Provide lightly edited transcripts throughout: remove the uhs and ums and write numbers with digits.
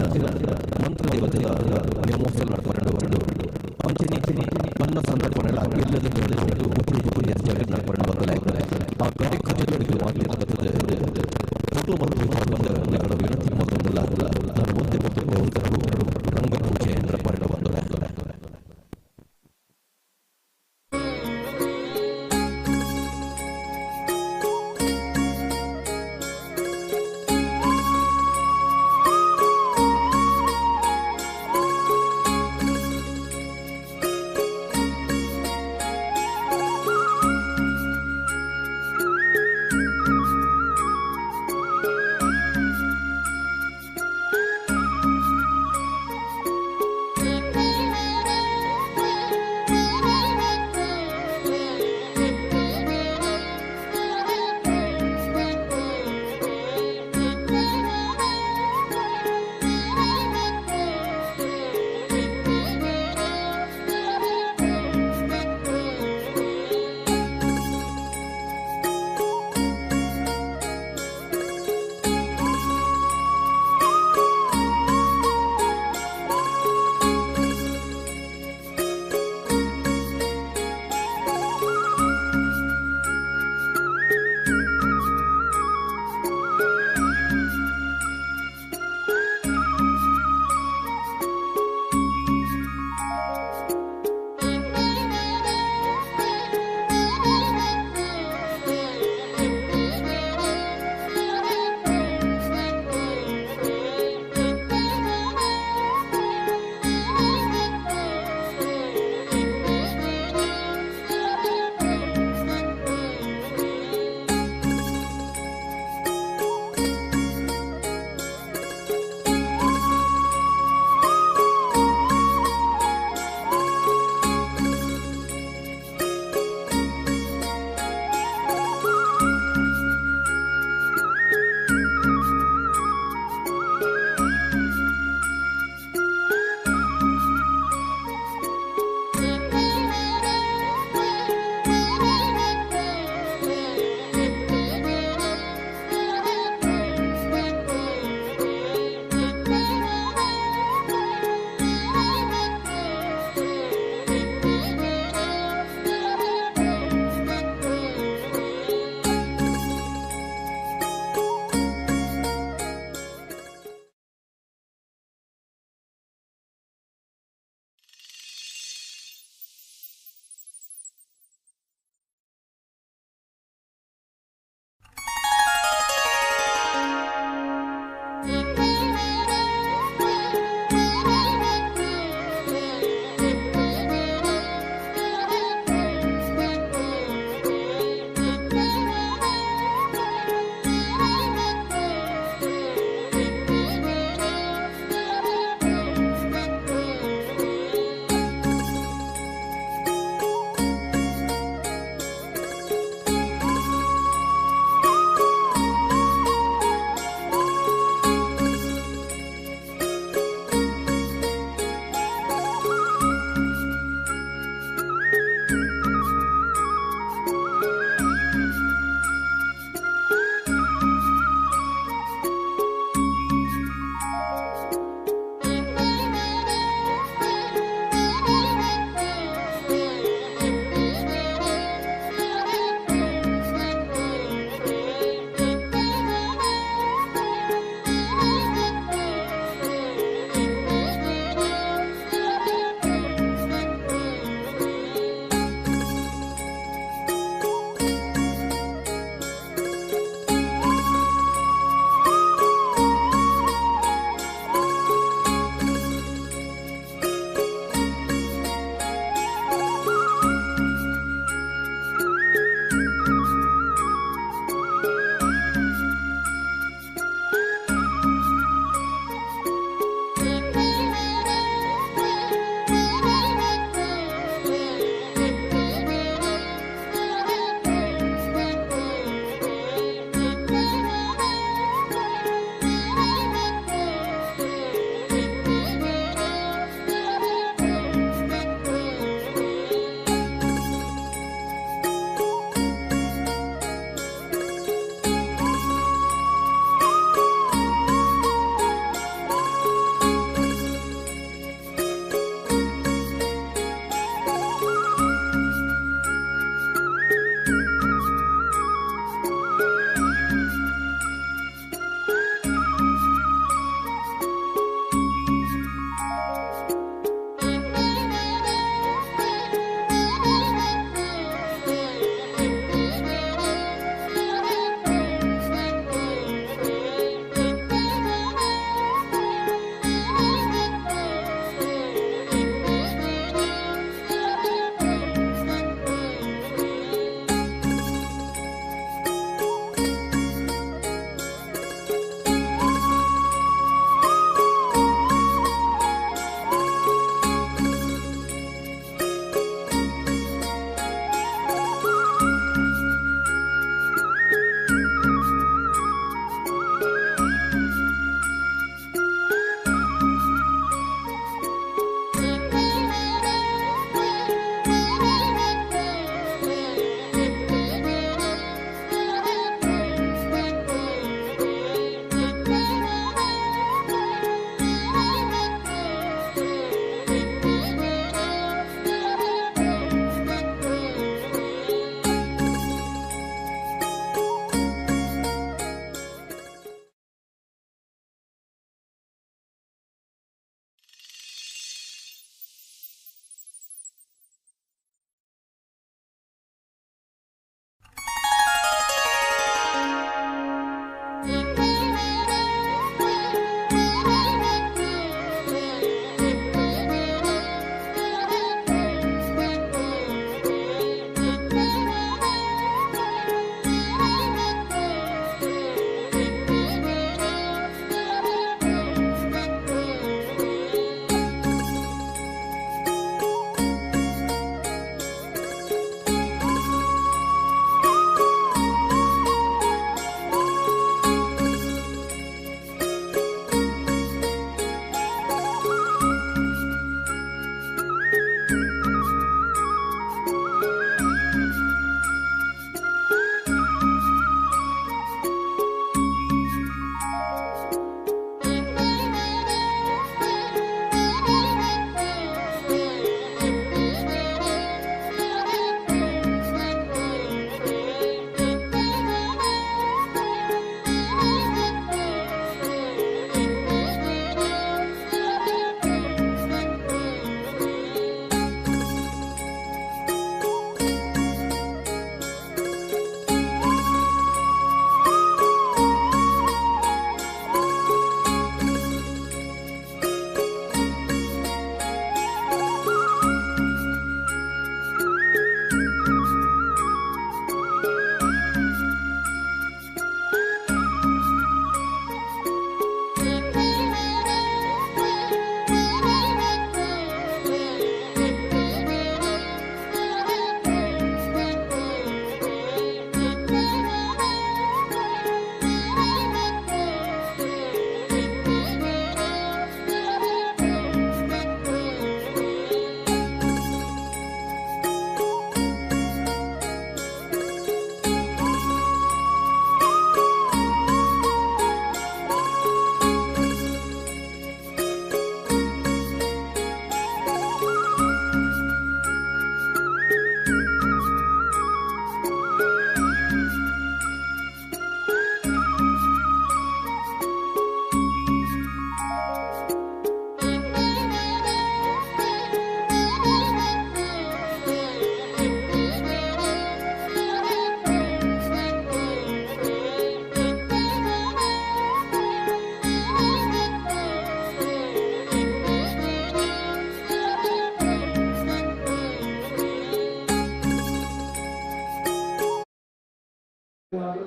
ಅಂಚಿನ ಮಂತ್ರದೇವತೆದ ನೇಮೋತ್ಸವ ನಡಪುಂಡು. ಅಂಚನೆ ಅನ್ನ ಸಂತರ್ಪಣೆಲ ಇಲ್ಲದ ಒಟ್ಟು ಜಾಗ ನಡಪುಂಡು. ಬಂದಲೆ ಆ ಕಾರ್ಯಕ್ರಮಗಳಿಗೆ ಮಾತ್ರ ಬರ್ತದೆ ಫೋಟೋ ಮತ್ತು ಬಂದ ವಿನಂತಿ ಮತ್ತೊಂದಲ್ಲ. ನಾನು ಒಂದೇ ಮತ್ತು ರಂಗ ಪೂಜೆ ನಡಪುಂಡು ಬಂದಲೆ.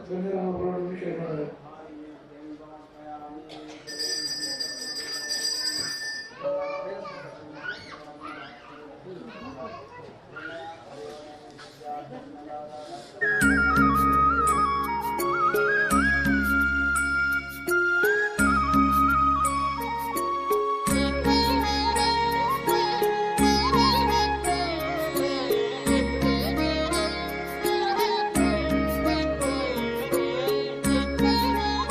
ಗಣ್ಯರ ಹೋರಾಟವನ್ನು ಶೇರ್. Thank you.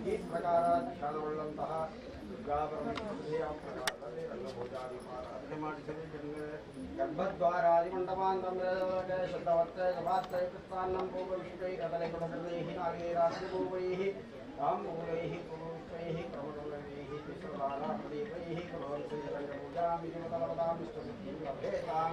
ಈ ಪ್ರಕಾರ ಧ್ಯಾನವುಳ್ಳಂತಹ ದುರ್ಗಾಪರಮೇಶ್ವರಿಯ ಪ್ರಕಾರದಲ್ಲಿ ರಂಗಪೂಜಾದಿ ಮಾಡಿಸಬೇಕೆಂದರೆ ಗರ್ಭದ್ವಾರಾದಿ ಮಂಟಪಾಂತರದೊಳಗೆ ಶುದ್ಧವಸ್ತ್ರೈ ಸಭಾತ್ರೈ ಪುಷ್ಪಾನ್ನಂ ಪೂರ್ವವಿಷ್ಕೈ ಕದಲೈಕುಡಕೃತೈಃ ನಾಗೈರಾತ್ರಿಪೂರ್ವೈಃ ತಾಂಬೂಲೈಃ ಪುರುಷೈಃ ಕ್ರಮಕಮಲೈಃ ತಿಸ್ರಧಾರಾಪ್ರದೀಪೈಃ ಕುರ್ವನ್ತಿ ರಂಗಪೂಜಾಂ ವಿಧಿಮತಲಪದಾಂ ಇಷ್ಟಸಿದ್ಧಿಂ ಲಭೇತಾಂ.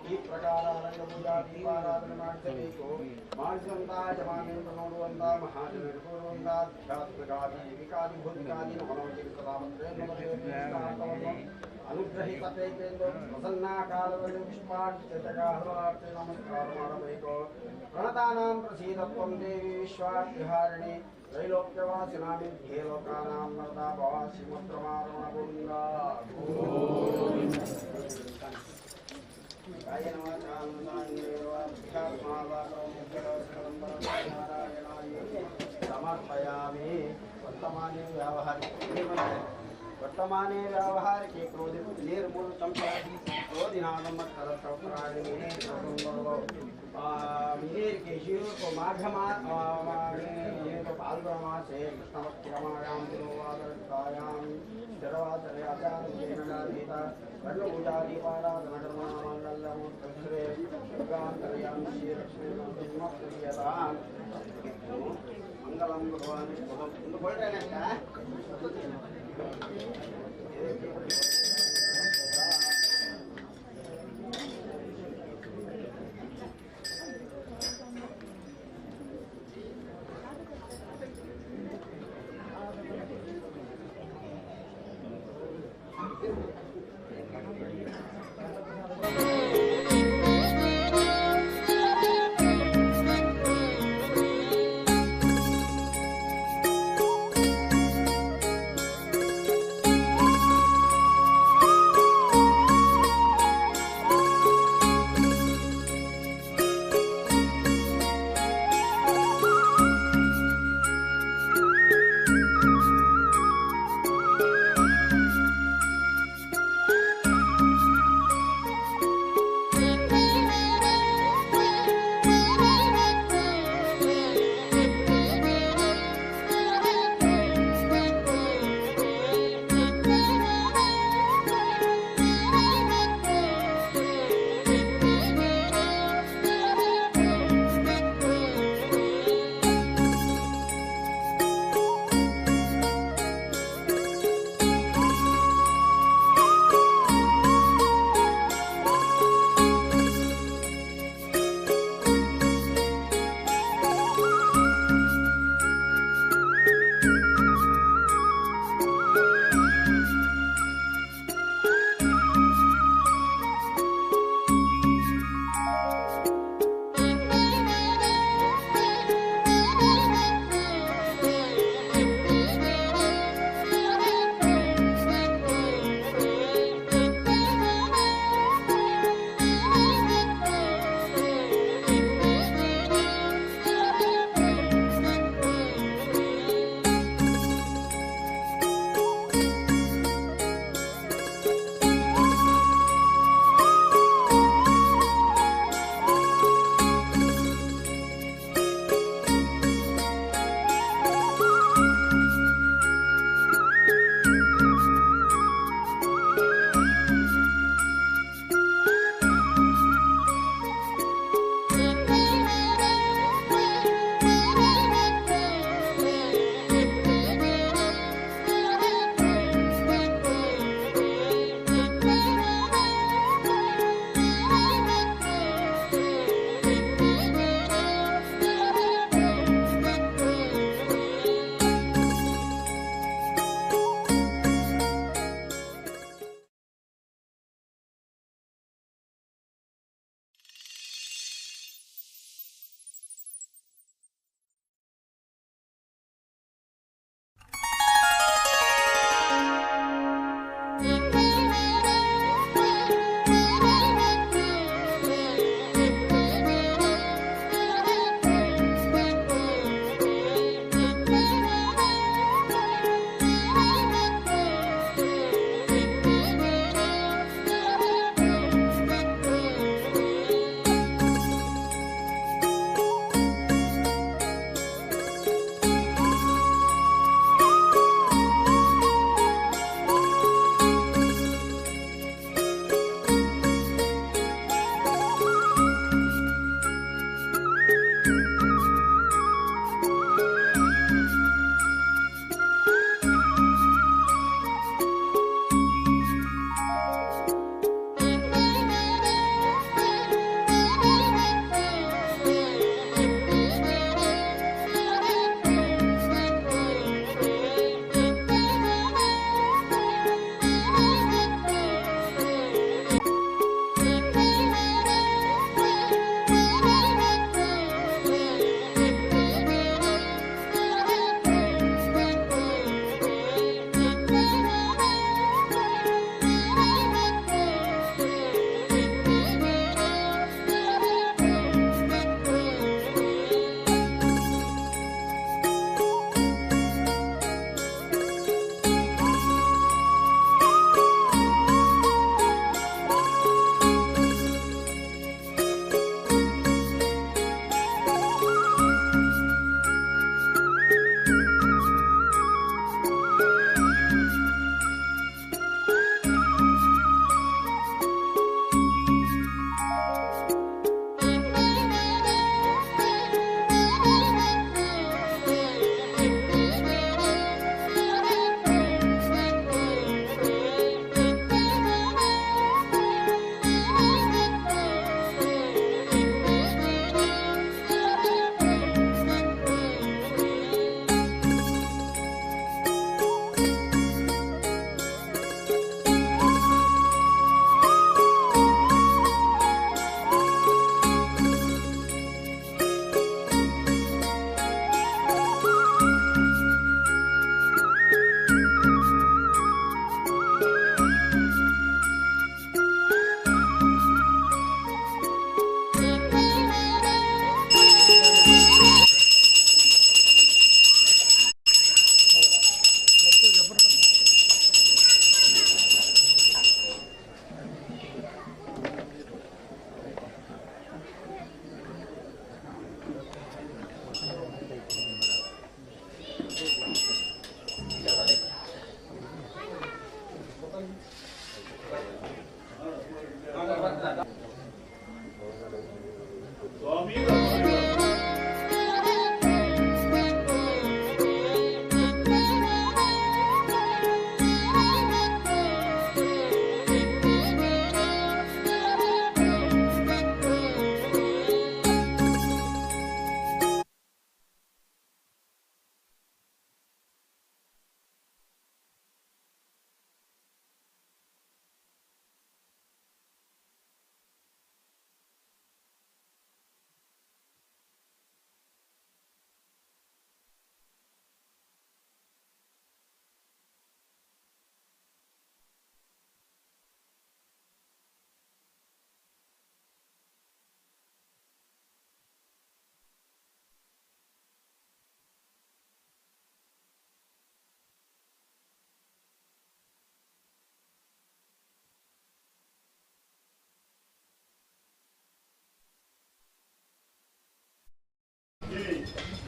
ಈ ಪ್ರಕಾರ ರಂಗಪೂಜಾ ದೀಪಾರಾಧನೆ ಮಾಡಿಸಬೇಕು. ಮಾಡಿಸಿದಂತಹ ಯಜಮಾನರಿಂದ ನೋಡುವಂಥ ಮಹಾಜನರು ಕೂರುವಂಥ ಆಧ್ಯಾತ್ಮಿಕಾದಿ ಜೈವಿಕಾದಿ ಭೌತಿಕಾದಿ ನಮನೋಜಿತವನ್ನು ಅನುಗ್ರಹಿಸಬೇಕೆಂದು ಪ್ರಸನ್ನ ಕಾಲದಲ್ಲಿ ಪುಷ್ಪಾರ್ಚಿತ ನಮಸ್ಕಾರ ಮಾಡಬೇಕು. ಪ್ರಣತಾನಾಂ ಪ್ರಸೀದತ್ವಂ ದೇವಿ ವಿಶ್ವಾರ್ತಿಹಾರಿಣಿ ತ್ರೈಲೋಕ್ಯವಾಸಿನಾಮಿಧ್ಯೇ ಲೋಕಾನಾಂ ನರತಾಪವಾಸಿಮತ್ರಮಾರಮಣ ಗೋವಿಂದ. ಸಮರ್ಪಯಾಮಿ. ವರ್ತಮಾನೇ ವ್ಯಾವಹಾರಿಕೆ ವರ್ತಮಾನೇ ವ್ಯಾವಹಾರಿಕೆ ಕ್ರೋಧಿ ನಿರ್ಮೂಲ ಕ್ರೋಧಿನಾದಮತ್ತರಪ್ರಾಣಿನಿ ಮಾಘಮಾಸೆ ಕೃಷ್ಣವಕ್ರಮಾಯಾಂ ದಿನೋವಾದರಕ್ತಾಯಾಂ ಸ್ಥಿರವಾಸರೆ ಆಚಾರ್ಯೇನ ರಂಗಪೂಜಾದೀಪಾರಾಧನಕರ್ಮಣಾಮಂಗಲ್ಯಮೂರ್ತಶ್ರೇ ದುರ್ಗಾಂತರ್ಯಾಂ ಶ್ರೀಲಕ್ಷ್ಮೀ ಮಂಗಲಂ ಭಗವಾನ್ ಒಂದು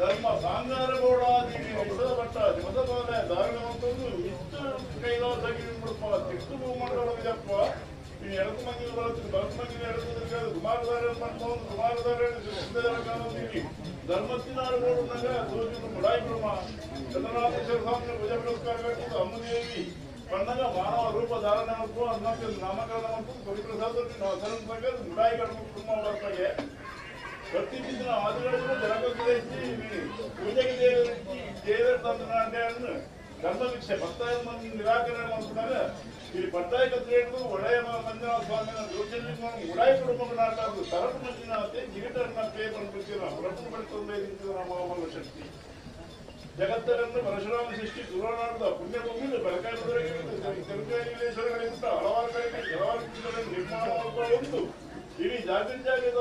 ಧರ್ಮ ಸಾಂಗಾರ ಬೋಡಾದಿ ವಿಷದ ಭಟ್ಟ ದಿವಸದೋಲೆ ಧಾರಣ ಮಂತೊಂದು ಮಿತ್ತು ಕೈಲಾಸಗಿರಿ ಮುಡುಪ ತಿಕ್ತು ಭೂಮಂಡಲ ವಿಜಪ್ಪ ಈ ಎಡತು ಮಂಗಿನ ಬಲತ್ತು ಬಲತ್ತು ಮಂಗಿನ ಎಡತು ಕುಮಾರಧಾರೆ ಪಂತೊಂದು ಕುಮಾರಧಾರೆ ಸುಂದರ ಧರ್ಮತ್ತಿನಾರು ಬೋಡುನಗ ಸೂರ್ಯನ ಮುಡಾಯಿ ಬ್ರಹ್ಮ ಚಂದ್ರನಾಥೇಶ್ವರ ಸ್ವಾಮಿ ಪೂಜೆ ಪುರಸ್ಕಾರ ಅಮ್ಮದೇವಿ ಪಣ್ಣಗ ಮಾನವ ರೂಪ ಧಾರಣೆ ಮಲ್ಪು ಅನ್ನಕ್ಕೆ ನಾಮಕರಣ ಮಲ್ಪು ಪವಿತ್ರ ಸಾಧು ಮುಡಾಯಿ ಕಡಮ ಕುಟುಂಬ ಬರ್ತಾಗೆ ಪ್ರತಿದಿನ ಆದಿಗಳು ಜನಕ್ಕೆ ಪೂಜೆಗೆ ದೇವರ ತಂದ್ರೆ ಧರ್ಮ ಭಿಕ್ಷೆ ಭಕ್ತಾಯ ನಿರಾಕರಣೆ ಮಾಡ್ತಾರೆ. ಈ ಪಟ್ಟಾಯ ಕತ್ರೇಟು ಒಡೆಯ ಮಂಜುನಾಥ ಸ್ವಾಮಿನ ದೋಷಲ್ಲಿ ಉಡಾಯಿ ಕುಟುಂಬ ನಾಟ ತರಪು ಮಂಜುನಾಥೆ ಜಿಗಿಟನ್ನ ಪೇ ಬಂದ್ಬಿಡ್ತೀರ ಹೊರಟು ಪಡ್ತಂದೆ ಮಾಮಲ್ಲ ಶಕ್ತಿ ಜಗತ್ತರನ್ನು ಪರಶುರಾಮ ಸೃಷ್ಟಿ ತುಳುನಾಡದ ಪುಣ್ಯಭೂಮಿ ಬೆಳಕಾಯಿ ತೆಲುಕೇಶ್ವರಗಳಿಗಿಂತ ಹಲವಾರು ಕಡೆಗೆ ಹಲವಾರು ಕುಂಡಗಳನ್ನು ನಿರ್ಮಾಣ ಮಾಡಿಕೊಂಡು ಇಡೀ ಜಾಗೃತಿ ಜಾಗೃತ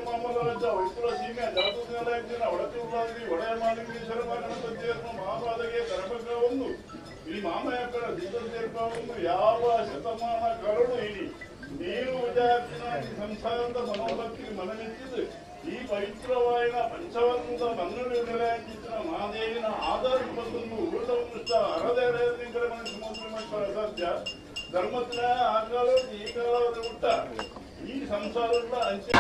ಮಾಮಲ ರಾಜ್ಯ ವೈಕುಲ ಸೀಮೆ ಜಾತುದಿನ ಒಡತಿ ಉಳ್ಳಾದಿ ಒಡೆಯ ಮಾಲಿಂಗೇಶ್ವರ ಗಣಪತಿಯನ್ನು ಮಹಾಪಾದಗೆ ಕರಪಕ್ಕ ಒಂದು ಈ ಮಾಮಯಕ್ಕಳ ಸಿದ್ಧ ಯಾವ ಶತಮಾನ ಕರುಳು ಇಡಿ ನೀರು ವಿಜಯಾರ್ಜುನ ಸಂಸಾರದ ಮನೋಭಕ್ತಿ ಮನಮೆಚ್ಚಿದ್ದು ಈ ಪವಿತ್ರವಾಯಿನ ಪಂಚವರ್ಣದ ಮನ್ನಡಿ ನೆಲೆಯಾಗಿದ್ದ ಮಹಾದೇವಿನ ಆಧಾರ ಬಂದನ್ನು ಊರ್ದ ಉಷ್ಟ ಅರದೇರ ಮನಸ್ಸು ಮೋಸ ಅಸಾಧ್ಯ ಧರ್ಮದ ಆ ಕಾಲ ಈ ಕಾಲದ ಹುಟ್ಟ ಈ ಸಂಸಾರದ ಅಂತ್ಯ.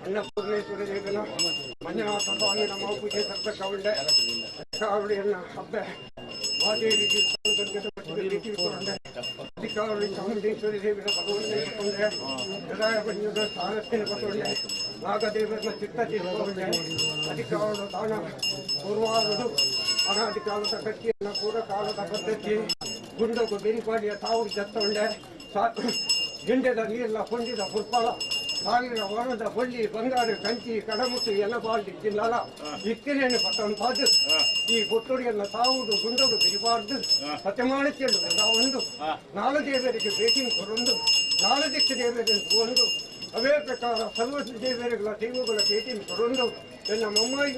ಅನ್ನಪೂರ್ಣೇಶ್ವರಿ ದೇವನ ಮಂಜುನಾಥ ಸ್ವಾಮಿ ನಮ್ಮ ಪೂಜೆ ಸರ್ಕೌಂಡೆ ಹಬ್ಬ ಮಾದೇವಿಗೆ ಅಧಿಕಾರಿ ಚಾಮುಂಡೇಶ್ವರಿ ದೇವಿನ ಭಗವಂತಕೊಂಡೆ ಹೃದಯ ಸ್ಥಾನಸ್ಥಿನ ಬಸವಂಡೆ ನಾಗದೇವರನ್ನ ಚಿತ್ತ ತೀರ್ಕೊಂಡೆ ಅಧಿಕಾರದ ದಾನ ಪೂರ್ವಾರದು ಅನಾಧಿಕಾಲದ ಕಟ್ಟಿಯನ್ನು ಪೂರ್ವಕಾಲದ ಪದ್ಧತಿ ಗುಂಡಗು ಬೆರಿಪಾಡಿಯ ತಾವು ಜತ್ತೊಂಡೆ ಗಿಂಡದ ನೀರ್ಲ ಪುಂಡಿದ ಪುರ್ಪಳ ಸಾವಿರ ವನದ ಬಳ್ಳಿ ಬಂಗಾರ ಕಂಚಿ ಕಡಮುಟ್ಟು ಎನಬಾಳ್ದಿ ಜಿಲ್ಲಲ ಇತ್ತಿನೇನು ಪಟ್ಟಂತಾದ್ದು ಈ ಪುತ್ತೂರಿಯನ್ನ ತಾವುದು ಗುಂಡೋಡು ಬಿರಿಬಾರ್ದು ಸತ್ಯಮಾನಕ್ಕೆಂದು ಒಂದು ನಾಲು ದೇವರಿಗೆ ಭೇಟಿ ಕೊರೊಂದು ನಾಲು ದಿಕ್ಕು ದೇವರಿಗೆ ಒಂದು ಅವೇ ಪ್ರಕಾರ ಸರ್ವ ದೇವರುಗಳ ದೈವಗಳ ಭೇಟಿ ಕೊರೊಂದು ಎನ್ನ ಮೊಮ್ಮಾಯಿ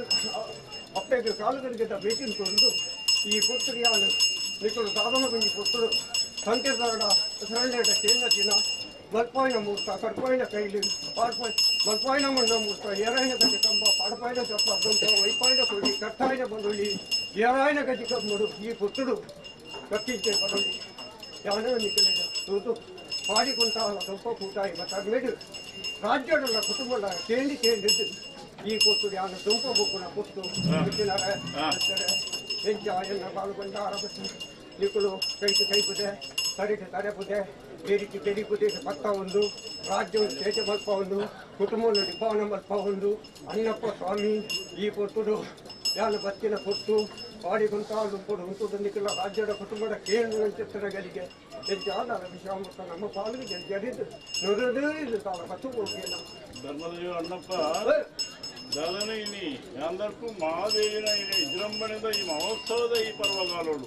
ಅಪ್ಪೆಗೆ ಕಾಲುಗಳಿಗೆ ಭೇಟಿ ಕೊರೊಂದು ಈ ಪುತ್ತೂರಿಯಾನು ನಿಕಲು ದಾದನ ಬಂಜಿ ಪುತ್ತೂರು ಸಂಕೇತದ ಶರಣ್ಯದ ಕೇಂದ್ರ ದಿನ ಮಲ್ಪಾಯಿನ ಮೂರ್ತ ಕಡ್ಪಾಯಿನ ಕೈಲಿ ಪಾಡ್ಪಾಯ್ ಮಲ್ಪಾಯಿನ ಮಣ್ಣ ಮೂರ್ತ ಏರಾಯಿನ ಗಜ ಕಂಬ ಪಾಡಪಾಯಿನ ಚಪ್ಪ ದೊಂಪ ವೈಪಾಯಿನ ಕೊಡಿ ಕಟ್ಟಾಯಿನ ಬಂದೊಳ್ಳಿ ಏರಾಯಿನ ಗಜ ಕಂಬಡು ಈ ಪುತ್ತುಡು ಕಟ್ಟಿಂಚೆ ಬದೊಳ್ಳಿ ಯಾವನೇ ನಿಕ್ಕಲಿದ ತೂತು ಪಾಡಿಕೊಂತಾಲ ದೊಂಪ ಕೂಟಾಯಿ ಬತ್ತಾದ್ಮೇಡು ರಾಜ್ಯದ ಕುಟುಂಬದ ಕೇಂದಿ ಕೇಂದಿದ್ದು ಈ ಪುತ್ತುಡು ಯಾನ ದೊಂಪ ಬೊಕ್ಕುನ ಪುತ್ತು ಎಂಚ ಎನ್ನ ಬಾಳುಗೊಂಡ ಆರಬತ್ತು ನಿಕ್ಕಲು ಕೈಗೆ ಕೈಪುದೆ ತಡೆಗೆ ತಡೆಪುದೆ ಬೇಡಿಕೆ ಬೆಡಿಪುದೆ ಭತ್ತ ಒಂದು ರಾಜ್ಯವನ್ನು ತೇಜ ಮಲ್ಪ ಒಂದು ಕುಟುಂಬವನ್ನು ನಿಭಾವನೆ ಮಲ್ಪ ಒಂದು ಅಣ್ಣಪ್ಪ ಸ್ವಾಮಿ ಈ ಪೊತ್ತುಡು ಯಾನು ಬತ್ತಿನ ಪೊತ್ತು ಪಾಡಿಗುಂತಾಳು ಕೊಡು ಉಂಟು ನಿಕ್ಕಲ ರಾಜ್ಯದ ಕುಟುಂಬದ ಕೇಂದ್ರ ಚಿತ್ರಗಳಿಗೆ ಹೆಚ್ಚಾದ ವಿಷಾಮೃತ ನಮ್ಮ ಪಾಲಿಗೆ ಜರಿದು ನುರಿದು ತಾಳ ಬತ್ತು ಹೋಗಿಲ್ಲ ಧರ್ಮದೇವ ಅಣ್ಣಪ್ಪ ದಾದನ ಇನಿ ಯಾಂದರ್ಕು ಮಹಾದೇವಿನ ಇನಿ ವಿಜೃಂಭಣೆದ ಈ ಮಹೋತ್ಸವದ ಈ ಪರ್ವಕಾಲೋಡು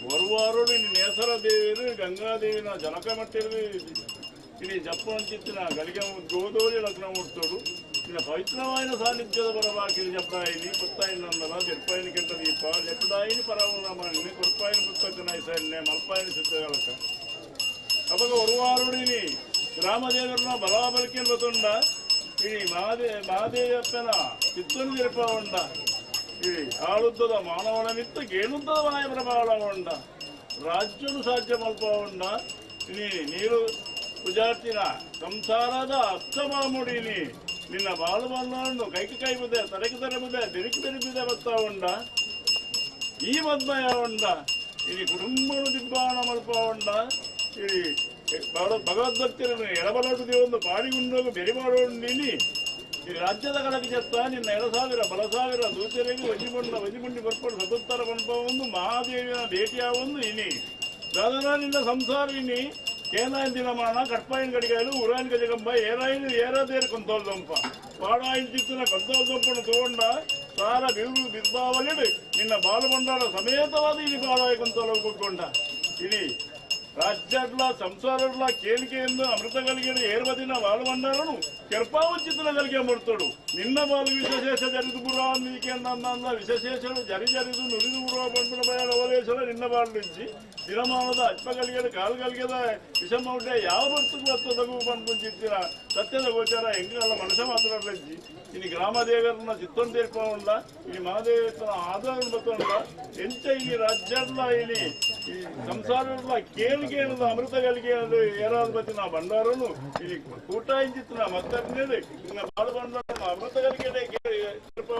ವರುವಾರುಡು ಇನಿ ನೇಸರ ದೇವಿರು ಗಂಗಾದೇವಿನ ಜನಕಮಟ್ಟಿರು ಇನಿ ಜಪ್ಪಂಚಿತ್ತಿನ ಗಲಿಗೆ ಗೋದೋರಿ ಲಗ್ನ ಮುಡ್ತೋಡು ಇನ್ನ ಪವಿತ್ರವಾಯಿನ ಸಾನ್ನಿಧ್ಯದ ಪರವಾಕಿರಿ ಜಪ್ಪಾಯಿನಿ ಪುತ್ತಾಯಿನ ನಂದಲ ದೆರ್ಪಾಯಿನ ಕೆಟ್ಟ ದೀಪ ಲೆಪ್ಪದಾಯಿನಿ ಪರಮರಾಮಾಯಿನಿ ಕೊರ್ಪಾಯಿನ ಪುಸ್ತಕನ ಸೈನ್ಯ ಮಲ್ಪಾಯಿನ ಸಿದ್ಧಗಳಕ ಅವಾಗ ವರುವಾರುಡು ಇನಿ ಗ್ರಾಮದೇವರನ್ನ ಬಲಾಬಲಿಕೆ ಬತ್ತುಂಡ ಇನಿ ಮಹಾದೇವಪ್ಪನ ಚಿತ್ತನು ತಿರುಪವುಂಡ ಈ ಆಳುದ್ದದ ಮಾನವನ ಮಿತ್ತ ಗೇಣುದ್ದದ ವಾಯ ಪ್ರಭಾವವುಂಡ ರಾಜ್ಯನು ಸಾಧ್ಯ ಮಲ್ಪವುಂಡ ಇನಿ ನೀರು ಪುಜಾರ್ತಿನ ಸಂಸಾರದ ಅಸ್ತಮಾಮುಡಿನಿ ನಿನ್ನ ಬಾಳು ಬಂದವನ್ನು ಕೈಗೆ ಕೈ ಬುದೆ ತಲೆಗೆ ತಲೆ ಬುದೆ ಬೆರಿಕೆ ಬೆರಿಬಿದೆ ಬತ್ತಾವುಂಡ ಈ ಮದ್ಮಯ ಉಂಡ ಇನಿ ಕುಟುಂಬನು ದಿಬ್ಬಾಣ ಮಲ್ಪವುಂಡ ಈ ಭಗವದ್ಭಕ್ತರನ್ನು ಎಡಬಲೋಟು ದೇವೊಂದು ಪಾಡಿಗುಂಡೋಗು ಬೆರಿಮಾಡೋಂಡಿನಿ ಈ ರಾಜ್ಯದ ಕಳಕ್ಕೆ ಚೆತ್ತ ನಿನ್ನ ಎಡಸಾವಿರ ಬಲಸಾವಿರ ದೂತರಿಗೆ ವಜಿಮುಂಡ ವಜಿಮುಂಡಿ ಬರ್ಪಡು ಸದುತ್ತರ ಒಂದು ಮಹಾದೇವಿನ ಭೇಟಿಯಾವೊಂದು ಇನಿ ದಾದನ ನಿನ್ನ ಸಂಸಾರ ಇನಿ ಕೇನಾಯನ ದಿನಮಾನ ಕಟ್ಪಾಯಿನ ಗಡಿಗಾಯಲು ಉರಾಯಿನ ಗಜಗಂಬ ಏರಾಯಿನ ಏರಾದೇರು ಕೊಂತೋಲ್ ದೊಂಪ ಪಾಡಾಯಿನ ಚಿತ್ತಿನ ಕೊಂತೋಲ್ ದೊಂಪನ್ನು ತಗೊಂಡ ಸಾರ ಬಿರು ಬಿದ್ದಾವಲಿಡು ನಿನ್ನ ಬಾಲಬಂಡಾಳ ಸಮೇತವಾದ ಇನಿ ಬಾಳಾಯಿ ಕೊಂತೋಲ ಕೊಟ್ಕೊಂಡ ಇನಿ ರಾಜ್ಯಡ್ಲ ಸಂಸಾರಡ್ಲ ಕೇಳಿಕೆಯಿಂದ ಅಮೃತಗಳಿಗೆ ಏರ್ವದಿನ ಬಾಳುವಂಡಾರನು ಕೆರ್ಪಾವಂಚಿತನ కలిగే ಮುಡ್ತೋಡು ನಿನ್ನ ಬಾಲು ವಿಶೇಷ ಜರಿದು ಬುರ ನೀಕೆ ನನ್ನ ವಿಶೇಷ ಜರಿ ಜರಿದು ನುರಿದು ಬುರ ಬಂಡುನ ಬಯಲ ಅವಲೇಶಲ ನಿನ್ನ ಬಾಳುಂಚಿ ದಿನಮಾನದ ಅಜ್ಪಗಲಿಗೆದ ಕಾಲ್ಗಲಿಗೆದ ವಿಷಮೌಢ್ಯ ಯಾವ ಬರ್ತಗೂ ಹತ್ತದಗೂ ಬಂದು ಸತ್ಯದ ಗೋಚಾರ ಎಂಗಲ್ಲ ಮನುಷ್ಯ ಮಾತನಾಡಲಂಚಿ ಇನಿ ಗ್ರಾಮದೇವರನ್ನ ಚಿತ್ತೊಂದು ತೀರ್ಪುಂಡ ಇನಿ ಮಹಾದೇವನ ಆಧಾರ ಬತ್ತುಂಡ ಎಂಚ ಇನಿ ರಾಜ್ಯಡ್ಲ ಇನಿ ಈ ಸಂಸಾರಡ್ಲ ಕೇಳಿಗೆ ಅಮೃತ కలిగే ఏరాధిపతి నా బండారును ఇది కూటాయించిత్తున్న మత్తర్నేది నిన్న బాడు బండారు అమృత కలిగే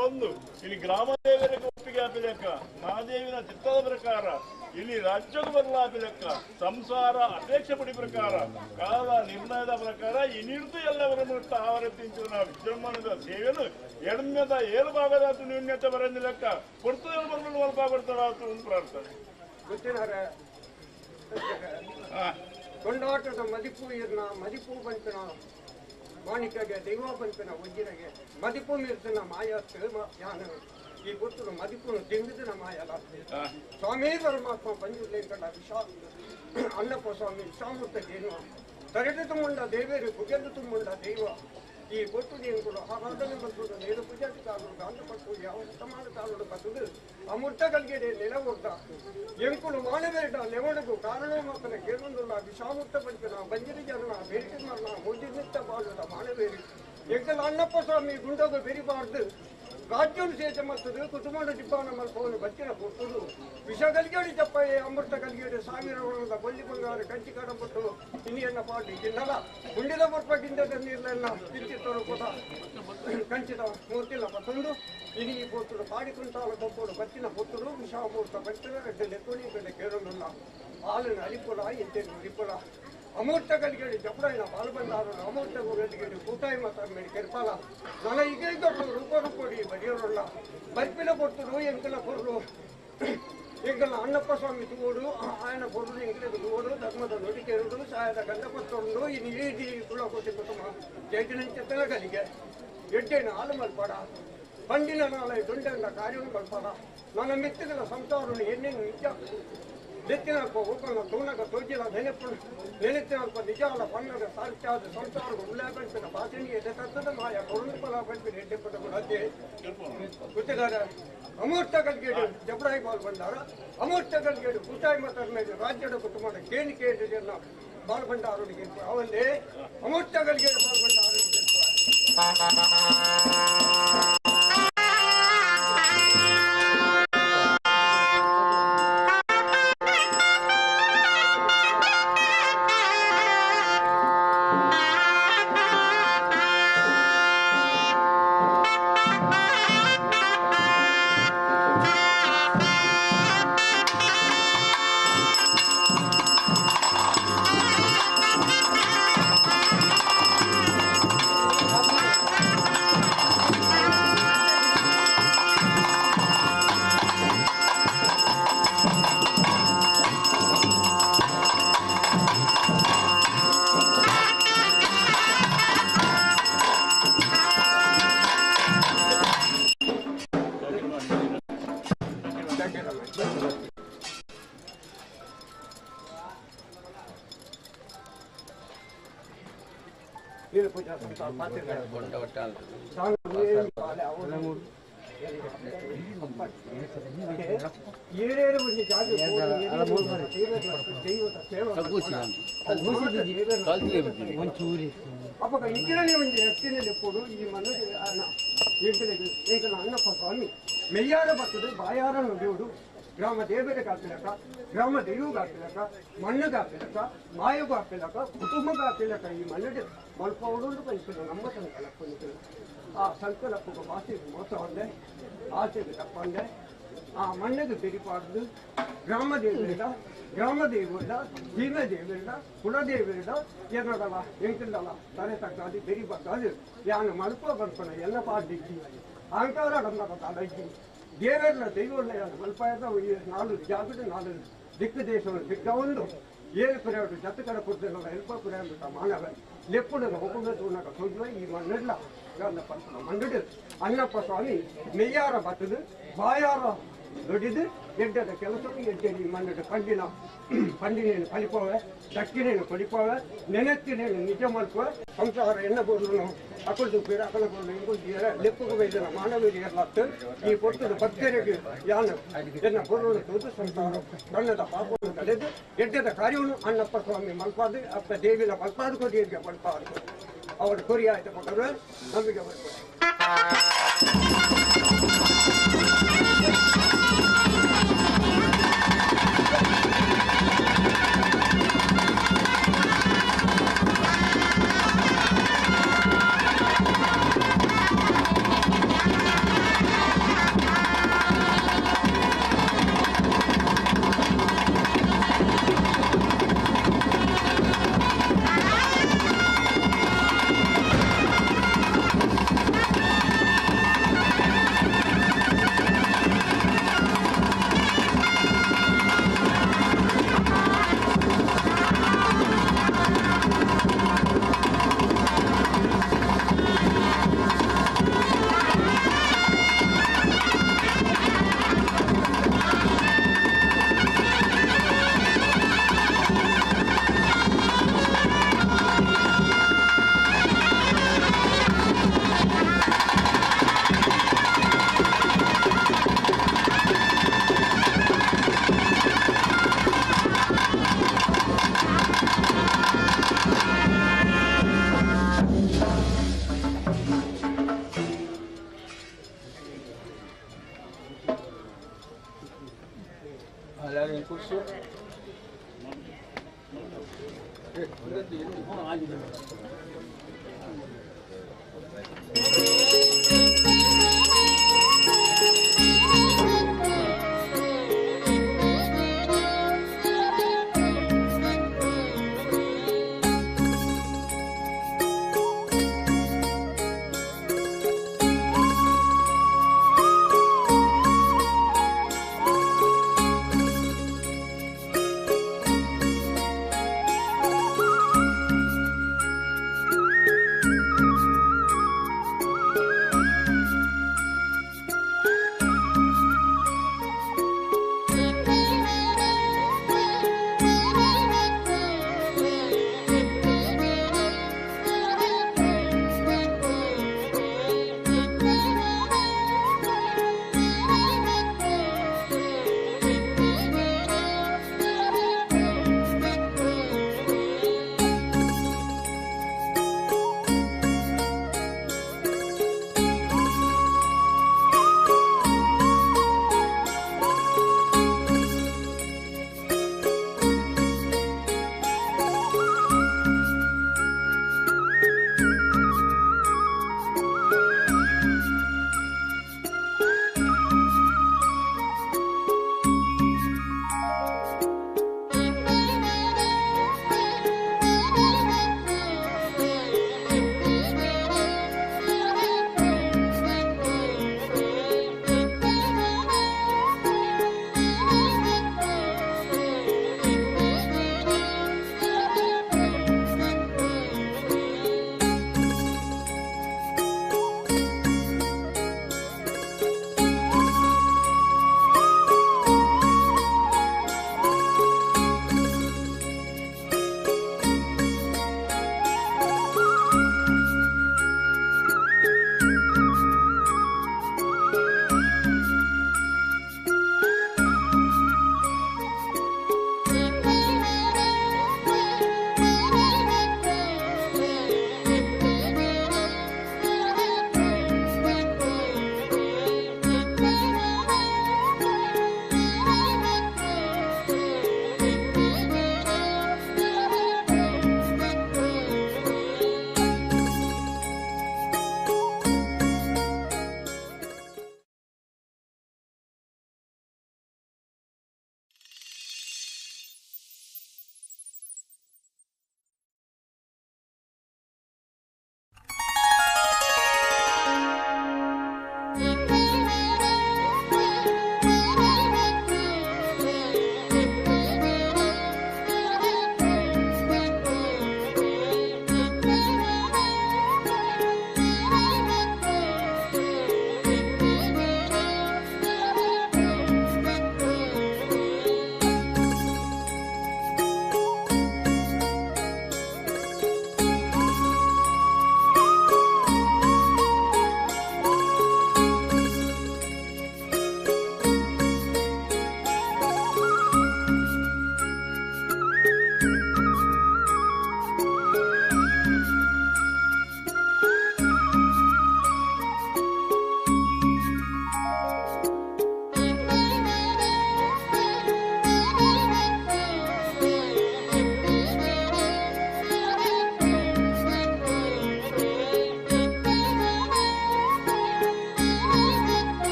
ಒಂದು ಇಲ್ಲಿ ಗ್ರಾಮದೇವರಿಗೆ ಒಪ್ಪಿಗೆ ಹಾಪಿಲೆಕ್ಕ ಮಹಾದೇವಿನ ಚಿತ್ತದ ಪ್ರಕಾರ ಇಲ್ಲಿ ರಾಜ್ಯಕ್ಕೆ ಬದಲಾಪಿಲೆಕ್ಕ ಸಂಸಾರ ಅಪೇಕ್ಷೆ ಪಡಿ ಪ್ರಕಾರ ಕಾಲ ನಿರ್ಣಯದ ಪ್ರಕಾರ ಇನಿರ್ದು ಎಲ್ಲವರನ್ನು ಆವರಿಸಿನ ವಿಜೃಂಭಣದ ಸೇವೆಯನ್ನು ಎಡಮ್ಯದ ಏಳು ಭಾಗದಾತು ನ್ಯೂನ್ಯತೆ ಬರಂದಿ ಲೆಕ್ಕ ಕೊಡ್ತದೆ ಬರಲು ಸ್ವಲ್ಪ ಕೊಡ್ತಾರಾತು ಒಂದು ಪ್ರಾರ್ಥನೆ. ಗೊತ್ತಿನಾರೆ ಕೊಂಡಾಟದ ಮದಿಪು ಇರ್ನ ಮದಿಪು ಬಂತನ ಮಾಣಿಕಗೆ ದೈವ ಬಂತನ ಒಜ್ಜಿನಗೆ ಮದಿಪು ಮಿರ್ತನ ಮಾಯ ಯಾನು ಈ ಗೊತ್ತು ಮದಿಪುನು ದಿಂಗಿದನ ಮಾಯಲ ಸ್ವಾಮಿ ಪರಮಾತ್ಮ ಪಂಜುರ್ಲೇಂಕಡ ವಿಶಾ ಅಣ್ಣಪ್ಪ ಸ್ವಾಮಿ ವಿಶ್ವಾಮೂರ್ತ ದೇವ ತರೆದು ತುಂಬುಂಡ ದೇವೇರು ಕುಗೆದು ತುಂಬುಂಡ ದೈವ ಈ ಪೊಟ್ಟು ನೀನು ಆರಾಧನೆ ಮಲ್ಪುದು ನೀರು ಪೂಜಾತಿ ಕಾಲುಡು ಗಾಂಧ ಪಟ್ಟು ಯಾವ ಸಮಾನ ಕಾಲುಡು ಬತ್ತದು ಅಮೃತ ಕಲ್ಗೆಡೆ ನೆಲ ಹೊರ್ದ ಎಂಕುಲು ಮಾನವೇಟ ನೆವಣಗು ಕಾರಣ ಮಾತ್ರ ಕೇಳೊಂದುಲ್ಲ ವಿಷಾಮುಕ್ತ ಪಂಚನ ಬಂಜಿರಿ ಜನನ ಬೇಡಿಕೆ ಮರಣ ಮೋಜಿನಿತ್ತ ಬಾಳುದ ಮಾನವೇರಿ ಎಂಕಲ ಅಣ್ಣಪ್ಪ ಸ್ವಾಮಿ ಗುಂಡೋಗ ಬೆರಿಬಾರ್ದು ರಾಜ್ಯನು ಸೇಚ ಮಲ್ತದು ಕುಟುಂಬ ಜಿಬ್ಬಾನ ಮಲ್ಪವನು ಬಚ್ಚಿನ ಕೊಟ್ಟುದು ವಿಷ ಕಲ್ಗೇಡಿ ಚಪ್ಪಯ್ಯ ಅಮೃತ ಕಲ್ಗೇಡಿ ಸಾವಿರ ಒಳದ ಬೊಳ್ಳಿ ಬಂಗಾರ ಕಂಚಿ ಕಡಂಬಟ್ಟು ಇನ್ನಿಯನ್ನ ಪಾಟಿ ಗಿನ್ನಲ ಗುಂಡಿದ ಬೊಟ್ಪ ಗಿಂದದ ನೀರ್ಲೆಲ್ಲ ತಿಂಚಿತ್ತರು ಕೊಟ ಕಂಚಿದ ಮೂರ್ತಿಲ್ಲ ಪತ್ತೊಂದು ಇನಿ ಪೊತ್ತುಡು ಪಾಡಿ ಕುಂಟಾಲ ಕೊಪ್ಪೋಡು ಬಚ್ಚಿನ ಪೊತ್ತುಡು ವಿಷಾಮೂರ್ತ ಬಚ್ಚಿನ ಗಡ್ಡೆ ಲೆಕ್ಕೋಣಿ ಗಡ್ಡೆ ಕೇಳೋಲ್ಲ ಹಾಲಿನ ಅಲಿಪುಲ ಎಂತೇನು ಅಲಿಪುಲ ಅಮೂರ್ತ ಕಲ್ಗೇಡಿ ಜಪಡಾಯಿನ ಬಾಲಬಂದಾರರು ಅಮೂರ್ತ ಕಲ್ಗೇಡಿ ಕೂತಾಯಿ ಮಾತ ಮೇಡಿ ಕೆರ್ಪಾಲ ನನ್ನ ಈಗ ಈಗ ರೂಪ ರೂಪಡಿ ಬಡಿಯೋರಲ್ಲ ಬರ್ಪಿನ ಕೊಡ್ತರು ಎಂಕಲ ಕೊರ್ರು ಎಂಕಲ ಅಣ್ಣಪ್ಪ ಸ್ವಾಮಿ ತೂಡು ఆయన పొరుడు ఎంకలకు తూడు ಧರ್ಮದ ನುಡಿಕೆರುಡು ಸಾಯದ ಗಂಧ ಪತ್ತೊಂಡು ಇನ್ನು ಈಡಿ ಕುಲಕೋಟಿ ಕುಟುಂಬ ಜೈಟಿನಂಚೆತ್ತನ ಕಲಿಗೆ ಎಡ್ಡೇನ ಹಾಲು ಮಲ್ಪಡ పండిన ನಾಳೆ ದುಂಡಂದ ಕಾರ್ಯವನ್ನು ಮಲ್ಪಡ ನನ್ನ ಮಿತ್ತಗಳ ಸಂಸಾರವನ್ನು ಎಣ್ಣೆಯನ್ನು ನಿಜ ನೆತ್ತಿನಲ್ಪ ಹೋಗೋಣ ತೂನಗ ತೋಜಿಲ ನೆನಪು ನೆನೆತ್ತಿನಲ್ಪ ನಿಜಾಲ ಪನ್ನಗ ಸಾಲ್ಚಾದ ಸಂಸಾರದ ಉಲ್ಲಾಪಂಪಿನ ಬಾಸಿಣಿ ಎಡೆ ತತ್ತದ ಮಾಯ ಕೊರುಂದು ಫಲ ಪಂಪಿನ ಎಡ್ಡೆ ಪದ ಗುಣತೆ ಗೊತ್ತಿದ್ದಾರೆ ಅಮೂರ್ತ ಕಲ್ಗೇಡು ಜಬರಾಯಿ ಬಾಲ್ ಬಂದಾರ ಅಮೂರ್ತ ಕಲ್ಗೇಡು ಕೂತಾಯಿ ಮಾತಾಡ ಮೇಲೆ ರಾಜ್ಯದ ಕುಟುಂಬದ ಕೇಳಿ ಕೇಳಿ ಜನ ಬಾಲ್ ಭಂಡಾರನಿಗೆ ಅವಲ್ಲೇ ಅಮೂರ್ತ ಕಲ್ಗೇಡು ಬಾಲ್ ಭಂಡಾರನಿಗೆ ಅಪ್ಪಗ ಇದ್ರಲ್ಲಿ ಒಂದು ಎತ್ತಿನಲ್ಲಿ ಕೊಡು ಈ ಮನಸ್ಸು ಅಣ್ಣಪ್ಪ ಸ್ವಾಮಿ ಮೆಯ್ಯಾರ ಬರ್ತದೆ ಬಾಯಾರ ನುಡಿಯುವುದು ಗ್ರಾಮ ದೇವರಿಗೆ ಹಾಕಿಲಕ್ಕ ಗ್ರಾಮ ದೈವಗೆ ಹಾಕಿಲಕ್ಕ ಮಣ್ಣಿಗೆ ಹಾಕಿಲಕ್ಕ ಮಾಯಗೂ ಹಾಕಿಲಕ್ಕ ಕುಟುಂಬಕ್ಕೆ ಹಾಕಿಲಕ್ಕ ಈ ಮಣ್ಣಿಗೆ ಮಲ್ಪವಡು ಪಂಚಿನ ನಮ್ಮ ಸಂಕಲ್ಪ ಆ ಸಂಕಲ್ಪಕ್ಕೆ ಭಾಷೆಗೆ ಮೋಸ ಒಂದೆ ಆಸೆಗೆ ತಪ್ಪಂದೆ ಆ ಮಣ್ಣಿಗೆ ಬೆರಿಪಾರ್ದು ಗ್ರಾಮ ದೇವರಿಡ ಗ್ರಾಮ ದೇವರಿಡ ಭೀಮ ದೇವರಿಡ ಕುಲದೇವರಿಡ ಏನದಲ್ಲ ಎಂಕಿಲ್ಲಲ್ಲ ತಲೆ ತಗ್ಗಾದು ಬೆರಿ ಬಗ್ಗಾದು ಯಾನು ಮಲ್ಪ ಬರ್ಪಣ ಎಲ್ಲ ಪಾಡ್ದಿಕ್ಕಿ ಅಹಂಕಾರ ಡಂಬರ ತಾಡೈತಿ ದೇವರ ದೈವಲ್ಲ ಮಲ್ಪಾಯದ ಈ ನಾಲ್ಕು ಜಾಗದ ನಾಲ್ಕು ದಿಕ್ಕು ದೇಶವನ್ನು ದಿಗ್ಗವನ್ನು ಏಳು ಕುರಿಯಾಡು ಜತ್ತ ಕಡೆ ಕೊಡ್ತೇನಲ್ಲ ಎಲ್ಪ ಕುರಿಯಾಡ ಮಾನವ ಲೆಪ್ಪುಡ ಹೋಗುವ ತೂನಕ ಸೋಜುವ ಈ ಮಣ್ಣಿಲ್ಲ ಪಂಪನ ಮಣ್ಣಿಡು ಅಣ್ಣಪ್ಪ ಸ್ವಾಮಿ ಮೆಯ್ಯಾರ ಬತ್ತದು ಬಾಯಾರ ದುಡಿದು ಎಡ್ಡದ ಕೆಲಸ ಎಡ್ಡೆ ಈ ಮಣ್ಣಿಡು ಪಂಡಿನ ಪಂಡಿನೇನು ಕಲಿಪೋವೆ ದಕ್ಕಿನೇನು ಕೊಡಿಪೋವೆ ನೆನೆತ್ತಿನೇನು ನಿಜ ಮಲ್ಪುವೆ ಸಂಸಾರ ಎಣ್ಣ ಬೋರ್ನು ಅಕುಲ್ದು ಪೀರ ಅಕಲ ಬೋರ್ನು ಇಂಗುಲ್ ಲೆಪ್ಪುಗು ಬೈದನ ಮಾನವೀರಿಯಲ್ಲತ್ತು ಈ ಕೊಟ್ಟದ ಭಕ್ತರಿಗೆ ಯಾನು ಎನ್ನ ಬೋರ್ನು ತೂದು ಸಂಸಾರ ಕಣ್ಣದ ಪಾಪವನ್ನು ಕಳೆದು ಎಡ್ಡದ ಕಾರ್ಯವನ್ನು ಅಣ್ಣಪ್ಪ ಸ್ವಾಮಿ ಮಲ್ಪಾದು ಅಪ್ಪ ದೇವಿನ ಮಲ್ಪಾದು ಕೊಡಿಯರಿಗೆ ಮಲ್ಪಾದು ಅವರು ಕೊರಿ ಆಯ್ತು ಮಕ್ಕಳು ನಂಬಿಕೆ ಬರ್ತಾರೆ. Thank you. Thank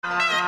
Thank you.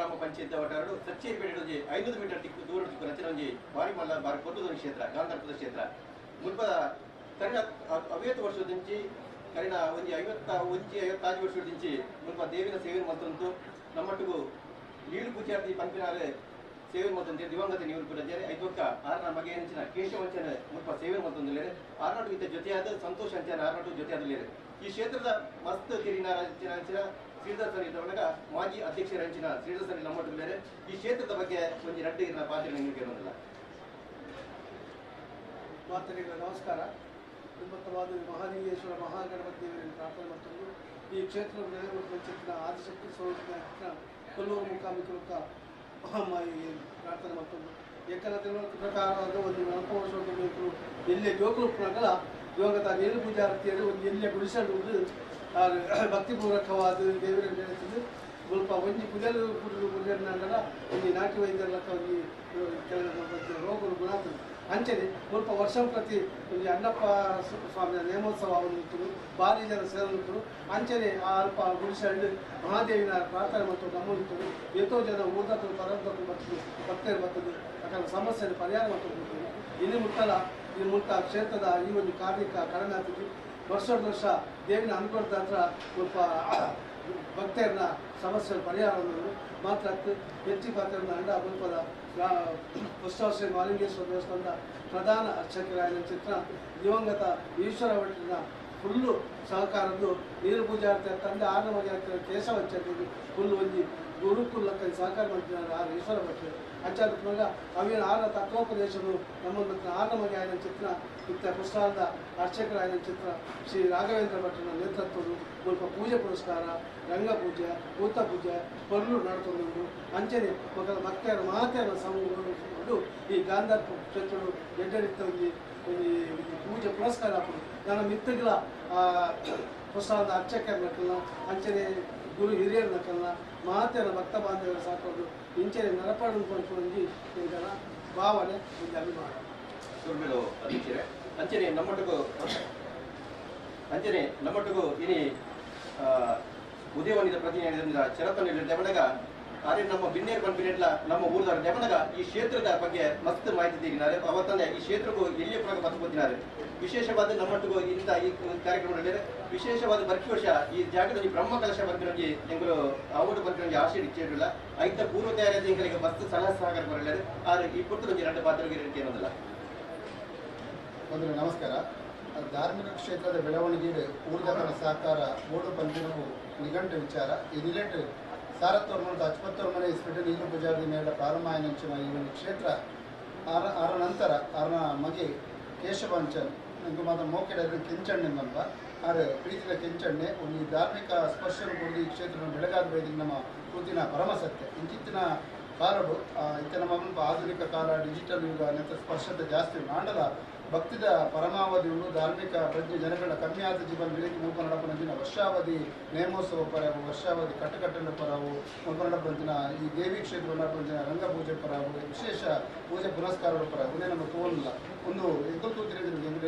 ಗ್ರಾಮ ಪಂಚಾಯತ್ ವಟಾರಡು ಸಚ್ಚೇರಿಪೇಟೆ 500 ಮೀಟರ್ ದಿಕ್ಕು ದೂರ ದಿಕ್ಕು ರಚನೆ ಒಂಜಿ ಬಾರಿ ಮಲ್ಲ ಬಾರಿ ಪೊರ್ತುದ ಕ್ಷೇತ್ರ ಗಾಂಧರ್ಪದ ಕ್ಷೇತ್ರ ಮುಲ್ಪದ ಕರಿನ 50 ವರ್ಷದಿಂಚಿ ಕರಿನ ಒಂಜಿ 51 55 ವರ್ಷದಿಂಚಿ ಮುಲ್ಪ ದೇವಿನ ಸೇವೆ ಮಲ್ತೊಂತು ನಮ್ಮಟ್ಟಿಗೂ ನೀರು ಪೂಜಾರ್ತಿ ಪಂಪಿನಾರೆ ಸೇವೆ ಮಲ್ತೊಂದು ದಿವಂಗತ ನೀರು ಪೂಜಾರಿ ಐದೊಕ್ಕ ಆರ್ನ ಮಗೆ ಅಂಚಿನ ಕೇಶವಂಚನ ಮುಲ್ಪ ಸೇವೆ ಮಲ್ತೊಂದುಲ್ಲೇರೆ ಆರ್ನಾಟು ಇತ್ತ ಜೊತೆಯಾದ ಸಂತೋಷ ಅಂಚನ ಆರ್ನಾಟು ಜೊತೆಯಾದಲ್ಲೇರೆ ಈ ಕ್ಷೇತ್ರದ ಮಸ್ತ್ ತಿರಿನಾರ ಅಂಚಿನ ಶ್ರೀಧರ್ ಸರ್ ಇದ್ದವಳಗ ಮಾಜಿ ಅಧ್ಯಕ್ಷರ ಅಂಚಿನ ಶ್ರೀಧರ್ ಸರ್ ನಮ್ಮಟ್ಟಿಲ್ಲೇರೆ ಈ ಕ್ಷೇತ್ರದ ಬಗ್ಗೆ ಒಂಜಿ ರಡ್ಡು ಇರನ ಪಾತ್ರ ನಿಮಗೆ ಇರೋದಿಲ್ಲ. ಮಾತರಿಗಳ ನಮಸ್ಕಾರ. ನಿಮ್ಮತ್ತವಾದ ಮಹಾಲಿಂಗೇಶ್ವರ ಮಹಾಗಣಪತಿ ದೇವರನ್ನು ಪ್ರಾರ್ಥನೆ ಮಾಡ್ಕೊಂಡು ಈ ಕ್ಷೇತ್ರದ ನೆಲೆಗೊಂಡ ಆದಿಶಕ್ತಿ ಸ್ವರೂಪದ ಕೊಲ್ಲೂರು ಮುಖಾಮುಖಿ ಮಹಾಮಾಯಿಗೆ ಪ್ರಾರ್ಥನೆ ಮಾಡ್ಕೊಂಡು ಏಕನ ಪ್ರಕಾರವಾದ ಒಂದು 40 ವರ್ಷ ಬೇಕು ಎಲ್ಲೇ ಜೋಕುಲಪ್ಪನಗಲ ದಿವಂಗತ ನೀರು ಪೂಜಾರತಿಯರು ಒಂದು ಎಲ್ಲೇ ಗುಡಿಸಲು ಭಕ್ತಿಪೂರ್ವಕವಾದ ದೇವರನ್ನು ಬೆಳೆಸಿದ್ದು ಸ್ವಲ್ಪ ಒಂಜಿ ಪುಜಲು ಕುಡಿದು ಪುಜರ್ನಂಡಲ ಒಂಜಿ ನಾಟಿ ವೈದ್ಯರ ಒಂಜಿ ಕೆಲವು ರೋಗಗಳು ಗುಣ ಆಗ್ತದೆ. ಅಂಚನೆ ಸ್ವಲ್ಪ ವರ್ಷ ಪ್ರತಿ ಒಂಜಿ ಅಣ್ಣಪ್ಪ ಸ್ವಾಮಿಯ ನೇಮೋತ್ಸವ ಒಂದು ಭಾರಿ ಜನ ಸೇರಿದ್ರು. ಅಂಚನೆ ಆ ಅಲ್ಪ ಗುಡಿಸಲು ಮಹಾದೇವಿನ ಪ್ರಾರ್ಥನೆ ಮತ್ತು ನಮ್ಮನ್ನು ಎಷ್ಟೋ ಜನ ಊರ್ದಕ್ಕೂ ಪರದಕ್ಕೂ ಬರ್ತದೆ ಭಕ್ತರು ಬರ್ತದೆ ಅಕಲ ಸಮಸ್ಯೆಯನ್ನು ಪರಿಹಾರ ಮತ್ತು ಇಲ್ಲಿ ಮುಟ್ಟಲ ಈ ಮುಟ್ಟ ಕ್ಷೇತ್ರದ ಈ ಒಂದು ಕಾರ್ಮಿಕ ಕಡಿಮೆ ಆಗ್ತದೆ. ವರ್ಷದ ವರ್ಷ ದೇವಿನ ಅನುಕೂಲದ ಹತ್ರ ಸ್ವಲ್ಪ ಭಕ್ತರನ್ನ ಸಮಸ್ಯೆ ಪರಿಹಾರ ಮಾತ್ರ ಹೆಚ್ಚು ಪಾತ್ರವನ್ನು ಅಂಡ ಮುಲ್ಪದ ಪುಷ್ಪಶ್ರೀ ಮಹಾಲಿಂಗೇಶ್ವರ ದೇವಸ್ಥಾನದ ಪ್ರಧಾನ ಅರ್ಚಕರಾಯನ ಚಿತ್ರ ದಿವಂಗತ ಈಶ್ವರ ಭಟ್ಟನ ಫುಲ್ಲು ಸಹಕಾರದ್ದು ನೀರು ಪೂಜಾರ್ತಿ ತಂದೆ ಆರ್ನಮಗೆ ಕೇಶವಂಚ ಫುಲ್ಲು ಒಂಜಿ ಗುರುಕುಲಕ್ಕೆ ಸಹಕಾರ ಮಾಡ್ತಿದ್ದಾರೆ ಆರ್ ಈಶ್ವರ ಭಟ್ಟರು. ಅಂಚಾದ ಅವಿನ ಆರ ತತ್ವೋಪದೇಶರು ನಮ್ಮ ಆರ್ನಮಗೆ ಆಯನ ಚಿತ್ರ ಇತ್ತ ಪುಷ್ಪಾಲದ ಅರ್ಚಕರಾಯನ ಚಿತ್ರ ಶ್ರೀ ರಾಘವೇಂದ್ರ ಭಟ್ಟನ ನೇತೃತ್ವದ ಮುಲ್ಪ ಪೂಜೆ ಪುರಸ್ಕಾರ ರಂಗಪೂಜೆ ಭೂತ ಪೂಜೆ ಪರ್ಲು ನಡ್ಕೊಂಡು ಅಂಚನೆ ಮಕ್ಕಳ ಭಕ್ತರ ಮಾತೆಯನ್ನು ಸಮೂಹಗಳು ಈ ಗಾಂಧರ್ಪ ಕ್ಷೇತ್ರಗಳು ಎಡ್ಡರಿತ್ತ ಒಂಜಿ ಒಂಜಿ ಪೂಜೆ ಪುರಸ್ಕಾರ ಹಾಕೋದು ನನ್ನ ಮಿತ್ತಗಳ ಪುಷ್ಪಾಲದ ಅರ್ಚಕರ ನಕಲ್ನ ಅಂಚನೆ ಗುರು ಹಿರಿಯರ ನಕಲ್ನ ಮಾತೆಯ ಭಕ್ತ ಬಾಂಧವರ ಸಾಕೋದು ಇಂಚನೆ ನರಪಾಡು ಒಂಜಿ ಎಂಕಲ ಭಾವನೆ ಒಂದು ಅಭಿಮಾನ. ಸುರ್ಮೇಲು ಅಧ್ಯಕ್ಷರೇ ಅಂಚನೆ ನಮ್ಮಟ್ಟಿಗೂ ಇನಿ ಉದಯವಾಣಿದ ಪ್ರತಿನಿಧಿ ಚರತನ ದೇವಣಗ ಆದ್ರೆ ನಮ್ಮ ಬಿನ್ನೇರು ಪನ್ಪಿನೆಟ್ಲ ನಮ್ಮ ಊರ್ದಾರ ದೇವಣಗ ಈ ಕ್ಷೇತ್ರದ ಬಗ್ಗೆ ಮಸ್ತ್ ಮಾಹಿತಿ ತೀರಿನಾರೆ ಅವತ್ತಂದೆ ಈ ಕ್ಷೇತ್ರಕ್ಕೂ ಎಲ್ಲಿಯ ಪ್ರಗ ಬದುಕುತ್ತಿದ್ದಾರೆ. ವಿಶೇಷವಾದ ನಮ್ಮಟ್ಟಿಗೂ ಇಂಥ ಈ ಕಾರ್ಯಕ್ರಮದಲ್ಲಿ ವಿಶೇಷವಾದ ಬರ್ಕಿ ವರ್ಷ ಈ ಜಾಗದಲ್ಲಿ ಬ್ರಹ್ಮ ಕಲಶ ಬರ್ಪಿನೊಂಜಿ ಎಂಗಳು ಆವಡು ಬರ್ಪಿನೊಂಜಿ ಆಶೆ ಇಚ್ಛೆ ಐತ ಪೂರ್ವ ತಯಾರಿ ಎಂಗಳಿಗೆ ಮಸ್ತ್ ಸಲಹೆ ಸಹಕಾರ ಬರಲಿಲ್ಲ. ಆದ್ರೆ ಈ ಪುಟ್ಟದೊಂಜಿ ಎರಡು ಪಾತ್ರಗಳಿಗೆ ಏನೊಂದಿಲ್ಲ. ಮೊದಲು ನಮಸ್ಕಾರ. ಧಾರ್ಮಿಕ ಕ್ಷೇತ್ರದ ಬೆಳವಣಿಗೆ ಊರ್ದಕನ ಸಹಕಾರ ಬೋರ್ಡು ಪಂಪಿನವು ನಿಘಂಟು ವಿಚಾರ. ಈ ನಿಲೆಟ್ ಸಾರತ್ತೋರ್ಮನೆ ಅಚ್ಪತ್ತೋರ್ಮನೆ ಇಸ್ಪೆಟ್ಟು ನೀರು ಪೂಜಾರಿ ಮೇಳ ಪ್ರಾರಂಭ ಆಯನಂಚಿನ ಈ ಒಂದು ಕ್ಷೇತ್ರ ಆರ ನಂತರ ಆರನ ಮಗೆ ಕೇಶವಾಂಚನ್ ನಂಗೆ ಮಾತ್ರ ಮೋಕೆಡ ಕೆಂಚಣ್ಣೆ ಬಂದ ಆರು ಪ್ರೀತಿಯ ಕೆಂಚಣ್ಣೆ ಒಂದು ಈ ಧಾರ್ಮಿಕ ಸ್ಪರ್ಶನ ಕೊಡಲು ಈ ಕ್ಷೇತ್ರವನ್ನು ಬೆಳಗಾದ ಬೈದಿಗೆ ನಮ್ಮ ಕೃತಿನ ಪರಮಸತ್ಯ. ಇಂಚಿತ್ತಿನ ಕಾಲಡು ಇತ್ತ ನಮ್ಮ ಆಧುನಿಕ ಕಾಲ ಡಿಜಿಟಲ್ ಯುಗ ನೆತ್ತ ಸ್ಪರ್ಶತೆ ಜಾಸ್ತಿ ಉಂಟು. ಭಕ್ತಿದ ಪರಮಾವಧಿ ಉಂಡು ಧಾರ್ಮಿಕ ಪ್ರಜ್ಞೆ ಜನಗಳ ಕಮ್ಮಿ ಆದ ಜೀವನ ಬೆಳಗ್ಗೆ ಮುಲ್ಪ ನಡಪನಂಚಿನ ವರ್ಷಾವಧಿ ನೇಮೋತ್ಸವ ಪರವು ವರ್ಷಾವಧಿ ಕಟ್ಟಕಟ್ಟಲ ಪರವು ಮುಲ್ಪ ನಡಪಂಚಿನ ಈ ದೇವಿ ಕ್ಷೇತ್ರ ನಡಪಂಚಿನ ರಂಗಪೂಜೆ ಪರವು ವಿಶೇಷ ಪೂಜೆ ಪುರಸ್ಕಾರಗಳ ಪರವು ಉದೇ ನಮ್ಮ ತೋಲಿಲ್ಲ ಒಂದು ಎಂಕಲ್ ತೂತಿರ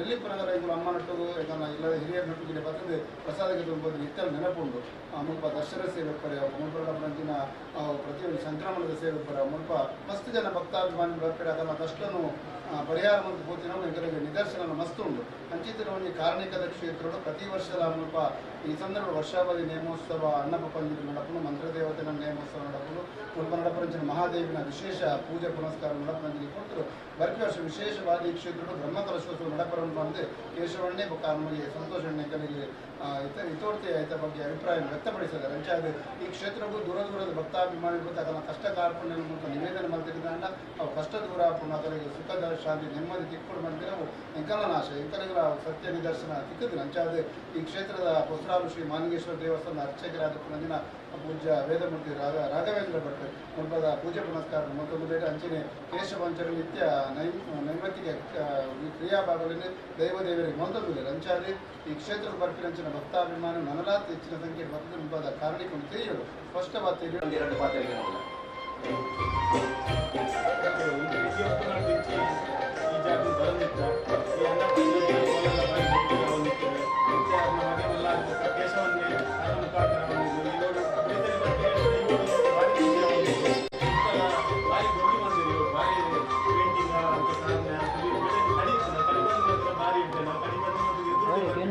ಎಲ್ಲಿ ಪುನಗರ ಎಂಕುಲು ಅಮ್ಮ ನಟ್ಟು ಯಾಕಂದ್ರೆ ಇಲ್ಲ ಹಿರಿಯರ ನಟ್ಟು ಗಿಡ ಬರ್ತದೆ ಪ್ರಸಾದಕ್ಕೆ ತುಂಬೋದು ನಿತ್ಯ ನೆನಪುಂಡು. ಮುಲ್ಪ ದರ್ಶನ ಸೇವೆ ಪರವು ಮುಲ್ಪ ನಡಪನಂಚಿನ ಪ್ರತಿಯೊಂದು ಸಂಕ್ರಮಣದ ಸೇವೆ ಪರವು ಮುಲ್ಪ ಮಸ್ತ್ ಜನ ಭಕ್ತಾಭಿಮಾನಿ ಬರ್ಪೇಡ ಅದನ್ನು ಕಷ್ಟನು ಪರಿಹಾರ ಮತ್ತು ಪೂತಿನ ಎಂಕಲಿಗೆ ನಿದರ್ಶನ ಮಸ್ತ್ ಉಂಟು. ಅಂಚಿತರ ಒಂದು ಕಾರ್ಣಿಕದ ಕ್ಷೇತ್ರಗಳು ಪ್ರತಿ ವರ್ಷದ ಮುಲ್ಪ ಈ ಸಂದರ್ಭ ವರ್ಷಾವಧಿ ನೇಮೋತ್ಸವ ಅಣ್ಣಪ್ಪ ಪಂಜಿನ ನಡಪುನು ಮಂತ್ರದೇವತೆನ ನೇಮೋತ್ಸವ ನಡಪುನು ಮುಲ್ಪ ನಡಪರಂಚಿನ ಮಹಾದೇವಿನ ವಿಶೇಷ ಪೂಜೆ ಪುನಸ್ಕಾರ ನಡಪರಂಚಿನ ಕೊಡ್ತರು ಬರ್ಕಿ ವರ್ಷ ವಿಶೇಷವಾಗಿ ಈ ಕ್ಷೇತ್ರಗಳು ಬ್ರಹ್ಮಕಲಶೋತ್ಸವ ನಡಪರಂದು ಅಂದೆ ಕೇಶವಣ್ಣೆ ನಮಗೆ ಸಂತೋಷಣ್ಣೆ ಕಲಿಗೆ ಇತೋರ್ತಿ ಐತ ಬಗ್ಗೆ ಅಭಿಪ್ರಾಯ ವ್ಯಕ್ತಪಡಿಸಿದ್ದಾರೆ. ಅಂಚಾದ ಈ ಕ್ಷೇತ್ರಕ್ಕೂ ದೂರ ದೂರದ ಭಕ್ತಾಭಿಮಾನಿಗಳು ತನ್ನ ಕಷ್ಟ ಕಾರ್ಪಣ್ಯ ಮತ್ತು ನಿವೇದನೆ ಮಾಡ್ತಿದ್ದ ಅವು ಕಷ್ಟ ದೂರ ಅದರಿಗೆ ಸುಖದ ಶಾಂತಿ ನೆಮ್ಮದಿ ತಿಕ್ಕೊಂಡು ಬಂದರೆ ಅವು ಎಂಕಲನಾಶ ಎಂಕಲಿಗಳ ಸತ್ಯ ನಿದರ್ಶನ ತಿಕ್ಕದಿಲ್ಲ. ಅಂಚಾದ ಈ ಕ್ಷೇತ್ರದ ಹೊಸರಾಲು ಶ್ರೀ ಮಾನಗೇಶ್ವರ ದೇವಸ್ಥಾನದ ಅರ್ಚಕರಾದ ಪುನಂದಿನ ಪೂಜ್ಯ ವೇದಮೂರ್ತಿ ರಾಘವೇಂದ್ರ ಭಟ್ ಮುಲ್ಪದ ಪೂಜೆ ಪುನಸ್ಕಾರ ಮತ್ತೊಂದು ಬೇರೆ ಅಂಚನೆ ಕೇಶವಂಚರ ನಿತ್ಯ ನೈಮಿತ್ತಿಕ ಕ್ರಿಯಾಭಾಗಗಳಲ್ಲಿ ದೈವದೇವರಿಗೆ ಮತ್ತೊಂದು ಅಂಚಾದಿ ಈ ಕ್ಷೇತ್ರದ ಬರ್ಪಿನಂಚಿನ ಭಕ್ತಾಭಿಮಾನಿ ನನಲಾತ್ ಹೆಚ್ಚಿನ ಸಂಖ್ಯೆ ಭಕ್ತ ಮುಲ್ಪದ ಕಾರಣಕ್ಕೆ ತಿಳಿಯಲು ಸ್ಪಷ್ಟವಾದ ತಿಳಿಯಲು ಎರಡು ಪಾತ್ರಗಳಿಗೆ ಕೇಶವನ್ನೇ ಮುಖಾಂತರ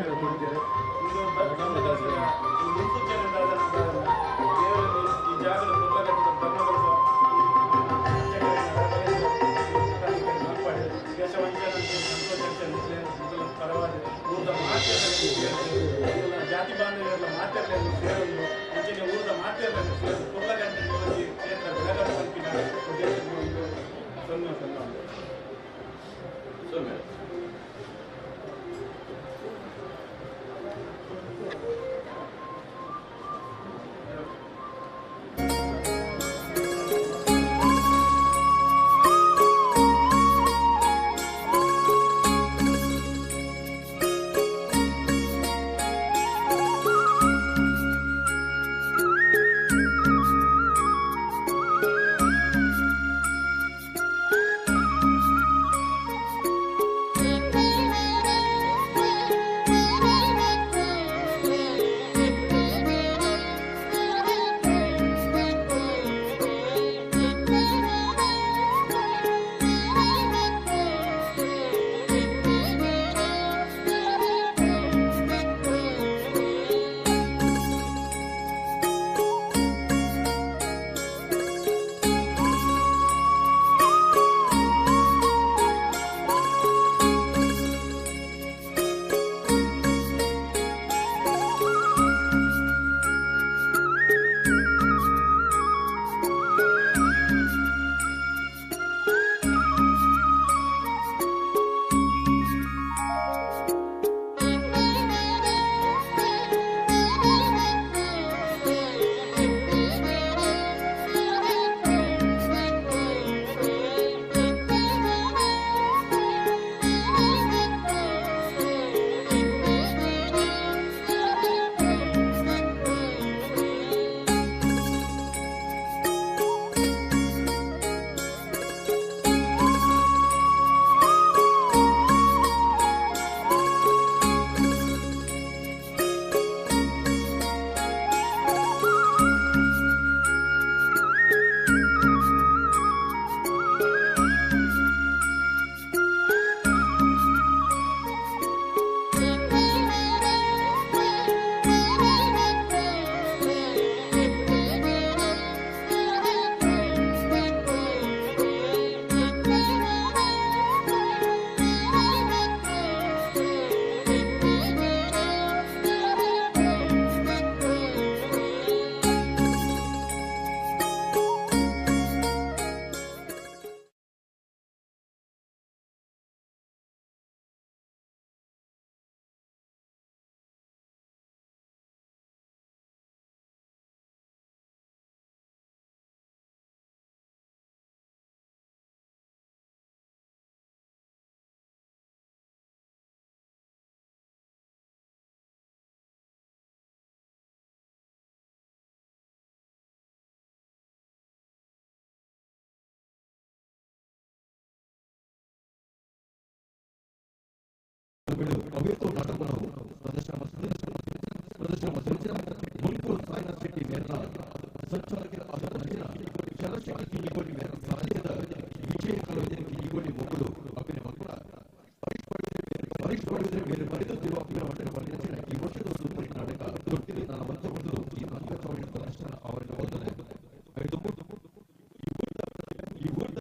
ಮೇರ್ ಕೊರ್ತೆರ್. ಉಂದು ಧರ್ಮ ಕೆಲಸ ಮುನ್ಸೂಚನೆ ದಾದ ದೇವರಲ್ಲಿ ಈ ಜಾಗದ ಪೊರ್ಲಗಟ್ಟದ ಧರ್ಮ ಕೆಲಸ ಪರವಾದ ಊರದ ಮಾತೆರ್ಲ ಜಾತಿ ಬಾಂಧವ್ಯರ ಮಾತೆರ್ಲ ಸೇರೊಂದು ಅಂಚನೆ ಊರದ ಮಾತೆರ್ಲ ಸೇರು ಪೊರ್ಲಗಂಟೆ ಒಂಜಿ ಕ್ಷೇತ್ರ ಬೆಳಗಡ ಪನ್ಪಿನ ಉದ್ದೇಶ ಸೊನ್ನೆ ಸೊನ್ನೆ. ಸೊನ್ನೆ. ಅವೇತೋ ನಾಟಕವನ್ನು ಪ್ರದರ್ಶನ ಪ್ರದರ್ಶನ ಮುಲ್ಪೂರು ಸಾಯಿನಾಥ್ ಶೆಟ್ಟಿ ಮೇರ್ನ ಸಂಚಾಲಕರ ಶರತ್ ಶೆಟ್ಟಿ ಕಿಂಗೋಡಿ ಮೇರ್ನ ಸಾಹಿತ್ಯದ ವಿಜಯ ಕಿಂಗೋಡಿ ಮೊದಲು ಅಭಿನಯ ಮಕ್ಕಳ ಪರೀಕ್ಷೆ ಪಡೆದರೆ ಬೇರೆ ಬರೆದು ಅಭಿನಯ ಈ ವರ್ಷದ ಸೂಪರ್ ನಾಟಕ ದೊಡ್ಡ ನಾನು ಈ ಪ್ರದರ್ಶನ ಅವರ ಈ ಊರ್ದ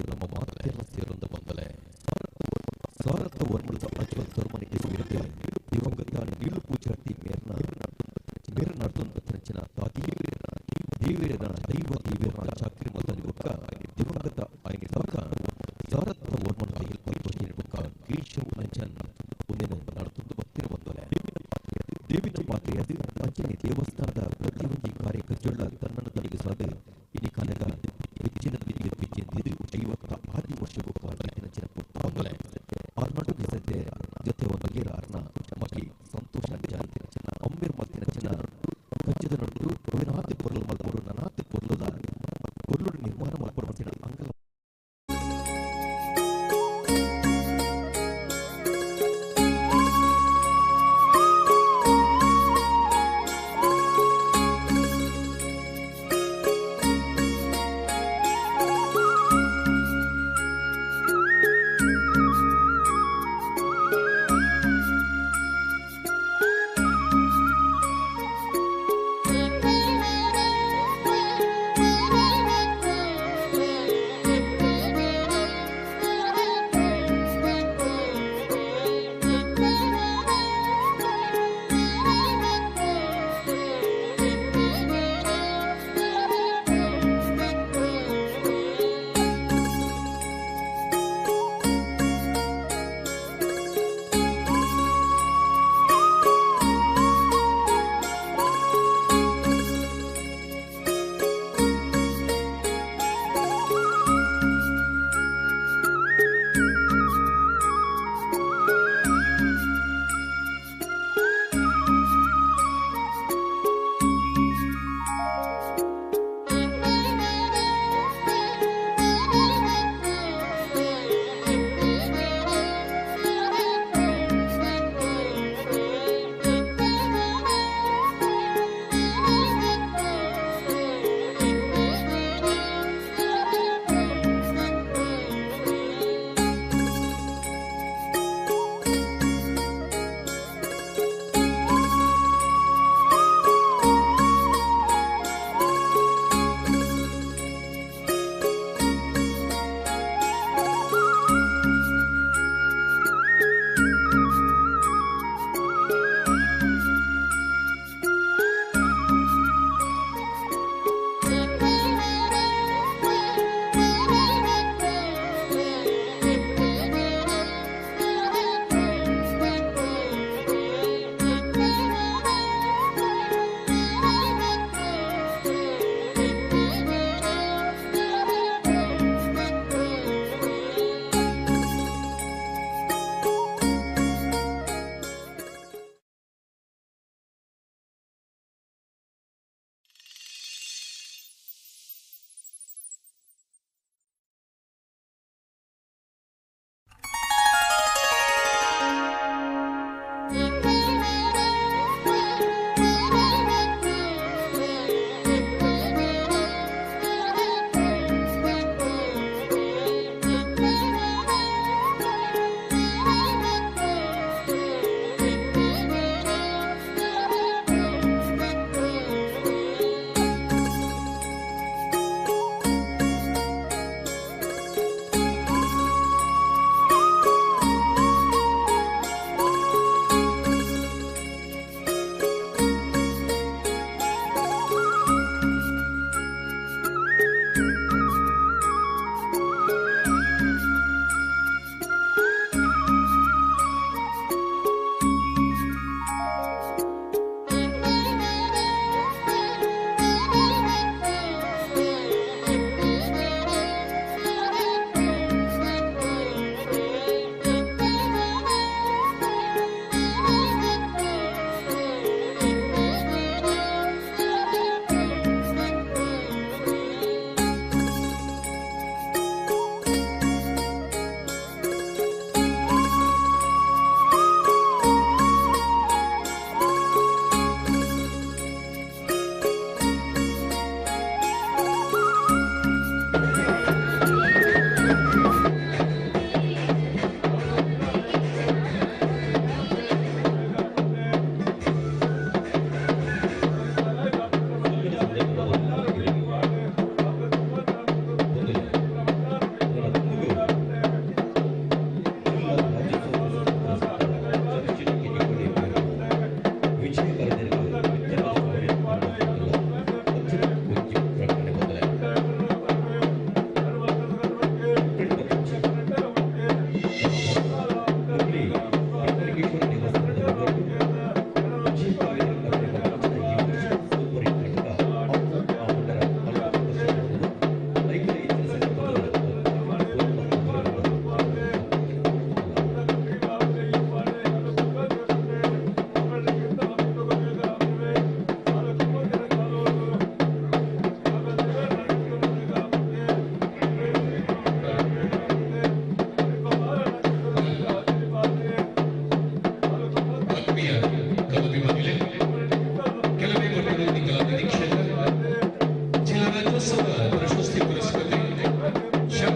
ನಮ್ಮ ಮಾತೆಲ್ಲ ಸೇರೊಂದು ಬಂದಲೆ ಸಾರತ್ತ ವರ್ಮಳದ ಅಜ್ವತ್ತೊರ್ಮನೆ ಇಸ್ವಿಯಲ್ಲಿ ದಿವಂಗತ ನೀಳು ಪೂಜಾರ್ತಿ ಮೇರ್ನ ಮೇರ ನಡ್ತೊಂದು ಬತ್ತಿನಂಚಿನ ತೀವ್ರ ದೇವಿರನ ದೈವ ದೇವಿರನ ಚಾಕ್ರಿ ಮಲ್ತನಿ ಬೊಕ್ಕ ದಿವಂಗತ ಆಯ್ನ ಬೊಕ್ಕ ಸಾರತ್ತ ವರ್ಮಳದ ಎಲ್ಪತ್ತು ಬೊಕ್ಕ ಕೇಶವ ನಂಚನ್ ಉಂದೆನ್ ನಡ್ತೊಂದು ಬತ್ತಿರ ಬಂದಲೆ ದೇವಿನ ಪಾತ್ರೆಯ ಅಂಚನೆ ದೇವಸ್ಥಾನದ ಪ್ರತಿಯೊಂದು ಕಾರ್ಯಕರ್ತರುಗಳ ತನ್ನನ್ನು ತೊಡಗಿಸಾದ ಇನಿ ಕಾಲದ ಹೆಚ್ಚಿನ ಚೆಂದಿದ್ದು 56 ವರ್ಷ ಬೊಕ್ಕ ಬಂದಲೆ ಆರ್ಮಟು ಸದ್ಯ ಜೊತೆ ಒಂದು ಅರ್ಣ ಮಗಿ ಸಂತೋಷ ಅಮ್ಮಿರ್ ಮತ್ತಿನ ಚೆನ್ನ ಕಜ್ಜದ ನಡು ವಿನಾತಿ ಪೊರ್ಲು ಮಲ್ಪೊಡು ನನಾತಿ ಪೊರ್ಲುದ ಪೊರ್ಲುಡು ನಿರ್ಮಾಣ ಮಲ್ಪೊಡು ಮತ್ತಿನ ಅಂಗಲ.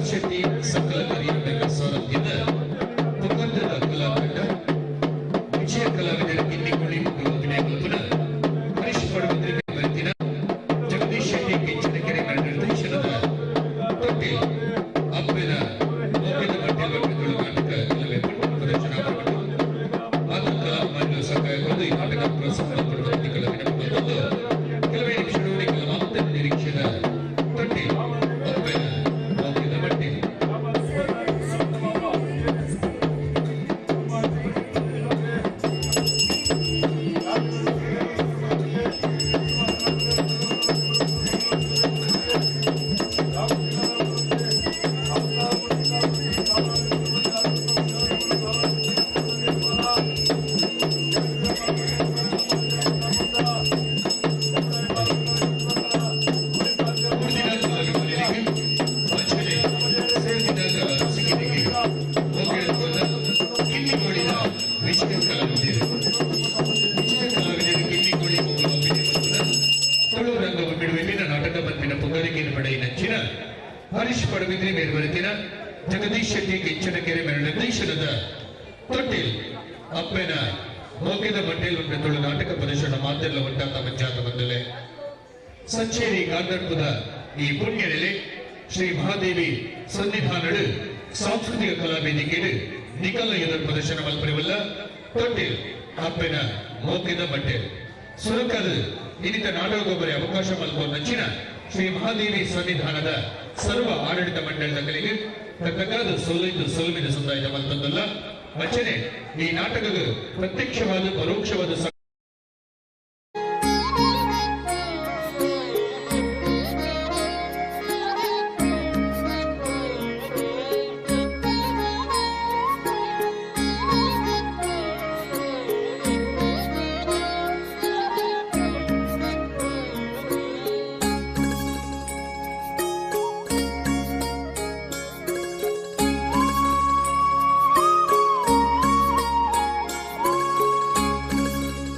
ಭರತ್ ಶೆಟ್ಟಿ ಸಕಲ ಕರಿಯ ಸಾರಥ್ಯದ ಪುಗರ್ದದ ಕಲಾತಂಡ ವಿಜಯ ಕಲಾವಿದರ ಕಿನ್ನಿಕೋಳಿ ಮತ್ತು ಅಭಿನಯ ಕಲ್ಪನ ಹರೀಶ್ ಪಡುಬಿದ್ರಿ ಬರೆತಿನ ಜಗದೀಶ್ ಶೆಟ್ಟಿ ಕೆಂಚನಕೆರೆ ನಿರ್ದೇಶನದ ತೊಟ್ಟಿಲ್ ಅಪ್ಪೆನ ಮೋಕೆದ ಮಟ್ಟೆಲ್ ಬಟ್ಟೆಗಳು ನಾಟಕ ಕೆಲವೇ ಪ್ರದರ್ಶನ ಮಾತೃ ಕಲಾಭಿಮಾನಿಗಳ ಸಹಕಾರ ಈ ನಾಟಕ ಪ್ರೋತ್ಸಾಹ ಪಡುವಂತೆ ವಿನಂತಿ ಕೆಲವೇ ನಿಮಿಷಗಳು ನಿಖಲ ಮಾತ್ರ ನಿರೀಕ್ಷೆಯ ತೊಟ್ಟಿಲ್ ಅಪ್ಪೆನ ಮೋಕೆದ ಮಟ್ಟೆಲ್. ಹರೀಶ್ ಪಡುಬಿದ್ರಿ ಮೇಲ್ಬರುತ್ತಿನ ಜಗದೀಶ್ ಶೆಟ್ಟಿ ಕೆಂಚನಕೆರೆ ನಿರ್ದೇಶನದ ತೊಟ್ಟಿಲ್ ಅಪ್ಪೆನ ಮೋಕೆದ ಮಟ್ಟೆಲ್ ಉಂಟು ತುಳು ನಾಟಕ ಪ್ರದರ್ಶನ ಮಾತೆಲ್ಲ ಉಂಟಾತ ಮಂಜಾತ ಬಂದಲೆ ಸಂಚೇರಿ ಗಾಂಧರ್ಪದ ಈ ಪುಣ್ಯ ನೆಲೆ ಶ್ರೀ ಮಹಾದೇವಿ ಸನ್ನಿಧಾನಡು ಸಾಂಸ್ಕೃತಿಕ ಕಲಾ ವೇದಿಕೆಡು ನಿಕಲ ಎದುರು ಪ್ರದರ್ಶನ ಮಲ್ಪರಿವಲ್ಲ ತೊಟ್ಟಿಲ್ ಅಪ್ಪೆನ ಮೋಕೆದ ಮಟ್ಟೆಲ್ ಸುರಕದ ಇನ್ನಿತ ನಾಟಕೊಬ್ಬರ ಅವಕಾಶ ಮಲ್ಪುವ ನಂಚಿನ ಶ್ರೀ ಮಹಾದೇವಿ ಸನ್ನಿಧಾನದ ಸರ್ವ ಆಡಳಿತ ಮಂಡಳದ ಕಲೆಗೆ ತಕ್ಕದಾದ ಸೊಲ್ಲಿದ್ದು ಸೊಲ್ಮಿನ ಸಂದಾಯದ ಮಲ್ತಂದಲ್ಲ ಅಂಚನೆ ಈ ನಾಟಕದ ಪ್ರತ್ಯಕ್ಷವಾದ ಪರೋಕ್ಷವಾದ Thank you.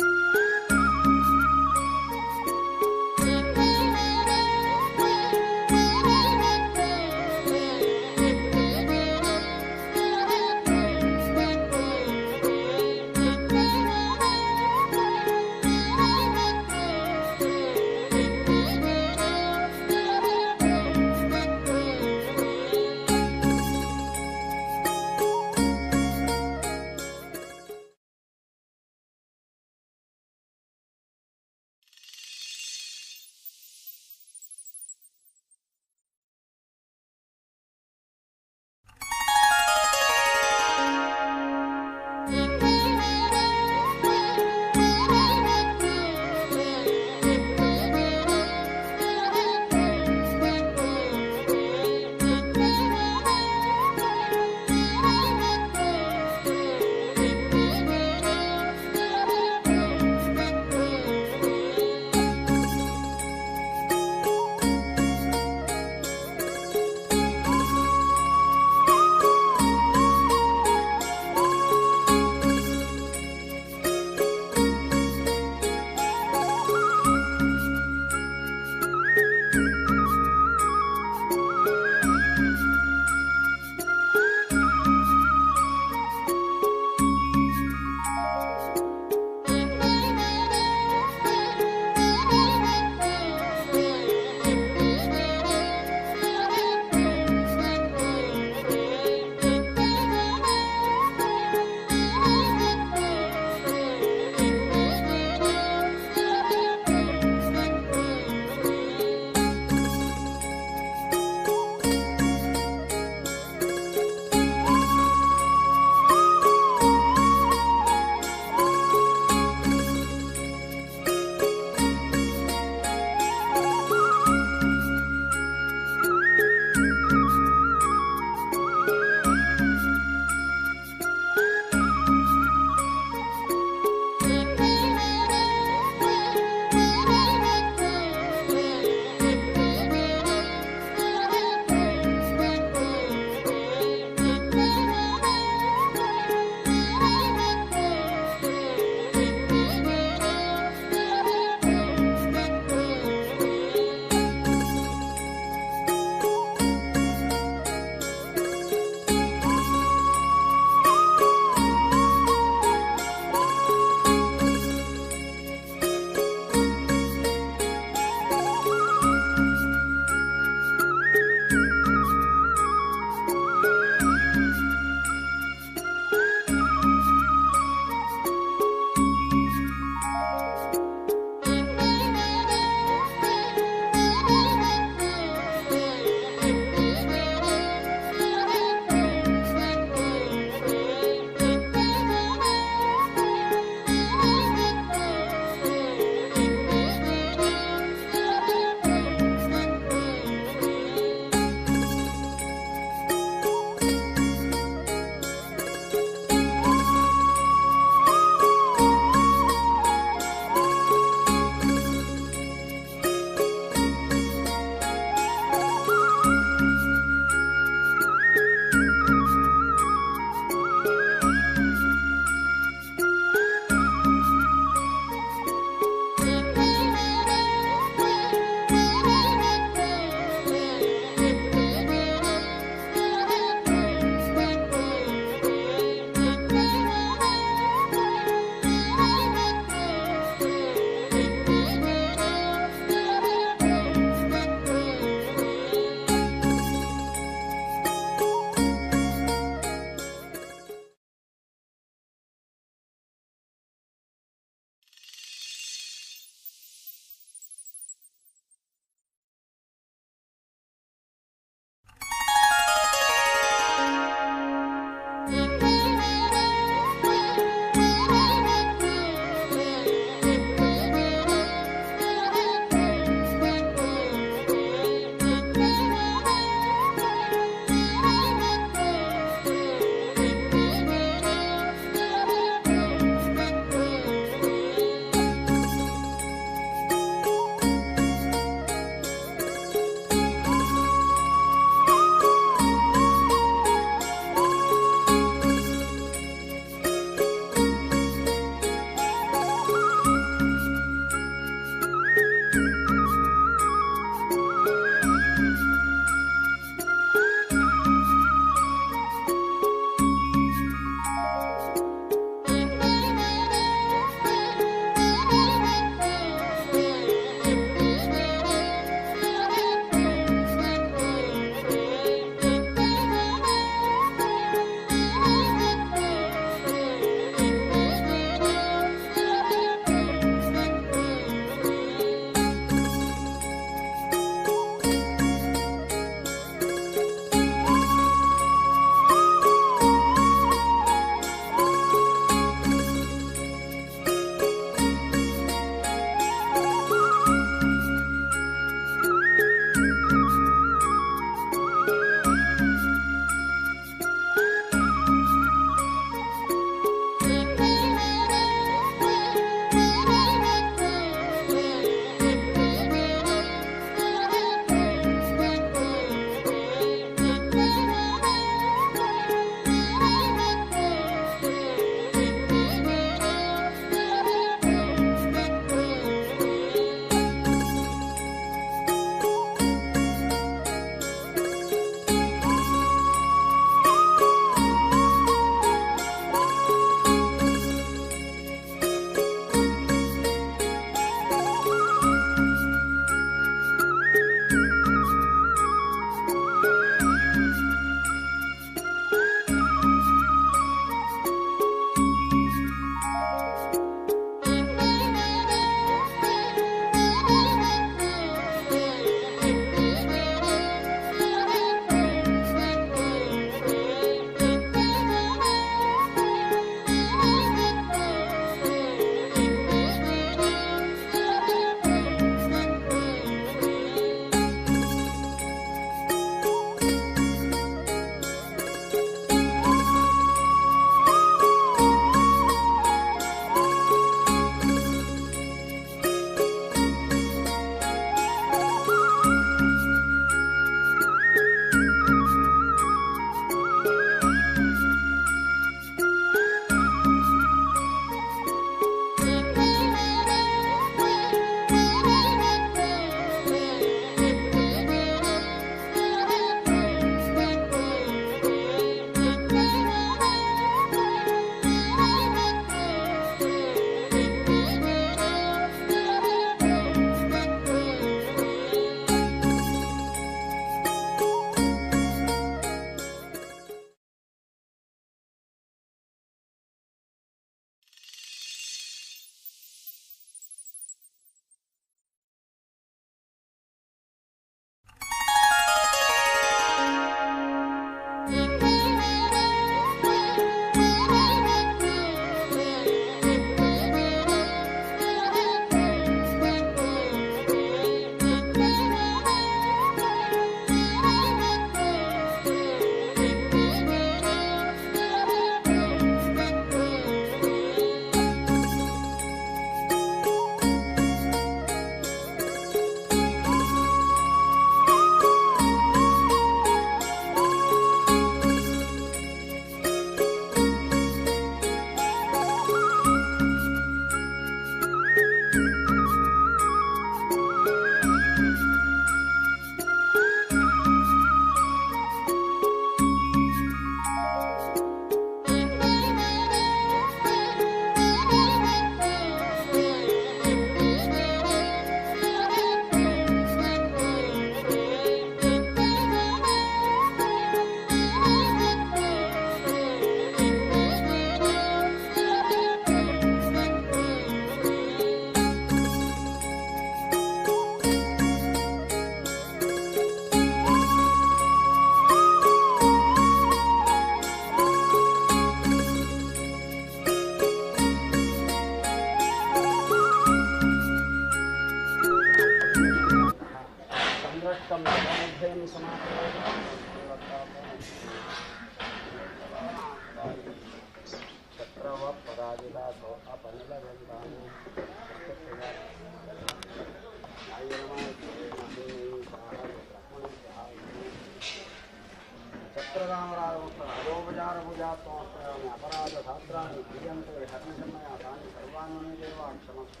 ಸಮರ್ಪಯಾಮಿ ಅಪರಾಧ ಸಹಸ್ರಾಣಿ ಕ್ರಿಯಂತೆ ಹರ್ಣಶಮಯ ತಾನಿ ಸರ್ವಾಣಿ ದೇವ ಕ್ಷಮಸ್ವ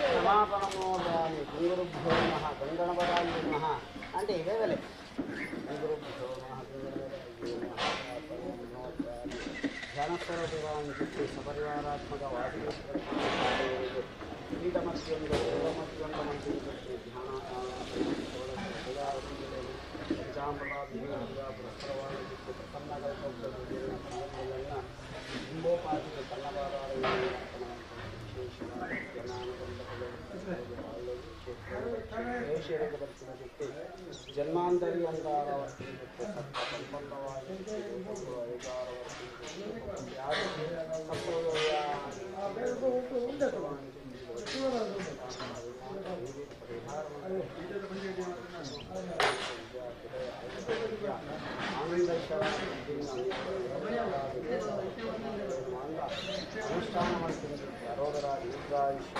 ಕ್ಷಮಾಪಣಮೋದಾಮಿ ಗುರುಭ್ಯೋ ನಮಃ ಗಂಗಣಪದಾಯ ನಮಃ అంటే ఇవే వెలే గురుభ్యో నమః గంగణపదాయ నమః ಧ್ಯಾನಸ್ವರೂಪಗಳನ್ನು చెప్పి సపరివారాత్మక వాసుదేశ్వర పీఠమధ్యంలో పీఠమధ్యంలో మంత్రి చెప్పి ధ్యాన పంచాంబలాభిపురస్పరవాణి చెప్పి ప్రసన్న బింబోపాధిక కన్నబారాలు చెప్పి జన్మాంతరి అంగారవర్తి చెప్పి సప్త సంపన్నవాయి ಅನುಷ್ಠಾನ ಮಾಡ್ತೀನಿ ಅರೋಗರ ದೀರ್ಘಾಯುಷ್ಯ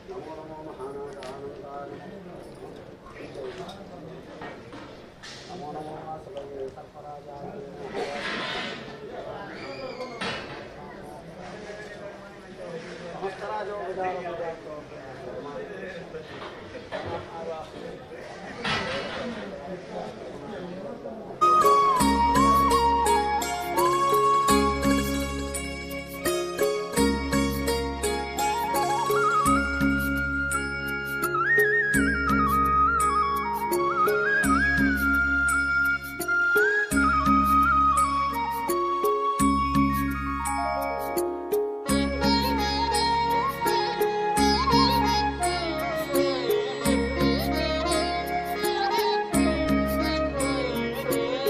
ನಮೋ ನಮೋ ಮಹಾನಾದ ಆನಂದಾಯ ನಮೋ ನಮೋ Vasudeva ಸರ್ಪರಾಜಾಯ ಸಮಸ್ತರಾಜೋ Thank you.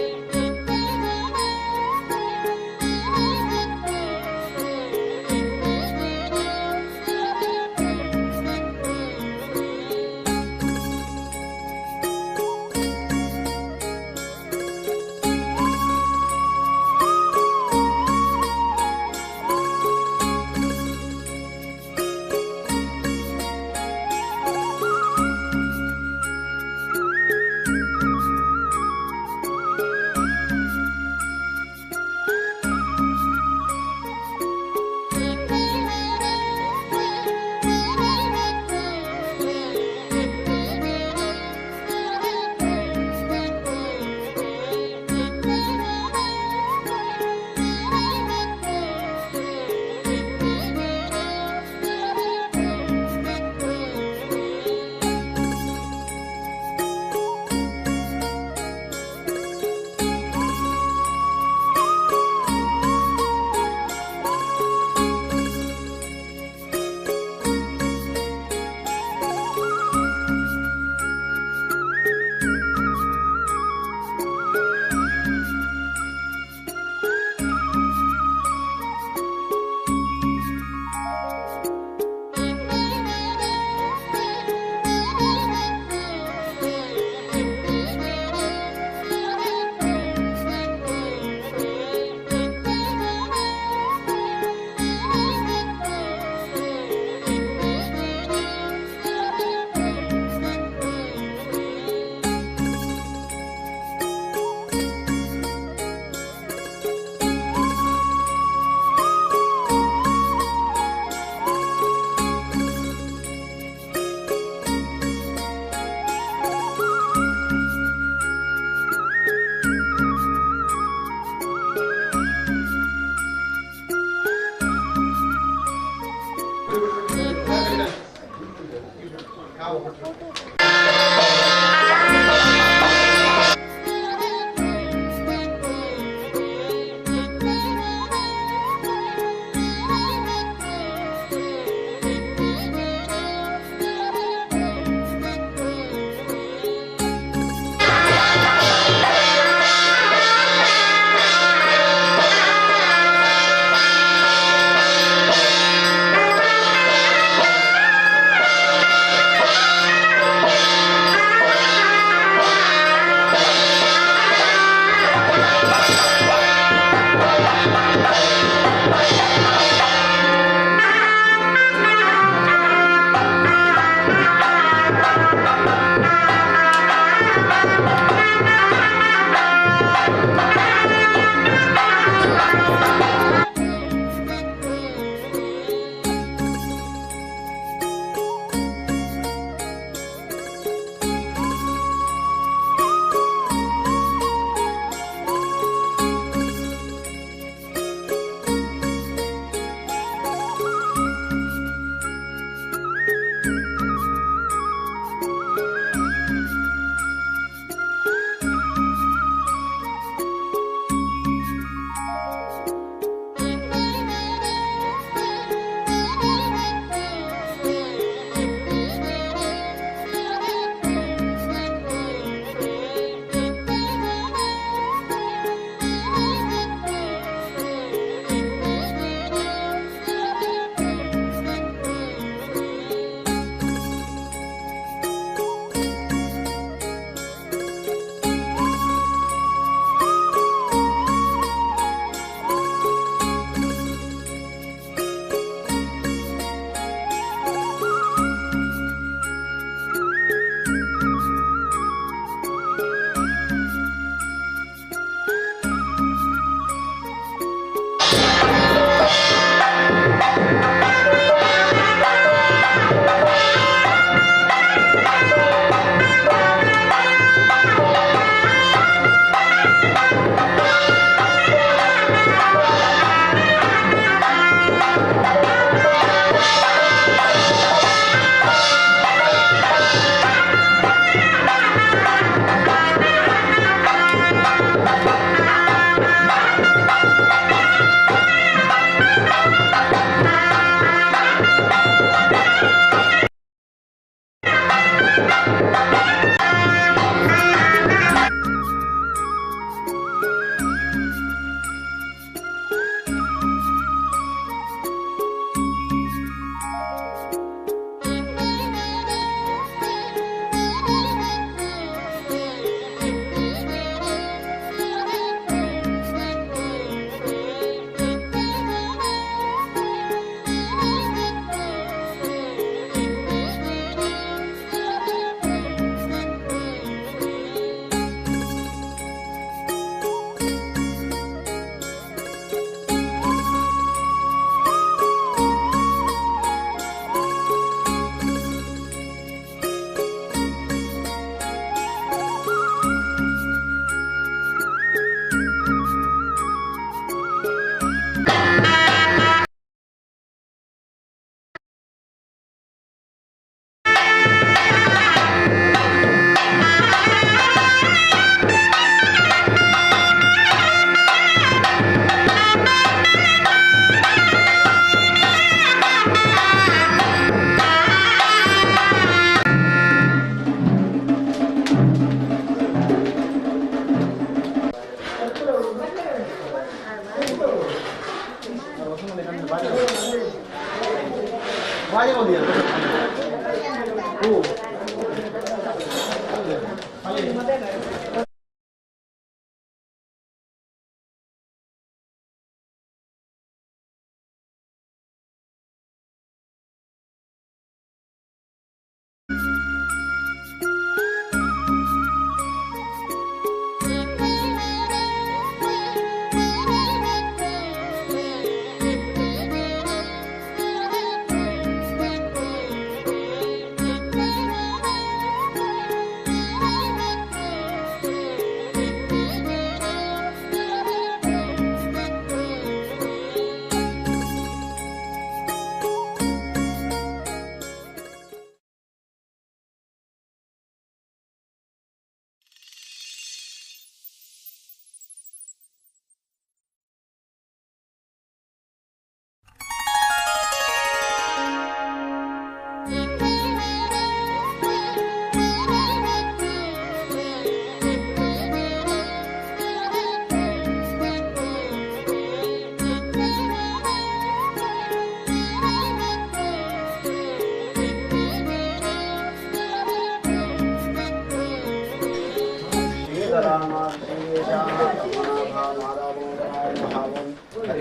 Thank you.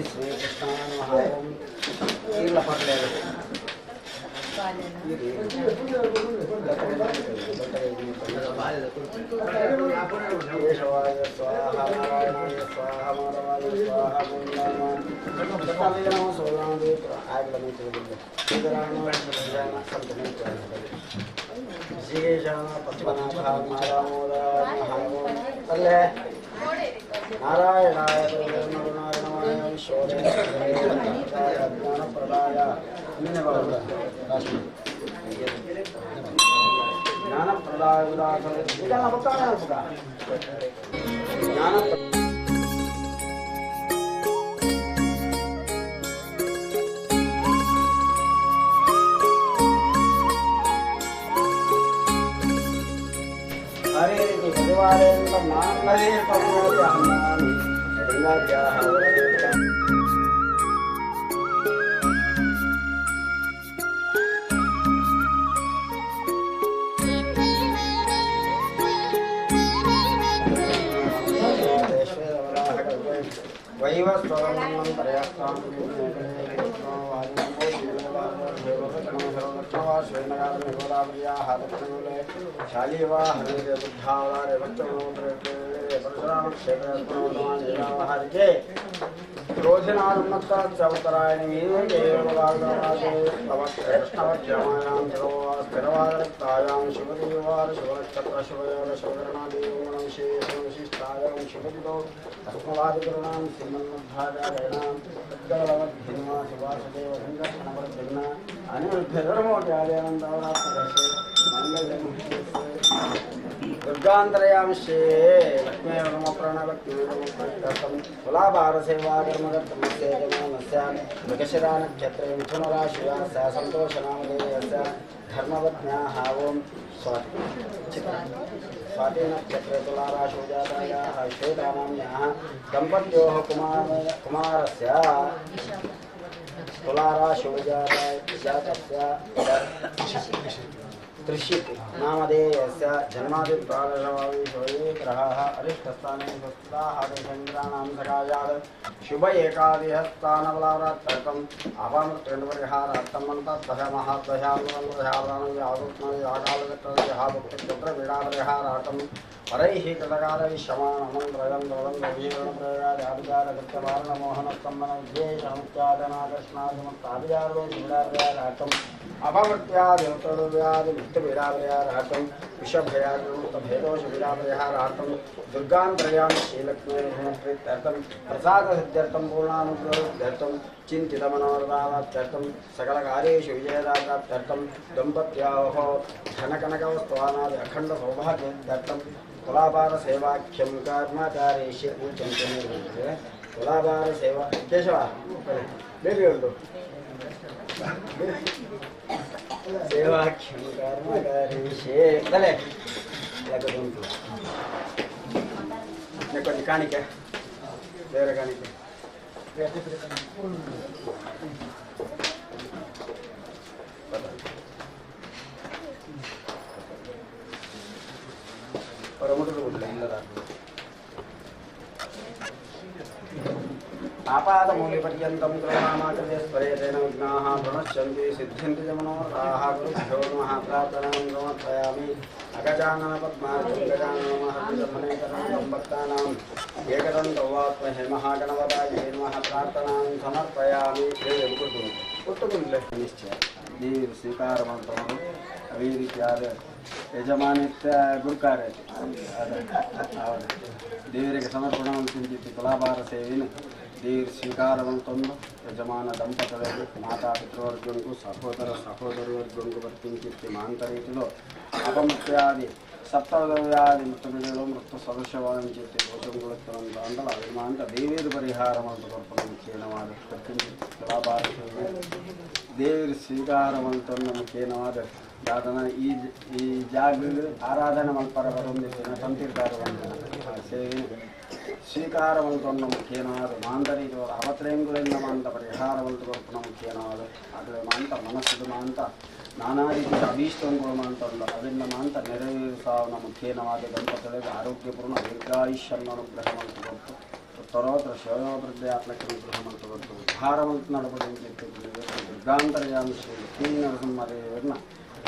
ಶ್ರೀಕೃಷ್ಣಾಯ ನಮಃ. ಓಂ ಇಲ್ಲ ಪರ್ಲೆ ಕೇಶವಾಯ ಸ್ವಾಹ ನಾರಾಯಣಾಯ ಸ್ವಾಹ ಮಾಧವಾಯ ಸ್ವಾಹ ನಾರಾಯಣಾಯ ಜ್ಞಾನಪ್ರದಾಯ ಜ್ಞಾನಪ್ರದಾಯ ಜ್ಞಾನ ಹರೇ ದುರ್ಗಾಂತರಯಾಮಿಷೇ ಲಕ್ಷ್ಮೀ ತುಲಾಭಾರಸೇವಾಕರ್ಮಕರ್ತಮಸ್ಯ ಯಜಮಾನಸ್ಯ ಮೃಗಶಿರಾ ನಕ್ಷತ್ರೆ ಮಿಥುನರಾಶಿಯ ಸ ಸಂತೋಷನಾಮಧೇಯಸ್ಯ ಧರ್ಮಪತ್ನ್ಯಾः ಓಂ ಸ್ವಾತಿ ಸ್ವಾತಿ ನಕ್ಷತ್ರೆ ತುಲಾರಾಶೋ ಜಾತಾಯಾः ಶ್ವೇತಾನಾಮ್ಯಾः ದಂಪತ್ಯೋः ಕುಮಾರಸ್ಯ ತುಲಾರಾಶೋ ಜಾತಸ್ಯ त्रिशित् नामधेयस्य जन्मादिप्रादशवायुषोये ग्रहाः अरिष्टस्थाने स्वस्थाः चन्द्राणां सकायात् शुभ एकादिहस्थानबलारार्थम् अपामृत्युपरिहारार्थं मन्त्रध्वजमहाध्वजामहाकालचक्रपीडापरिहारार्थं परैः कृतकालैः शमानमन्त्रयं विद्वेषमुत्यादनाकृष्णादिमुक्ताभिजारोपीडापरिहारार्थम् अपमृत्यादिमुक्तव्यादिमुक्तपीडापरिहारार्थं विषभयादिमुक्तभेदोषपीडापरिहारार्थं दुर्गान्तर्यां श्रीलक्ष्मीप्रीत्यर्थं प्रसादसिद्ध्यर्थं पूर्णानुग्रहसिद्ध्यर्थं चिन्तितमनोरथाप्त्यर्थं सकलकार्येषु विजयदाप्राप्त्यर्थं दम्पत्याः धनकनकवस्त्वानादि अखण्डसौभाग्यसिद्ध्यर्थं तुलाभारसेवाख्यं कर्मकारेष्य उच्यन्ते तुलाभारसेवा केशव ಬೇರೆ ಉಂಟು ಸೇವಾಖ್ಯಂ ಕರ್ಮಕಾರೇಷ್ಯೆ ತಲೆ ಉಂಟು ಕೊಂಚ ಕಾಣಿಕೆ ಬೇರೆ ಕಾಣಿಕೆ आपादमौलिपर्यन्तं करुणामाकृते स्मरेतेन विघ्नाः प्रणश्यन्ति सिद्ध्यन्ति च मनोरथाः। गुरुभ्यो नमः। प्रार्थनां समर्पयामि। अगजानन पद्मार्कं गजाननमहर्षमनेकदन्तं भक्तानाम् एकदन्तवात्महे महागणपतये नमः। प्रार्थनां समर्पयामि. ನಿಶ್ಚಯ ದೇವರು ಸ್ವೀಕಾರ ಮಾಡ್ತವರು ಅದೇ ರೀತಿಯಾದ ಯಜಮಾನಿತ್ಯ ಗುರುಕಾರ ದೇವರಿಗೆ ಸಮರ್ಪಣೆ ತಿಂತಿತ್ತು ತುಲಾಭಾರ ಸೇವೆಯನ್ನು ದೇವರು ಸ್ವೀಕಾರವನ್ನು ತಂದು ಯಜಮಾನ ದಂಪತಿಗಳಿಗೆ ಮಾತಾ ಪಿತೃವರ್ಗಂಗೂ ಸಹೋದರ ಸಹೋದರಿವರ್ಗಂಗೂ ಬರ್ತಿಂಚಿತ್ತಿ ಮಾಂತರೀತಿದು ಅಪಮೃತ್ಯಾದಿ ಸಪ್ತವ್ಯಾಧಿ ಮೃತಬಿಡಲು ಮೃತ ಸದಸ್ಯವಾದಂಚಿತ್ತಿ ದೋಷಂಗುಳುತ್ತರಂತ ಅಂದಲ ಅಭಿಮಾಂತ ದೇವಿಯರು ಪರಿಹಾರ ಮಂತ್ರ ಮುಖೇನವಾದ ತುಲಾಭಾರ ಸೇವೆ ದೇವರು ಸ್ವೀಕಾರವಂತನ್ನು ಮುಖೇನವಾದ ದಾದನ ಈ ಈ ಜಾಗ ಆರಾಧನೆ ಮಲ್ಪರ ಬರೊಂದಿತ್ತಿನ ತಂತಿರ್ತಾರೆ ಸೇವೆ ಸ್ವೀಕಾರವಂತನ್ನು ಮುಖೇನವಾದ ಮಾಂತರೀತಿವಾದ ಅವತ್ರೇಂಗುಳಿಂದ ಮಾಂತ ಪರಿಹಾರವಂತ ಕೊರ್ಪುನ ಮುಖೇನವಾದ ಅದರ ಮಾಂತ ಮನಸ್ಸು ಮಾಂತ ನಾನಾ ರೀತಿಯ ಅಭೀಷ್ಟಂಗಳು ಮಾಂತ ಉಂಡು ಅದರಿಂದ ಮಾಂತ ನೆರವೇರಿಸಾವನ ಮುಖೇನವಾದ ದಂಪತಿಗಳಿಗೆ ಆರೋಗ್ಯಪೂರ್ಣ ದೀರ್ಘಾಯುಷ್ಯವನ್ನು ಅನುಗ್ರಹ ಮಂತ ಕೊರ್ಪು ಉತ್ತರೋತ್ತರ ಶ್ರೇಯೋಭಿವೃದ್ಧಿ ಅನುಗ್ರಹ ಮಂತ್ರವನ್ನು ಉದ್ಧಾರ ಮಂತ್ರ ನಡಪಡಿ ದುರ್ಗಾಂತರ್ಯಾಮಿ ಶ್ರೀ ಲಕ್ಷ್ಮೀ ನರಸಿಂಹದೇವರನ್ನ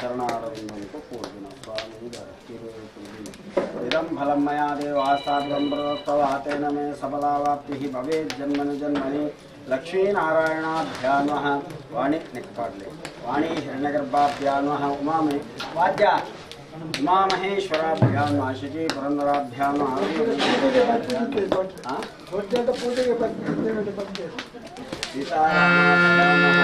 ಚರಣಾರವಿಂದಂತು ಪೂರ್ವಿನ ಸ್ವಾಮಿ ಇದಂ ಫಲಂ ಮಯಾ ದೇವಾಸ್ತಾದ್ವಂ ಪ್ರದತ್ತವಾತೇನ ಮೇ ಸಫಲಾವಾಪ್ತಿಃ ಭವೇತ್ ಜನ್ಮನಿ ಜನ್ಮನಿ ಲಕ್ಷ್ಮೀನಾರಾಯಣಾಭ್ಯಾನ್ವಃ ವಾಣಿ ನಿಕ್ಪಾಡ್ಲಿ ವಾಣಿ ಹಿರಣ್ಯಗರ್ಭಾಭ್ಯಾನ್ವಃ ಉಮಾಮೇ ವಾದ್ಯ ಉಮಾಮಹೇಶ್ವರಾಭ್ಯಾನ್ವಃ ಶುಚಿ ಪುರಂದರಾಭ್ಯಾನ್ವಃ ಸೀತಾರಾಮಾಭ್ಯಾನ್ವಃ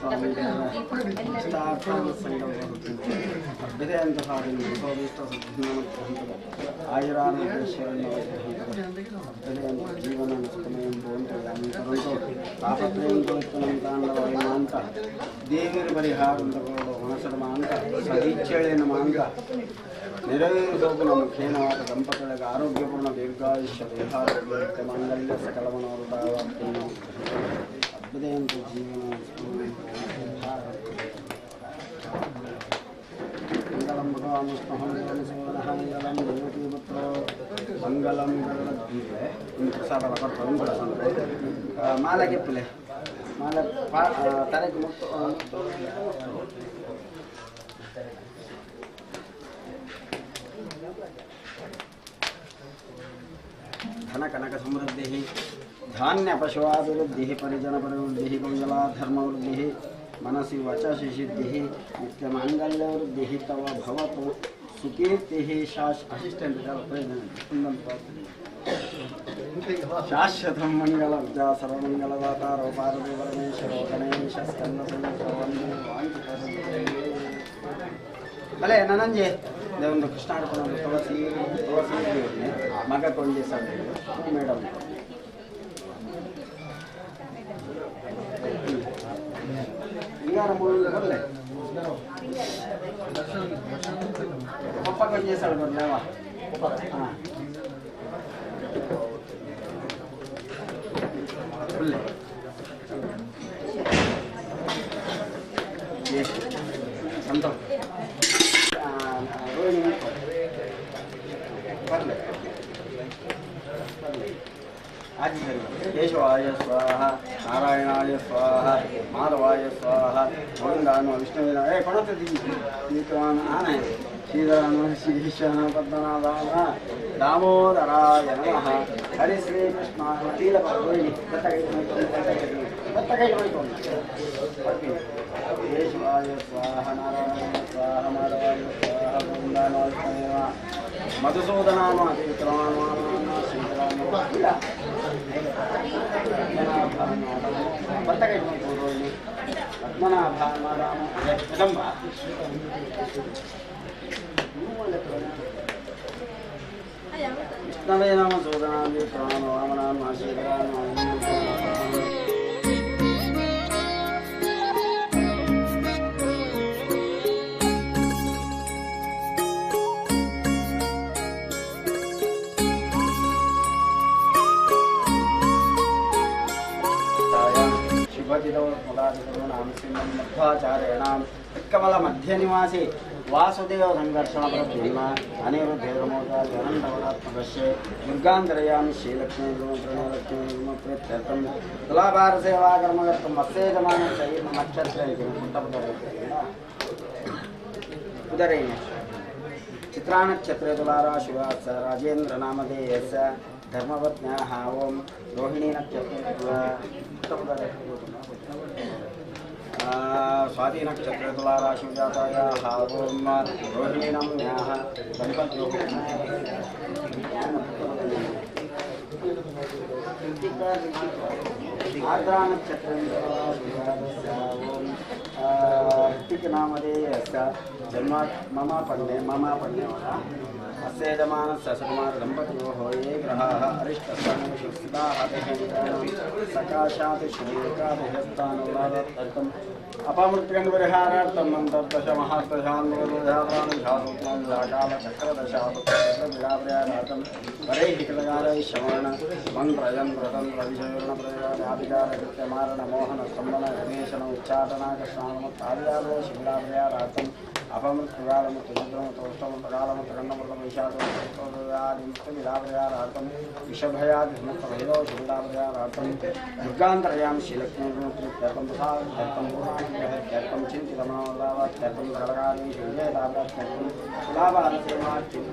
ಸ್ವಾಮಿ ಇಷ್ಟಾರ್ಥ ಸಂಕಲ್ಪ ಅಭ್ಯುದಯಂತ ಸಾಧನೆ ಆಯುರಾರೋಗ್ಯೇಶ್ವರನ ಜೀವನ ಸುಖಮಯಂ ಭವಂತು ತಾಪತ್ರಯಂ ತಾಂಡವಯಮಾಂತ ದೇವಿರ ಪರಿಹಾರ ಮನಸರ ಮಾಂತ ಸದೀಚ್ಛೆಳೆಯನ್ನು ಮಾಂತ ನೆರವೇರಿಸೋಪುನ ಮುಖೇನವಾದ ದಂಪತಿಗಳಿಗೆ ಆರೋಗ್ಯಪೂರ್ಣ ದೀರ್ಘಾಯುಷ್ಯ ದೇಹಾರೋಗ್ಯ ಮಾಂಗಲ್ಯ ಸಕಲ ಮನೋರಥಾವಾಪ್ತಿಯನ್ನು ಅದ್ಭುತಯಂತ ಜೀವನ ಮಂಗಲಂ ಭಗವಾನ್ ವಿಷ್ಣುಃ ಮಂಗಲಂ ದೇವಕೀಪುತ್ರೋ ಮಂಗಲಂ ಗರುಡಧ್ವಜೆ ಪ್ರಸಾದ ಮಾಲೆ ಗೆಪ್ಪಲೆ ಮಾಲೆ ತಲೆಗೆ ಮುಟ್ಟು धन कनक समृद्धि धान्य पशुआभिवृद्धि परिजन परिवृद्धि कौशला धर्मवृद्धि मनसि वचसि सिद्धि नित्यमांगल्यवृद्धि तव भवतु सुकीर्तिः असिस्टेंट शाश्वतं मंगलब्ज सर्वमंगलदातारो पार्वती परमेश्वरो गणेश स्कंद भले ननंजे ಒಂದು ಕೃಷ್ಣಾರ್ಪಣ ತುಳಸಿ ತುಳಸಿ ಮಗ ಕೊಂಡಿ ಸರ್ ಮೇಡಮ್ ಹಿಂಗಾರ ಬರಲೆ ಪಪ್ಪ ಕೊಂಡಿ ಸರ್ ಬರಲೇವಾ ಹಾಂ ಸಂತೋಷ केशवाय स्वाहा नारायणाय स्वाहा माधवाय स्वाहा गोविंदानो विष्णुवे ए कोणते आने श्रीधरानो श्रीशान पद्मनाभान दामोदराय नमः हरि श्री कृष्ण केशवाय स्वाहा नारायणाय स्वाहा माधवाय स्वाहा गोविंदानो विष्णुवे मधुसूदनानो अतिविक्रमानो श्रीधरानो विष्णवे नमः सूदनां प्राण वामनां आशीर्वाद मध्वाचार्यणां कमल निवासी वासुदेव संघर्षण प्रद्युम्न अनिरुद्धेर्मोदानन्दवरात्मकस्य दुर्गान्तरयामि श्रीलक्ष्मी प्रीत्यर्थं तुलाभार सेवाकर्मकर्तुं वत्सेजमानस्य नक्षत्रे उदरेण चित्रानक्षत्रे तुलाराशिवास राजेन्द्र नामधेयस्य धर्मपत्न्याः ओं रोहिणी नक्षत्रे स्वाति नक्षत्र तुलाराशिजातायाः ओं रोहिणी नाम्न्याः दम्पत्योः आर्द्रा नक्षत्रं ओं ऋत्विक् जन्म मम पण्ये अस्य यजमानस्य सुकुमार दम्पत्योः ये ग्रहाः अरिष्टस्थानेषु स्थिताः सकाशात् श्रीकादशस्थानवरादर्थम् अपमृत्युपरिहारार्थं मन्तर्दश महादशान्कालचक्रदशापरिहारार्थं परैः कृतकारैः शमण मन्त्रयं व्रतं रविशयर्णप्रयोगाधिकारकृत्यमारण मोहन स्तम्भन गणेशन उच्चाटनाकर्षाणमुत्तादियादो शिबिरापरिहारार्थम् अपमृत्युकालमुत्तुचित्रमुत्तोष्टमुत्तकालमुत्तकण्डमृतं विषादमुत्तविलापरिहारार्थं विषभयादिमुक्तभैरव शिबिरापरिहारार्थं दुर्गान्तरयां श्रीलक्ष्मीप्रीत्यर्थं प्रसादर्थं पूर्णानुग्रहत्यर्थं चिन्तितमनोदावात्यर्थं सकलकार्येषु विजयलाभात्यर्थं तुलाभारसेवाख्यं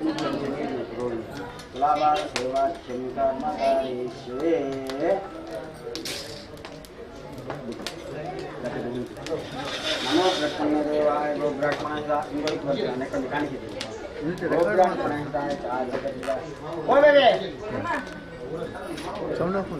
तुलाभारसेवाख्यं कर्मकारिष्ये। नमो ब्रह्मण्यदेवाय गोब्राह्मणाय गोब्राह्मणाय ಸೌಂಡ್ ಆಫ್.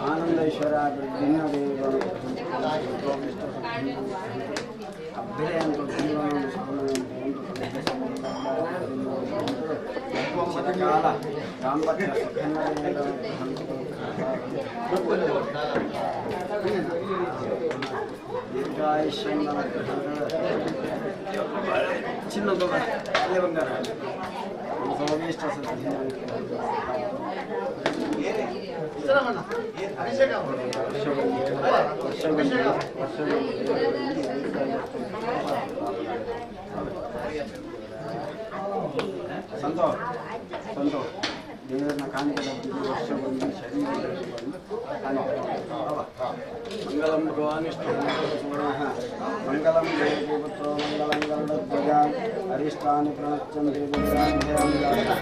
Anandeshwara मंगलम भगवान मंगलम देवपुत्रो मंगलम गरुड़ध्वजा अरिष्टानि प्रणश्यन्ति देवतां।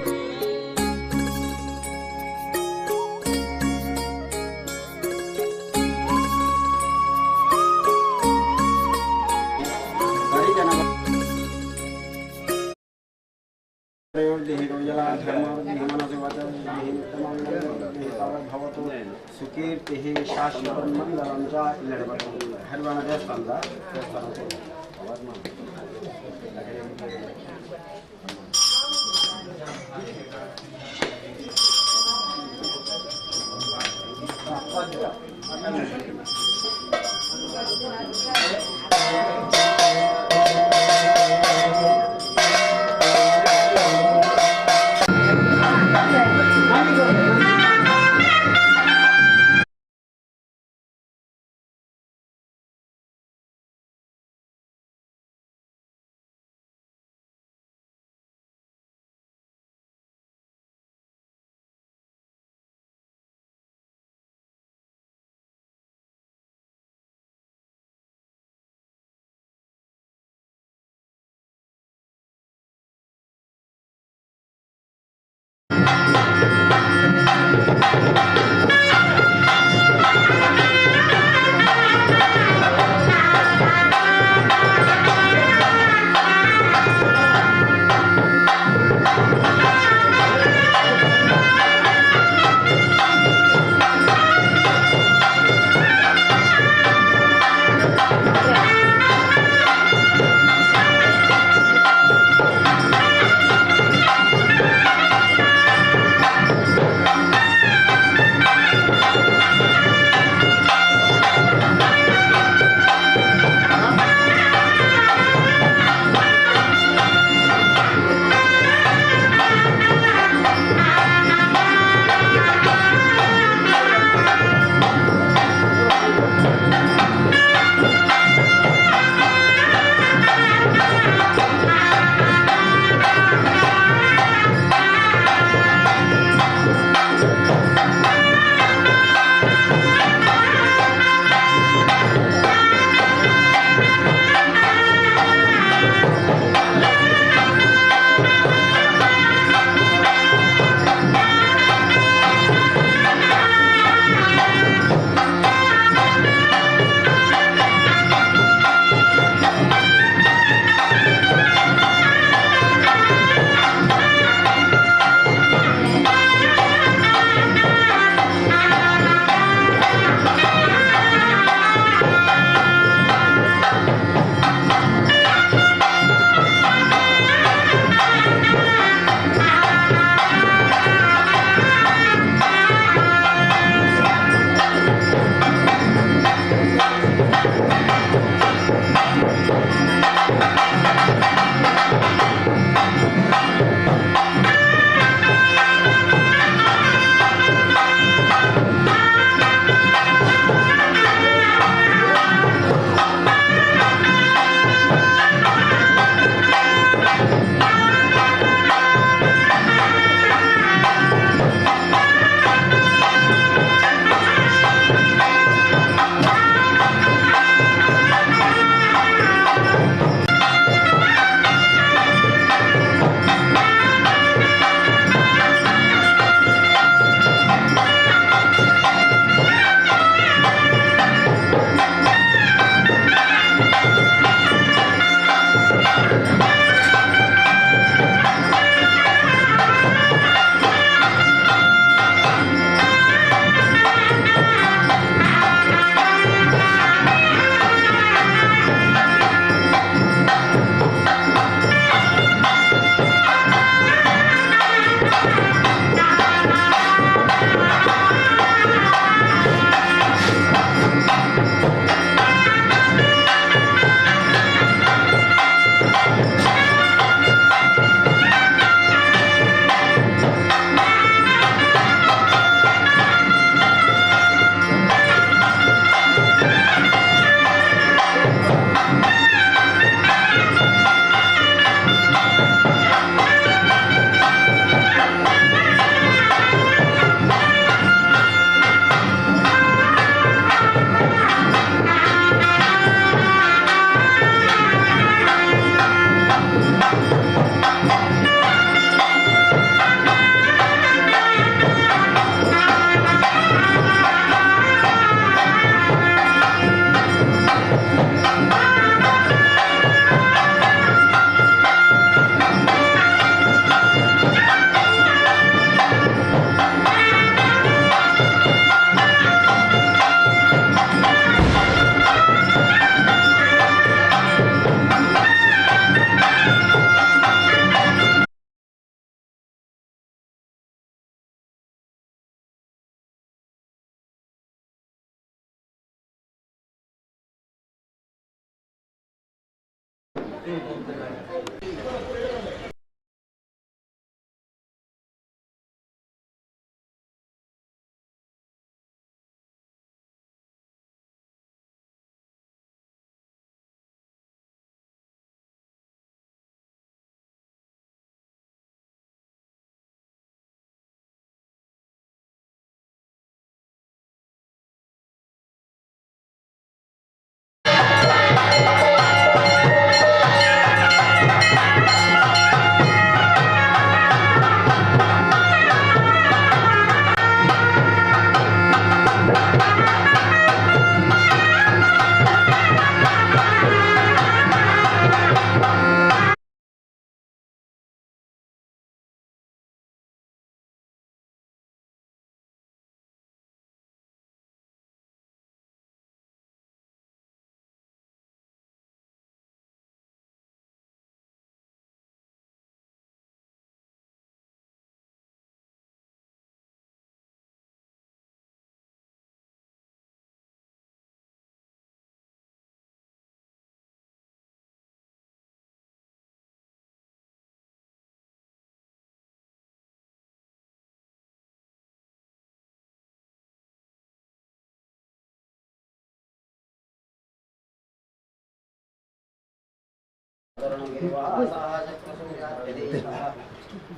सुकीर्तिः शाश्वतं मंगलं च हरिवाण देवस्थान। ಸಾಧ್ಯ.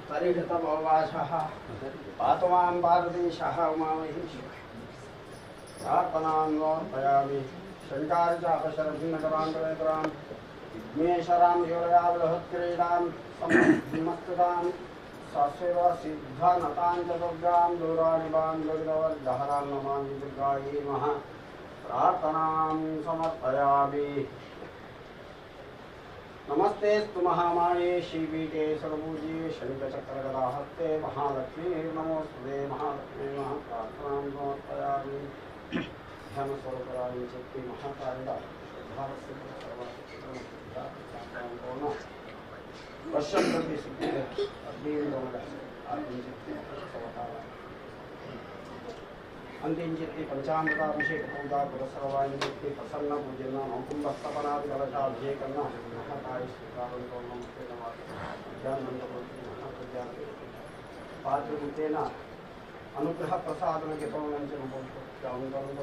परिहृतमोवासः पातु मां भारतीशः उमामहेश्वरः प्रार्थनां समर्पयामि। शङ्कारचापशरभिन्नकरान्तरेतरां विघ्नेश्वरां योरयाबृहत्क्रीडां सम्मस्ततां सस्यव सिद्धनतां च दुर्गां दूराणिवां दुर्गवर्गहरां नमामि दुर्गायै नमः। प्रार्थनां समर्पयामि। नमस्ते स्तु महामाये श्रीपीठे सर्वपूज्ये शङ्खचक्रगदाहस्ते महालक्ष्मी नमोस्तुते। महालक्ष्मी नमः। प्रार्थनां समर्पयामि। ध्यानस्वरूपराणि शक्ति महाकालिका श्रद्धारस्य पश्यन्ति अंतिंचित्ति पंचामृताभिषेक पूजा पुरस्सरवाणिचित्ति प्रसन्न पूजन नवकुंभस्थपनादि कलशाभिषेकन्न महाकाय स्वीकारन्तो नमस्ते नमः। पात्रभूतेन अनुग्रह प्रसादन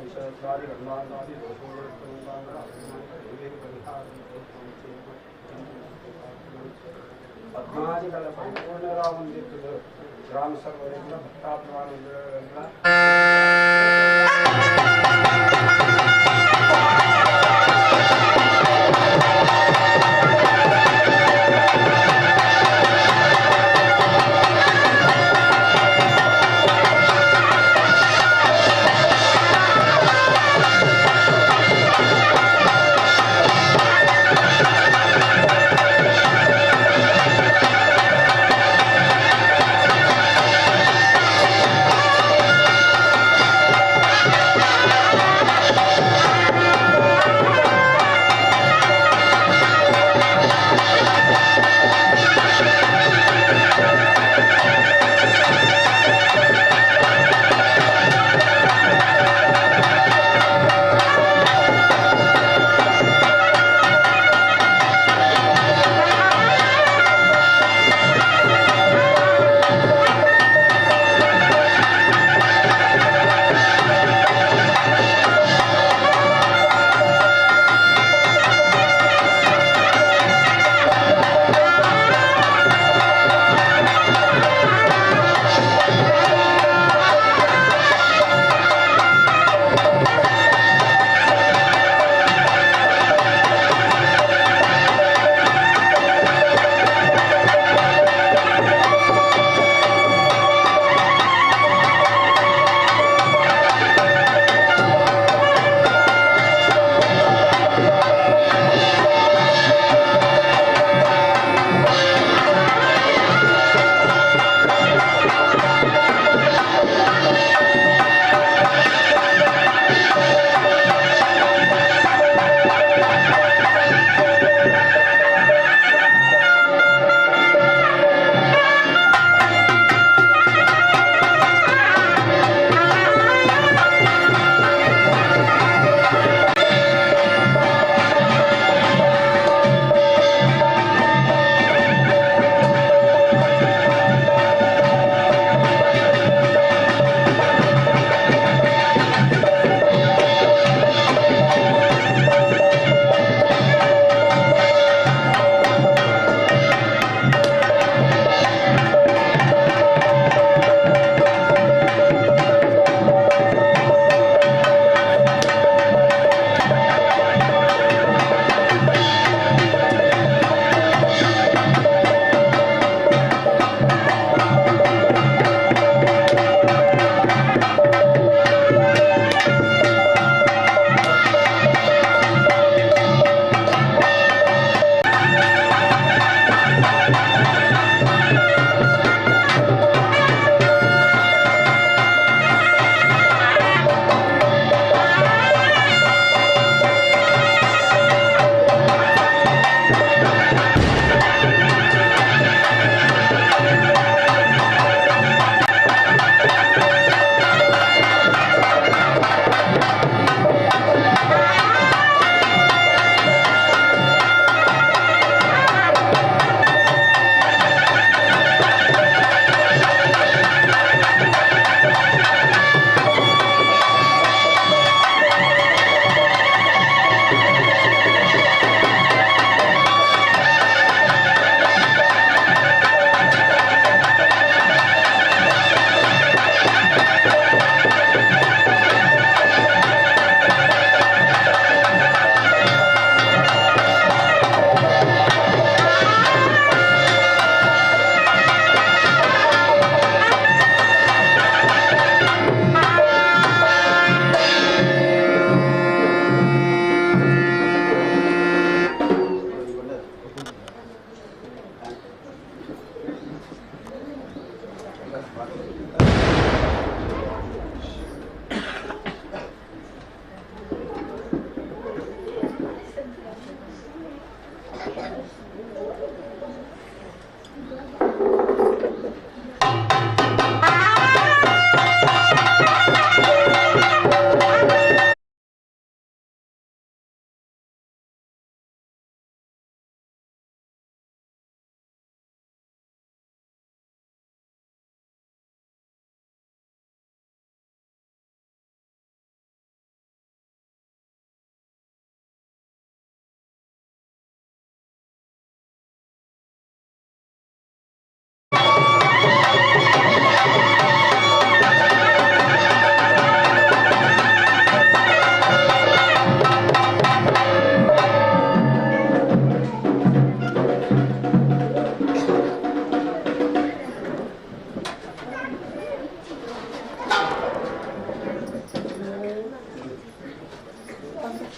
विषयादि गंधांतादि पद्मादिकल परिपूर्णरामन्दिर ग्राम सर्वरेन्द्र भक्ताप्रमाण।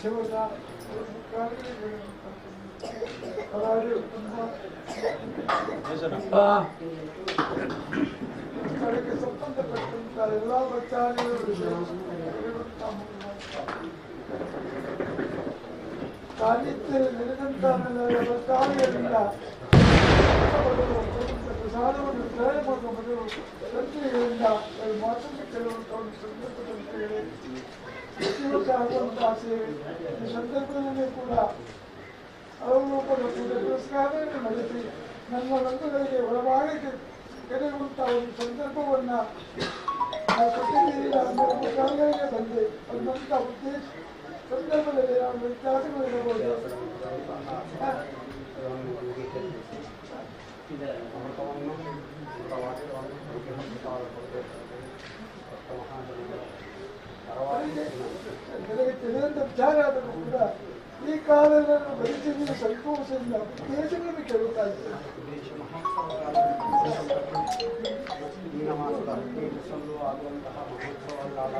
ಉತ್ಸವದ ಸ್ಥಳಕ್ಕೆ ಸಂಬಂಧಪಟ್ಟಂತ ಎಲ್ಲ ಭಕ್ತಾದಿಗಳು ಸಾಹಿತ್ಯದಲ್ಲಿ ನಡೆದಂತಹ ಭಕ್ತಾದಿಗಳಿಂದ ಪ್ರಸಾದವನ್ನು ವಿತರಣೆ ಮಾಡುವ ಮೊದಲು ತಂತ್ರಿಗಳಿಂದ ಮಾತನ್ನು ಕೇಳುವಂತಹ ಒಂದು ಸಂದರ್ಭ ತಂತ್ರಿಗಳೇ ಪ್ರತಿ ವರ್ಷ ಆಗುವಂತಹ ಸೇವೆ. ಈ ಸಂದರ್ಭದಲ್ಲಿ ಕೂಡ ಹಲವು ರೂಪದ ಪೂಜೆ ಪುರಸ್ಕಾರವನ್ನು ನಡೆಸಿ ನನ್ನ ಬಂಧುಗಳಿಗೆ ಒಳಭಾಗಕ್ಕೆ ಕೆಡಗುವಂತಹ ಒಂದು ಸಂದರ್ಭವನ್ನು ನಾವು ಕೊಟ್ಟಿದ್ದೀರಿ. ನಾನು ಬಂದೆ ಅನ್ನುವಂಥ ಉದ್ದೇಶ ಸಂದರ್ಭದಲ್ಲಿ ನಾವು ವ್ಯತ್ಯಾಸಗಳು ಇರಬಹುದು. ನನಗೆ ತಿಳಿದಂಥ ವಿಚಾರ ಆದರೂ ಕೂಡ ಈ ಕಾಲವನ್ನು ಬದುಕಿನ ಸಂತೋಷದಿಂದ ಉದ್ದೇಶಗಳನ್ನು ಕೇಳುತ್ತಾ ಇದ್ದೇನೆ. ಆಗುವಂತಹ ಮಹೋತ್ಸವಗಳಾದ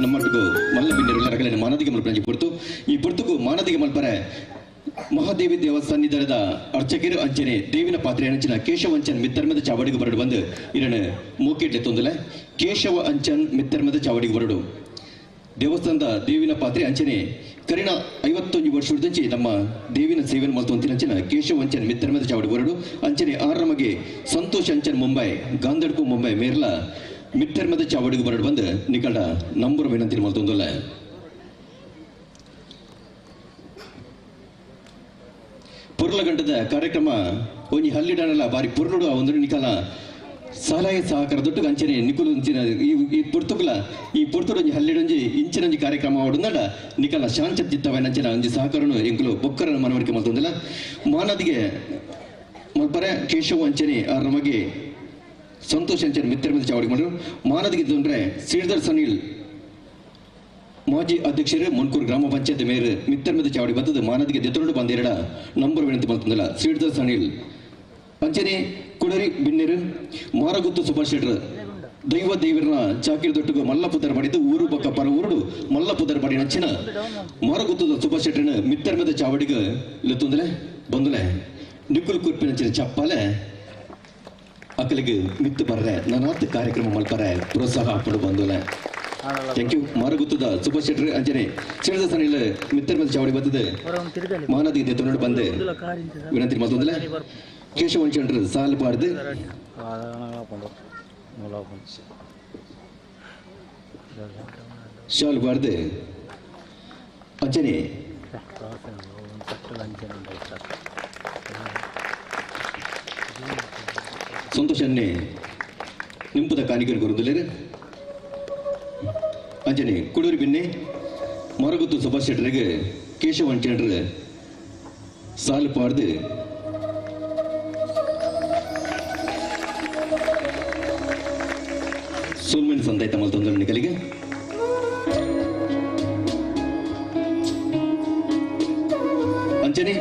ನಮ್ಮೊಟ್ಟಿಗೂ ಮಲ್ಲ ಬಿನ್ನೆರು ರಗಳೆನ ಮಾನದಿಗೆ ಮಲ್ಪನಂಜಿ ಪೊರ್ತು ಈ ಪೊರ್ತುಗು ಮಾನದಿಗೆ ಮಲ್ಪರೆ ಮಹಾದೇವಿ ದೇವಸ್ಥಾನದ ಅರ್ಚಕರು ಅಂಚನೆ ದೇವಿನ ಪಾತ್ರೆ ಅಂಚಿನ ಕೇಶವ ಅಂಚನ್ ಮಿತ್ತರ್ಮದ ಚಾವಡಿಗೆ ಬರಡು ಬಂದು ಇರಣ ಮೂಕೆಟ್ಲೆ ತೊಂದಲೆ ಕೇಶವ ಅಂಚನ್ ಮಿತ್ತರ್ಮದ ಚಾವಡಿಗೆ ಬರಡು ದೇವಸ್ಥಾನದ ದೇವಿನ ಪಾತ್ರೆ ಅಂಚನೆ ಕರಿಣ 51 ವರ್ಷದಂಚೆ ನಮ್ಮ ದೇವಿನ ಸೇವೆಯನ್ನು ಮಲ್ತೊಂತಿನ ಕೇಶವ ಅಂಚನ್ ಮಿತ್ತರ್ಮದ ಚಾವಡಿ ಬರಡು ಅಂಚನೆ ಆರಮಗೆ ಸಂತೋಷ್ ಅಂಚನ್ ಮುಂಬೈ ಗಾಂಧಡ್ಕು ಮುಂಬೈ ಮೇರ್ಲ ಮಿತ್ತರ್ಮದ ಚಾವಡಿಗೆ ಬರಡು ಬಂದು ನಿಕಟ ನಂಬರ್ ವಿನಂತಿ ಮಲ್ತೊಂದಲ್ಲ. ಪುರ್ಲಗಂಟದ ಕಾರ್ಯಕ್ರಮ ಒಂಜಿ ಹಲ್ಲಿಡಾನಲ್ಲ ಬಾರಿ ಪುರ್ಲುಡು ಒಂದು ನಿಕಲ ಸಲಹೆ ಸಹಕಾರ ದೊಡ್ಡ ಅಂಚನೆ ನಿಕುಲು ಇಂಚಿನ ಈ ಪುರ್ತುಕುಲ ಈ ಪುರ್ತುಡು ಒಂಜಿ ಹಲ್ಲಿಡೊಂಜಿ ಇಂಚಿನೊಂಜಿ ಕಾರ್ಯಕ್ರಮ ಅವಡುಂದಡ ನಿಕಲ ಶಾಂತ ಚಿತ್ತವೈನ ಅಂಚಿನ ಒಂಜಿ ಸಹಕಾರನು ಎಂಕುಲು ಬೊಕ್ಕರನ ಮನವರಿಕೆ ಮಲ್ತೊಂದಿಲ್ಲ. ಮಾನದಿಗೆ ಮಲ್ಪರೆ ಕೇಶವ ಅಂಚನೆ ಆ ನಮಗೆ ಸಂತೋಷ್ ಅಂಚನೆ ಮಿತ್ರ ಮೇಲೆ ಚಾವಡಿ ಮಾಡಿದ್ರು. ಮಾನದಿಗೆ ತೊಂದರೆ ಶ್ರೀಧರ್ ಸನಿಲ್ ಮಾಜಿ ಅಧ್ಯಕ್ಷರು ಮುನ್ಕೂರು ಗ್ರಾಮ ಪಂಚಾಯತ್ ಮೇಯರ್ ಮಿತ್ತರ್ಮದ ಚಾವಡಿ ಬತ್ತದ ಮಾನದಿಗೆ ದೆತ್ತೊಂಡು ಬಂದಿರಡ ನಂಬರ್ ವಿನಂತಿ ಮಲ್ತೊಂದಿಲ್ಲ ಶ್ರೀಧರ್ ಸನಿಲ್. ಅಂಚನೆ ಕುಡರಿ ಬಿನ್ನೆರು ಮಾರಗುತ್ತು ಸುಭಾಷ್ ಶೆಟ್ಟರ್ ದೈವ ದೇವರನ ಚಾಕಿರಿ ದೊಟ್ಟುಗು ಮಲ್ಲ ಪುದರ್ ಪಡಿದು ಊರು ಪಕ್ಕ ಪರ ಊರುಡು ಮಲ್ಲ ಪುದರ್ ಪಡಿ ನಚ್ಚಿನ ಮಾರಗುತ್ತದ ಸುಭಾಷ್ ಶೆಟ್ಟರ್ನ ಮಿತ್ತರ್ಮದ ಚಾವಡಿಗೆ ಲೆತ್ತೊಂದಲೆ ಬಂದಲೆ ನಿಕ್ಕುಲು ಕುರ್ಪಿನಂಚಿನ ಚಪ್ಪಾಲೆ ಅಕಲಿಗೆ ಮಿತ್ತು ಬರ್ರೆ ನಾನಾತ್ ಕಾರ್ಯಕ್ರಮ ಮಲ್ಪರೆ ಪ್ರೋತ್ಸಾಹ ಹಾಕೊಂಡು ಬಂದಲೆ. Thank you. ಮಾರಗುತ್ತದ ಸುಭಾಷ್ ಶೆಟ್ಟರ್ ಅಂಚನೆ ಶ್ರೀಧರ್ ಸನಿಲ್ ಮಿತ್ತರ್ಮದ ಚಾವಡಿ ಬರ್ತದೆ ಮಾನದಿಗೆ ದೆತ್ತೊಂಡು ಬಂದೆ ವಿನಂತಿ ಮಲ್ತೊಂದಲೆ. ಕೇಶವ ಚಂದ್ರ ಸಾಲು ಪಾಡ್ದು ಶಾಲು ಪಾಡ್ದು ಅಂಚನೆ ಸಂತೋಷನ್ನೇ ನಿಂಪುದ ಕಾಣಿಕೆ ಕೊರುದಿಲ್ಲ. ಅಂಚನೆ ಕುಡೂರು ಬಿನ್ನೆ ಮರಗುತ್ತು ಸುಭಾಷ್ ಶೆಟ್ಟರಿಗೆ ಕೇಶವ ಚಂದ್ರ ಸಾಲು ಪಾಡ್ದು ಸೋಲ್ಮೆನ್ ಸಂದಾಯ್ತ ಮಲ್ತೊಂದರ ನಿಕಲಿಗೆ. ಅಂಚನೆ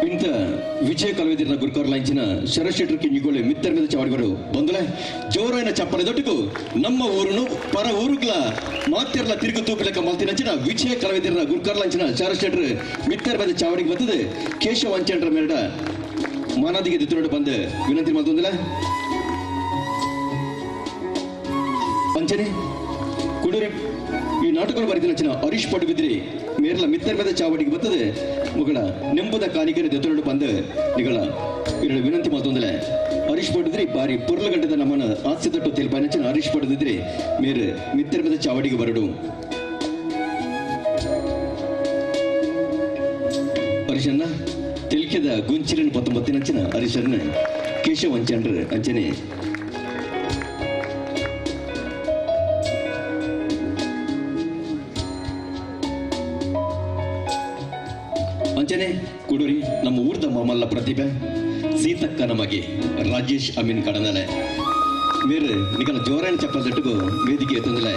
ಇಂತ ವಿಜಯ ಕಲವಿದಿರನ ಗುರುಕರ್ಲಾಂಚಿನ ಶರತ್ ಶೆಟ್ಟರ್ ಕಿಂಜಿಗೋಳೆ ಮಿತ್ತರ್ ಮೇಲೆ ಚಾವಡಿಗಳು ಬಂದಲೆ ಜೋರಾಯಿನ ಚಪ್ಪಲೆ ದೊಟ್ಟುಕು ನಮ್ಮ ಊರುನು ಪರ ಊರುಗಳ ಮಾತೆರ್ಲ ತಿರುಗು ತೂಪಿಲಕ ಮಲ್ತಿನಂಚಿನ ವಿಜಯ ಕಲವಿದಿರನ ಗುರುಕರ್ಲಾಂಚಿನ ಶರತ್ ಶೆಟ್ಟರ್ ಮಿತ್ತರ್ ಮೇಲೆ ಚಾವಡಿಗೆ ಬರ್ತದೆ ಕೇಶವ ಅಂಚಂಡ್ರ ಮೇರಡ ಮಾನಾದಿಗೆ ದಿತ್ತನೋಡು ಬಂದು ವಿನಂತಿ ಮಲ್ತೊಂದಲೆ. ಅಂಚನೆ ಕುಡೂರಿ ಈ ನಾಟಕಗಳು ಬರೆದಿನ ಹರೀಶ್ ಪಡುಬಿದ್ರಿ ಮೇರ್ಲ ಮಿತ್ತರ್ ಮೇಲೆ ಚಾವಡಿಗೆ ಬರ್ತದೆ ಮಗಳ ನೆಂಬುದ ಕಾಣಿಕೆಯನ್ನು ದೆತ್ತೊಂಡು ಬಂದು ನಿಗಳ ಎರಡು ವಿನಂತಿ ಮಲ್ತೊಂದಲೆ. ಹರೀಶ್ ಪಡುಬಿದ್ರಿ ಬಾರಿ ಪುರ್ಲಗಂಟದ ನಮ್ಮನ್ನು ಆಸ್ತಿ ತೊಟ್ಟು ತೆಲುಪಾಯಿನ ಹರೀಶ್ ಪಡುಬಿದ್ರಿ ಮೇರು ಮಿತ್ತರ್ ಮೇಲೆ ಚಾವಡಿಗೆ ಬರಡು. ಹರೀಶನ್ನ ತೆಲ್ಕೆದ ಗುಂಚಿರನ್ 19 ಹರೀಶನ್ನ ಕೇಶವ ಅಂಚನ್ರ ಅಂಚನೆ ಅಂಚನೆ ಕುಡೂರಿ ನಮ್ಮ ಊರ್ದ ಮಾಮಲ್ಲ ಪ್ರತಿಭೆ ಸೀತಕ್ಕ ನಮಗೆ ರಾಜೇಶ್ ಅಮೀನ್ ಕಡನಲೆ ಮೇರು ನಿಕಲ ಜೋರಾಯಣ ಚಪ್ಪಲ್ ವೇದಿಕೆ ಎತ್ತೊಂದಲೆ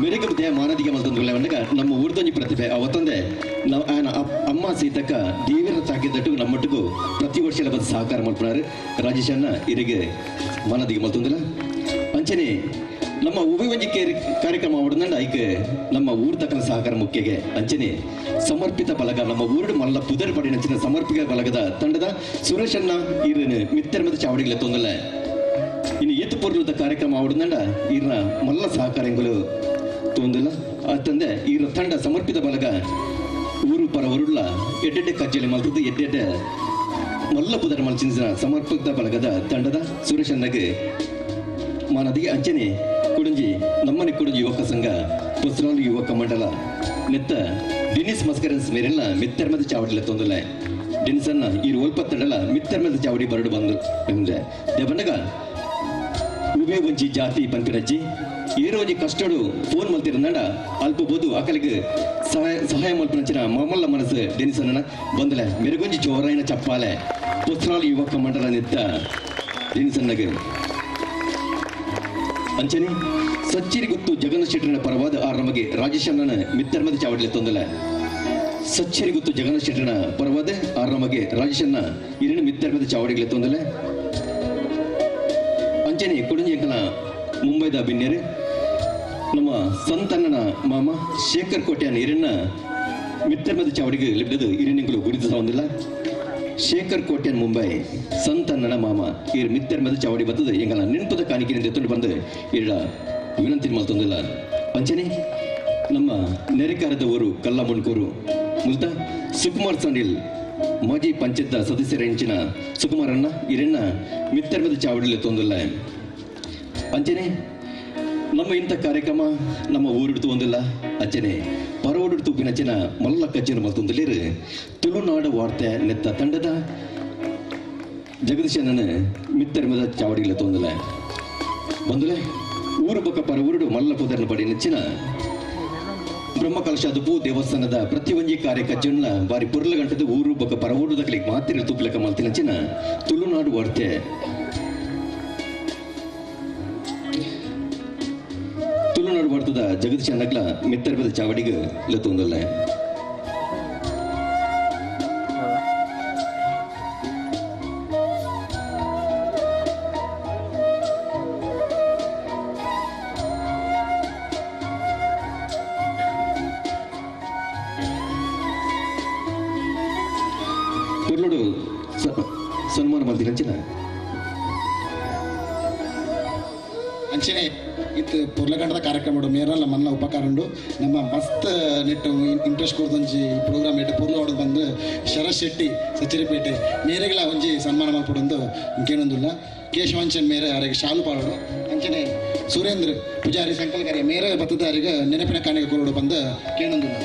ಮೆರುಗು they ಮಾನದಿಗೆ ಮಲ್ತೊಂದುಲೆ వండగా ನಮ್ಮ ಊರ್ದೊಂಜಿ ಪ್ರತಿಭೆ ಅವತ್ತೊಂದೆ ఆయన ಅಮ್ಮ ಸೀತಕ್ಕ ದೇವಿರ ಚಾಕಿದಟ್ಟು ನಮ್ಮೊಟ್ಟಿಗೂ ಪ್ರತಿ ವರ್ಷ ಬಂದು ಸಹಕಾರ ಮಲ್ಪುನಾರು ರಾಜೇಶ್ ಅಣ್ಣ ಇರಿಗೆ ಮಾನದಿಗೆ ಮಲ್ತೊಂದಿಲ್ಲ. ಅಂಚನೆ ನಮ್ಮ ಉಭಯವಂಜಿ ಕಾರ್ಯಕ್ರಮ ಅವಡಂಡ ಐಕ್ ನಮ್ಮ ಊರು ತಕ್ಕನ ಸಹಕಾರ ಮುಖ್ಯಗೆ ಅಂಚನೆ ಸಮರ್ಪಿತ ಬಲಗ ನಮ್ಮ ಊರು ಮಲ್ಲ ಪುದರ್ ಪಡಿನಂಚಿನ ಸಮರ್ಪಿತ ಬಲಗದ ತಂಡದ ಸುರೇಶ್ ಅಣ್ಣ ಈರನ ಮಿತ್ತರ್ ಮದ ಚಾವಡಿಗಳ ತೊಂದಲೆ ಇನ್ನು ಏತು ಪೊರ್ಲುದ ಕಾರ್ಯಕ್ರಮ ಅವಡಂಡ ಈರನ ಮಲ್ಲ ಸಹಕಾರಗಳು ತೊಂದಿಲ್ಲ. ಅತ್ತಂದೆ ಈರ ತಂಡ ಸಮರ್ಪಿತ ಬಲಗ ಊರು ಪರ ಊರುಳ್ಳ ಎಡ್ಡೆಡ್ಡೆ ಕಜ್ಜಲಿ ಮಲ್ತದ್ದು ಎಡ್ಡೆಡ್ಡೆ ಮಲ್ಲ ಪುದರ್ ಮಲ್ಚಿನ ಸಮರ್ಪಿತ ಬಲಗದ ತಂಡದ ಸುರೇಶ್ ಅಣ್ಣಗೆ ಮಾನದಿಗೆ ಅಂಚನೆ ಕುಡಂಜಿ ನಮ್ಮನೆ ಕುಡಂಜಿ ಯುವಕ ಸಂಘ ಪುಸ್ರಾಲು ಯುವಕ ಮಂಡಲ ನೆತ್ತ ಡಿನಿಸ್ ಮಸ್ಕರನ್ಸ್ ಮೇರೆಲ್ಲ ಮಿತ್ತರ್ಮದ ಚಾವಡಿಲ ತೊಂದಲೆ ಡಿನಿಸ್ ಅನ್ನ ಈ ಒಲ್ಪತ್ತಡಲ ಮಿತ್ತರ್ಮದ ಚಾವಡಿ ಬರಡು ಬಂದು ಎಂದೆ ದೇವನಗ ಉಬೆ ಒಂಜಿ ಜಾತಿ ಪನ್ಪಿನಜ್ಜಿ ಏರೋ ಒಂಜಿ ಕಷ್ಟಡು ಫೋನ್ ಮಲ್ತಿರಂದಾಂಡ ಅಲ್ಪ ಬೋದು ಅಕಲಿಗೆ ಸಹಾಯ ಮಲ್ಪನಂಚಿನ ಮಾಮಲ್ಲ ಮನಸ್ಸು ಡೆನಿಸ್ ಅನ್ನ ಬಂದಲೆ ಮೆರುಗೊಂಜಿ ಜೋರಾಯಿನ ಚಪ್ಪಾಲೆ ಪುಸ್ರಾಲು ಯುವಕ ಮಂಡಲ ನೆತ್ತ ಡೆನಿಸ್ ಅನ್ನಗೆ. ಅಂಚನೆ ಸಚ್ಚಿರಿ ಗುತ್ತು ಜಗನ್ನ ಶೆಟ್ಟರನ ಪರವಾದ ಆ ನಮಗೆ ರಾಜೇಶ್ ಅಣ್ಣನ ಮಿತ್ತರ್ಮದ ಚಾವಡಿಲೆ ತೊಂದಲೆ ಸಚ್ಚಿರಿ ಗುತ್ತು ಜಗನ್ನ ಶೆಟ್ಟರನ ಪರವಾದ ಆ ನಮಗೆ ರಾಜೇಶ್ ಅಣ್ಣ ಇರಣ ಮಿತ್ತರ್ಮದ ಚಾವಡಿಗಳ ತೊಂದಲೆ. ಅಂಚನೆ ಕುಡಂಜಿ ಅಂಕಲ ಮುಂಬೈದ ಬಿನ್ನೇರು ನಮ್ಮ ಸಂತಣ್ಣನ ಮಾಮ ಶೇಖರ್ ಕೋಟ್ಯಾನ್ ಇರನ್ನ ಮಿತ್ರಮದ ಚಾವಡಿಗೆ ಲಿಬ್ಡದು ಇರಿನಿಂಗುಲು ಗುರುತಿಸ ಹೊಂದಿಲ್ಲ. ಶೇಖರ್ ಕೋಟ್ಯಾನ್ ಮುಂಬೈ ಸಂತಣ್ಣನ ಮಾಮ ಇರ್ ಮಿತ್ರಮದ ಚಾವಡಿ ಬತ್ತದ ಎಂಗಲ ನೆನಪದ ಕಾಣಿಕೆಯಿಂದ ಎತ್ತೊಂಡು ಬಂದು ಇರ ವಿನಂತಿ ಮಲ್ತೊಂದಿಲ್ಲ. ಅಂಚನೆ ನಮ್ಮ ನೆರೆಕಾರದ ಊರು ಕಲ್ಲಮುಣ್ಕೂರು ಮುಲ್ತ ಸುಕುಮಾರ್ ಸಂಡಿಲ್ ಮಾಜಿ ಪಂಚಾಯತ್ ಸದಸ್ಯರ ಹೆಂಚಿನ ಸುಕುಮಾರಣ್ಣ ಇರನ್ನ ಮಿತ್ರಮದ ಚಾವಡಿಲಿ ತೊಂದಿಲ್ಲ. ಅಂಚನೆ ನಮ್ಮ ಇಂಥ ಕಾರ್ಯಕ್ರಮ ನಮ್ಮ ಊರಿಡ್ತು ಒಂದಿಲ್ಲ ಅಂಚನೆ ಪರವಡು ತುಪ್ಪಿನ ಮಲ್ಲ ಕಜ್ಜನ ಮಲ್ತೊಂದಿಲ್ಲೇರು ತುಳುನಾಡು ವಾರ್ತೆ ನೆತ್ತ ತಂಡದ ಜಗದೀಶನ ಮಿತ್ತರ್ಮದ ಚಾವಡಿಗಳ ತೊಂದಲೆ ಬಂದುಲೆ ಊರು ಬೊಕ್ಕ ಪರ ಊರುಡು ಮಲ್ಲ ಪುದರ್ನ ಪಡಿ ನೆಚ್ಚಿನ ಬ್ರಹ್ಮಕಲಶ ಅದುಪು ದೇವಸ್ಥಾನದ ಪ್ರತಿಯೊಂಜಿ ಕಾರ್ಯಕಜ್ಜನ್ನ ಬಾರಿ ಪುರ್ಲ ಗಂಟದ ಊರು ಬೊಕ್ಕ ಪರ ಊರುದಕ್ಲಿಗೆ ಮಾತಿರ ತುಪ್ಲಕ ಮಲ್ತಿನ ನೆಚ್ಚಿನ ತುಳುನಾಡು ವಾರ್ತೆ ತುಳುನಾಡು ವಾರ್ತದ ಜಗದೀಶ ನಗ್ಲ ಮಿತ್ತರ್ಮದ ಚಾವಡಿಗೆ ಲತ್ತೊಂದಲ್ಲ. ಪುರ್ಲುಡು ಸನ್ಮಾನ ಮಲ್ತಿನ ಅಂಚನೆ ಇತ್ತು ಪುರ್ಲಗಂಡದ ಕಾರ್ಯಕ್ರಮ ಮೇರಲ್ಲ ಮಲ್ಲ ಉಪಕಾರ ಉಂಡು ನಮ್ಮ ಮಸ್ತ್ ನೆಟ್ಟು ಇಂಟ್ರೆಸ್ಟ್ ಕೊಡ್ದೊಂಜಿ ಪ್ರೋಗ್ರಾಮ್ ಇಟ್ಟು ಪುರ್ಲ ಹೊಡೆದು ಬಂದು ಶರತ್ ಶೆಟ್ಟಿ ಸಚ್ಚರಿಪೇಟೆ ಮೇರೆಗಳ ಒಂಜಿ ಸನ್ಮಾನ ಮಲ್ಪಡೊಂದು ಕೇಳೊಂದುಲ್ಲ. ಕೇಶವಂಚನ್ ಮೇರೆ ಅವರಿಗೆ ಶಾಲು ಪಾಡೋಡು ಅಂಚನೆ ಸುರೇಂದ್ರ ಪೂಜಾರಿ ಸಂಕಲ್ಕರಿ ಮೇರೆ ಬತ್ತದ ಅವರಿಗೆ ನೆನಪಿನ ಕಾಣಿಕೆ ಕೊರಡು ಬಂದು ಕೇಳೊಂದುಲ್ಲ.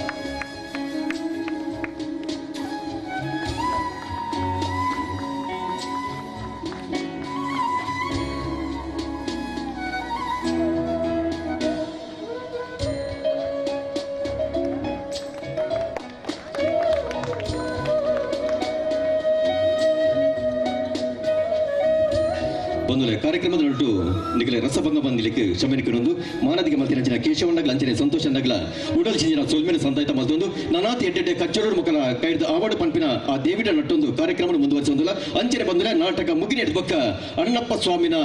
ಬಂದುಲೆ ಕಾರ್ಯಕ್ರಮದ ನಟ್ಟು ನಿಗಲೆ ರಸಭಂಗ ಬಂದಿಲಿಕ್ಕೆ ಕ್ಷಮೆನಿಕನೊಂದು ಮಾನದಿಗೆ ಮಲ್ತಿನ ಕೇಶವಣ್ಣಗ್ಲ ಅಂಚನೆ ಸಂತೋಷ ನಗ್ಲ ಉಡಲ್ ಚಿಂಜಿನ ಸೊಲ್ಮೆನ ಸಂತಾಯಿತ ಮಲ್ತೊಂದು ನಾನಾತಿ ಎಡ್ಡೆಡ್ಡೆ ಕಚ್ಚೋಡು ಮುಖಲ ಕೈದ ಆವಾಡು ಪಂಪಿನ ಆ ದೇವಿಡ ನಟ್ಟೊಂದು ಕಾರ್ಯಕ್ರಮ ಮುಂದುವರಿಸೊಂದಿಲ್ಲ. ಅಂಚನೆ ಬಂದುಲೆ ನಾಟಕ ಮುಗಿನ ಬೊಕ್ಕ ಅಣ್ಣಪ್ಪ ಸ್ವಾಮಿನ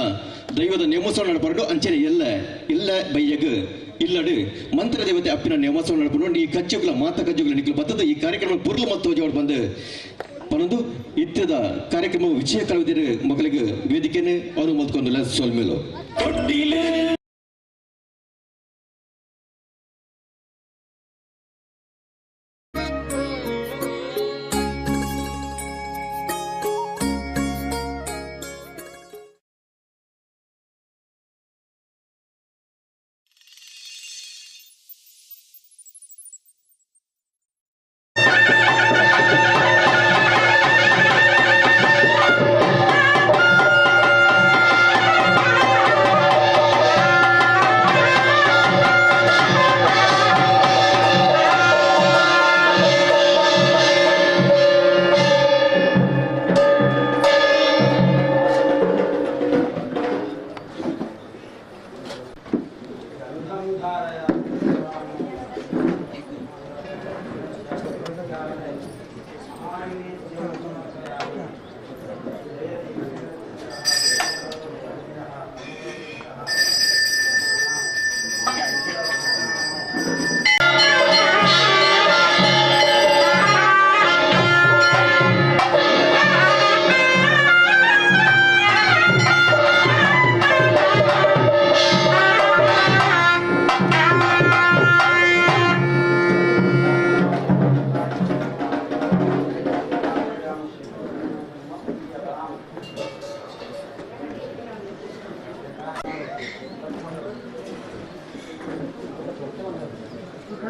ದೈವದ ನೇಮೋತ್ಸವ ನಡಪರಡು ಅಂಚನೆ ಎಲ್ಲ ಇಲ್ಲ ಬೈಯಗ್ ಇಲ್ಲಡು ಮಂತ್ರ ದೇವತೆ ಅಪ್ಪಿನ ನೇಮೋತ್ಸವ ನಡಪಡು ಈ ಕಚ್ಚುಗಳ ಮಾತ ಕಜ್ಜುಗಳ ನಿಖಲು ಬತ್ತದ ಈ ಕಾರ್ಯಕ್ರಮ ಪುರ್ಲು ಮತ್ತು ಬಂದು ಪನೊಂದು ಇತ್ಯದ ಕಾರ್ಯಕ್ರಮ ವಿಜಯ ಕಲಾವಿದರು ಮಕ್ಕಳಿಗೆ ವೇದಿಕೆನೆ ಅವರು ಮಲ್ತ್ಕೊಂದಿಲ್ಲ ಸೊಲ್ಮೇಲು.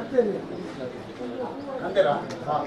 Thank you.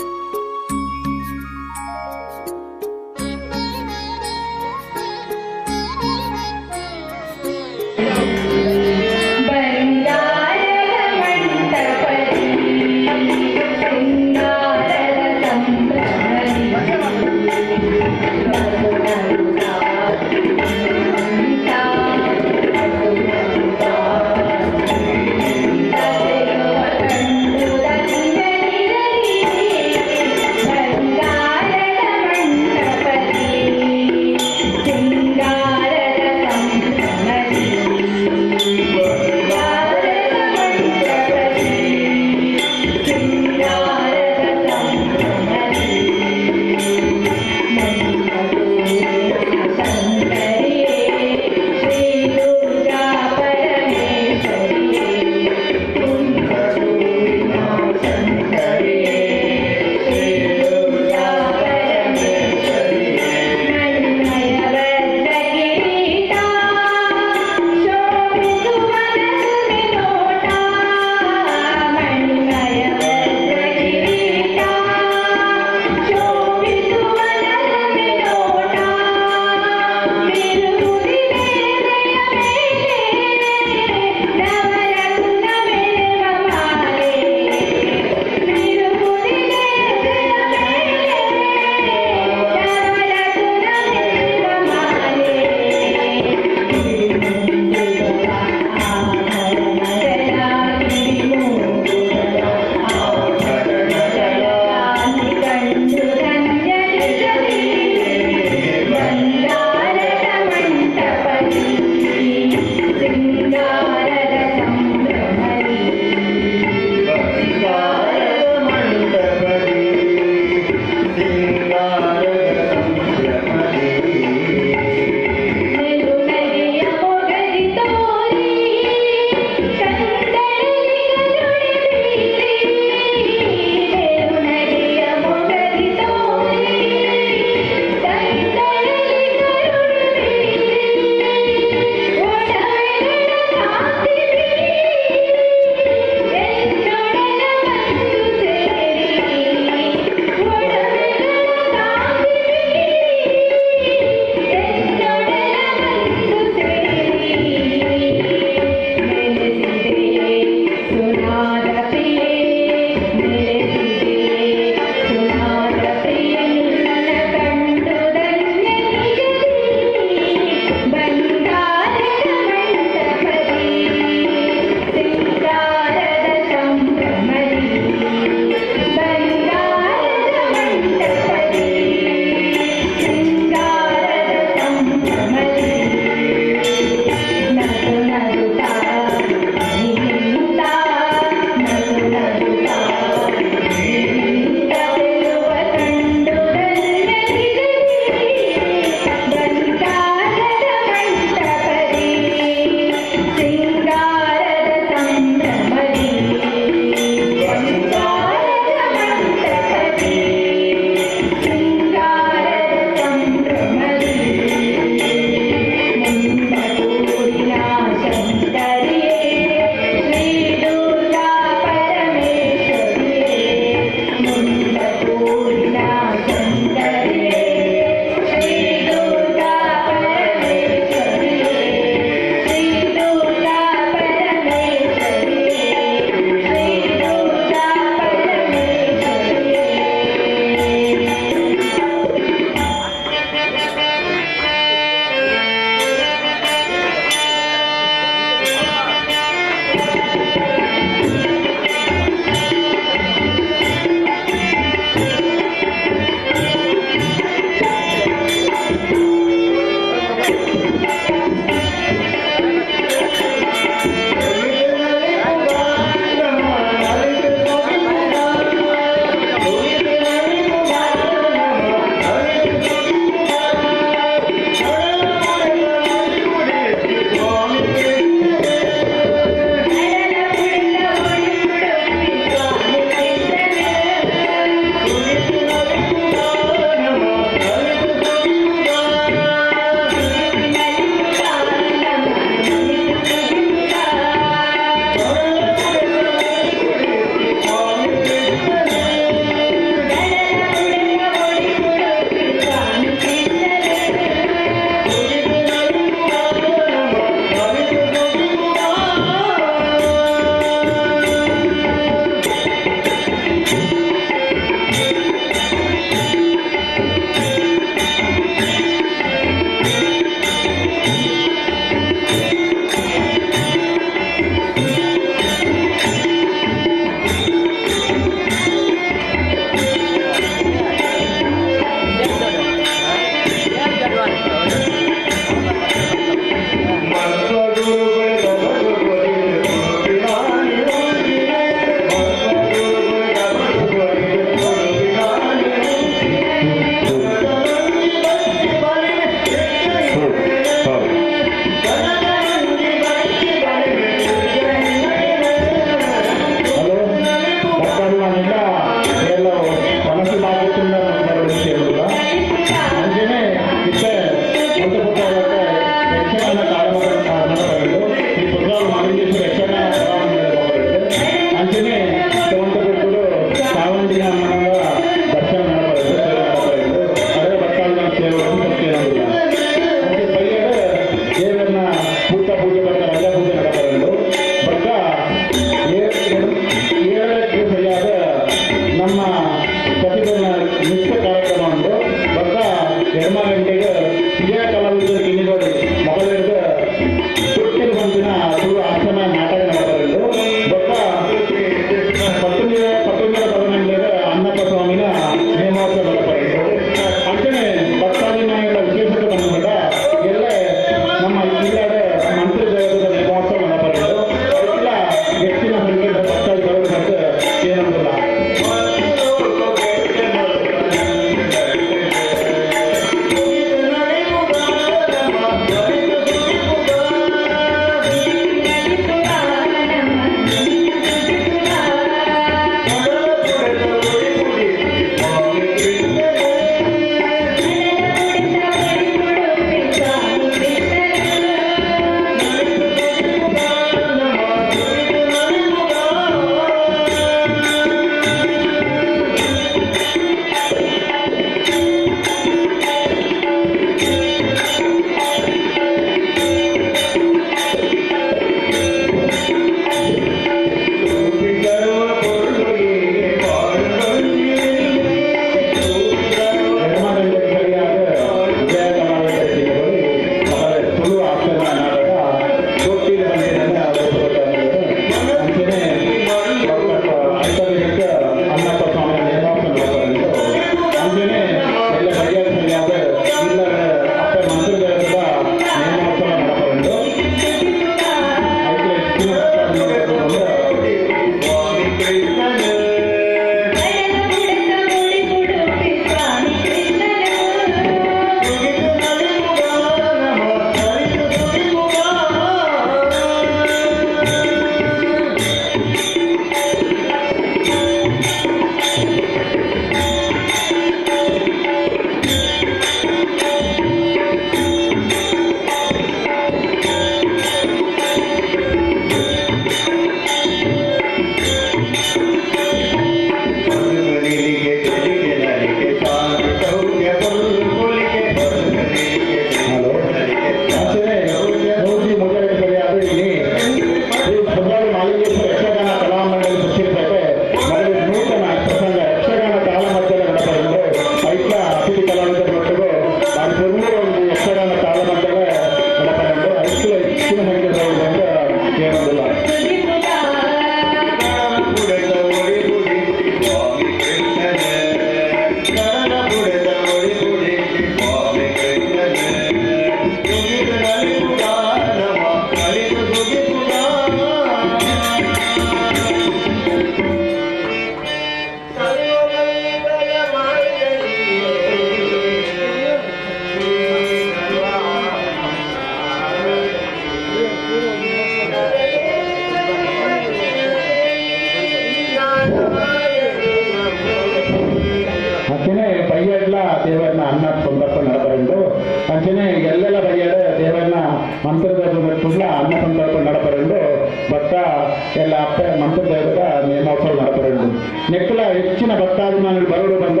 ನೆಕ್ಕಲ ಹೆಚ್ಚಿನ ಭಕ್ತಾಭಿಮಾನಿಗಳು ಬರೋಡು ಬಂದ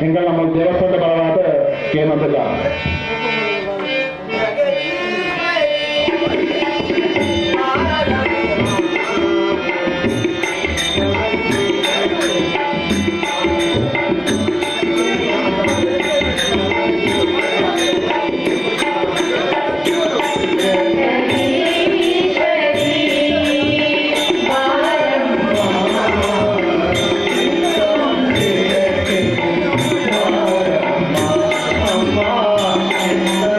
ಎಂಗಳ ನಮ್ಮ ದೇವಸ್ಥಾನದ ಬಲವಾದ ಕೇನೊಂದಿಲ್ಲ. ಅಮ್ಮ.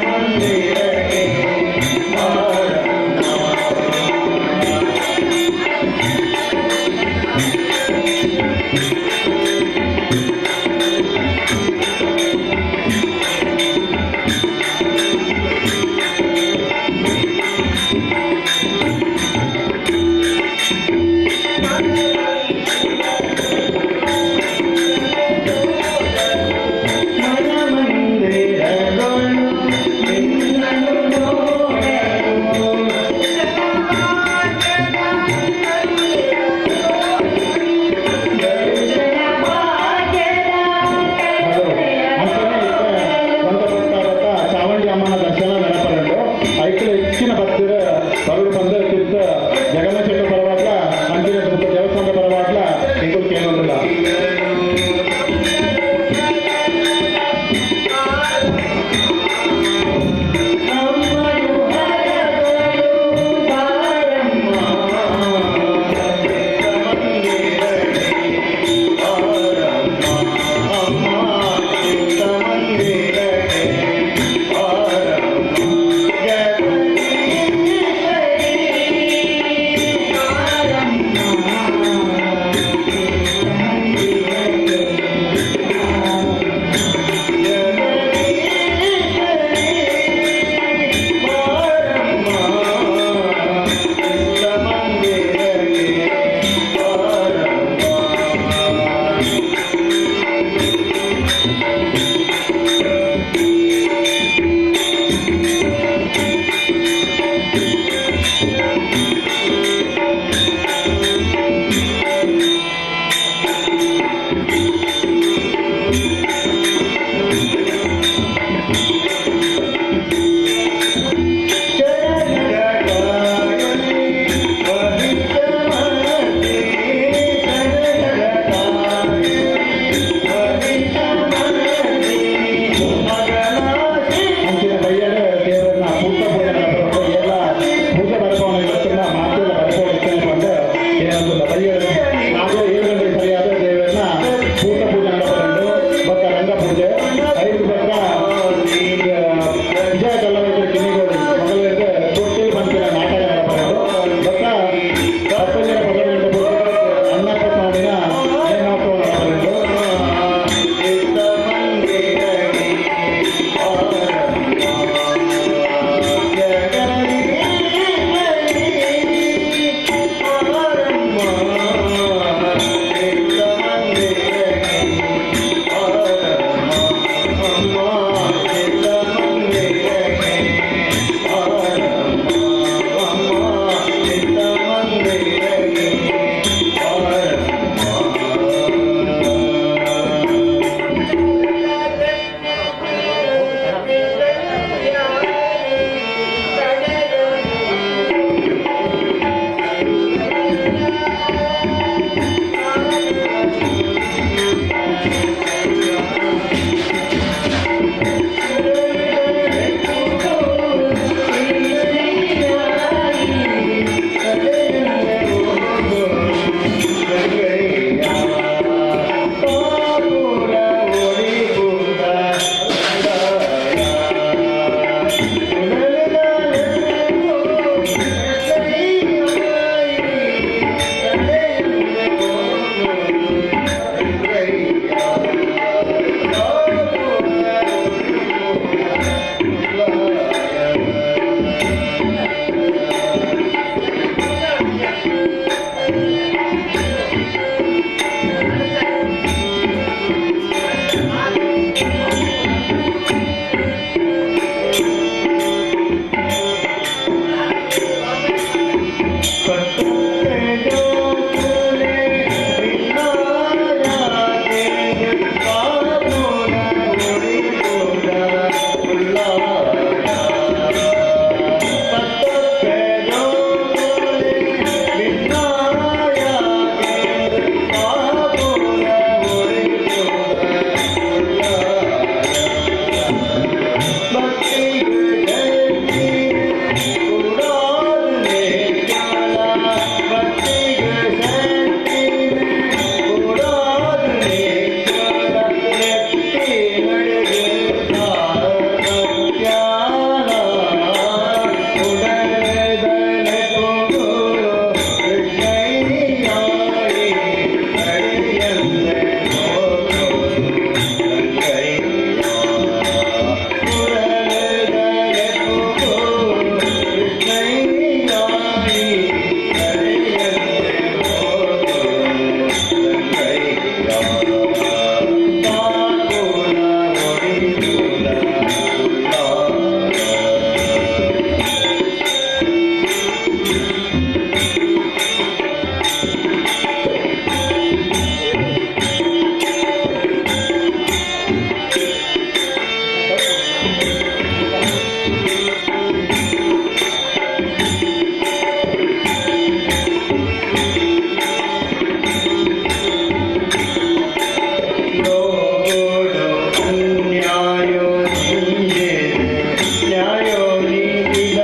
ನ್ಯಾಯೋ ನೀಡಿದ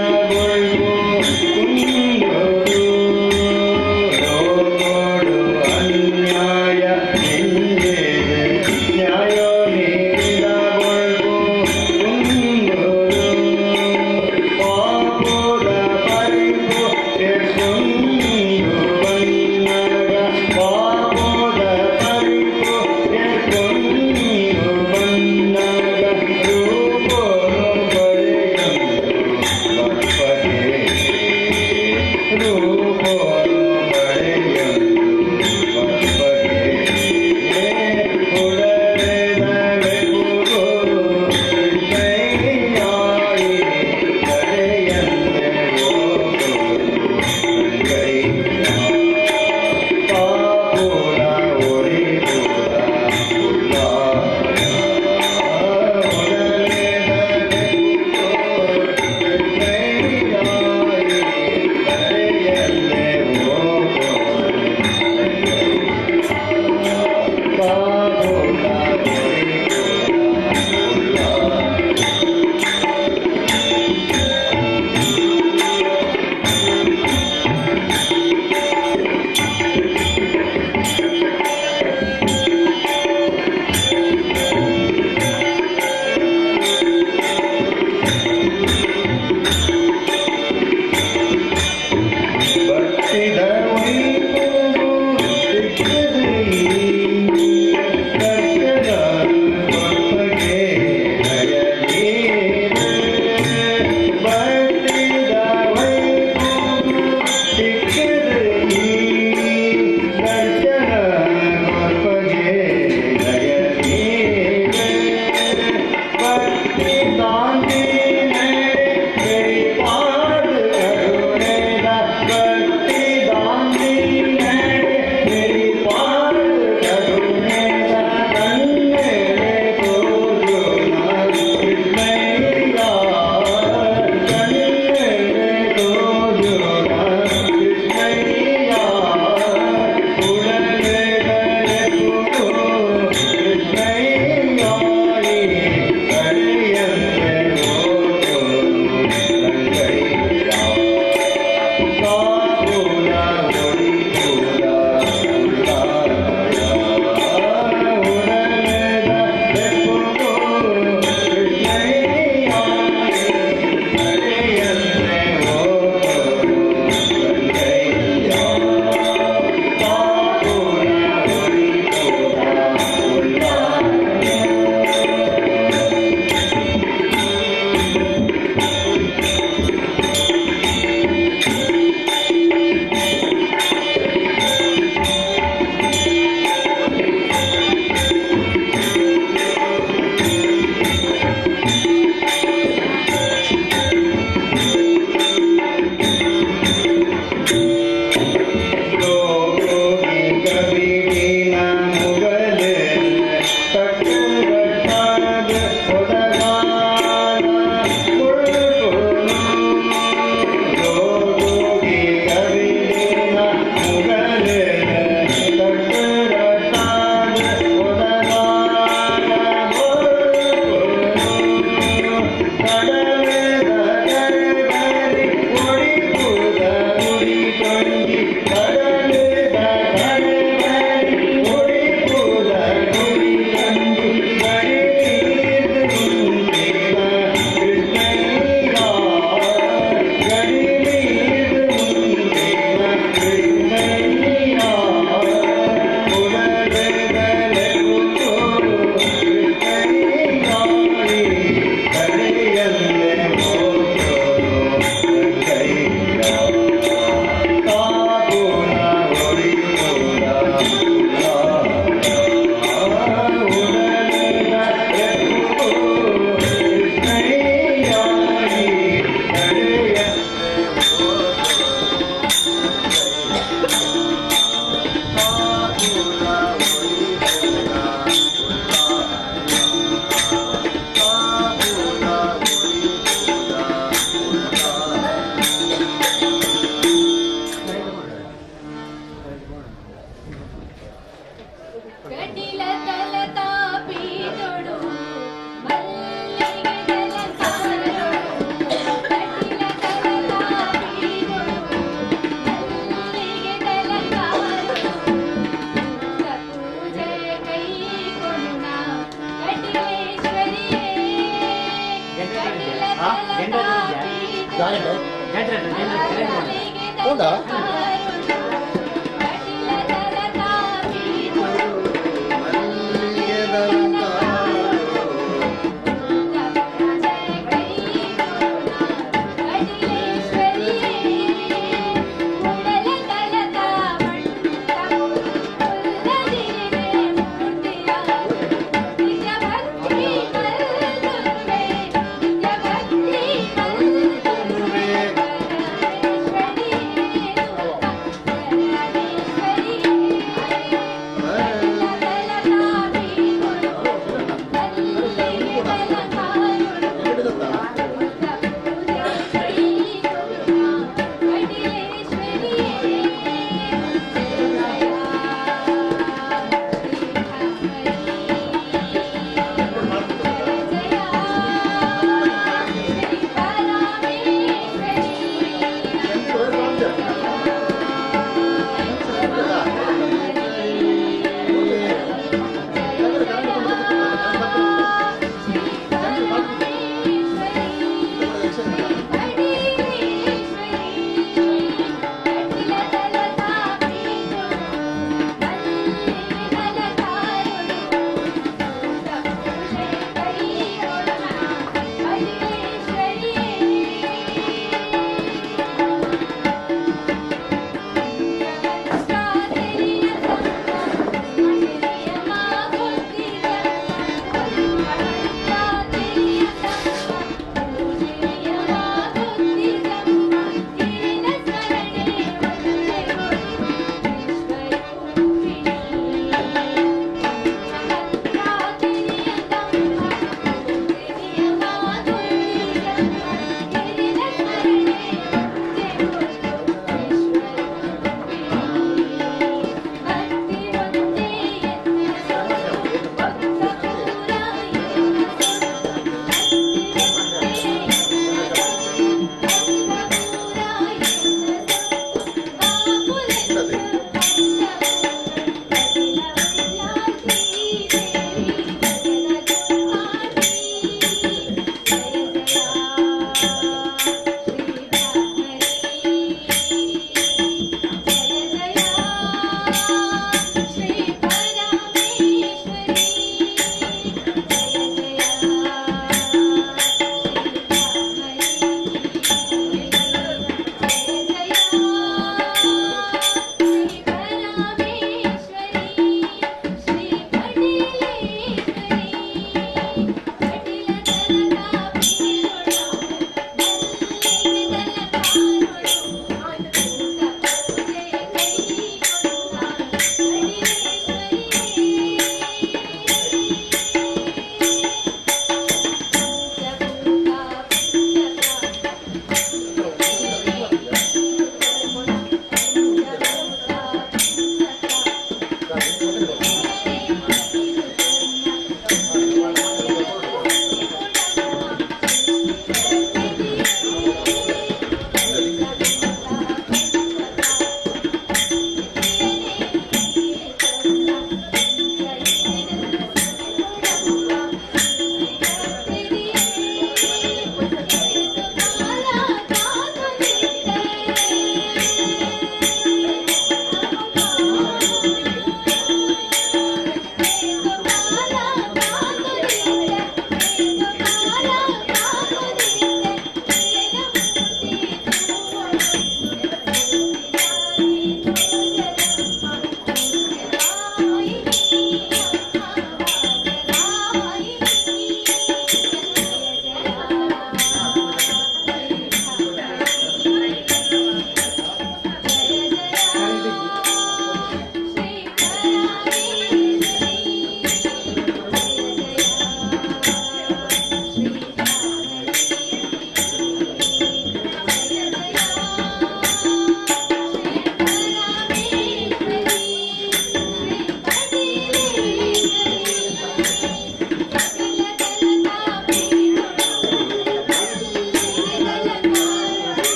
ಹೌದಾ? Thank you.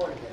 Thank you.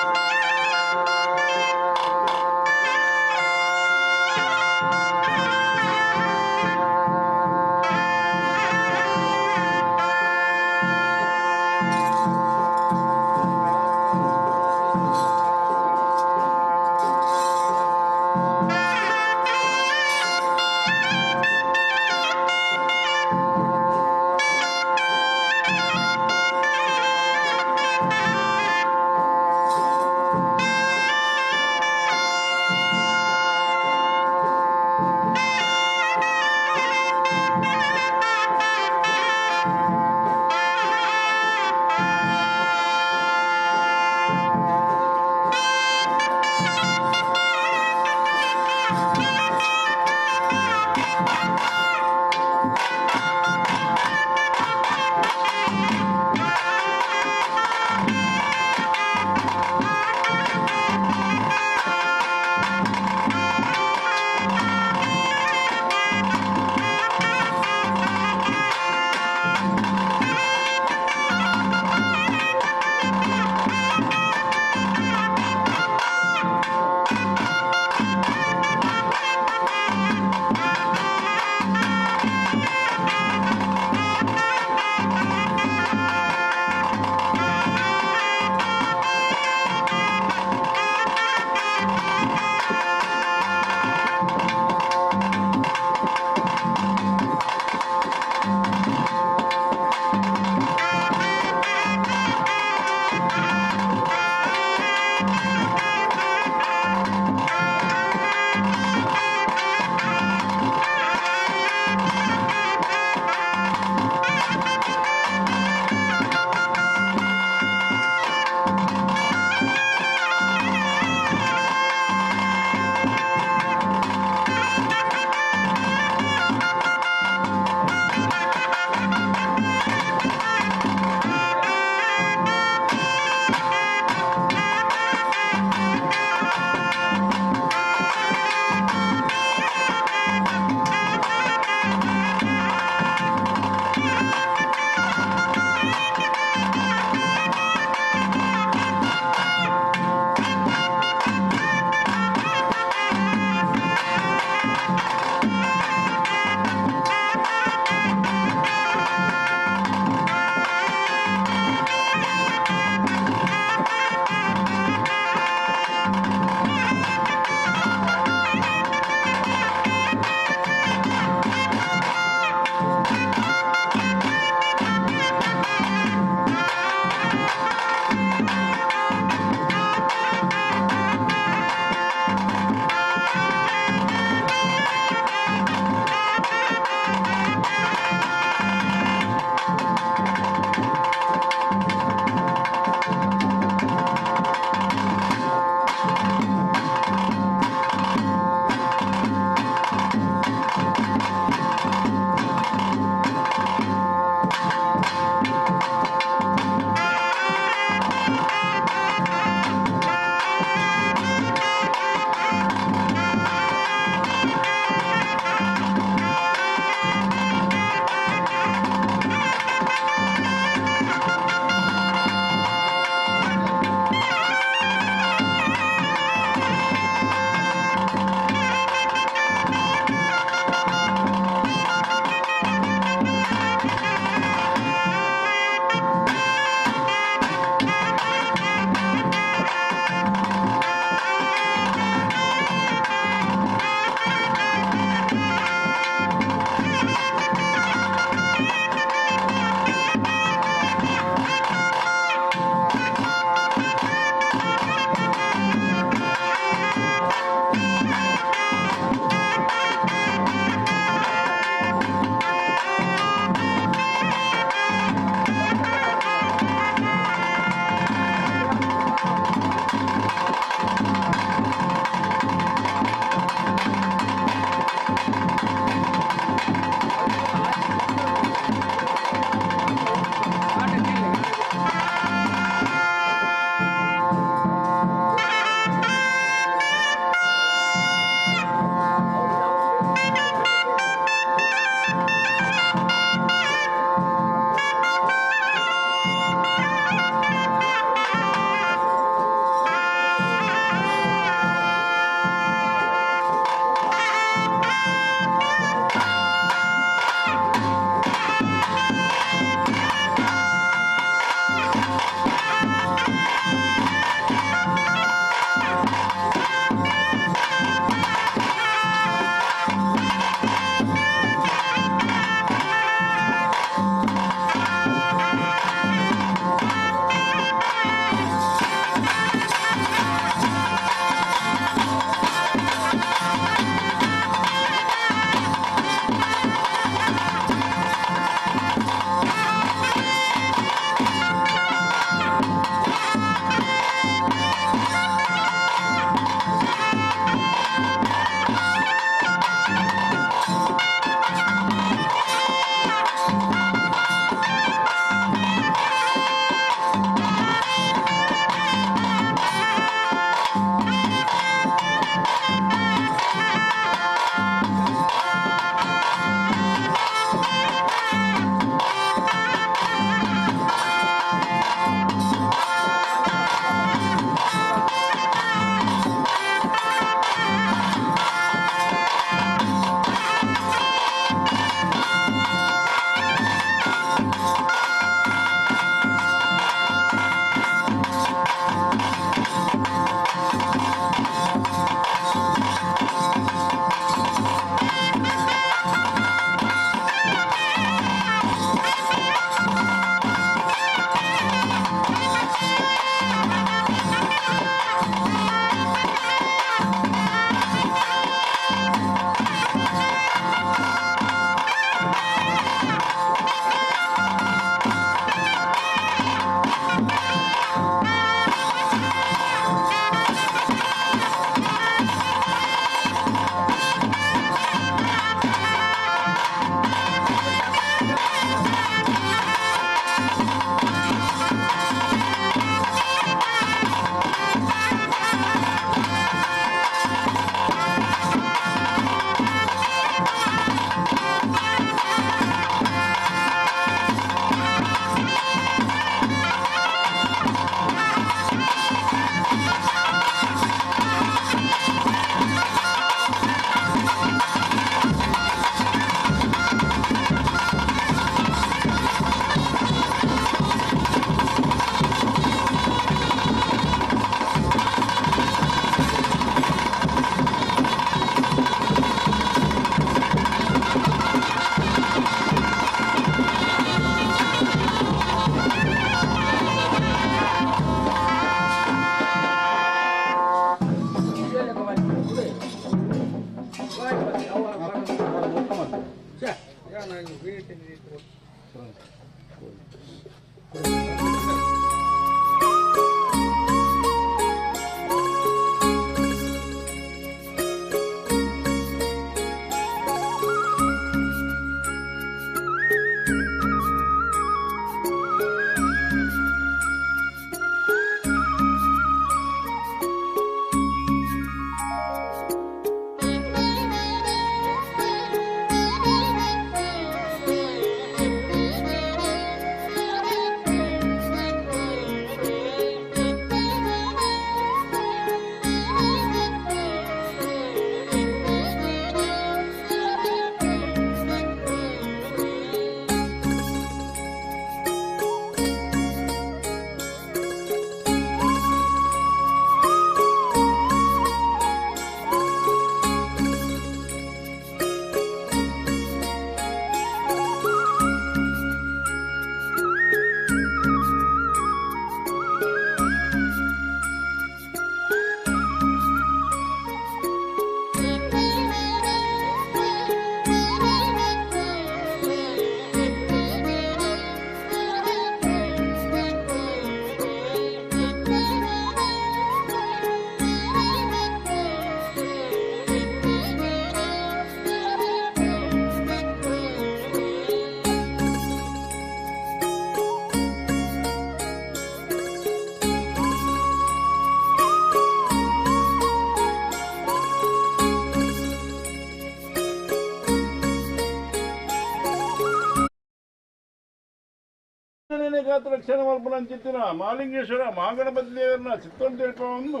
ರಕ್ಷಣೆ ಮಲ್ಪನಂಚಿತ್ತಿನ ಮಾಲಿಂಗೇಶ್ವರ ಮಹಾಗಣಪತಿ ದೇವರನ್ನ ಚಿತ್ತೊಂದು ಒಂದು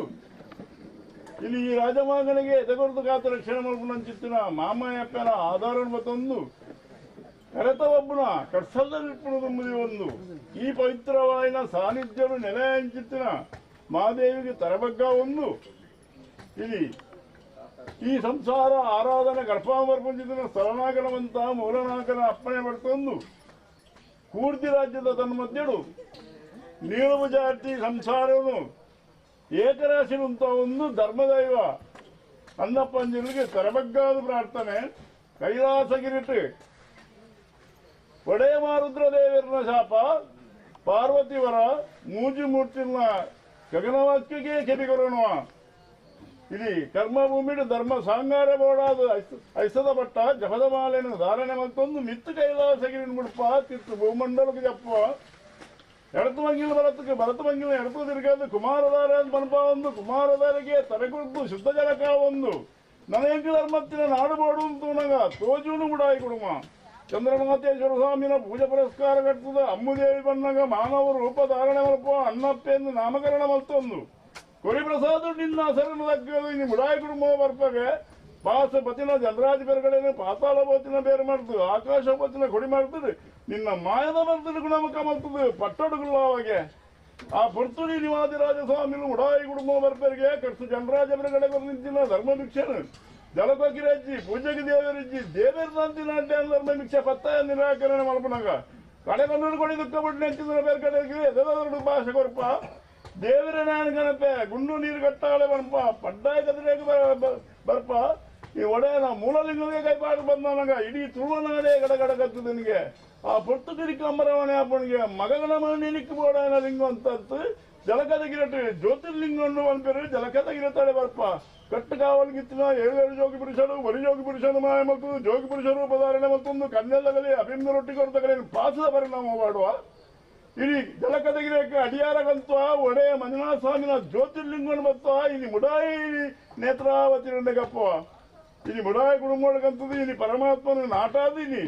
ಇಲ್ಲಿ ಈ ರಾಜಮಾಗನಿಗೆ ಎದಗೊರದು ಗಾತ್ರ ರಕ್ಷಣೆ ಮಲ್ಪನಂಚಿತ್ತಿನ ಮಾಮಯಪ್ಪನ ಆಧಾರ ಮತ್ತೊಂದು ಕರೆತ ಒಬ್ಬನ ಕಡ್ಸಲ್ಲರಿಪ್ಪುಣದು ಒಂದು ಈ ಪವಿತ್ರವಾಯಿನ ಸಾನ್ನಿಧ್ಯರು ನೆಲೆಯಂಚಿತ್ತಿನ ಮಾದೇವಿಗೆ ತರಬಗ್ಗ ಒಂದು ಇಲ್ಲಿ ಈ ಸಂಸಾರ ಆರಾಧನೆ ಗರ್ಭಾಮರ್ಪಂಚಿತನ ಸ್ಥಳನಾಗನವಂತ ಮೂಲನಾಗನ ಅಪ್ಪಣೆ ಪಡ್ತೊಂದು ಕೂರ್ತಿ ರಾಜ್ಯದ ತನ್ಮಧ್ಯಡು ನೀಳುವ ಜಾತಿ ಸಂಸಾರನು ಏಕರಾಶಿನಂತ ಒಂದು ಧರ್ಮದೈವ ಅನ್ನಪ್ಪಂಜಿಗೆ ತರಬಗ್ಗಾದ ಪ್ರಾರ್ಥನೆ ಕೈಲಾಸಗಿರಿಟ್ಟು ಒಡೆಯ ಮಾರುದ್ರದೇವರನ ಶಾಪ ಪಾರ್ವತಿವರ ಮೂಜಿ ಮೂರ್ತಿನ ಗಗನವಾಕ್ಯಕ್ಕೆ ಕೆಬಿಗೊರನುವ ಇಲ್ಲಿ ಕರ್ಮಭೂಮಿ ಧರ್ಮ ಸಾಂಗಾರ ಬೋಡಾದ ಐಸದ ಪಟ್ಟ ಜಪದ ಮಾಲೆಯನ್ನು ಧಾರಣೆ ಮತ್ತೊಂದು ಮಿತ್ತು ಕೈಲಾಸಗಿರಿ ಮುಡುಪ ತಿತ್ತು ಭೂಮಂಡಲಕ್ಕೆ ಜಪ್ಪ ಎಡತು ಮಂಗಿಲ ಬರತಕ್ಕೆ ಭರತ ಮಂಗಿಲ ಎಡತು ತಿರುಗಾದ ಕುಮಾರಧಾರ ಮನಪ ಒಂದು ಕುಮಾರಧಾರಿಗೆ ತಲೆಗುರ್ದು ಶುದ್ಧ ಜಲಕ ಒಂದು ನನಗೆ ಧರ್ಮತ್ತಿನ ನಾಡು ಬೋಡು ಅಂತೂನಗ ತೋಜೂನು ಗುಡಾಯಿ ಕುಡುಮ ಚಂದ್ರಮಾತೇಶ್ವರ ಸ್ವಾಮಿನ ಪೂಜೆ ಪುರಸ್ಕಾರ ಕಟ್ಟದ ಅಮ್ಮುದೇವಿ ಬಣ್ಣಗ ಮಾನವ ರೂಪ ಧಾರಣೆ ಮಲ್ಪ ಅಣ್ಣಪ್ಪೆಂದು ನಾಮಕರಣ ಮಲ್ತೊಂದು ಕೊರಿಪ್ರಸಾದ ನಿನ್ನ ಹೆಸರನ್ನು ದಕ್ಕದು ಮುಡಾಯಿ ಕುಡುಂಬ ಬರ್ಪಗೆ ಪಾಸ ಪತಿನ ಜನರಾಜ ಬೇರ್ಗಳೇನು ಪಾತಾಳ ಬೋತಿನ ಬೇರೆ ಮಾಡ್ತದೆ ಆಕಾಶ ಬೋತಿನ ಕೊಡಿ ಮಾಡ್ತದೆ ನಿನ್ನ ಮಾಯದ ಬರ್ತದೆ ಗುಣಮುಖ ಮಲ್ತದೆ ಪಟ್ಟಡುಗುಳ್ಳಾವಾಗೆ ಆ ಪುರ್ತುಡಿ ನಿವಾದಿರಾಜ ಸ್ವಾಮಿಲು ಮುಡಾಯಿ ಕುಡುಂಬ ಬರ್ಪರಿಗೆ ಕರ್ಸು ಜನರಾಜ ಬೇರ್ಗಡೆ ನಿಂತಿನ ಧರ್ಮ ಭಿಕ್ಷನು ಜಲಕೋಕಿರಜ್ಜಿ ಪೂಜೆಗೆ ದೇವರಿಜ್ಜಿ ದೇವರ ಧರ್ಮ ಭಿಕ್ಷೆ ಪತ್ತಾಯ ನಿರಾಕರಣೆ ಮಲ್ಪನಾಗ ಕಡೆ ಕನ್ನಡ ಕೊಡಿ ದುಃಖ ಬಿಟ್ಟು ನೆಂಚಿದ್ರ ಬೇರೆ ಕಡೆ ಎದೆದೊಡ್ಡ ಭಾಷೆ ಕೊರಪ ದೇವರ ನಾನು ಗಣಪೆ ಗುಂಡು ನೀರು ಕಟ್ಟಾಳೆ ಬನ್ಪ ಪಡ್ಡಾಯ ಕದಿರೇಗ ಬರ್ಪ ಈ ಒಡೆಯನ ಮೂಲಲಿಂಗಗೆ ಕೈಪಾಡು ಬಂದನಗ ಇಡೀ ತುಳುವನಾಡೇ ಗಡಗಡ ಕತ್ತು ನಿನಗೆ ಆ ಪೊರ್ತು ತಿರಿಕ ಅಮರವಣೆ ಅಪ್ಪನಿಗೆ ಮಗನ ಮನೆ ಬೋಡನ ಲಿಂಗ ಅಂತಂತು ಜಲಕದ ಗಿರಟು ಜ್ಯೋತಿರ್ಲಿಂಗ ಅನ್ಪೇರು ಜಲಕದ ಗಿರತಾಳೆ ಬರ್ಪ ಕಟ್ಟು ಕಾವಲ್ಗಿತ್ತಿನ ಏಳು ಏಳು ಜೋಗಿ ಪುರುಷರು ಒರಿ ಜೋಗಿ ಪುರುಷನು ಮಾಯ ಮತ್ತು ಜೋಗಿ ಪುರುಷ ರೂಪಧಾರಣೆ ಮತ್ತೊಂದು ಕನ್ನೆಲ್ಲಗಲಿ ಅಭಿಂದ ರೊಟ್ಟಿ ಕೊರತಗಲಿ ಪಾಸದ ಪರಿಣಾಮ ಮಾಡುವ ಇಲ್ಲಿ ಜಲಕದಗಿರಕ್ಕೆ ಅಡಿಯಾರಗಂತ ಒಡೆಯ ಮಂಜುನಾಥ ಸ್ವಾಮಿನ ಜ್ಯೋತಿರ್ಲಿಂಗನ ಬತ್ತ ಇಲ್ಲಿ ಮುಡಾಯಿ ನೇತ್ರಾವತಿ ಗಪ್ಪ ಇಲ್ಲಿ ಮುಡಾಯಿ ಕುಡುಂಬೊಳಗಂತದ್ದು ಇಲ್ಲಿ ಪರಮಾತ್ಮನ ನಾಟಾದ ಇಲ್ಲಿ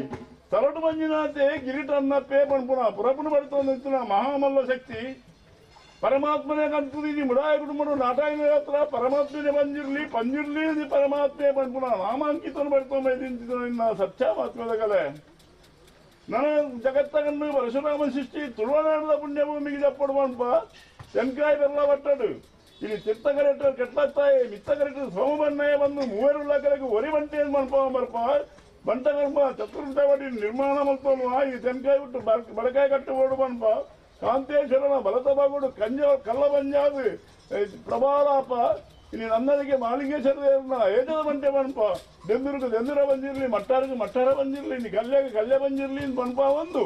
ಸರಟು ಮಂಜುನಾಥೆ ಗಿರಿಟ ಅನ್ನಪ್ಪೇ ಪಣಪುನ ಪುರಪುನ ಪడుತೊಂದಿತ್ತಿನ ಮಹಾಮಲ್ಲ ಶಕ್ತಿ ಪರಮಾತ್ಮನೇ ಕಂತದ್ದು ಇಲ್ಲಿ ಮುಡಾಯಿ ಕುಟುಂಬನು ನಾಟಾಯಿನ ಹತ್ರ ಪರಮಾತ್ಮನೇ ಬಂದಿರಲಿ ಪಂಜಿರ್ಲಿ ಪರಮಾತ್ಮೆ ಪಣಪುನ ನಾಮಾಂಕಿತನ ಪಡ್ತೊಂಬ ಸತ್ಯ ಕಲೆ ನನ್ನ ಜಗತ್ತಗನ್ನು ಪರಶುರಾಮ ಸೃಷ್ಟಿ ತುಳುವನಾಡದ ಪುಣ್ಯಭೂಮಿಗೆ ಜಪ್ಪಡು ಪಣಪ ತೆನ್ಕಾಯಿ ಬೆಲ್ಲ ಬಟ್ಟಡು ಇಲ್ಲಿ ಚಿತ್ತ ಕರೆಕ್ಟ್ ಕೆಟ್ಲತ್ತಾಯಿ ಮಿತ್ತ ಕರೆಕ್ಟ್ ಸೋಮಬಣ್ಣಯ್ಯ ಬಂದು ಮೂವರು ಕರೆಗೆ ಒರಿ ಬಂಟೆ ಮನ್ಪ ಬರ್ಪ ಬಂಟ ಕರ್ಮ ಚತುರ್ಥ ನಿರ್ಮಾಣ ಮಲ್ತೋನು ಈ ತೆನ್ಕಾಯಿ ಬಿಟ್ಟು ಬಡಕಾಯಿ ಕಟ್ಟು ಓಡು ಪಣಪ ಕಾಂತೇಶ್ವರನ ಬಲತ ಬಾಗುಡು ಕಂಜ ಕಲ್ಲ ಬಂಜಾದು ಪ್ರಬಾಲಾಪ ಇಲ್ಲಿ ನನ್ನದಿಗೆ ಮಾಲಿಂಗೇಶ್ವರ ದೇವರನ್ನ ಏಜದ ಬಂಟೆ ಬನ್ಪ ದೆಂದುರಿಗೆ ದೆಂದುರ ಬಂದಿರಲಿ ಮಟ್ಟಾರಿಗೆ ಮಟ್ಟಾರ ಬಂದಿರಲಿ ಇಲ್ಲಿ ಕಲ್ಯಾಗ ಕಲ್ಯ ಬಂದಿರಲಿ ಬನ್ಪ ಒಂದು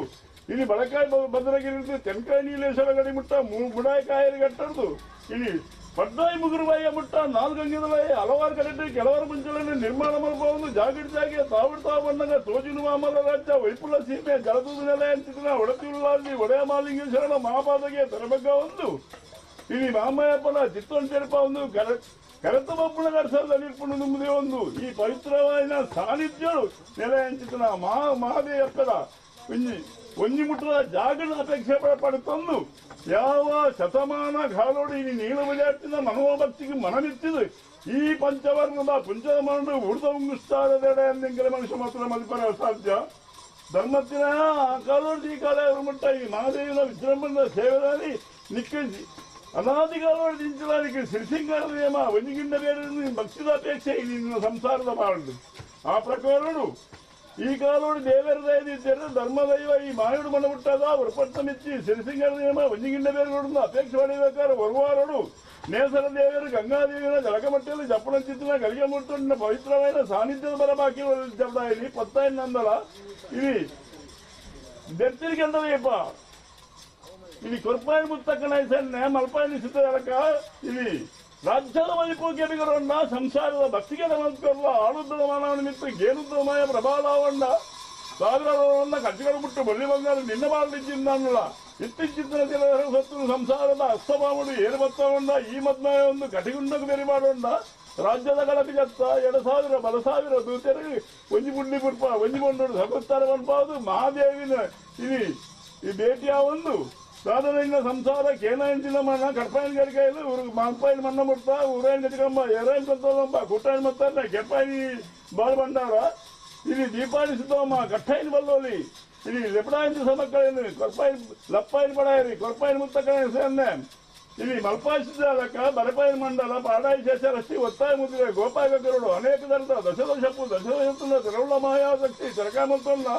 ಇಲ್ಲಿ ಬಳಕಾಯಿ ಭದ್ರಗಿರಿ ತೆನ್ಕಾಯಿ ನೀಲೇಶ್ವರ ಗಡಿ ಮುಟ್ಟ ಮುಡಾಯಿ ಕಾಯರಿ ಕಟ್ಟಡ್ದು ಇಲ್ಲಿ ಪಡ್ಡಾಯಿ ಮುಗುರುಬಾಯಿಯ ಮುಟ್ಟ ನಾಲ್ಕು ಹಲವಾರು ಕಡೆ ಕೆಲವರು ಮುಂಚೆಗಳನ್ನು ನಿರ್ಮಾಣ ಮಲ್ಪ ಜಾಗಿಡ್ ಜಾಗೆ ತಾವಿಡ್ ತಾವು ಬಂದಾಗ ತೋಜಿನ ಮಾಮಲ ರಾಜ್ಯ ವೈಪುಲ ಸೀಮೆ ಜಲದೂದು ನೆಲೆ ಅಂತಿದ್ದ ಒಡತಿರುಳಾಗಿ ಒಡೆಯ ಮಾಲಿಂಗೇಶ್ವರನ ಮಹಾಪಾದಗೆ ತರಬಗ್ಗ ಒಂದು ಇಲ್ಲಿ ಮಾಮಯ್ಯಪ್ಪನ ಚಿತ್ತೊಂಚೆರಪ ಒಂದು ಕರೆತ ಬಪ್ಪುಣ ಕರ್ಸಲ್ಲಿ ನಿಮ್ಮದೇ ಒಂದು ಈ ಪವಿತ್ರವಾದ ಸಾನ್ನಿಧ್ಯಗಳು ನೆಲೆ ಅಂಚಿತನ ಮಹಾದೇವಪ್ಪದ ಒಂಜಿ ಒಂಜಿ ಮುಟ್ಟದ ಜಾಗರಣ ಅಪೇಕ್ಷೆ ಪಡುತ್ತಂದು ಯಾವ ಶತಮಾನ ಕಾಲೋಡು ಈ ನೀಲಮಜಾತಿನ ಮನೋಭಕ್ತಿಗೆ ಮನಮಿತ್ತಿದು ಈ ಪಂಚವರ್ಣದ ಪುಂಚದ ಮಂಡು ಉಡ್ದ ಉಂಗುಸ್ತಾರದೆಡೆ ಅಂದಿಂಗಲ ಮನುಷ್ಯ ಮಾತ್ರ ಮದಿಪರ ಅಸಾಧ್ಯ ಧರ್ಮತ್ತಿನ ಆ ಕಾಲೋಡು ಈ ಕಾಲ ಮುಟ್ಟ ಈ ಮಹಾದೇವಿನ ವಿಜೃಂಭಣದ ಸೇವೆದಲ್ಲಿ ನಿಕ್ಕಿಸಿ ಅನಾದಿಕಾಲೋಡು ದಿಂಚಲಾನಿಗೆ ಸಿರಿಸಿಂಗಾರದ ನೇಮ ಒಂಜಿಗಿಂಡ ಬೇರೆ ಭಕ್ತಿದ ಅಪೇಕ್ಷೆ ನಿನ್ನ ಸಂಸಾರದ ಬಾಳು ಆ ಪ್ರಕಾರಡು ಈ ಕಾಲೋಡು ದೇವರ ದಯದಿದ್ದರೆ ಧರ್ಮದೈವ ಈ ಮಾಯುಡು ಮನ ಹುಟ್ಟದ ಒರಪಟ್ಟಮಿಚ್ಚಿ ಸಿರಿಸಿಂಗರ ನೇಮ ಒಂಜಿಗಿಂಡ ಬೇರೆ ಅಪೇಕ್ಷೆ ಪಡೆಯಬೇಕಾದ್ರೆ ಒರುವಾರೋಡು ನೇಸರ ದೇವರು ಗಂಗಾದೇವಿನ ಜಲಕಮಟ್ಟೆಯಲ್ಲಿ ಜಪ್ಪಣ ಚಿತ್ತಿನ ಗಲಿಗೆ ಮುಟ್ಟುಂಡಿನ ಪವಿತ್ರವಾದ ಸಾನ್ನಿಧ್ಯದ ಬರಬಾಕಿ ಜಬ್ದಾಯಿಲಿ ಪತ್ತಾಯಿನ ನಂದಲ ಇಲ್ಲಿ ದೆತ್ತಿರಿಗೆಂದವೇಪ ಇಲ್ಲಿ ಕೊರ್ಪಾಯಿ ಮುತ್ತಕ್ಕನ ಮಲ್ಪಾಯಿನ ಸಿದ್ಧದಲಕ ಇಲ್ಲಿ ರಾಜ್ಯದ ಮಲಿಪೋಗ್ಯಬಿಗರೊಂಡ ಸಂಸಾರದ ಭಕ್ತಿಗೆ ಮಲ್ಕೊಲ್ಲ ಆಳುದ್ದದ ಮಾನವ ನಿಮಿತ್ತ ಗೇನುದ್ದದ ಮಾಯ ಪ್ರಬಾಲಾವಂಡ ಸಾವಿರವನ್ನ ಕಚ್ಚಿಗಳು ಬಿಟ್ಟು ಬಳ್ಳಿ ಬಂಗಾರ ನಿನ್ನ ಬಾಳಿದ್ದಿಂದಲ್ಲ ಇತ್ತೀಚಿನ ಸತ್ತು ಸಂಸಾರದ ಅಸ್ತಮಾವಡು ಏರು ಬತ್ತವಂಡ ಈ ಮದ್ಮಯ ಒಂದು ಕಟಿಗುಂಡకు ಬೇರೆ ಮಾಡೋಂಡ ರಾಜ್ಯದ ಗಣಪಿ ಜತ್ತ 2000 ಬಲ ಸಾವಿರ ದೂತರಿಗೆ ಒಂಜಿ ಬುಡ್ಲಿ ಪುರ್ಪ ಒಂಜಿ ಬಂಡೋಡು ಸಗುತ್ತಾರೆ ಬನ್ಪಾದು ಮಹಾದೇವಿನ ಇಲ್ಲಿ ಈ ಭೇಟಿಯ ಒಂದು ಸಾಧನೆಯಿಂದ ಸಂಸಾರ ಕೇನಾಯಿಂಚಿನ ಮಣ್ಣ ಕಡ್ಪಾಯಿನ ಗಡಿಕಾಯಲು ಊರಿಗೆ ಮಾಂಪಾಯಿನ ಮಣ್ಣ ಮುಡ್ತಾ ಊರಾಯಿನ ಗತಿಕಂಬ ಏರಾಯಿನ ಸಂತೋಲಂಬ ಕುಟ್ಟಾಯಿನ ಮತ್ತಾರ ಕೆಪ್ಪಾಯಿ ಬಾಳ್ ಬಂಡಾರ ಇಲ್ಲಿ ದೀಪಾವಳಿ ಕಟ್ಟಾಯಿನ ಬಲ್ಲೋಲಿ ಇಲ್ಲಿ ಲೆಪಡಾಯಿನ ಸಮಕ್ಕಳೇನು ಕೊರ್ಪಾಯಿನ ಲಪ್ಪಾಯಿನ ಪಡಾಯಿರಿ ಕೊರ್ಪಾಯಿನ ಮುತ್ತಕಳೇನು ಸೇರ್ನೆ ಇಲ್ಲಿ ಮಲ್ಪಾಯಿಸಿದ ಬರಪಾಯಿನ ಮಂಡಲ ಪಾಡಾಯಿ ಶೇಷರಸ್ತಿ ಒತ್ತಾಯ ಮುದ್ರೆ ಗೋಪಾಯ ಗರುಡು ಅನೇಕ ದರದ ದಶದಶಪ್ಪು ದಶದಶತ್ತುన్న ತಿರುಳ ಮಾಯಾಶಕ್ತಿ ಚರಕಾಮಂತುನ್ನ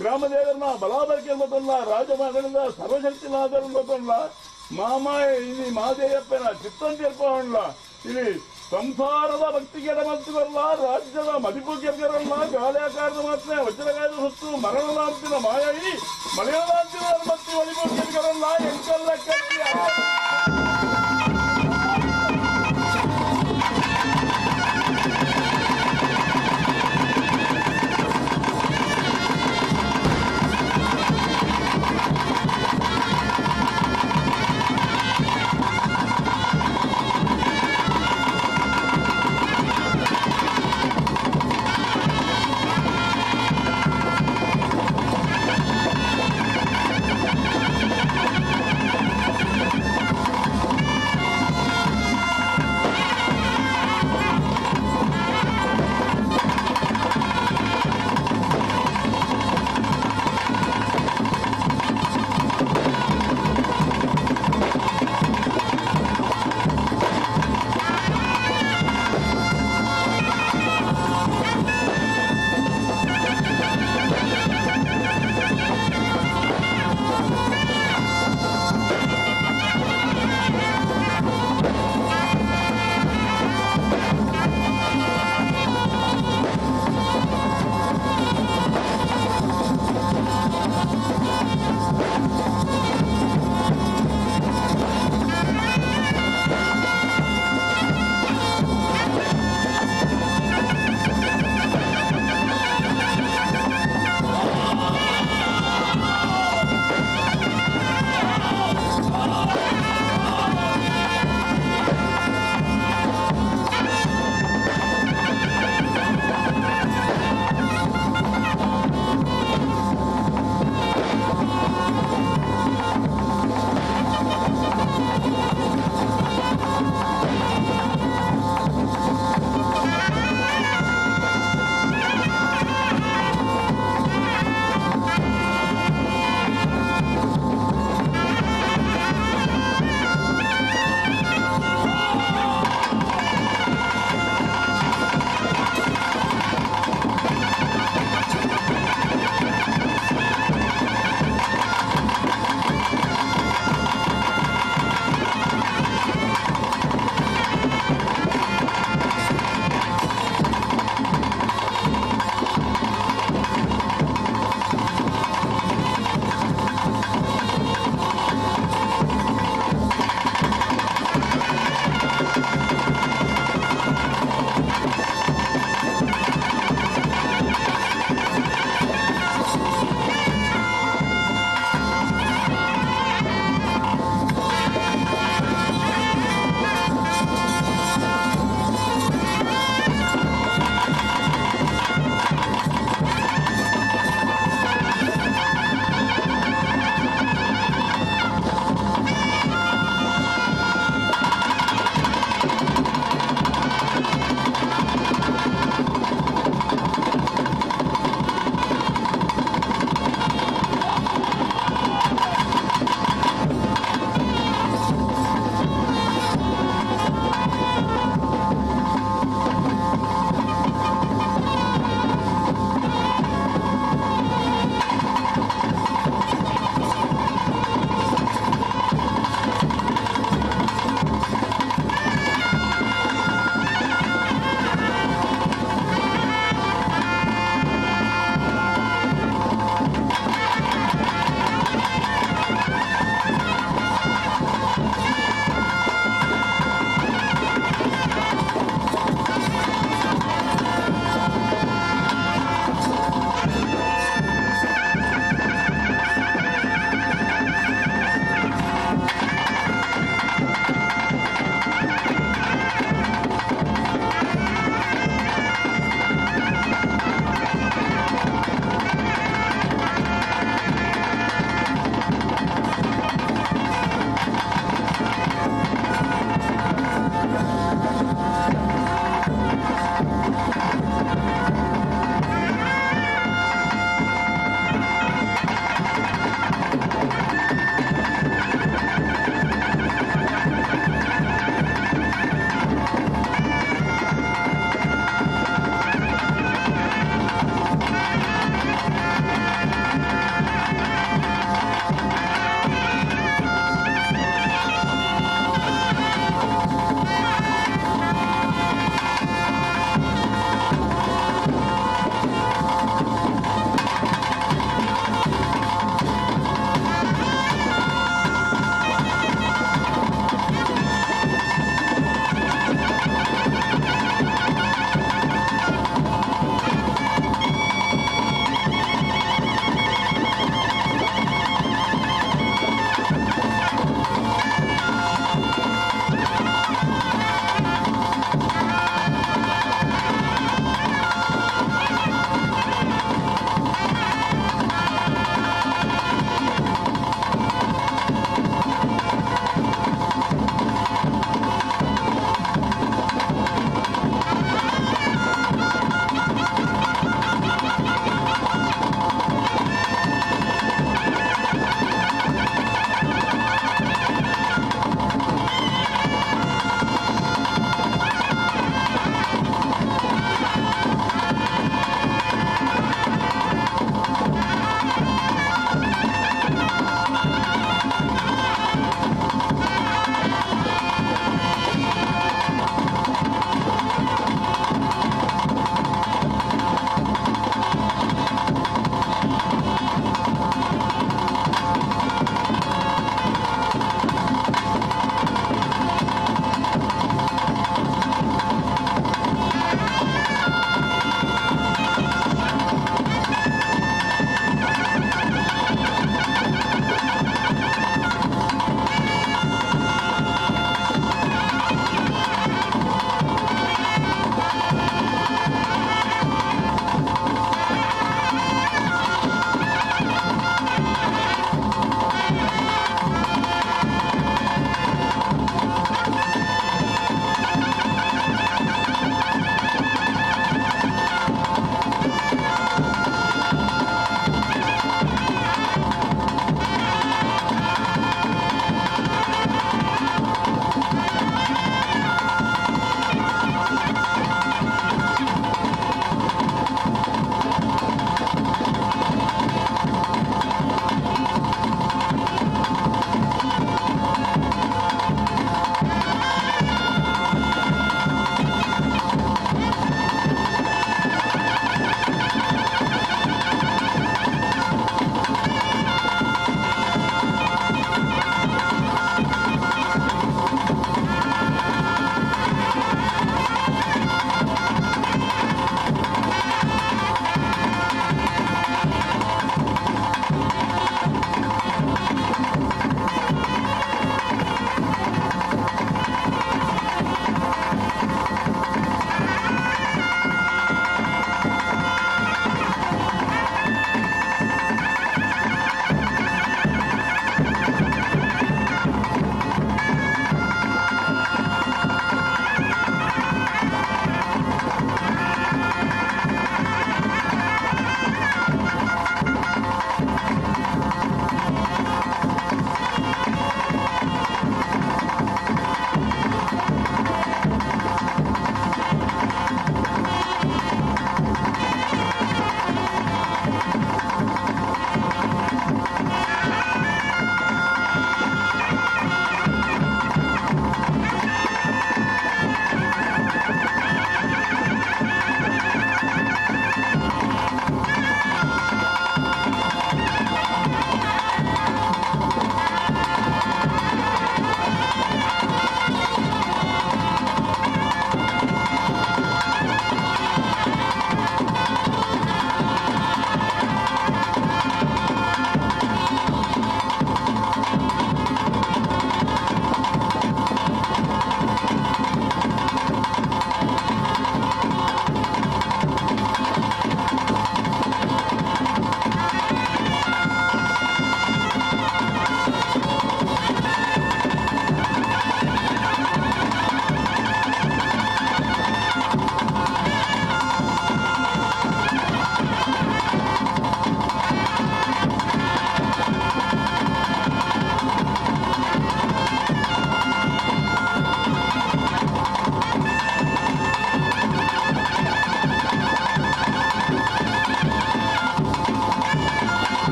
ಗ್ರಾಮದೇವರನ್ನ ಬಲಾಬರಿಕೆ ಎಂಬುದನ್ನ ರಾಜಮಗನಿಂದ ಸರ್ವಶಕ್ತಿನಾದರುಂಬುದನ್ನ ಮಾಮಾಯ ಇಲ್ಲಿ ಮಾದೇಯಪ್ಪನ ಚಿತ್ತಂತೀರ್ಪವಣ್ಣ ಇಲ್ಲಿ ಸಂಸಾರದ ಭಕ್ತಿಗೆ ಮಂತುಗಲ್ಲ ರಾಜ್ಯದ ಮದಿಪು ಕೆರಲ್ಲ ಗಾಳಿಯಾಕಾರದ ಮಾತ್ರ ವಜ್ರಗಾಯದ ಸುತ್ತು ಮರಣದಾಂತಿನ ಮಾಯಾಯಿ ಮಲಯಾಳಾಂತಿನ ಮತ್ತೆ ಒಲಿಪು ಕೆರಲ್ಲ ಎಂಕಲ್ಲ ಕಟ್ಟಿ.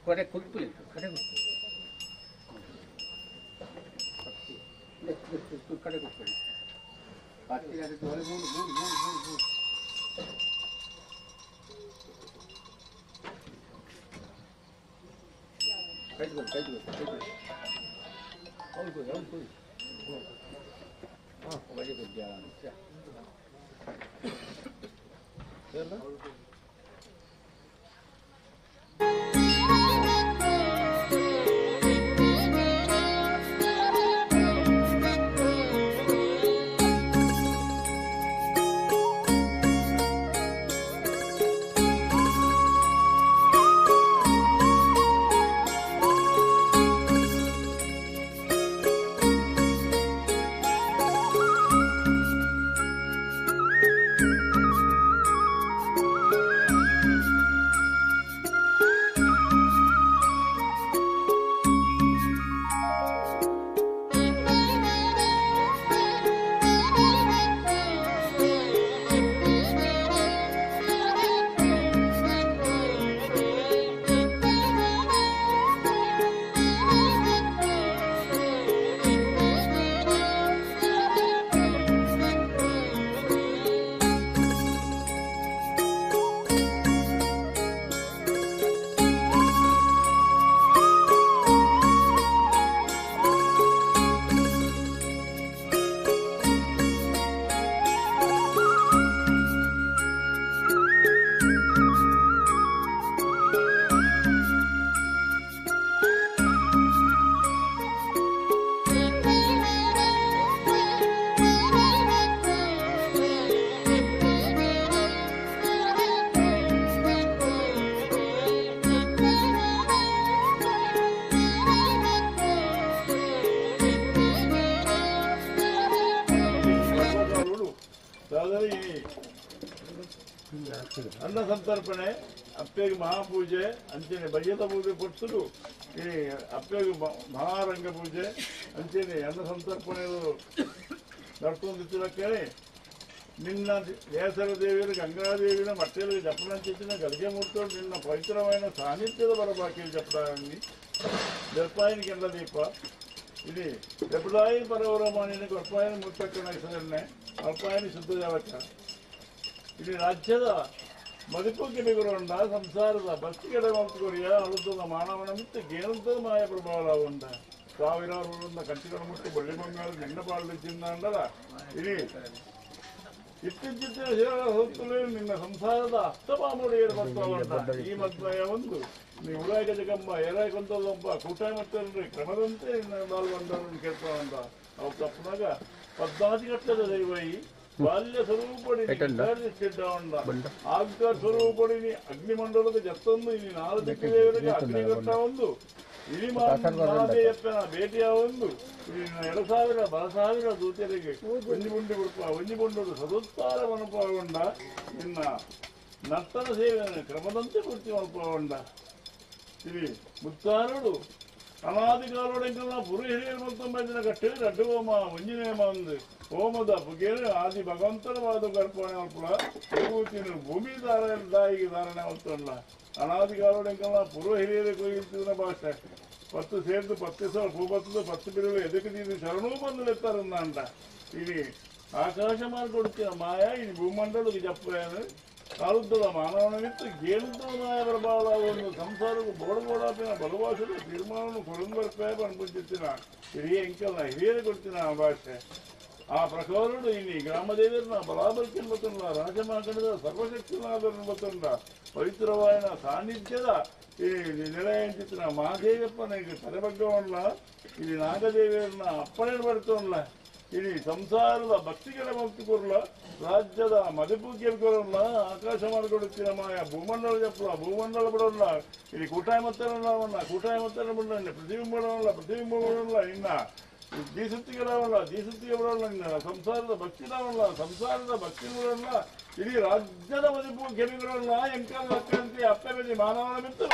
ಕಡೆ ಕುಲ್ಪುಲಿ ಕಡೆ ಕಡೆ ಕುತ್ಕೊಳ್ಳಿ. ಮೂರು ಮೂರು ಮೂರು ಮೂರು ಮೂರು ಕೈಟ್ಕೊಳ್ಳಿ ಕೈಟ್ಕೊಳ್ಳಿ ಕೈಟ್ಕೊಳ್ಳಿ. ಹೌದು ಹೌದು. ಹಾಂ ಒಳ್ಳೆ ಗುಡ್ಡ ದಾದರಿ ಈ ಅನ್ನ ಸಂತರ್ಪಣೆ ಅಪ್ಪೆಗೆ ಮಹಾಪೂಜೆ ಅಂಚನೆ ಬಯ್ಯದ ಪೂಜೆ ಕೊಡ್ತರು ಈ ಅಪ್ಪೆಗೆ ಮಹಾರಂಗ ಪೂಜೆ ಅಂಚನೆ ಅನ್ನ ಸಂತರ್ಪಣೆ ನಡ್ಕೊಂಡಿತ್ತಿರಕ್ಕೆ ನಿನ್ನ ಕೇಸರ ದೇವಿಯರು ಗಂಗಾದೇವಿನ ಮಟ್ಟೆಯಲ್ಲಿ ಜಪನಂಚಿನ ಗಲಿಗೆ ಮೂರ್ತೋಡು ನಿನ್ನ ಪವಿತ್ರమైన ಸಾನ್ನಿಧ್ಯದ ಬರಬಾಕಿ ಜಪడాన్ని దెప్పాయనికి దీప ఇది దెబ్బలాయి పరవరమానిని గొప్పాయని ముట్టక్కన ಇಸದನ್ನೇ ಅಲ್ಪಾಯನಿ ಶುದ್ಧ ಜಾವಕ ಇದು ರಾಜ್ಯದ ಮದುಪುಕ್ಕೆ ಬಿಗುರುಂಡ ಸಂಸಾರದ ಬಸ್ತಿಗೆಡೆ ಮಂತ್ಕೊರಿಯ ಅಳುತ್ತದ ಮಾನವನ ಮಿತ್ತು ಗೇನುತ್ತದ ಮಾಯ ಪ್ರಭಾವ ಉಂಡ ಸಾವಿರಾರು ಕಂಚಿಗಳ ಮುಟ್ಟು ಬಳ್ಳಿ ಬಂಗಾರ ನಿನ್ನ ಪಾಳು ಚಿಂದ ఇది ಇತ್ತೀಚಿನ ಹೊತ್ತಲೇ ನಿನ್ನ ಸಂಸಾರದ ಅಸ್ತಮಾಮುಡಿಯರು ಬರ್ತಾವಂಟ ಈ ಮಧ್ವಯ ಒಂದು ನೀವು ಉಳಾಯ ಗಜಕಂಬ ಏರಾಯ ಕೊಂತಲ್ಲೊಬ್ಬ ಕೂಟಾಯ ಮತ್ತೆ ಕ್ರಮದಂತೆ ನಿನ್ನ ಬಾಲ್ವಂಡವನ್ನು ಕೇಳ್ತಾವಂಟ ಅವು ತಪ್ಪನಾಗ ಪದ್ನಾದಿ ಕಟ್ಟದ ದೈವಯಿ ಬಾಲ್ಯ ಸ್ವರೂಪಡಿ ಆಗ ಸ್ವರೂಪಡಿ ಅಗ್ನಿಮಂಡಲದ ಜತ್ತೊಂದು ಇಲ್ಲಿ ನಾಲ್ಕು ದೇವರಿಗೆ ಅಗ್ನಿ ಕಟ್ಟ ಒಂದು ಇಡೀ ಮಾದೇಯಪ್ಪನ ಭೇಟಿಯ ಒಂದು 2000 ಬಲಸಾವಿರ ದೂತರಿಗೆ ಒಂಜಿ ಗುಂಡಿ ಕೊಡ್ಪ ಒಂಜಿ ಗುಂಡು ಸದುತ್ತಾರ ಮನಪಾಗೊಂಡ ನಿನ್ನ ನರ್ತನ ಸೇವೆಯನ್ನು ಕ್ರಮದಂತೆ ಪೂರ್ತಿ ಮನಪಾಗೊಂಡ ఇది ಮುತ್ತಾರುಡು ಅನಾದಿಕಾಲೋಡೆಂಕಲ್ಲ ಪುರು ಹಿರಿಯರು ಮೊತ್ತೊಂಬೈದಿನ ಕಟ್ಟೆ ರಡ್ಡು ಹೋಮ ಒಂಜಿನೇಮ ಒಂದು ಹೋಮದ ಪುಗೇರು ಆದಿ ಭಗವಂತನವಾದ ಗರ್ಭಣೆ ಮಲ್ಪುಲ ವಿಭೂತಿನ ಭೂಮಿ ಧಾರ ದಾಯಿಗೆ ಧಾರಣೆ ಮಲ್ತೊಂಡ ಅನಾದಿಕಾಲೋಡೆಂಕಲ್ಲ ಪುರು ಹಿರಿಯರು ಕೊಯ್ಯುತ್ತಿನ ಭಾಷೆ 10 ಸೇರ್ದು 10 ಸಾವಿರ ಭೂಪತ್ತದ 10 ಬಿರುಳು ಎದಕ್ಕೆ ನೀನು ಶರಣೂ ಬಂದು ಎತ್ತಾರಂದ ఇది ಆಕಾಶ ಮಾರ್ಗೊಡುತ್ತಿನ ಮಾಯ ಇದು ಭೂಮಂಡಲಕ್ಕೆ ಜಪ್ಪೇನು ಕಾಲುದ್ದದ ಮಾನವನವಿತ್ತು ಗೇನುದ್ದದ ಮಾಯ ಪ್ರಭಾವ ಒಂದು ಸಂಸಾರಕ್ಕೂ ಬೋಡಬೋಡಾಪಿನ ಬಲವಾಸದ ತೀರ್ಮಾನವನ್ನು ಕೊಡಂಬರ್ಪೇ ಅನ್ಪುಂಚಿತ್ತಿನ ಹಿರಿಯ ಎಂಕಲ್ಲ ಹಿರಿಯರು ಕೊಡ್ತಿನ ಆ ಭಾಷೆ ಆ ಪ್ರಕಾರಡು ಇನಿ ಗ್ರಾಮದೇವರನ್ನ ಬಲಾಬಲ್ಕಿನ ಬತ್ತುಂಡ ರಾಜಮಾಕಣದ ಸರ್ವಶಕ್ತಿನಾದರನ್ನು ಬತ್ತುಂಡ ಪವಿತ್ರವಾಯನ ಸಾನ್ನಿಧ್ಯದ ಈ ನಿಲಯ ಮಹಾದೇವಪ್ಪನಿಗೆ ತಲೆಬಗ್ಗವಣ್ಣ ಇಲ್ಲಿ ನಾಗದೇವಿಯರನ್ನ ಅಪ್ಪಣೆ ಬರ್ತವಣ್ಣ ಇಲ್ಲಿ ಸಂಸಾರದ ಭಕ್ತಿಗಳ ಮುಕ್ತಿ ಕೊರಲ ರಾಜ್ಯದ ಮದಪೂಕೆ ಕೊರಲ್ಲ ಆಕಾಶ ಮಾಡಿಕೊಡುತ್ತಿನ ಮಾಯ ಭೂಮಂಡಲ ಜಪ್ಪಲ ಭೂಮಂಡಲ ಬಿಡೋಲ್ಲ ಇಲ್ಲಿ ಕೂಟಾಯ ಮತ್ತರನ್ನ ಕೂಟಾಯ ಮತ್ತರ ಬಿಡೋಣ ಪ್ರತಿಬಿಂಬ ಬಿಡೋಲ್ಲ ಪ್ರತಿಬಿಂಬ ಬಿಡೋಲ್ಲ ಇನ್ನ ದೀಸುತ್ತಿಗಳವಲ್ಲ ದೀಸುತ್ತಿಗೆ ಬಿಡೋಲ್ಲ ಇನ್ನ ಸಂಸಾರದ ಭಕ್ತಿನವಲ್ಲ ಸಂಸಾರದ ಭಕ್ತಿ ಬಿಡೋಲ್ಲ ಇಡೀ ರಾಜ್ಯದ ಮದಿಪು ಕೆಬಿಗಳಲ್ಲ ಎಂಕಲ್ ಲಕ್ಕಂತೆ ಅಪ್ಪೆ ಬೆದಿ ಮಾನವನ ಬಿತ್ತು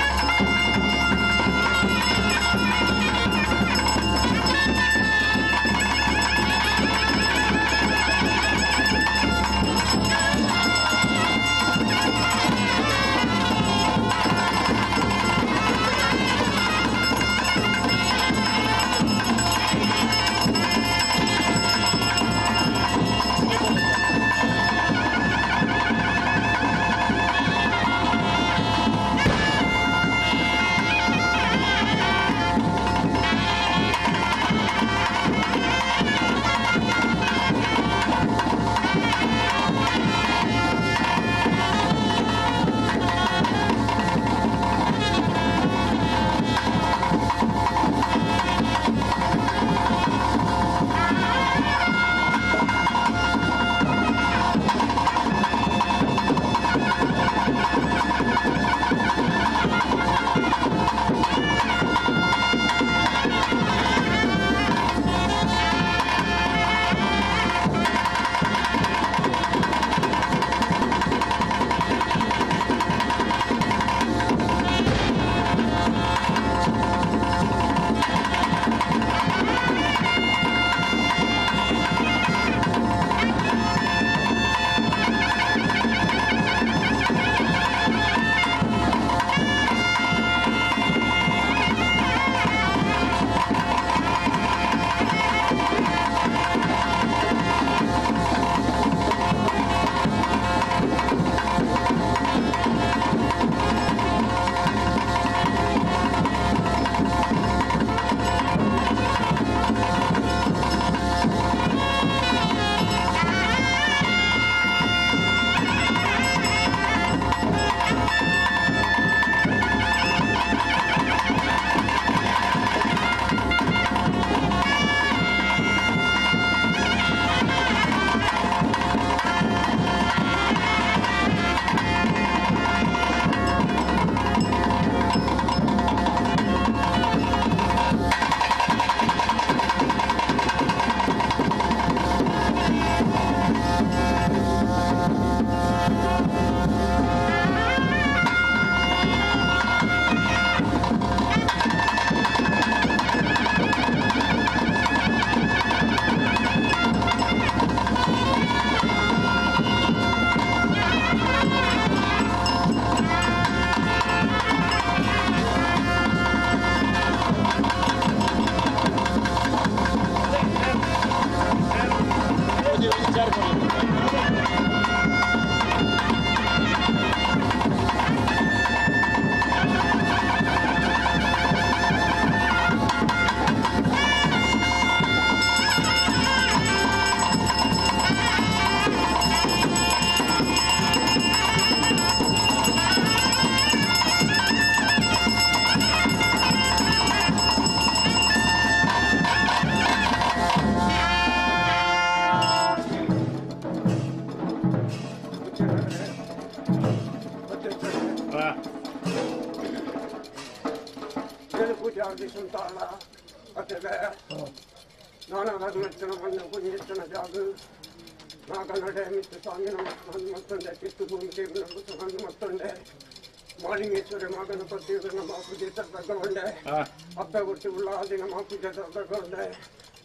Thank you.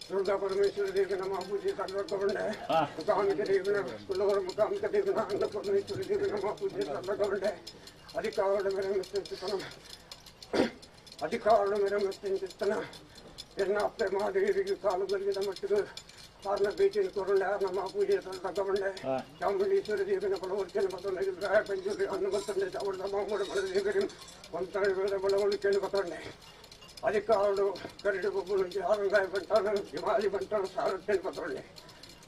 Durga Parameshwara ದೇವಿನ ಮಹಾಪೂಜೆ ತಗೊಂಡೆ, ಮುಖಾಂಬಿಕ ದೇವಿನ ಕುಲ್ಲವರ ಮುಖಾಂಬಿಕ ದೇವಿನ ಅನ್ನಪೂರ್ಣೇಶ್ವರಿ ದೇವಿನ ಮಹಾಪೂಜೆ ತಗೊಂಡೆ. ಅಧಿಕಾರದ ಅಧಿಕಾರದ ಮೇರೆ ಎನ್ನ ಅಪ್ಪೆ ಮಹಾದೇವಿಗೆ ಕಾಲು ಬಲಿಗಿದ ಮಟ್ಟಿಗೆ ಆರ್ನ ಭೇಟಿಯನ್ನು ಕೊರೊಂಡೆ, ಆರ್ನ ಮಹಾಪೂಜೆ ತಗೊಂಡೆ. ಚಾಮುಂಡೇಶ್ವರಿ ದೇವಿನ ಬಲವರ್ಚನೆ ಬತ್ತೊಂಡೆ, ಪಂಚೂರಿ ಅನ್ನು ಬತ್ತೊಂಡೆ, ಚಾಮುಂಡ ಮಾಮೂಡ ಬಲದೇವಿಗೆ ಒಂಥರ ಬಲವಳಿಕೆಯನ್ನು ಬತ್ತೊಂಡೆ. ಅಧಿಕಾರಡು ಕರಡಿ ಬೊಬ್ಬಲು ಆರಂಗಾಯ ಬಂಟಾನು ಹಿಮಾಲಿ ಬಂಟಾನು ಸಾರಥ್ಯನ ಬತ್ತೊಂಡೆ.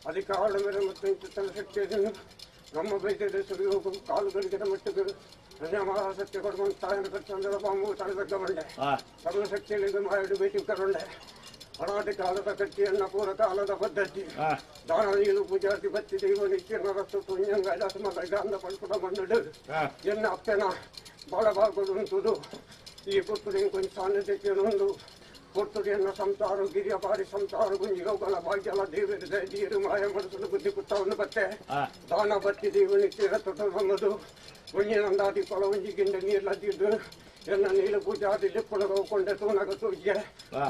ಅಧಿಕಾರದ ಮೇಲೆ ಮತ್ತು ಇಂಚಿತನ ಶಕ್ತಿಯನ್ನು ನಮ್ಮ ಬೈದ್ಯದ ಸುರಿಯೋಗು ಕಾಲು ಗಲಿಗಿದ ಮಟ್ಟಿಗೆ ಮಹಾಸತ್ಯ ಕೊಡುವ ತಾಯನ ಚಂದ್ರ ಬಾಂಬು ತಲೆದಗ್ಗಬಂಡೆ. ಸರ್ವಶಕ್ತಿಯಲ್ಲಿ ಮಾಯಡು ಭೇಟಿ ಕರುಂಡೆ. ಅನಾದಿ ಕಾಲದ ಕಟ್ಟಿಯನ್ನ ಪೂರ ಕಾಲದ ಪದ್ಧತಿ ದಾನ ನೀರು ಪೂಜಾತಿ ಬತ್ತಿ ದೈವ ನಿತ್ಯ ನರಸ್ತು ತುಂಜಂಗ ಗಾಂಧ ಪಡ್ಕುಡ ಮಣ್ಣು ಎನ್ನ ಅಪ್ಪನ ಬಾಳ ಬಾಗುಂಟುದು. ಈ ಪುತ್ತುಡಿ ಕೊಂಚ ಸಾನ್ನಿಧ್ಯಕ್ಕೆ ಪುತ್ತುಡಿಯನ್ನು ಸಂಸಾರ ಗಿರಿಯ ಬಾರಿ ಸಂಸಾರ ಗುಂಜಿಗೋಗಲ ಭಾಗ್ಯಲ ದೇವರ ದೀರು ಮಾಯ ಮನಸ್ಸು ಬುದ್ಧಿ ಕುತ್ತವನ್ನು ಬತ್ತೆ ದಾನ ಬತ್ತಿ ದೇವ ನಿತ್ಯ ತೊಟ್ಟದು ಒಂಜಿನಂದಾದಿ ಕೊಳ ಒಂಜಿ ಗಿಂಡ ನೀರ್ಲದ್ದಿದ್ದು ಎನ್ನ ನೀರು ಪೂಜಾದಿ ಲಿಪ್ಪುಣಗ ಕೊಂಡೆ ತೂನಗ ತೂಜ್ಗೆ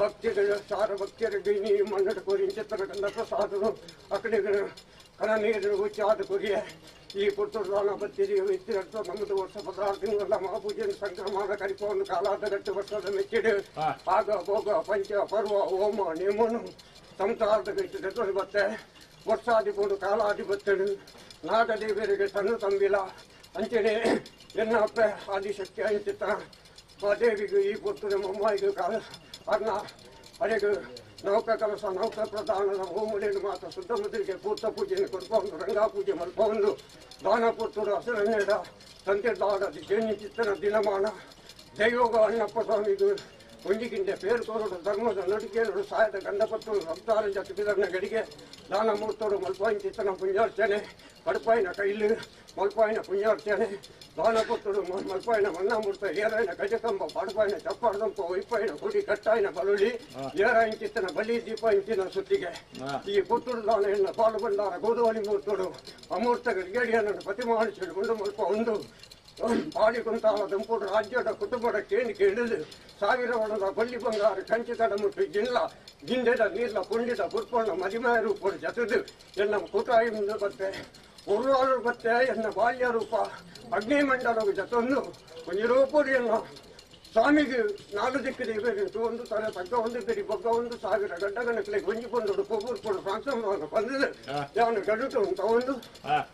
ಭಕ್ತಿಗಳು ಸಾರ ಭಕ್ತಿಯರಿಗೆ ನೀ ಮಣ್ಣು ಕೋರಿ ಚಿತ್ರನ ಕಂದ ಪ್ರಸಾದನು ಅಕಡೆಗಳು ಕಣ ನೀರು ಉಚ್ಚಾದ ಕೊರಿಯೆ. ಈ ಪುತ್ತೂರು ದಾನ ಬತ್ತಿ ಇತ್ತಿರತ್ತು ನಮ್ಮದು ವರ್ಷ 16 ತಿಂಗಳ ಮಹಾಪೂಜೆ ಸಂಕ್ರಮಣ ಕರಿಪವನ್ನು ಕಾಲಾದ ಗಟ್ಟು ವರ್ಷದ ಮೆಚ್ಚಿಡು ಆಗ ಭೋಗ ಪಂಚ ಪರ್ವ ಹೋಮ ನೇಮನು ಸಂಸಾರದ ಗಟ್ಟು ಬತ್ತೆ ವರ್ಷಾಧಿಪುಡು ಕಾಲಾಧಿಪತ್ಯಡು ನಾಗದೇವರಿಗೆ ತನ್ನು ತಂಬಿಲ ಅಂಚನೆ ಎನ್ನ ಅಪ್ಪೆ ಆದಿಶಕ್ತಿ ಅಂಚಿತ ದೇವಿಗೂ ಈ ಪುತ್ತೂರು ಮೊಮ್ಮಾಯಿಗೂ ಕಾಲ ಅರ್ಣ ಅರೆಗೂ ನೌಕ ಕಲಸ ನೌಕ ಪ್ರಧಾನದ ಹೋಮುಡಿಯನ್ನು ಮಾತ್ರ ಶುದ್ಧ ಮುದ್ರಿಗೆ ಪೂರ್ತ ಪೂಜೆಯನ್ನು ಕೊಡ್ಕೊಂಡು ರಂಗಾ ಪೂಜೆ ಮಲ್ಕೊಂಡು ದಾನ ಪುತ್ತೂರು ಹಸಿರನ್ನೇಡ ತಂದೆ ದಾಡ ಚಿತ್ತನ ದಿನಮಾನ ದೈವೋಗ ಅಣ್ಣಪ್ಪ ಸ್ವಾಮಿಗೂ ಒಂಜಿಗಿಂಡೆ ಪೇರು ತೋರಡು ಧರ್ಮದ ನಡಿಕೆಯರು ಸಾಯದ ಗಂಡಪತ್ತರು ಸಂಸಾರ ಜತಿಬಿದರ್ನ ಗಡಿಗೆ ದಾನ ಮೂರ್ತೋಡು ಮಲ್ಪಾಯಿನ ಚಿತ್ತನ ಪುಣ್ಯಾರ್ಚನೆ ಪಡಪಾಯಿನ ಕೈಲು ಮಲ್ಪಾಯಿನ ಪುಣ್ಯಾರ್ಚನೆ ದಾನ ಪುತ್ತುಡು ಮಲ್ಪಾಯಿನ ಮನ್ನಾಮೂರ್ತ ಏರಾಯಿನ ಗಜಕಂಬ ಪಾಡಪಾಯಿನ ಚಪ್ಪಾಡದಂಪ ಒಯ್ಪಾಯಿನ ಗುಡಿ ಕಟ್ಟಾಯಿನ ಬಲುಳಿ ಏರಾಯಿನ ಚಿತ್ತನ ಬಲಿ ದೀಪ ಇಂಚಿನ ಸುತ್ತಿಗೆ ಈ ಪುತ್ತುಡು ದಾನ ಎನ್ನ ಪಾಲು ಬಂಡಾರ ಗೋದೋಣಿ ಮೂರ್ತೋಡು ಅಮೂರ್ತ ಗಡಿಗೆಡಿಯನ್ನು ಪ್ರತಿಮಾನಿಸಿಡು ಗುಂಡು ಮಲ್ಪ ಒಂದು ಪಾಡಿ ಕುಂತಾಳ ದಂಪುಡು ರಾಜ್ಯದ ಕುಟುಂಬದ ಕೇಣಿ ಕೇಳಿದು ಸಾವಿರ ಒಣದ ಬಳ್ಳಿ ಬಂಗಾರ ಕಂಚಿ ತಡಮುಟ್ಟು ಜಿಲ್ಲ ಗಿಂಡೆದ ನೀರ್ಲ ಪುಂಡಿದ ಪುರ್ಪಣ್ಣ ಮದಿಮಾಯ ರೂಪಡು ಜತದು ಎನ್ನ ಕೂಟಾಯಿ ಬತ್ತೆ ಉರುವಾರು ಬತ್ತೆ ಎನ್ನ ಬಾಲ್ಯ ರೂಪ ಅಗ್ನಿಮಂಡಲವು ಜತೊಂದು ಒಂದು ರೂಪುಡು ಎನ್ನ ಸ್ವಾಮಿಗೆ ನಾಲ್ಕು ದಿಕ್ಕಿದೆ ಇವೆ ಒಂದು ತಲೆ ತಗ್ಗ ಒಂದು ಬಿರಿ ಬೊಗ್ಗ ಒಂದು ಸಾವಿರ ಗಡ್ಡಗಣಕ್ಲೆ ಗುಂಜಿ ಕೊಂಡು ಕೊಬ್ಬರು ಫ್ರಾನ್ಸ್ ಬಂದಿದೆ ಅವನು ಗಡುಟು ತಗೊಂಡು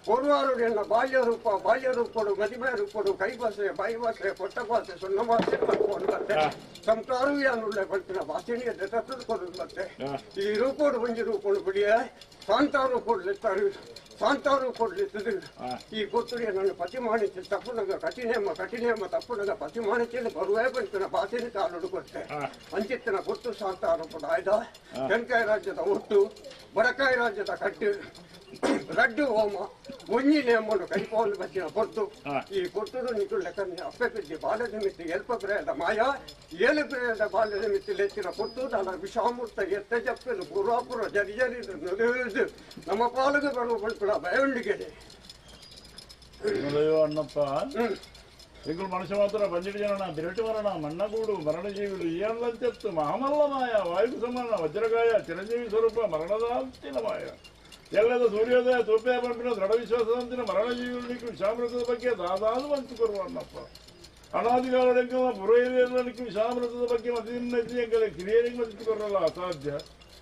ಪೂರ್ವಾರು ಎನ್ನ ಬಾಲ್ಯ ರೂಪ ಬಾಲ್ಯ ರೂಪಡು ಮದಿಮಯ ರೂಪಡು ಕೈ ಭಾಷೆ ಬಾಯಿ ಭಾಷೆ ಕೊಟ್ಟ ಭಾಷೆ ಸುಣ್ಣ ಭಾಷೆ ಮಾಡ್ಕೊಂಡು ಬತ್ತೆ ಸಂಸಾರು ಯಾನುಳ್ಳೆ ಬಲ್ತಿನ ಭಾಷೆಣಿಗೆ ದತ್ತದು ಬತ್ತೆ ಈ ರೂಪೋಡು ಒಂಜಿ ರೂಪೋಡು ಬಿಡಿಯ ಶಾಂತಾರು ಕೊಡ್ಲಿತ್ತಾರೆ ಶಾಂತಾರು ಕೊಡ್ಲಿತ್ತದು ಈ ಗೊತ್ತುಡಿಯ ನನ್ನ ಪತಿ ಮಾಡಿಸಿ ತಪ್ಪುನಗ ಕಠಿಣೆಮ್ಮ ಕಠಿಣೆಮ್ಮ ತಪ್ಪುನಗ ಪತಿ ಮಾಡಿಸಿ ಬರುವೇ ಬಂತಿನ ಭಾಷೆನಿ ತಾಲುಡು ಕೊಟ್ಟೆ ಅಂಚಿತ್ತಿನ ಗೊತ್ತು ಶಾಂತಾರು ಕೂಡ ಆಯ್ದ ತೆನ್ಕಾಯಿ ರಾಜ್ಯದ ಒಟ್ಟು ಬಡಕಾಯಿ ರಾಜ್ಯದ ಕಟ್ಟು ರಡ್ಡು ಹೋಮ ಒಂಜಿ ನೇಮನ್ನು ಕೈಪೋಲು ಬಚ್ಚಿನ ಕೊಟ್ಟು ಈ ಕೊಟ್ಟುಡು ನಿಖುಲ್ ಲೆಕ್ಕ ಅಪ್ಪೆ ಬಿದ್ದಿ ಬಾಲ್ಯ ನಿಮಿತ್ತ ಎಲ್ಪ ಪ್ರೇಯದ ಮಾಯ ಏಳು ಪ್ರೇಯದ ಬಾಲ್ಯ ನಿಮಿತ್ತ ಲೆಚ್ಚಿನ ಕೊಟ್ಟು ನನ್ನ ವಿಷಾಮೂರ್ತ ಎತ್ತ ಜಪ್ಪಲು ಪೂರ್ವಾಪುರ ಜರಿ ಜರಿ ನಮ್ಮ ಪಾಲಿಗೆ ಬರುವ ಬಲ್ಪುಳ ಭಯಂಡಿಗೆ. ಅಣ್ಣಪ್ಪ ಎಂకులు ಮನುಷ್ಯ ಮಾತ್ರ ಬಂಜಿಡಿ ಜನ ಬಿರಟಿ ಮರಣ ಮಣ್ಣಗೂಡು ಮರಣಜೀವಿలు ಈ ಅಣ್ಣಂತೆತ್ತು ಮಹಾಮಲ್ಲ ಮಾಯ ವಾಯು ಸಮಾನ ವಜ್ರಗಾಯ ಚಿರಂಜೀವಿ ಸ್ವರೂಪ ಮರಣದಾಂತಿನ ಮಾಯ ಎಲ್ಲದ ಸೂರ್ಯೋದಯ ತೂಪೆ ಪಂಪಿನ ದೃಢ ವಿಶ್ವಾಸದಂತಿನ ಮರಣಜೀವಿಗಳಿಗೆ ವಿಷಾಮೃತದ ಬಗ್ಗೆ ದಾದಾದು ಮಂಚುಕೊರುವ ಅಣ್ಣಪ್ಪ ಅನಾದಿಕಾಲಕ್ಕೆ ಪುರೋಹಿತರಿಗೆ ವಿಷಾಮೃತದ ಬಗ್ಗೆ ಮತಿನ ಕಿರಿಯರಿಗೆ ಮತಿಕೊರಲ್ಲ ಅಸಾಧ್ಯ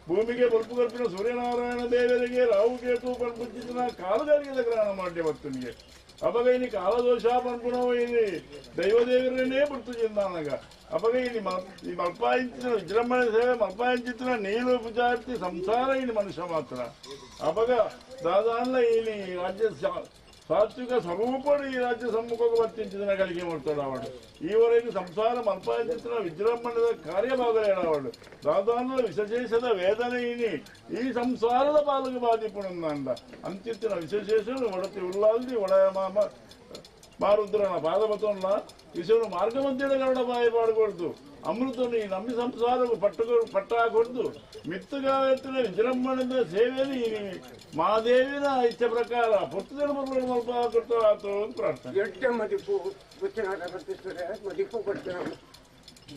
ಭೂಮಿಗೆ ಬಲ್ಪು ಕಲ್ಪಿನ ಸೂರ್ಯನಾರಾಯಣ ದೇವರಿಗೆ ರಾಹು ಕೇತು ಪಂಪುಚಿನ ಕಾಲಗಳಿಗೆ ಗ್ರಹಣ ಮಾಡಿ ಭಕ್ತನಿಗೆ ಅಪಗ ಇನಿ ಕಾಲದೋಷ ಪಂಪುನವ ಇನಿ ದೈವದೇವರನ್ನೇ ಬಿಡ್ತು ಚಿಂದಾನಗ ಅಪಗ ಇನಿ ಈ ಮಲ್ಪಾಯಿಂಚಿನ ವಿಜೃಂಭಣೆ ಸೇವೆ ಮಲ್ಪಾಯಿಂಚಿನ ನೀಲು ಪೂಜಾರ್ತಿ ಸಂಸಾರ ಇನಿ ಮನುಷ್ಯ ಮಾತ್ರ ಅಪಗ ದಾದಾನ್ಲ ಇನಿ ರಾಜ್ಯ ಸಾತ್ವಿಕ ಸ್ವರೂಪಡು ಈ ರಾಜ್ಯ ಸಮ್ಮುಖಕ್ಕೆ ವರ್ತಿಂಚಿನ కలిగి ಮಾಡ್ತಾడు ಈವರೆಗೆ ಸಂಸಾರ ಮಲ್ಪಾಯಿಂಚಿನ ವಿಜೃಂಭಣದ ಕಾರ್ಯಭಾಗಲೇಡವಾడు ದಾದಾನ್ಲ ವಿಶೇಷದ ವೇದನೆ ಇನಿ ಈ ಸಂಸಾರದ ಪಾಲಿಗೆ ಬಾಧಿಪುಣಂದ ಅಂತ್ಯತ್ತಿನ ವಿಶೇಷ ಒಡತಿ ಉಳ್ಳಾಲ್ದಿ ಒಡೆಯ ಮಾಮ ಮಾರುದ್ರನ ಪಾದಪತೊಲ್ಲ ವಿಷಯನು ಮಾರ್ಗ ಮಧ್ಯದ ಗರುಡ ಬಾಯಿ ಪಾಡಕೂಡದು ಅಮೃತನು ಈ ನಂಬಿ ಸಂಸಾರವು ಪಟ್ಟಾಕೊಡ್ದು ಮಿತ್ತುಗಾಯತ್ತಿನ ವಿಜೃಂಭಣದ ಸೇವೆಯಲ್ಲಿ ಈ ಮಾದೇವಿನ ಇಚ್ಛೆ ಪ್ರಕಾರ ಪುತ್ತದ ಮಕ್ಕಳು ಮಲ್ಪ ಕೊಡ್ತಾ ಆತು ಅಂತ ಪ್ರಾರ್ಥನೆ. ಎಡ್ಡೆ ಮದಿಪು ಗೊತ್ತಿನಾರ ಬರ್ತಿಸ್ತಾರೆ ಮದಿಪು ಪಡ್ತೀರ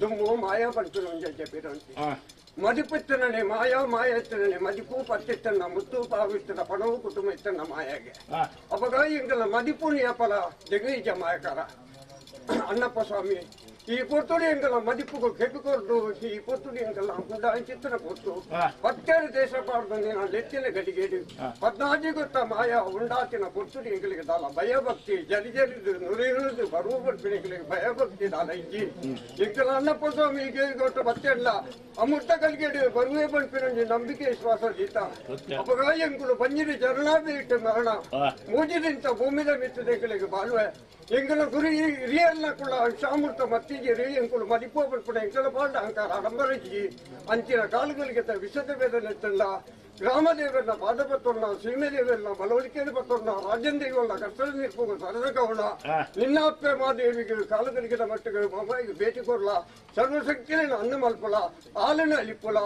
ದುಮ್ಮು ಮಾಯಾ ಪಡ್ತೀರ ಒಂಜೆ ಮದಿಪುತ್ತನೇ ಮಾಯಾ ಮಾಯ ಇತ್ತನೇ ಮದಿಪು ಪತ್ತಿತ್ತನ್ನ ಮುತ್ತು ಪಾವಿತ್ತನ ಪಣವು ಕುಟುಂಬ ಇತ್ತನ್ನ ಮಾಯಾಗೆ ಅವಾಗ ಎಂಗಲ ಮದಿಪು ನಿಯಪಲ ಜಗೀಜ ಮಾಯಕಾರ ಅಣ್ಣಪ್ಪ ಸ್ವಾಮಿ ಈ ಪೊರ್ತುಡಿ ಎಂಗಲ ಮದಿಪುಗು ಕೆಪಿಕೊರ್ದು ಈ ಪೊರ್ತುಡಿ ಎಂಗಲ ಗುಂಡ ಚಿತ್ರ ಕೊರ್ತು ಪತ್ತೇಳು ದೇಶ ಪಾಡ್ದ ಲೆತ್ತಿನ ಗಡಿಗೇಡು ಪದ್ನಾಜಿ ಗೊತ್ತ ಮಾಯಾ ಉಂಡಾತಿನ ಪೊರ್ತುಡಿ ಎಂಗಳಿಗೆ ದಾಲ ಭಯಭಕ್ತಿ ಜರಿ ಜರಿದು ನುರಿಯುವುದು ಬರುವ ಪಡ್ಪಿನ ಭಯಭಕ್ತಿ ದಾಲ ಇಜ್ಜಿ ಎಂಗಲ ಅಣ್ಣಪ್ಪ ಸ್ವಾಮಿ ಗೊತ್ತ ಪತ್ತೆಲ್ಲ ಅಮೃತ ಕಲ್ಗೇಡು ಬರುವೆ ಪಡ್ಪಿನ ನಂಬಿಕೆ ವಿಶ್ವಾಸ ಜೀತ ಅಪಗ ಎಂಗುಲು ಬಂಜಿರಿ ಜರಣಾದಿ ಇಟ್ಟು ಮರಣ ಮೂಜಿದಿಂತ ಭೂಮಿದ ಮಿತ್ತದೆಂಗಳಿಗೆ ಬಾಳುವೆ ಎಂಗಲ ಗುರಿ ರಿಯಲ್ನ ಕೂಡ ಶಾಮೃತ ಮತ್ತಿಜಿರಿ ಎಂಕುಲು ಮದಿಪೋ ಪಡ್ಪುಣ ಎಂಕಲ ಪಾಂಡ ಅಂಕಾರ ಆಡಂಬರಜಿ ಅಂಚಿನ ಕಾಲುಗಳಿಗೆ ವಿಷದ ವೇದನೆ ಗ್ರಾಮದೇವರನ್ನ ಪಾದಪತ್ತೊಣ್ಣ ಸೀಮೆದೇವರನ್ನ ಬಲವಳಿಕೆಯನ್ನು ಪತ್ತೊಣ್ಣ ರಾಜಂದೇವನ್ನ ಕರ್ತವ್ಯ ನಿರ್ಪೋಗು ಸರದಗೌಡ ನಿನ್ನಾಪ್ಯ ಮಾದೇವಿಗೆ ಕಾಲುಗಳಿಗೆ ಮಟ್ಟಿಗೆ ಮಾಮಾಯಿಗೆ ಭೇಟಿ ಕೊಡ್ಲ ಸರ್ವಶಕ್ತಿಯನ್ನು ಅನ್ನ ಮಲ್ಪಲ ಹಾಲನ್ನು ಅಲಿಪುಲ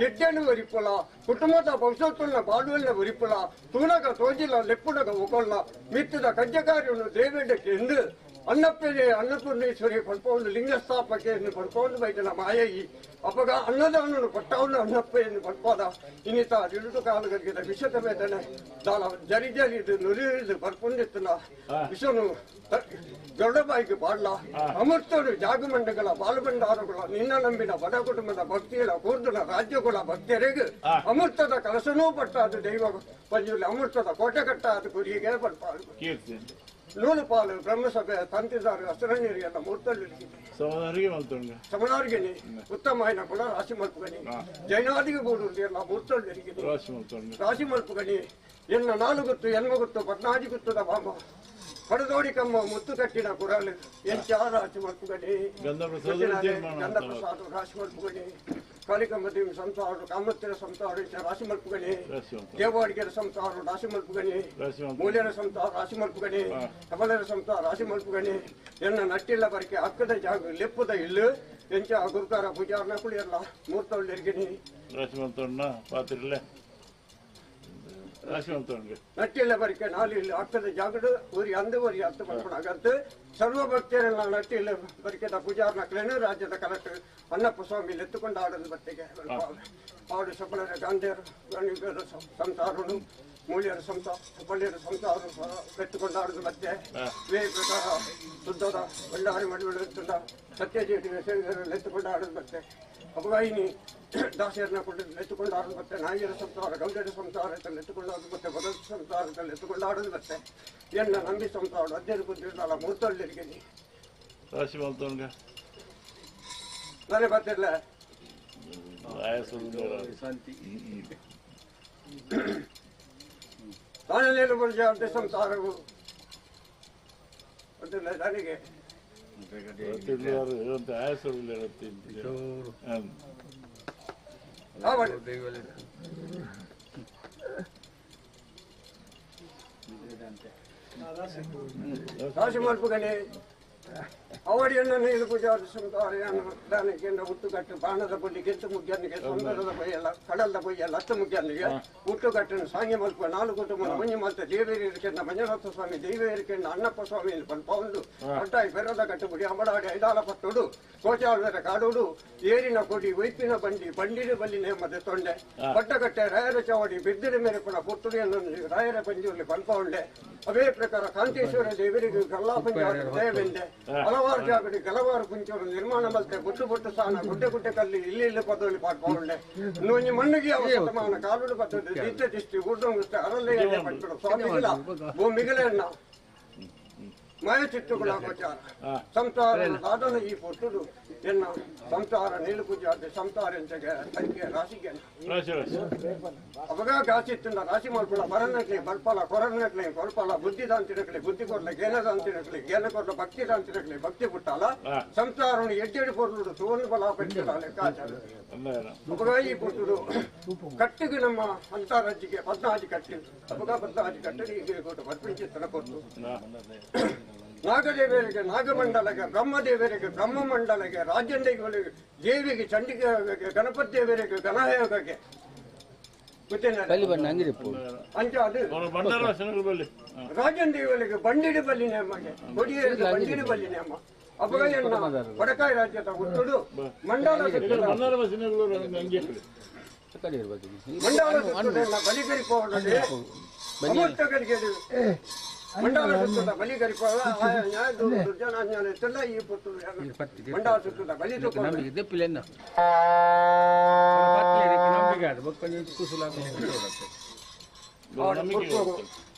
ಎಡ್ಡೆಯನ್ನು ವರಿಪುಲ ಕುಟುಂಬದ ಭವಿಷ್ಯತ್ತನ್ನ ಬಾಡುವನ್ನ ವರಿಪುಲ ತೂನಗ ತೋಜಿಲ್ಲ ಲೆಪ್ಪುನಗ ಒಗೊಳ್ಳ ಮಿತ್ತದ ಕಜ್ಜಕಾರ್ಯವನ್ನು ದೇವೇಡಕ್ಕೆ ಎಂದು ಅನ್ನಪ್ಪನೇ ಅನ್ನಪೂರ್ಣೇಶ್ವರಿ ಪಡ್ಕೊಂಡು ಲಿಂಗ ಸ್ಥಾಪಕೆಯನ್ನು ಪಡ್ಕೊಂಡು ಬೈದನ ಮಾಯಯಿ ಅಪಗ ಅನ್ನದಾನನ್ನು ಪಟ್ಟಾವನು ಅನ್ನಪ್ಪೆಯನ್ನು ಪಡ್ಕೋದ ಇನ್ನಿತ ಇರುಟು ಕಾಲಗಳಿಗೆ ವಿಷದ ವೇದನೆ ದಾಲ ಜರಿ ಜರಿದು ನುರಿದು ಬರ್ಕೊಂಡಿತ್ತನ ವಿಷನು ಗರುಡಬಾಯಿಗೆ ಬಾಡ್ಲ ಅಮೃತರು ಜಾಗಮಂಡಗಳ ಬಾಲಭಂಡಾರಗಳ ನಿನ್ನ ನಂಬಿನ ಬಡ ಕುಟುಂಬದ ಭಕ್ತಿಗಳ ಕೂರ್ದನ ರಾಜ್ಯಗಳ ಭಕ್ತರಿಗೆ ಅಮೃತದ ಕಲಸನೂ ಪಟ್ಟಾದ ದೈವ ಪಂಜುಲಿ ಅಮೃತದ ಕೋಟೆ ಕಟ್ಟಾದ ಗುರಿಗೆ ಪಡ್ಪಾಡು ನೂಲು ಪಾಲು ಬ್ರಹ್ಮಸಭೆ ತಂತಿದಾರು ಹಸರಣ್ಣೀರು ಎಲ್ಲ ಮೂರ್ತಲ್ಲಿ ಸಮನಾರಿಗೆ ಉತ್ತಮ ಕುಲ ರಾಶಿ ಮಲ್ಪುಗಣಿ ಜೈನಾದಿಗೆ ಬೋಡು ಎಲ್ಲ ಮೂರ್ತಲ್ಲಿ ರಾಶಿ ಮಲ್ಪುಗಣಿ ಎನ್ನ ನಾಲು ಗೊತ್ತು ಎನ್ಮ ಗೊತ್ತು ಪದ್ನಾಜಿ ಗೊತ್ತದ ಬಾಮ ಪಡದೋಡಿ ಕಮ್ಮ ಮುತ್ತು ಕಟ್ಟಿನ ಕುರಲು ಎಂಚ ರಾಶಿ ಮಲ್ಪುಗಣಿ ಗಂಧಪ್ರಸಾದ ರಾಶಿ ಮಲ್ಪುಗಣಿ ಕಾಳಿಕಂಬದೇವಿ ಸಂಸಾರ ಕಾಮತ್ತಿನ ಸಂಸಾರ ರಾಶಿ ಮಲ್ಪುಗಣಿ ದೇವಾಡಿಗೆರ ಸಂಸಾರ ರಾಶಿ ಮಲ್ಪುಗಣಿ ಮೂಲ್ಯರ ಸಂಸಾರ ರಾಶಿ ಮಲ್ಪುಗಣಿ ಕಬಲರ ಸಂಸಾರ ರಾಶಿ ಮಲ್ಪುಗಣಿ ಎನ್ನ ನಟ್ಟಿಲ್ಲ ಬರಕೆ ಅಕ್ಕದ ಜಾಗ ಲೆಪ್ಪದ ಇಲ್ಲು ಎಂಚ ಗುರುಕಾರ ಪೂಜಾರ್ನ ಕುಳಿಯಲ್ಲ ಮೂರ್ತೊಳ್ಳಿರ್ಗಿಣಿ ರಾಶಿ ಮಲ್ತೊಣ್ಣ ಪಾತ್ರಿಲ್ಲ ರಾಶಿ ಮಲ್ತೊಣ್ಣ ನಟ್ಟಿಲ್ಲ ಬರಕೆ ನಾಲು ಇಲ್ಲಿ ಅಕ್ಕದ ಜಾಗಡು ಊರಿ ಅಂದು ಊರಿ ಅರ್ಥ ಮಲ್ಪಣ ಆಗತ್ತು ಸರ್ವ ಭಕ್ತರೆಲ್ಲ ನಟ್ಟಿಲ್ಲ ಬರಿಕೆದ ಪೂಜಾರ್ನ ಕ್ಲೇನು ರಾಜ್ಯದ ಕಲೆಕ್ಟರ್ ಅಣ್ಣಪ್ಪ ಸ್ವಾಮಿ ಎತ್ತುಕೊಂಡು ಆಡೋದು ಬತ್ತಿಗೆ ಆಡು ಸಫಲರ ಗಾಂಧಿಯರು ಗಣಿಗರ ಸಂಸಾರನು ಮೂಲ್ಯರ ಸಂಸಾರ ಸಫಲ್ಯರ ಸಂಸಾರ ಎತ್ತುಕೊಂಡು ಆಡೋದು ಮತ್ತೆ ವೇ ಪ್ರಕಾರ ಶುದ್ಧದ ಭಂಡಾರಿ ಮಡಿಗಳು ಸತ್ಯಜೀವಿ ಎತ್ತುಕೊಂಡು ಆಡೋದು ಮತ್ತೆ ಅಪಗಾಯಿನಿ ದಾಸಿಯರನ್ನ ಕೊಟ್ಟು ಎತ್ತುಕೊಂಡು ಆಡೋದು ಮತ್ತೆ ನಾಯಿಯರ ಸಂಸಾರ ಗೌಡರ ಸಂಸಾರ ಎತ್ತುಕೊಂಡು ಆಡೋದು ಮತ್ತೆ ಬದಲ ಸಂಸಾರದಲ್ಲಿ ಎತ್ತುಕೊಂಡು ಆಡೋದು ಮತ್ತೆ ಎನ್ನ ನಂಬಿ ಸಂಸಾರ ಅಧ್ಯಯನ ಬುದ್ಧಿಲ್ಲ ಮೂರ್ತಳ್ಳಿರಿಗೆ ರಾಶಿ ಮಲ್ತೊಣ್ಣ ನಾನೇ ಬರ್ತಿರ್ಲ ತಾನೇ ಬುರ್ಜ ಸಂಸಾರವು ನನಗೆ ರಾಶಿ ಮಲ್ಪುಗಣಿ ಅವಡಿಯನ್ನು ನೀರು ಪೂಜಾರಿ ಸಂತಾರಯಾನ ಹುಟ್ಟುಕಟ್ಟು ಬಾಣದ ಬುಳ್ಳಿ ಗೆದ್ದು ಮುಗ್ಗನಿಗೆ ಸುಂದರದ ಬೊಯ್ಯಲ್ಲ ಕಡಲ್ದ ಬೊಯ್ಯಲ್ಲ ಹತ್ತು ಮುಗ್ಗನಿಗೆ ಹುಟ್ಟುಕಟ್ಟನ್ನು ಸಾಂಗಿ ಮಲ್ಪ ನಾಲ್ಕು ಕುಟುಂಬ ಮುಂಜಿ ಮಲ್ತ ದೇವೇರಿಕೆಂಡ ಮಂಜುನಾಥ ಸ್ವಾಮಿ ದೇವೇರಿಕೆಂಡ ಅಣ್ಣಪ್ಪ ಸ್ವಾಮಿ ಪಲ್ಪ ಒಂದು ಅಡ್ಡಾಯಿ ಬೆರದ ಕಟ್ಟುಬುಡಿ ಅಂಬಡಾಡಿ ಐದಾಲ ಪಟ್ಟುಡು ಕೋಚಾಳರ ಕಾಡುಡು ಏರಿನ ಕೊಡಿ ವೈಪಿನ ಬಂಡಿ ಬಂಡಿನ ಬಲ್ಲಿ ನೇಮದ ತೊಂಡೆ ಪಟ್ಟಕಟ್ಟೆ ರಾಯರ ಚಾವಡಿ ಬಿದ್ದಿನ ಮೇಲೆ ಕೂಡ ಪುತ್ತುಡಿಯನ್ನು ರಾಯರ ಪಂಜೂರಲ್ಲಿ ಪಲ್ಪ ಉಂಡೆ. ಅದೇ ಪ್ರಕಾರ ಕಾಂತೇಶ್ವರ ದೇವರಿಗೆ ಗಲ್ಲಾ ಪಂಜಾಬ್ ದೇವೆಂದೆ ಹಲವಾರು ಜಾಗಡಿ ಹಲವಾರು ಕುಂಚವರು ನಿರ್ಮಾಣ ಮಲ್ತೆ ಗುಡ್ಡು ಗುಡ್ಡು ಸ್ಥಾನ ಗುಡ್ಡೆ ಗುಡ್ಡೆ ಕಲ್ಲಿ ಇಲ್ಲಿ ಇಲ್ಲಿ ಪದದಲ್ಲಿ ಪಾಡ್ಕೊಂಡೆ ಇನ್ನೊಂದು ಮಣ್ಣಿಗೆ ಶತಮಾನ ಕಾಲುಡು ಬರ್ತದೆ ದಿಟ್ಟ ದಿಷ್ಟಿ ಗುಡ್ಡು ಅರಲ್ಲೇ ಪಟ್ಬಿಡು ಸ್ವಾಮಿಗಳ ಭೂಮಿಗಳನ್ನ ಮಾಯ ಚಿತ್ತುಗಳ ಗೋಚಾರ ಸಂಸಾರ ಸಾಧನ ಈ ಪೊಟ್ಟುಡು ಎನ್ನ ಸಂಸಾರ ನೀಲು ಪೂಜೆ ಸಂಸಾರ ಎಂಚಗೆ ಸಂಖ್ಯೆ ರಾಶಿಗೆ ಅವಾಗ ಗಾಸಿತ್ತುಂಡ ರಾಶಿ ಮಾಡ್ಕೊಳ ಬರನಟ್ಲಿ ಬಲ್ಪಲ ಕೊರನಟ್ಲಿ ಕೊಲ್ಪಲ ಬುದ್ಧಿ ದಾಂತಿರಕ್ಲಿ ಬುದ್ಧಿ ಕೊಡ್ಲ ಜ್ಞಾನ ದಾಂತಿರಕ್ಲಿ ಜ್ಞಾನ ಕೊಡ್ಲ ಭಕ್ತಿ ದಾಂತಿರಕ್ಲಿ ಭಕ್ತಿ ಪುಟ್ಟಲ ಸಂಸಾರವನ್ನು ಎಡ್ಡೆಡಿ ಪೊರ್ಲುಡು ಸುವರ್ಣ ಬಲ ಪೆಟ್ಟಲ ಲೆಕ್ಕಾಚಾರ. ಅವಾಗ ಈ ಪೊಟ್ಟುಡು ಕಟ್ಟಿಗೆ ನಮ್ಮ ಅಂತಾರಾಜ್ಯಕ್ಕೆ ಪದ್ನಾಜಿ ಕಟ್ಟಿ ಅವಾಗ ಪದ್ನಾಜಿ ಕಟ್ಟಡಿ ಈಗ ಕೊಟ್ಟು ಬರ್ಪಿಂಚಿತ್ತನ ಕೊಟ್ಟು ನಾಗದೇವರಿಗೆ ನಾಗಮಂಡಲಗೆ ಬ್ರಹ್ಮದೇವರಿಗೆ ಬ್ರಹ್ಮಮಂಡಲಗೆ ರಾಜಂಡಿಗಳಿಗೆ ದೇವಿಗೆ ಚಂಡಿಗೆ ಗಣಪತಿ ದೇವರಿಗೆ ಗಣಯೋಗಕ್ಕೆ ರಾಜನ್ ದೇವರಿಗೆ ಬಂಡಿಡಿ ಬಲ್ಲಿ ನೇಮಗೆ ಕೊಡಿಯರಿಗೆ ಬಂಡಿಡಿ ಬಲ್ಲಿ ನೇಮ ಅಪಗಯನ್ನ ಬಡಕಾಯಿ ರಾಜ್ಯದ ಹುಟ್ಟುಡು ಮಂಡಲ ಮಂಡಲ ಬಲಿಗರಿ ಅಮೂರ್ತಗಳಿಗೆ ಮಂಡಲ ಸುತ್ತದ ಬಲಿ ಗರಿಪವ ನ್ಯಾಯ ದುರ್ಜನಾಜ್ಞಾನ ಈ ಪುಟ್ಟು ಮಂಡಲ ಸುತ್ತದ ಬಲಿ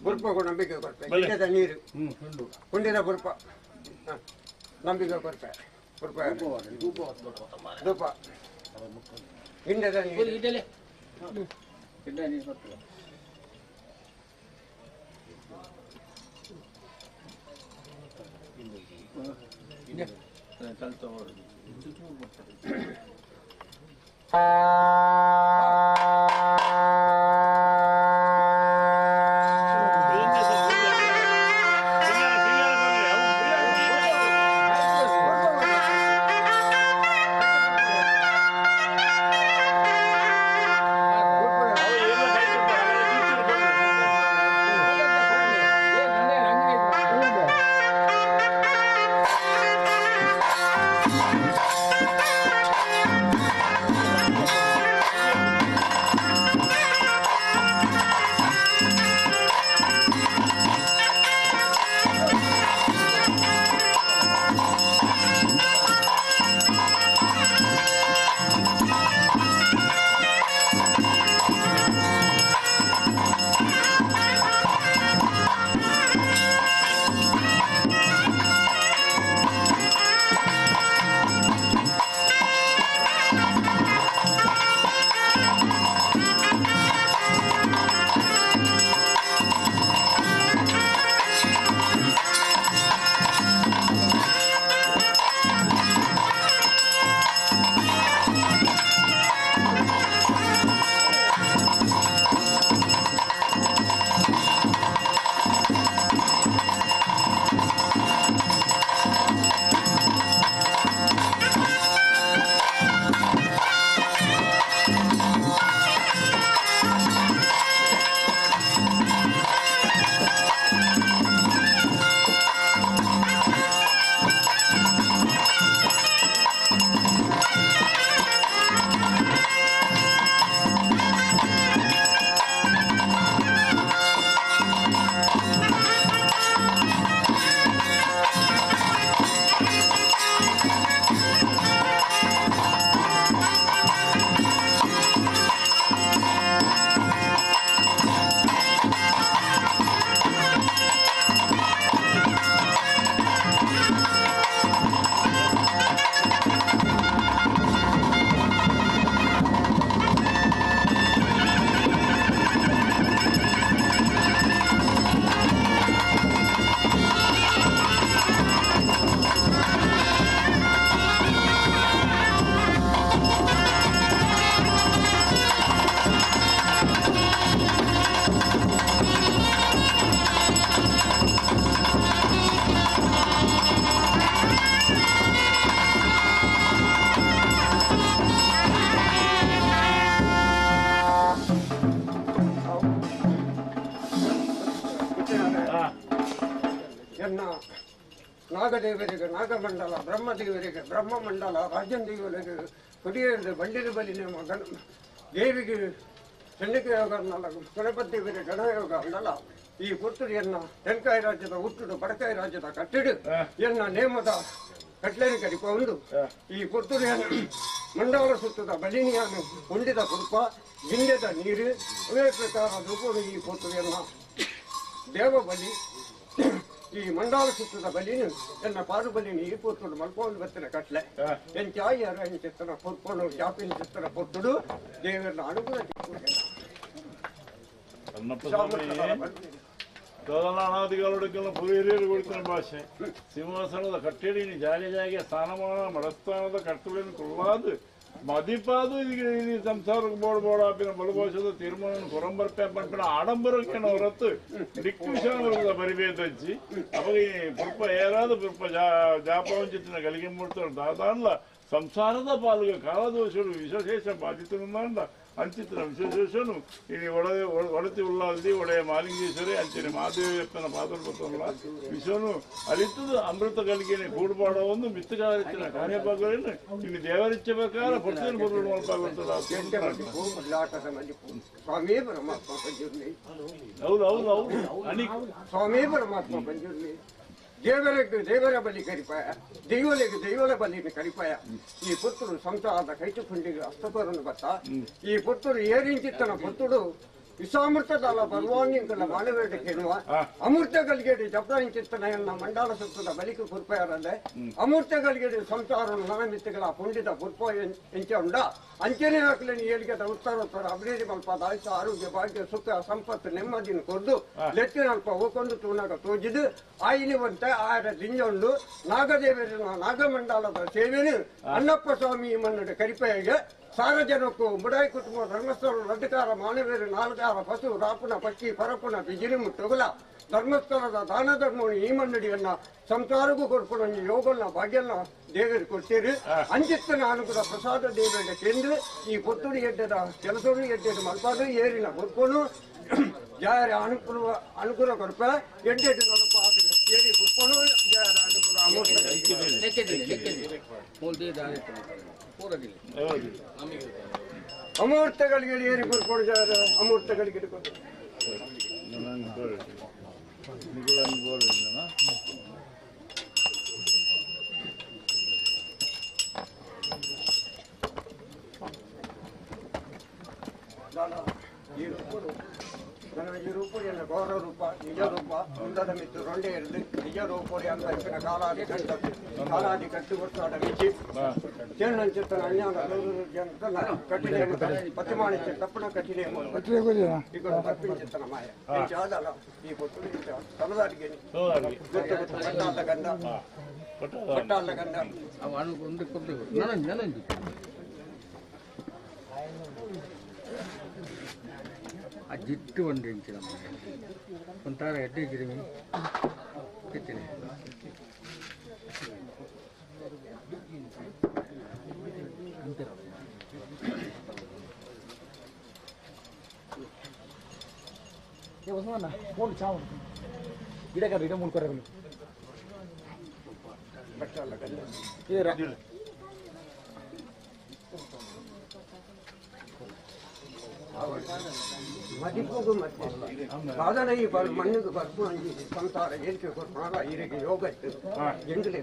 ಗುರ್ಪಗು ನಂಬಿಕೆ ಕೊಡ್ಪೆ ಗಿಡದ ನೀರು ಕುಂಡಿನ ಗುರ್ಪ ನಂಬಿಕೆ ಕೊಡ್ಪೆ ಗುರ್ಪ ಧೂಪ ಗಿಂಡದ ನೀರು Thank you. ಎನ್ನ ನಾಗದೇವರಿಗೆ ನಾಗಮಂಡಲ, ಬ್ರಹ್ಮದೇವರಿಗೆ ಬ್ರಹ್ಮಮಂಡಲ, ರಾಜನ್ ದೇವರಿಗೆ ಕೊಡಿಯೇರಿದ ಬಂಡಿನ ಬಲಿ ನೇಮ, ಗಣ ದೇವಿಗೆ ಚಂಡಿಕ ಯೋಗ ಅನ್ನಲ್ಲ, ಗಣಪತಿ ದೇವರಿಗೆ ಗಣಯೋಗ ಅನ್ನಲ್ಲ. ಈ ಪುತ್ತೂರು ತೆನ್ಕಾಯಿ ರಾಜ್ಯದ ಹುಟ್ಟುಡು ಬಡಕಾಯಿ ರಾಜ್ಯದ ಕಟ್ಟಿಡು ಎನ್ನ ನೇಮದ ಕಟ್ಲೇರಿ ಕಡಿಪ ಒಂದು ಈ ಪುತ್ತೂರು ಮಂಡಲ ಸುತ್ತದ ಬಲಿನಿಯನ್ನು ಹೊಂದಿದ ಕುರುಪ ಗಿಂಡೆದ ನೀರು ಅವೇ ಪ್ರಕಾರ ರೂಪನು ಈ ಪುತ್ತೂರಿಯನ್ನ ದೇವ ಬಲಿ ಈ ಮಂಡಲ ಸುತ್ತದ ಬಲಿನು ಎನ್ನ ಪಾರು ಬಲಿನಿ ಈ ಪುತ್ತೂರು ಮಲ್ಪೋನ್ ಬತ್ತಿನ ಕಟ್ಲೆ ಎನ್ ಚಾಯಿಯರ ಎನ್ ಚಿತ್ತನ ಪೊರ್ಪೋನು ಜಾಪಿನ ಚಿತ್ತನ ಪೊತ್ತುಡು ದೇವರನ್ನ ಅನುಕೂಲ ಅನಾದಿಗಾಲೊಡಕ್ಕೆಲ್ಲ ಹಿರಿಯರು ಕೊಡ್ತಾನೆ ಭಾಷೆ ಸಿಂಹಾಸನದ ಕಟ್ಟಡಿನಿ ಜಾಗೆ ಜಾಗೆ ಸ್ಥಾನಮಾನ ಮಡಸ್ಥಾನದ ಕಟ್ಟುಗಳನ್ನು ಕೊಲ್ಲಾದು ಮದಿಪಾದು ಇದು ಸಂಸಾರಕ್ಕೆ ಬೋಡ್ ಬೋಡಾಪಿನ ಬಲಭಾಷದ ತೀರ್ಮಾನ ಕೊರಂಬರ್ಪೆ ಪಂಪಿನ ಆಡಂಬರಕ್ಕೇನು ಹೊರತು ದಿಕ್ವಿಷಾನ ಬರಿಬೇದಜ್ಜಿ ಅವಾಗ ಈ ಪುರ್ಪ ಏರಾದ ಪುರ್ಪ ಜಾಪವಂಚಿತ್ತಿನ ಗಲಿಗೆ ಮೂಡ್ತಾರ ದಾದಾನ್ಲ ಸಂಸಾರದ ಪಾಲುಗ ಕಾಲದೋಷರು ವಿಶೇಷ ಬಾಧಿತನುಂದ ಅಂಚಿತ್ತಿನ ವಿಶೇಷನು ಇನಿ ಒಡತಿ ಉಳ್ಳಾಲ್ದಿ ಒಡೆಯ ಮಾಲಿಂಗೇಶ್ವರಿ ಅಂಚಿನ ಮಹಾದೇವಪ್ಪನ ಪಾದಪತ್ತಲ್ಲ ವಿಶ್ವನು ಅರಿತದು ಅಮೃತ ಕಲಿಕೆನೆ ಕೂಡುಪಾಡವನ್ನು ಮಿತ್ತುಗಾರಿತ್ತಿನ ಕಾರ್ಯಭಾಗಗಳನ್ನು ಇನ್ನು ದೇವರಿಚ್ಛೆ ಪ್ರಕಾರ ಪೊರ್ತೇನು ಬರುವುದು ಮಲ್ಪಾಗುತ್ತದ. ಸ್ವಾಮಿ ಪರಮಾತ್ಮ ಪಂಜುರ್ಲಿ. ಹೌದು ಹೌದು ಹೌದು ಸ್ವಾಮಿ ಪರಮಾತ್ಮ ಪಂಜುರ್ಲಿ ದೇವರಿಗೆ ದೇವರ ಬಲಿ ಕರಿಪಾಯ, ದೈವಲಿಗೆ ದೈವರ ಬಲಿ ಕರಿಪಾಯ. ಈ ಪುತ್ತೂರು ಸಂಸಾರದ ಕೈಟುಕೊಂಡಿಗೆ ಅಸ್ತಪರನ್ನು ಬತ್ತ ಈ ಪುತ್ತೂರು ಏರಿಂಚಿತ್ತನ ಪುತ್ತೂರು ವಿಷಾಮೃತದಾಲ ಬಲವಾನ್ಯಂಕಲ ಮಾನವೇಟ ಕೇಳುವ ಅಮೃತ ಗಲ್ಗೇಡಿ ಜಪ್ರಾಂಚಿತ್ತನ ಎನ್ನ ಮಂಡಾಲ ಸುತ್ತದ ಬಲಿಕು ಕುರ್ಪಯಾರಲ್ಲೇ ಅಮೃತ ಗಲ್ಗೇಡಿ ಸಂಸಾರ ನನಮಿತ್ತಗಳ ಪುಂಡಿತ ಕುರ್ಪ ಎಂಚ ಉಂಡ ಅಂಚನೆ ಹಾಕಲೇನು ಏಳಿಗೆದ ಉತ್ತರೋತ್ತರ ಅಭಿವೃದ್ಧಿ ಮಲ್ಪ ಆಯುಷ ಆರೋಗ್ಯ ಭಾಗ್ಯ ಸುಖ ಸಂಪತ್ತು ನೆಮ್ಮದಿನ ಕೊದ್ದು ಲೆತ್ತಿನಲ್ಪ ಹೋಕೊಂಡು ತೂನಾಗ ತೋಜಿದು ಆಯಿನಿವಂತೆ ಆಯರ ದಿಂಜೊಂಡು ನಾಗದೇವರಿನ ನಾಗಮಂಡಲದ ಸೇವೆನು ಅಣ್ಣಪ್ಪ ಸ್ವಾಮಿ ಮನ್ನಡ ಕರಿಪೆಗೆ ಸಾರ್ವಜನಕ್ಕೂ ಮುಡಾಯಿ ಕುಟುಂಬ ಧರ್ಮಸ್ಥಳ ರಡ್ಡುಕಾರ ಮಾನವೀರು ನಾಲ್ಕಾರ ಪಶು ರಾಪುನ ಪಕ್ಕಿ ಪರಪುನ ಬಿಜಿರಿ ಮುಟ್ಟುಗುಲ ಧರ್ಮಸ್ಥಳದ ದಾನ ಧರ್ಮವನ್ನು ಈ ಮನ್ನಡಿಯನ್ನ ಸಂಸಾರಕ್ಕೂ ಕೊಡ್ಕೊಂಡು ಯೋಗನ ಭಾಗ್ಯನ ದೇವರು ಕೊಡ್ತೀರಿ ಅಂಜಿತ್ತನ ಅನುಕೂಲ ಪ್ರಸಾದ ದೇವರ ಕೇಂದ್ರ ಈ ಪುತ್ತೂರು ಎಡ್ಡದ ಕೆಲಸವನ್ನು ಎಡ್ಡೆಡು ಮಲ್ಪಾದು ಏರಿನ ಕೊಡ್ಕೊಂಡು ಜಾರ ಅನುಕೂಲ ಅನುಕೂಲ ಕೊಡ್ಪ ಎಡ್ಡೆಡು ನಡಪ ಏರಿ ಕೊಡ್ಕೊಂಡು ಜಾರ ಅನುಕೂಲ ಅಮೂರ್ತಗಳಿಗೆ ಏರಿ ಕೊಡ್ಕೊಂಡು ಜಾರ ಅಮೂರ್ತಗಳಿಗೆ ಈ ರೂಪರು ನನ್ನ ಈ ರೂಪು ಎನ್ನ ಗೌರವ ರೂಪ ನಿಜ ರೂಪ ಮುಂದಾದ ಮಿತ್ತು ರೊಂಡೆ ಇರಲಿ ನಿಜ ರೂಪು ಅಂತ ಇಪ್ಪಿನ ಕಾಲಾದಿ ಕಟ್ಟ ಕಾಲಾದಿ ಕಟ್ಟು ಕೊಡ್ತಾಡ ಮಿಚ್ಚಿ ಚೇಣಂಚಿತ್ತನ ಅಜ್ಞಾನ ಕಠಿಣ ಪತಿಮಾಣಿತ್ಯ ತಪ್ಪಣ ಕಠಿಣ ಈಗ ತಪ್ಪಿಂಚಿತ್ತನ ಮಾಯ ಆದಲ್ಲ ಈ ಪೊತ್ತು ತಲದಾಟಿಗೆ ಗೊತ್ತು ಗೊತ್ತು ಪಟ್ಟಾದ ಗಂಧ ಪಟ್ಟಾದ ಗಂಧ ಆ ಜಿಟ್ಟು ಒಂದು ಇಂಚಿನ ಒಂಥರ ಎಡ್ಡೆ ಗಿರಿಮಿ ಕಿತ್ತಿನಿ ಗಿಡ ಮೂಲ್ಕೊರಗಲು ಮದಿಪುಗು ಮತ್ತೆ ಸಾಧನ ಈ ಮಣ್ಣಿಗೆ ಬರ್ಪು ಸಂಸಾರ ಏರಿಕೆ ಕೊಡ್ತಾರ ಈರಿಗೆ ಯೋಗ ಇತ್ತು ಎಂಗಲೇ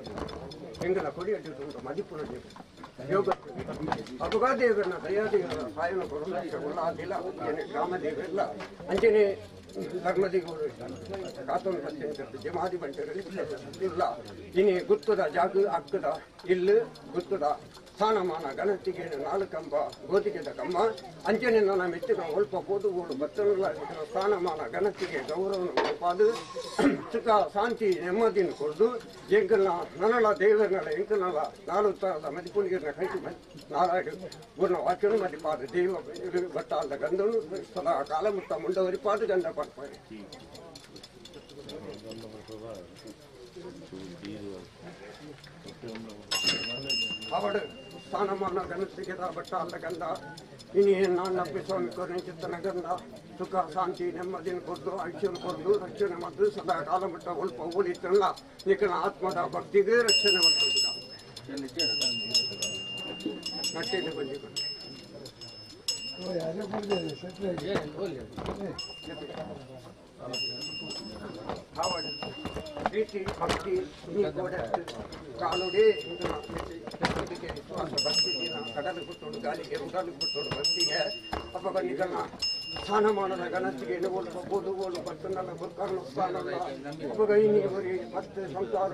ಎಂಗಲ ಕೊಡಿಯಟ್ಟು ಮದಿಪು ಯೋಗ ಅಪಗಾದೇವರನ್ನ ದಯಾದೇವರ ಸಾಯನ ಕೊಡೋದಿಲ್ಲ ಗ್ರಾಮ ದೇವರಿಲ್ಲ ಅಂಚನೆ ಧರ್ಮದಿಗಳು ಕಾತೋನ್ ಪತ್ಯಂತ ಜಮಾದಿ ಬಂಟರಲ್ಲಿ ಇಲ್ಲ ಇನಿ ಗುತ್ತದ ಜಾಗ ಅಕ್ಕದ ಇಲ್ಲು ಗುತ್ತದ ಸ್ಥಾನಮಾನ ಗಣತಿಗೆ ನಾಲ್ಕಂಬ ಗೋಧಿಗೆದ ಕಮ್ಮ ಅಂಚನೆ ನನ್ನ ಮೆಚ್ಚಿನ ಒಲ್ಪ ಪೋದುಗೋಳು ಬತ್ತನುಲ್ಲ ಸ್ಥಾನಮಾನ ಗಣತಿಗೆ ಗೌರವನ ಒಪ್ಪಾದು ಸುಖ ಶಾಂತಿ ನೆಮ್ಮದಿನ ಕೊಡ್ದು ಎಂಕಲ್ನ ನನಳ ದೇವರನಳ ಎಂಕಲ್ನಳ ನಾಲು ತರದ ಮದಿಪುಣಿಗಿರನ ಕೈಟಿ ನಾರಾಯಣ ಗುರ್ನ ವಾಕ್ಯನು ಮದಿಪಾದ ದೇವ ಬಟ್ಟಾದ ಗಂಧನು ಸದಾ ಕಾಲ ಮುತ್ತ ಮುಂಡವರಿಪಾದ ಗಂಧ ಪಡ್ಪಾರೆ. ಅವಡು ಸ್ಥಾನಮಾನ ಗಣಸಿಗೆದ ಬಟ್ಟ ಅಲ್ಲ ಗಂಧ ಇನಿ ನಾನಪ್ಪಿ ಸ್ವಾಮಿ ಕೊರಣಿಚಿತ್ತನ ಗಂಧ ಸುಖ ಶಾಂತಿ ನೆಮ್ಮದಿನ ಕೊರ್ದು ಐಶ್ವರ್ಯ ಕೊರ್ದು ರಕ್ಷಣೆ ಮತ್ತು ಸದಾ ಕಾಲ ಮಟ್ಟ ಒಲ್ಪ ಉಳಿತಲ್ಲ ನಿಖನ ಆತ್ಮದ ಭಕ್ತಿಗೆ ರಕ್ಷಣೆ ಮಾಡ್ತದೆ ನಟ್ಟಿದ್ದು ಬಂದಿಕೊಂಡು ಅವಡು ಪ್ರೀತಿ ಭಕ್ತಿ ಕಾಲುಡೇ ವಿಶ್ವಾಸ ಭಕ್ತಿ ಕಡಲು ಬಿಟ್ಟೋಡು ಗಾಲಿಗೆ ಉಡಲು ಬಿಟ್ಟೋಡು ಭಕ್ತಿಗೆ ಅಪ್ಪಗ ನಿಗನ ಸ್ಥಾನಮಾನದ ಗಣತಿಗೆ ಬೋದು ಬೋಲು ಬರ್ತನಲ್ಲ ಗುರ್ಕರ್ಣ ಸ್ಥಾನ ಅಪ್ಪಗ ಇನ್ನಿಗೆ ಬರೀ ಮತ್ತೆ ಸಂಸಾರ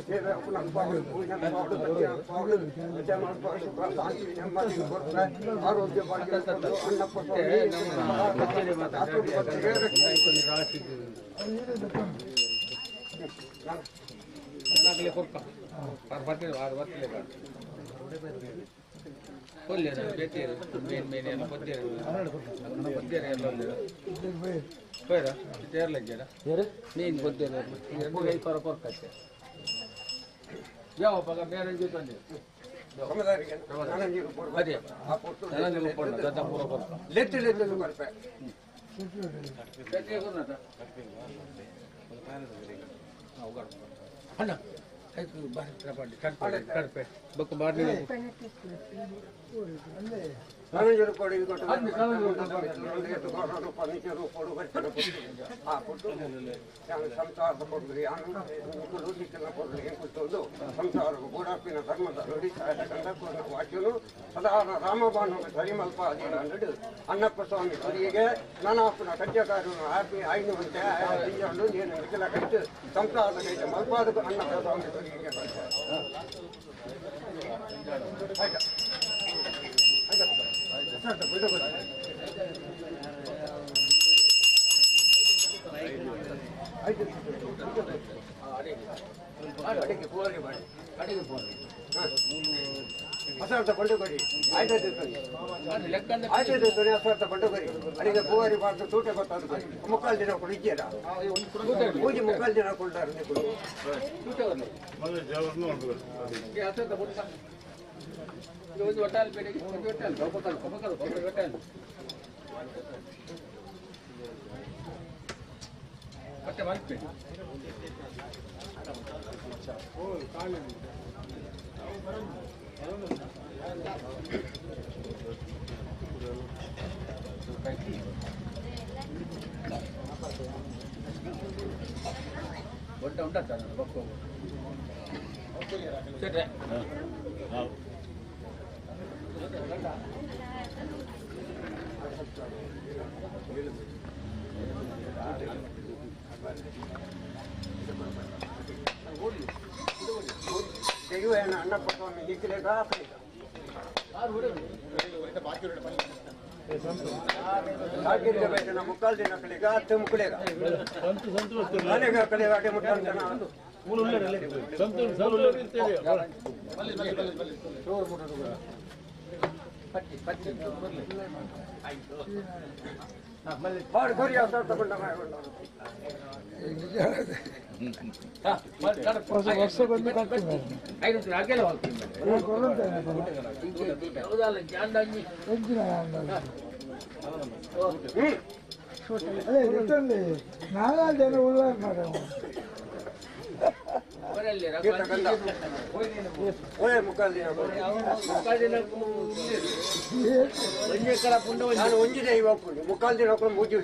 ಸೇವೆ ಶಾಂತಿ ನೆಮ್ಮದಿ ಕೊಡ್ತಾರೆ ಆರೋಗ್ಯ ಭಾಗ್ಯ ಅಣ್ಣಪ್ಪ ಸ್ವಾಮಿ ಅಣ್ಣಪ್ಪ ಸ್ವಾಮಿ ಕೊರಿಯಗೆ ನಾನಾಪುನ ಕಜ್ಜಕಾರನು ಆಪಿ ಐನುವಂತೆ ನೀನು ನಿಖಿಲ ಕೈತು ಸಂಸಾರದ ಕೈತ ಮಲ್ಪಾದ ಅಣ್ಣಪ್ಪ ಸ್ವಾಮಿ ಕೊರಿಯಗೆ ಆಯ್ತಾ ಮುಕ್ಕಾಲು ದಿನ ಕೊಡಿದ್ದೀರ ಪೂಜೆ ಮುಕ್ಕಾಲು ದಿನ ಕೊಡ್ತಾರೆ ಅಣ್ಣಪ್ಪ ಸ್ವಾಮಿ ನಿಖಿಲೇಗ ಮುಕ್ಕಾಲು ದಿನ ಕಳಿಗ ಹತ್ತು ಮುಕ್ಕಳಿಗ ಕಳಿಗ ಅಡೆ ಮುಟ್ಟ ನಾಲ್ಕು ಜನ ಉಳ್ಳಾರ ಮುಕ್ಕಾಲು ದಿನ ಮೂಜಿ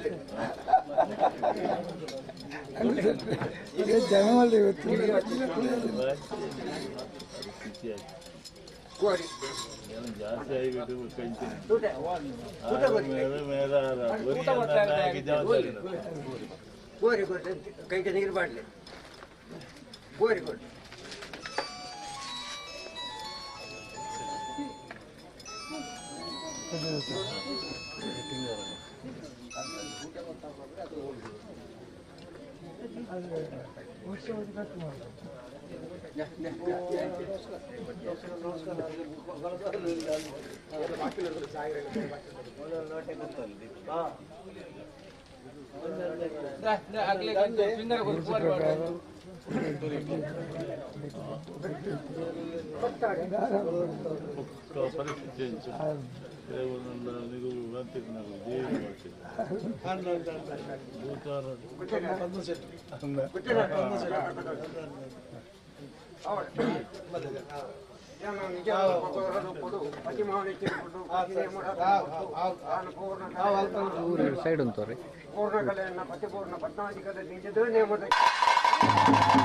ಗೋರಿ ಕೈಗೆ ನೀರು ಮಾಡಲಿ ಗೋರಿ ಕೊಡಿ ಸೈಡ್ ಉಂತೋರಿ. ಪೂರ್ಣಕಲೆಯನ್ನು ಪತಿಪೂರ್ಣ ಪದ್ಮಾಧಿಕದ ನಿಜದ ನೇಮದ Oh!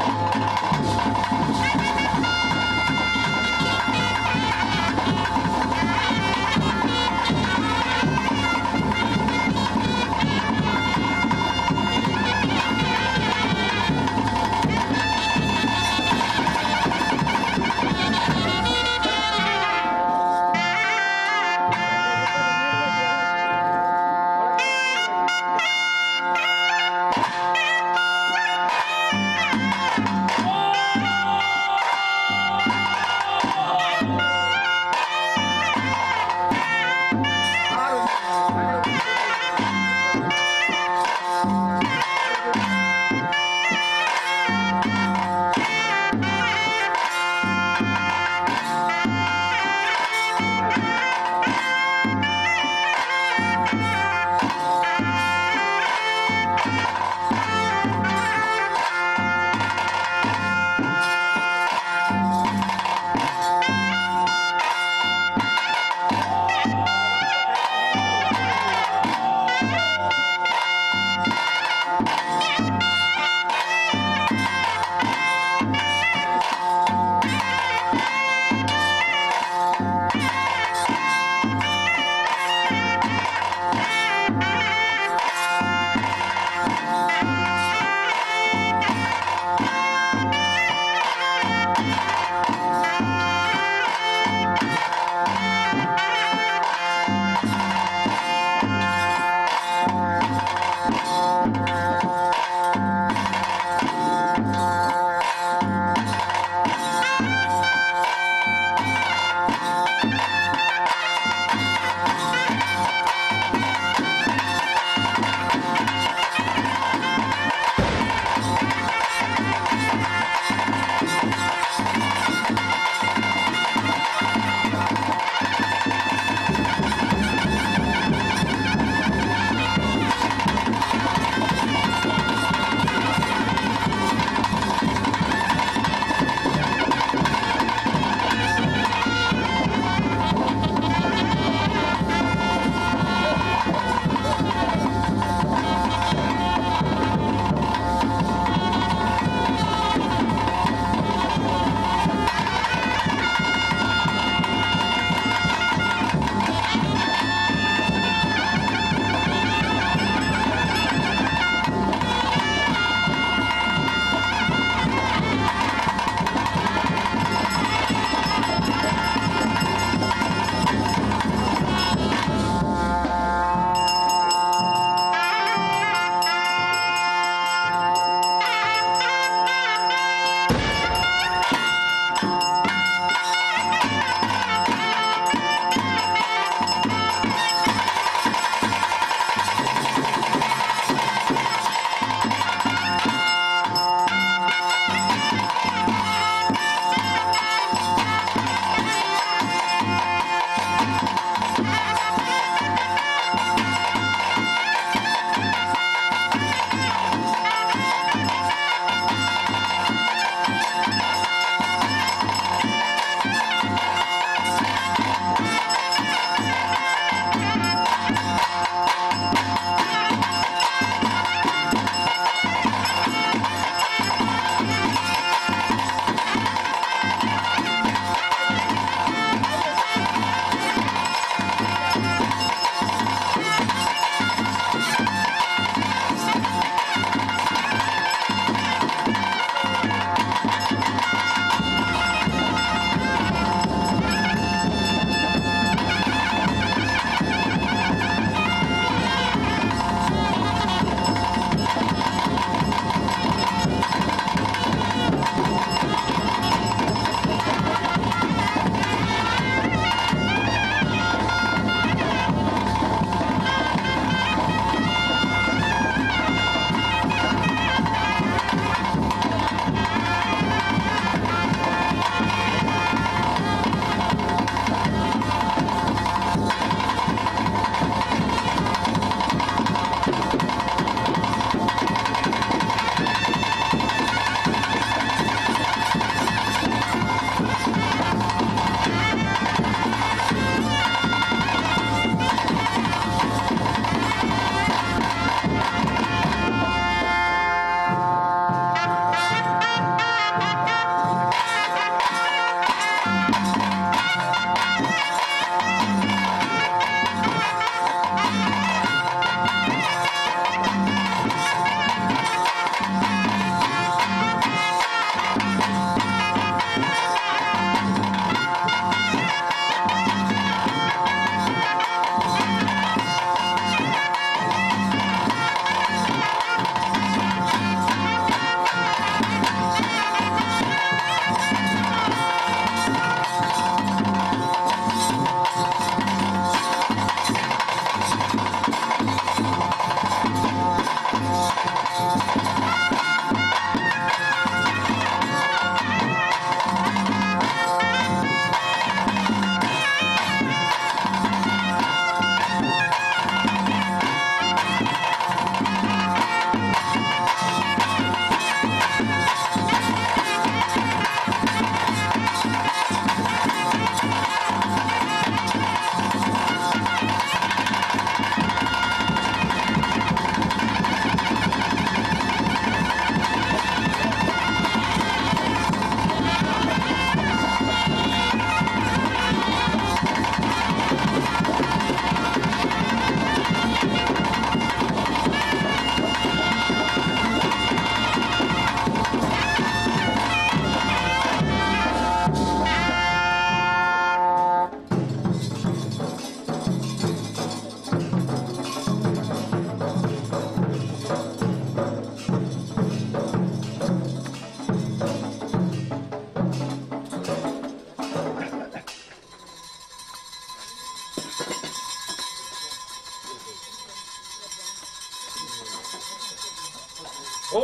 ಓ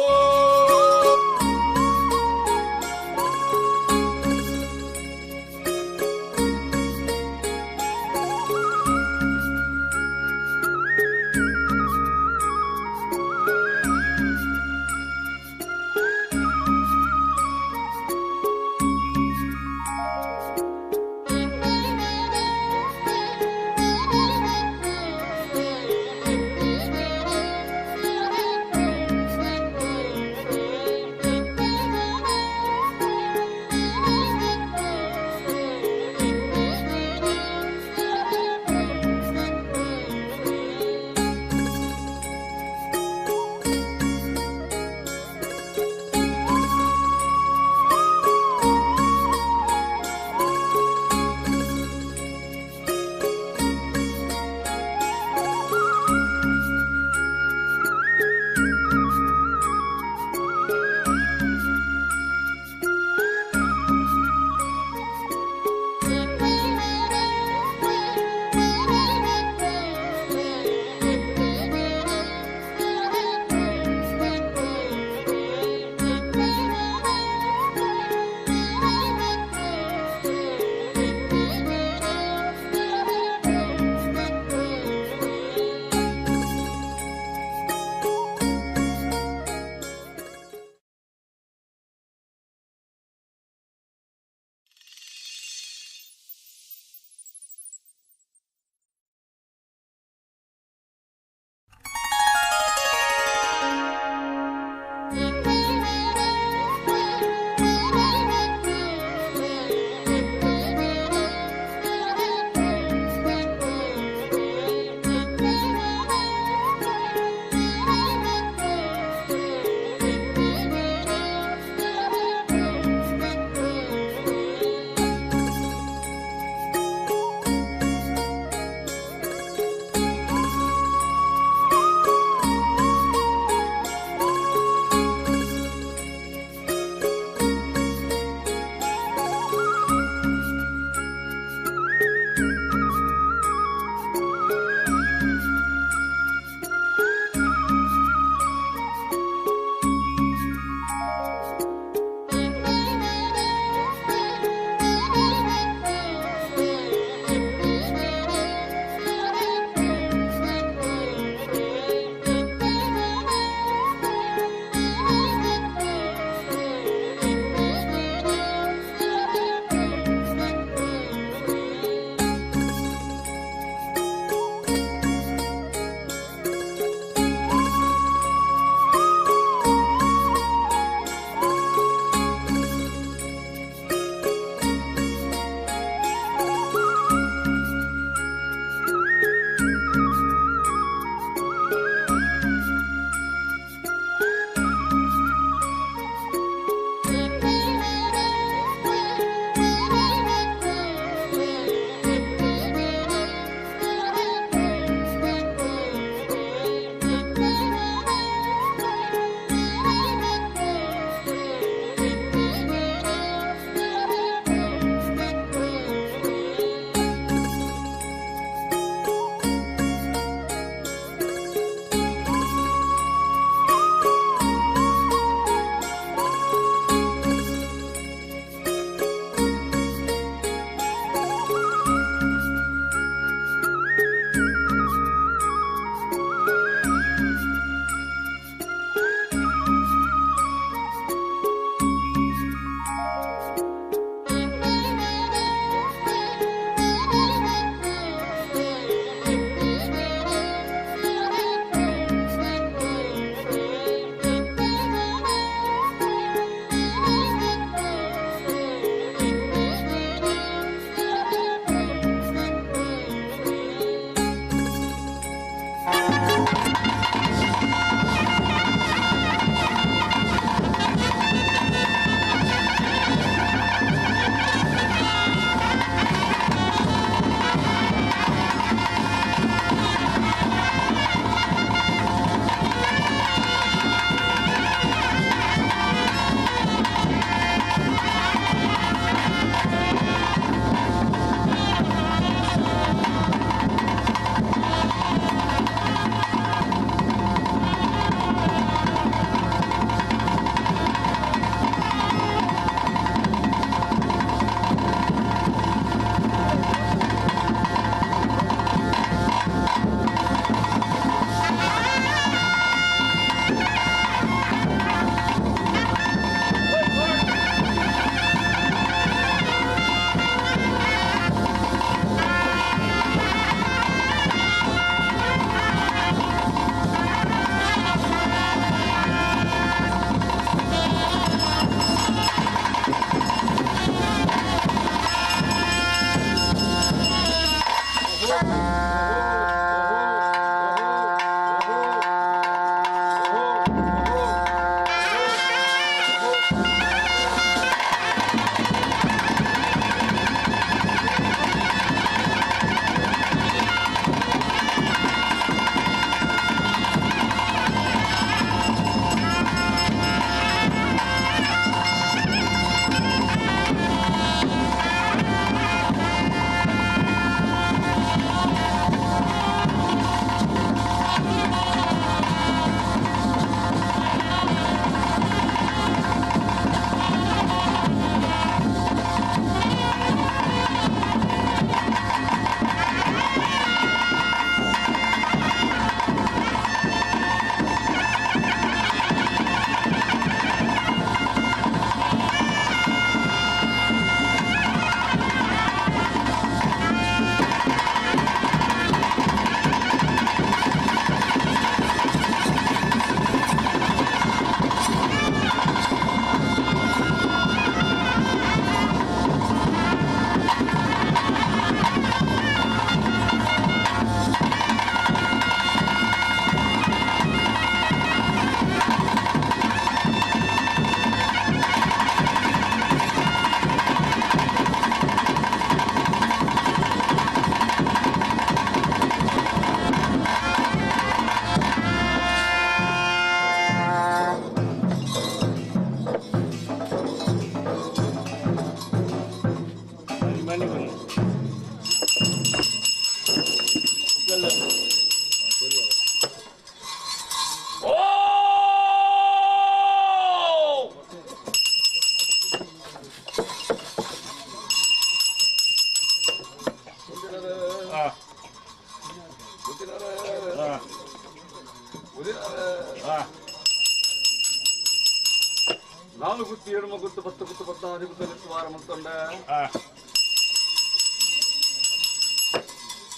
ನಾಲ್ಕು ಗುತ್ತು ಏಳು ಗುತ್ತು 10 ಗುತ್ತು 14 ಗುತ್ತು ಲೆಕ್ಕ ವಾರ ಮಂತೊಂಡ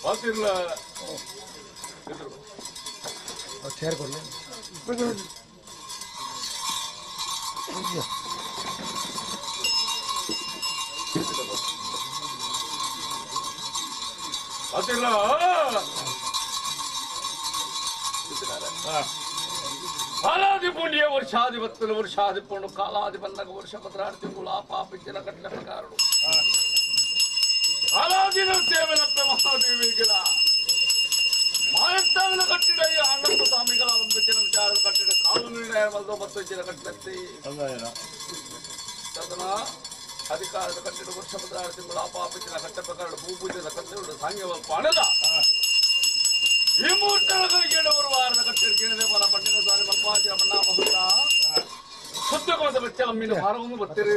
ಪಾತಿರ್ಲ ಚೇರ್ ಕೊಡ್ಲಿ ಪಾತಿರ್ಲ ಕಾಲಾದಿ ಪುಣ್ಯ ವರ್ಷಾಧಿಪತ್ತಲು ವರ್ಷಾಧಿ ಪುಣ್ಣು ಕಾಲಾದಿ ಬಂದಾಗ ವರ್ಷ ಪತ್ರಾರು ತಿಂಗಳು ಆ ಪಾಪಿಚ್ಚಿನ ಕಟ್ಟಲೆ ಪ್ರಕಾರಡು ಕಾಲಾದಿನ ಸೇವನಪ್ಪ ಮಹಾದೇವಿಗಳ ಮಾಯಸ್ಥಾನದ ಕಟ್ಟಿಡ ಅಣ್ಣಪ್ಪ ಸ್ವಾಮಿಗಳ ಒಂದು ಚಿನ್ನ ವಿಚಾರದ ಕಟ್ಟಿಡ ಕಾಲು ನಿರ್ಣಯ ಬಂದು ಮತ್ತು ಚಿನ್ನ ಕಟ್ಟಲತ್ತಿ ತದನ ಅಧಿಕಾರದ ಕಟ್ಟಿಡ ವರ್ಷ ಪತ್ರಾರು ತಿಂಗಳು ಆ ಪಾಪಿಚ್ಚಿನ ಕಟ್ಟ ಪ್ರಕಾರ ಭೂಪೂಜೆದ ಕಟ್ಟಡ ಸಾಂಗ್ಯ ಪಾಣದ ಈ ಮೂರ್ತಗಳಿಗೆ ವಾರದ ಕಟ್ಟಿದ ಬಲ ಪಟ್ಟಿನ ಸ್ವಾಮಿ ಮಲ್ಪಾಂಚಿನ ಬಣ್ಣ ಮಹುತ ಶುದ್ಧಕೋದ ಬಚ್ಚಲಮ್ಮಿನ ಭಾರವನ್ನು ಬತ್ತಿರಿ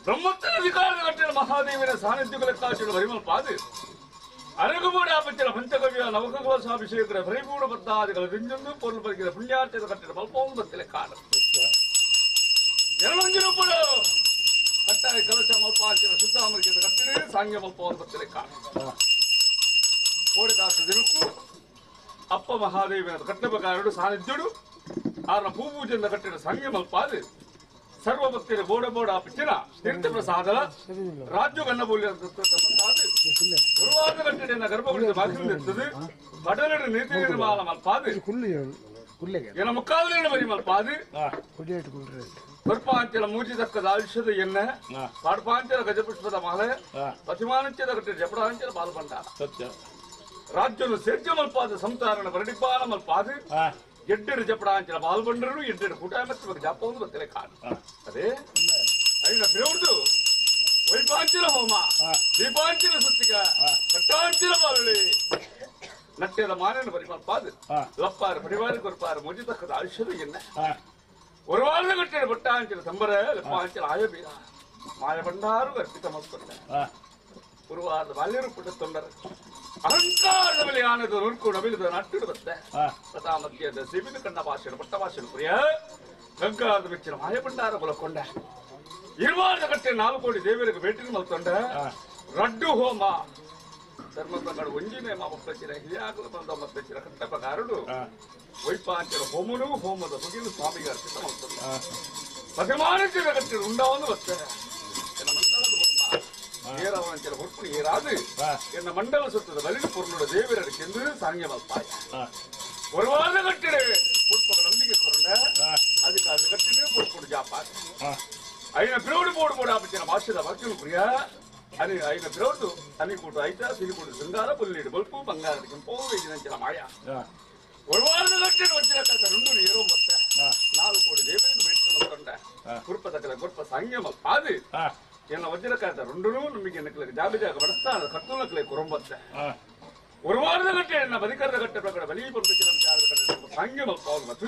ಬ್ರಹ್ಮೋತ್ತರ ಅಧಿಕಾರದ ಕಟ್ಟಿನ ಮಹಾದೇವಿನ ಸಾನ್ನಿಧ್ಯಗಳ ಕಾಚಿನ ಪರಿಮಲ್ಪಾದು ಅರಗುಬೋಡ ಆಪಚ್ಚಿನ ಪಂಚಗವ್ಯ ನವಕಗೋಸಾಭಿಷೇಕರ ಪರಿಪೂರ್ಣ ಬದ್ಧಾದಿಗಳ ದಿಂಜೊಂದು ಪೊರ್ಲು ಬರಿಗಿದ ಪುಣ್ಯಾರ್ಥದ ಕಟ್ಟಿನ ಮಲ್ಪವನ್ನು ಬತ್ತಿಲೆ ಕಾಡು ಎರಡೊಂದು ರೂಪಗಳು ಕಟ್ಟಾಯ ಕಲಶ ಮಲ್ಪಾಂಚಿನ ಶುದ್ಧ ಅಮರಿಕೆದ ಕಟ್ಟಿನ ಸಾಂಗ್ಯ ಮಲ್ಪವನ್ನು ಬತ್ತಿಲೆ ಕಾಡು ಕೋಡಿದಾಸ ದಿನಕ್ಕೂ ಅಪ್ಪ ಮಹಾದೇವಿನ ಕಟ್ಟಬೇಕಾರಡು ಸಾನ್ನಿಧ್ಯಡು ಆರ್ನ ಪೂಪೂಜೆಯಿಂದ ಕಟ್ಟಿನ ಸಂಗಮ ಪಾದು ಸರ್ವಭಕ್ತಿಯ ಬೋಡ ಬೋಡ ಪಿಚ್ಚಿನ ತೀರ್ಥ ಪ್ರಸಾದ ರಾಜ್ಯ ಗನ್ನಬೂಲ್ಯ ಗುರುವಾದ ಕಟ್ಟಿನ ಗರ್ಭಗುಡಿದ ಬಾಗಿಲು ಬಡಲಡು ನೀತಿ ನಿರ್ಮಾಣ ಮಲ್ಪಾದು ಎನ ಮುಕ್ಕಾಲಿನ ಬರಿ ಮಲ್ಪಾದು ಬರ್ಪಾಂಚಲ ಮೂಜಿ ತಕ್ಕದ ಆಯುಷ್ಯದ ಎಣ್ಣೆ ಪಾಡ್ಪಾಂಚಲ ಗಜಪುಷ್ಪದ ಮಾಲೆ ಪ್ರತಿಮಾನಂಚದ ಕಟ್ಟಿನ ಜಪಡಾಂಚಲ ಬಾಲಭಂಡಾರ ಸತ್ಯ ರಾಜ್ಯನು ಸೇರ್ಜ ಮಲ್ಪಾದ ಸಂತಾರಣ ಬರಡಿಪಾಲ ಮಲ್ಪಾದು ಎಡ್ಡೆಡು ಜಪಡಾಂಚಲ ಬಾಲ್ಬಂಡರು ಎಡ್ಡೆಡು ಕೂಟ ಮತ್ತು ಜಾಪವನ್ನು ಬತ್ತಲೆ ಕಾಡು ಅದೇ ಐನ ದೇವ್ರದು ವೈಪಾಂಚಲ ಹೋಮ ದೀಪಾಂಚಲ ಸುತ್ತಿಗ ಕಟ್ಟಾಂಚಲ ಬಾಲುಳಿ ನಟ್ಯದ ಮಾನನ ಬರಿ ಮಲ್ಪಾದು ಲಪ್ಪಾರ ಪರಿವಾರ ಕೊರ್ಪಾರ ಮುಜಿ ತಕ್ಕದ ಆಯುಷ್ಯದ ಎಣ್ಣೆ ஒரு வாரத கட்டிட பட்டாಂಚಲ ಸಂಬರ ಲಪ್ಪಾಂಚಲ ಆಯಬೀರ ಮಾಯ ಭಂಡಾರು ಅರ್ಪಿತ ಮಲ್ಕೊಂಡೆ ஒரு வாರದ ಬಾಲ್ಯರು ಪುಟ್ಟ ತೊಂದರೆ ಅಹಂಕಾರದ ಬಲಿಯಾನದ ನುರ್ಕು ನಬಿಲದ ನಟ್ಟಿಡು ಬತ್ತೆ ತಥಾ ಮಧ್ಯದ ಸಿಬಿದು ಕಣ್ಣ ಭಾಷೆಡು ಪಟ್ಟ ಭಾಷೆಡು ಪ್ರಿಯ ಗಂಗಾದ ಮೆಚ್ಚಿನ ಮಾಯಭಂಡಾರ ಕೊಲಕೊಂಡ ಇರುವಾರದ ಕಟ್ಟೆ 4 ಕೋಟಿ ದೇವರಿಗೆ ಭೇಟಿ ಮಲ್ತೊಂಡ ರಡ್ಡು ಹೋಮ ಧರ್ಮದ ಒಂಜಿನೇ ಮಾಪಚ್ಚಿನ ಹಿರಿಯಾಗಲು ಬಂದ ಮತ್ತಚ್ಚಿನ ಕಟ್ಟಪಗಾರಡು ವೈಪಾಂಚಲ ಹೋಮನು ಹೋಮದ ಮುಗಿಲು ಸ್ವಾಮಿಗೆ ಅರ್ಪಿತ ಮಲ್ತೊಂಡ ಪತಿಮಾನಚಿನ ಕಟ್ಟಿಡು ಉಂಡಾವನ್ನು ಬತ್ತೆ ಏರವಂಚಲ ಹೊರ್ಪು ಏರಾದು ಎನ್ನ ಮಂಡಲ ಸುತ್ತದ ಬಲಿನ ಪೊರ್ಲುಡ ದೇವರಡಿಕೆಂದು ಸಾಂಗ್ಯ ಮಲ್ಪಾಯ ஒரு வார கட்டிடு பொறுப்பக நம்பிக்கை கொண்ட அதுக்கு அது கட்டிடு பொறுப்பு ஜாப்பார் ஐன பிரோடு போடு போடு ஆப்பிச்சின பாஷத வாக்கியம் பிரியா అని అయిన పిరోడు అని కూటు అయితే సిరికూడు శృంగార పుల్లీడు బొల్పు బంగారానికి పోవేజినంచిన మాయ ஒரு வாರದ கட்டிடு వచ్చిన కథ రెండు ఏరో మొత్త 4 ಕೋಟಿ ದೇವರಿಗೆ ಬೇಟಿಕೊಂಡ ಕುರ್ಪ ತಕ್ಕದ ಕುರ್ಪ ಸಾಂಗ್ಯ ಮಲ್ಪಾದು ಎನ್ನ ವಜ್ರಕಾದ రెండుನೂ ನಮಗೆ ನಕಲಿಗೆ ಜಾಬಿಜಾಗ ಬಡಿಸ್ತಾ ಕತ್ತುಲಕ್ಲೆ ಕುರಂಬತ್ತೆ ஒரு ವಾರದ ಕಟ್ಟೆ ಎನ್ನ ಬದಿಕರದ ಕಟ್ಟೆ ಪ್ರಕಡ ಬಲಿ ಪಂಪಿಚಿನ ಸಾಂಗ್ಯ ಮಲ್ಪಾವು ಮತ್ತು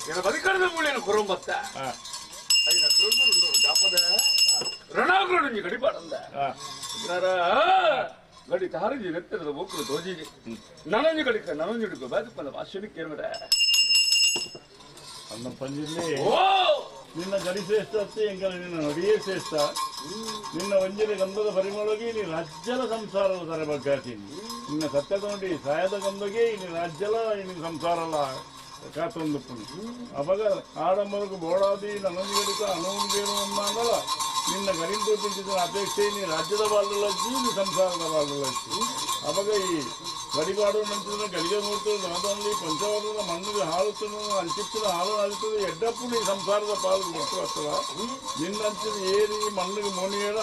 ಎನ್ನ ಬದಿಕರದ ಮೂಳೆನ ಕುರಂಬತ್ತೆ ಐನ ಕುರುಂದು ರುಂಡು ಜಾಪದ ರಣಾಗ್ರನುಂಜಿ ಗಡಿಪಾಡಂದ ಗಡಿ ತಾರಂಜಿ ನೆತ್ತರದ ಒಕ್ಕಲು ದೋಜಿಗೆ ನನಂಜಿ ಗಡಿಕ ನನಂಜುಡಿಕ ಬಾದುಕೊಂಡ ಭಾಷಣಕ್ಕೆ ಏನ್ಮರೆ ಅನ್ನ ಪಂಜಿಲ್ಲಿ ನಿನ್ನ ಗಡಿ ಶ್ರೇಷ್ಠ ಅತ್ತೆ ಎಂಕಲ ನಿನ್ನ ನಡಿಯೇ ಶ್ರೇಷ್ಠ ನಿನ್ನ ಒಂಜಿನ ಗಂಧದ ಪರಿಮಳಗೆ ನೀ ರಾಜ್ಯದ ಸಂಸಾರದ ತರ ಬಗ್ಗಾತೀನಿ ನಿನ್ನ ಸತ್ಯದೊಂಡಿ ಸಾಯದ ಗಂಧಗೆ ಇನ್ನು ರಾಜ್ಯಲ ಇನ್ನು ಸಂಸಾರಲ್ಲ ಕಾತೊಂದು ಅವಾಗ ಆಡಂಬರకు ಬೋಡಾದಿ ನನ್ನೊಂದು ಗಡಿತ ಅನುಂಗೇನು ಅಂದಾಗಲ್ಲ ನಿನ್ನ ಗಡಿಂದು ತಿಂತಿದ್ದ ಅಪೇಕ್ಷೆ ನೀ ರಾಜ್ಯದ ಬಾಳಲಚ್ಚಿ ನೀ ಸಂಸಾರದ ಬಾಳಲಚ್ಚಿ ಅವಾಗ ಈ ಗಡಿಪಾಡು ನಂತಿದ್ರೆ ಗಡಿಗೆ ಮೂರ್ತದೆ ನಾದಲ್ಲಿ ಪಂಚವರ್ಣದ ಮಣ್ಣಿಗೆ ಹಾಳುತ್ತನು ಅಂಚಿತ್ತಿನ ಹಾಳು ಆಗುತ್ತದೆ ಎಡ್ಡಪ್ಪು ನೀ ಸಂಸಾರದ ಪಾಲು ಗೊತ್ತು ಬರ್ತದ ನಿನ್ನಂಚಿದ ಏರಿ ಮಣ್ಣಿಗೆ ಮೋನಿಯಡ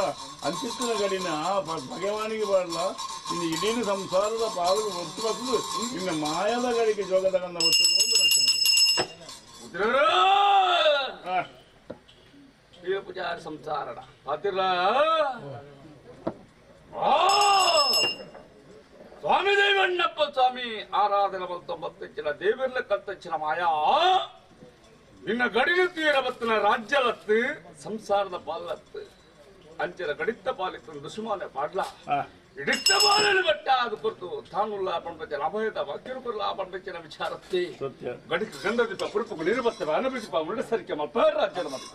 ಅಂಚಿತ್ತಿನ ಗಡಿನ ಆ ಭಗವಾನಿಗೆ ಬಾಡಲ ಇನ್ನು ಇಡೀ ಸಂಸಾರದ ಪಾಲು ಗೊತ್ತು ಬರ್ತದೆ ನಿನ್ನ ಮಾಯದ ಗಡಿಗೆ ಜೋಗದ ಗಂಧ ಬರ್ತದೆ ಪೂಜಾರ ಸಂಸಾರಣ ಪಾತಿರ ಸ್ವಾಮಿ ದೇವಣ್ಣಪ್ಪ ಸ್ವಾಮಿ ಆರಾಧನೆ ಬಂತೊಂಬತ್ತಿನ ದೇವಿರ್ಲ ಕತ್ತಚ್ಚಿನ ಮಾಯಾ ನಿನ್ನ ಗಡಿಲು ತೀರ ಬತ್ತಿನ ರಾಜ್ಯಲತ್ತು ಸಂಸಾರದ ಪಾಲತ್ತು ಅಂಚಿನ ಗಡಿತ್ತ ಪಾಲಿತ್ತು ದುಶ್ಮಾನೆ ಪಾಡ್ಲ ಇಡಿಕ್ತಬಾಲಲು ಬಟ್ಟ ಅದು ಕೊರ್ತು ತಾನುಲ್ಲ ಪಂಪಚನ ಅಭಯದ ವಾಕ್ಯರುಕುಲ್ಲ ಪಂಪಚನ ವಿಚಾರತ್ತೆ ಸತ್ಯ ಗಡಿಕ ಗಂಧದೀಪ ಪುರುಪು ನಿರ್ಬತ್ತವ ಅನಭಿಸಿಪ ಮುರುಡಸರಿಕೆ ಮಲ್ಪ ರಾಜ್ಯದ ಮತ್ತ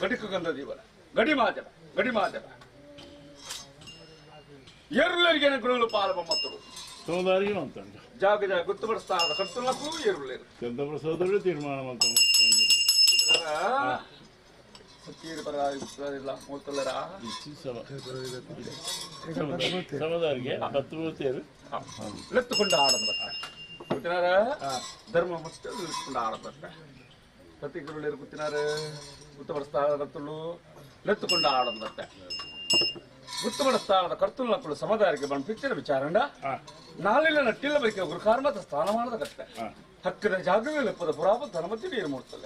ಗಡಿಕ ಗಂಧದೀವನ ಗಡಿ ಮಾಜವ ಗಡಿ ಮಾಜವ ಎರುಲರಿಗೆ ಗುಣಲು ಪಾಲವ ಮತ್ತರು ಸೋದಾರಿಗೆ ಅಂತಂಡ ಜಾಗ ಜಾಗ ಗುತ್ತುಪಡಿಸ್ತಾದ ಕರ್ತುಲಕ್ಕೂ ಎರುಲೇರು ಚಂದ್ರಪ್ರಸಾದರು ತೀರ್ಮಾನ ಮಾಡ್ತಾರೆ ಸಮದಾರಿಗೆ 10 ಮೂವತ್ತೇರು ಲೆತ್ತುಕೊಂಡ ಆಡೋದು ಗೊತ್ತಿನಾರ ಧರ್ಮ ಮಸ್ತು ಲೆತ್ತುಕೊಂಡ ಆಡೋದು ಪ್ರತಿ ಗುರುಳೇರು ಗೊತ್ತಿನಾರ ಗುತ್ತುಪಡಿಸ್ತಾದ ಕರ್ತುಲು ಲೆತ್ತುಕೊಂಡ ಆಡೋದು ಬರ್ತೆ ಗುತ್ತುಪಡಿಸ್ತಾದ ಕರ್ತುಲಕ್ಕಳು ಸಮುದಾಯಕ್ಕೆ ಬಂದು ಪಿಕ್ಚರ್ ವಿಚಾರಂಡ ನಾಳೆಲ್ಲ ನಟ್ಟಿಲ್ಲ ಬೈಕೆ ಗುರುಕಾರ್ಮತ ಸ್ಥಾನಮಾನದ ಕತ್ತೆ ಹಕ್ಕಿನ ಜಾಗವೇ ಲೆಪ್ಪದ ಪುರಾಪ ಧರ್ಮತಿ ನೀರು ಮೂಡ್ತಲ್ಲ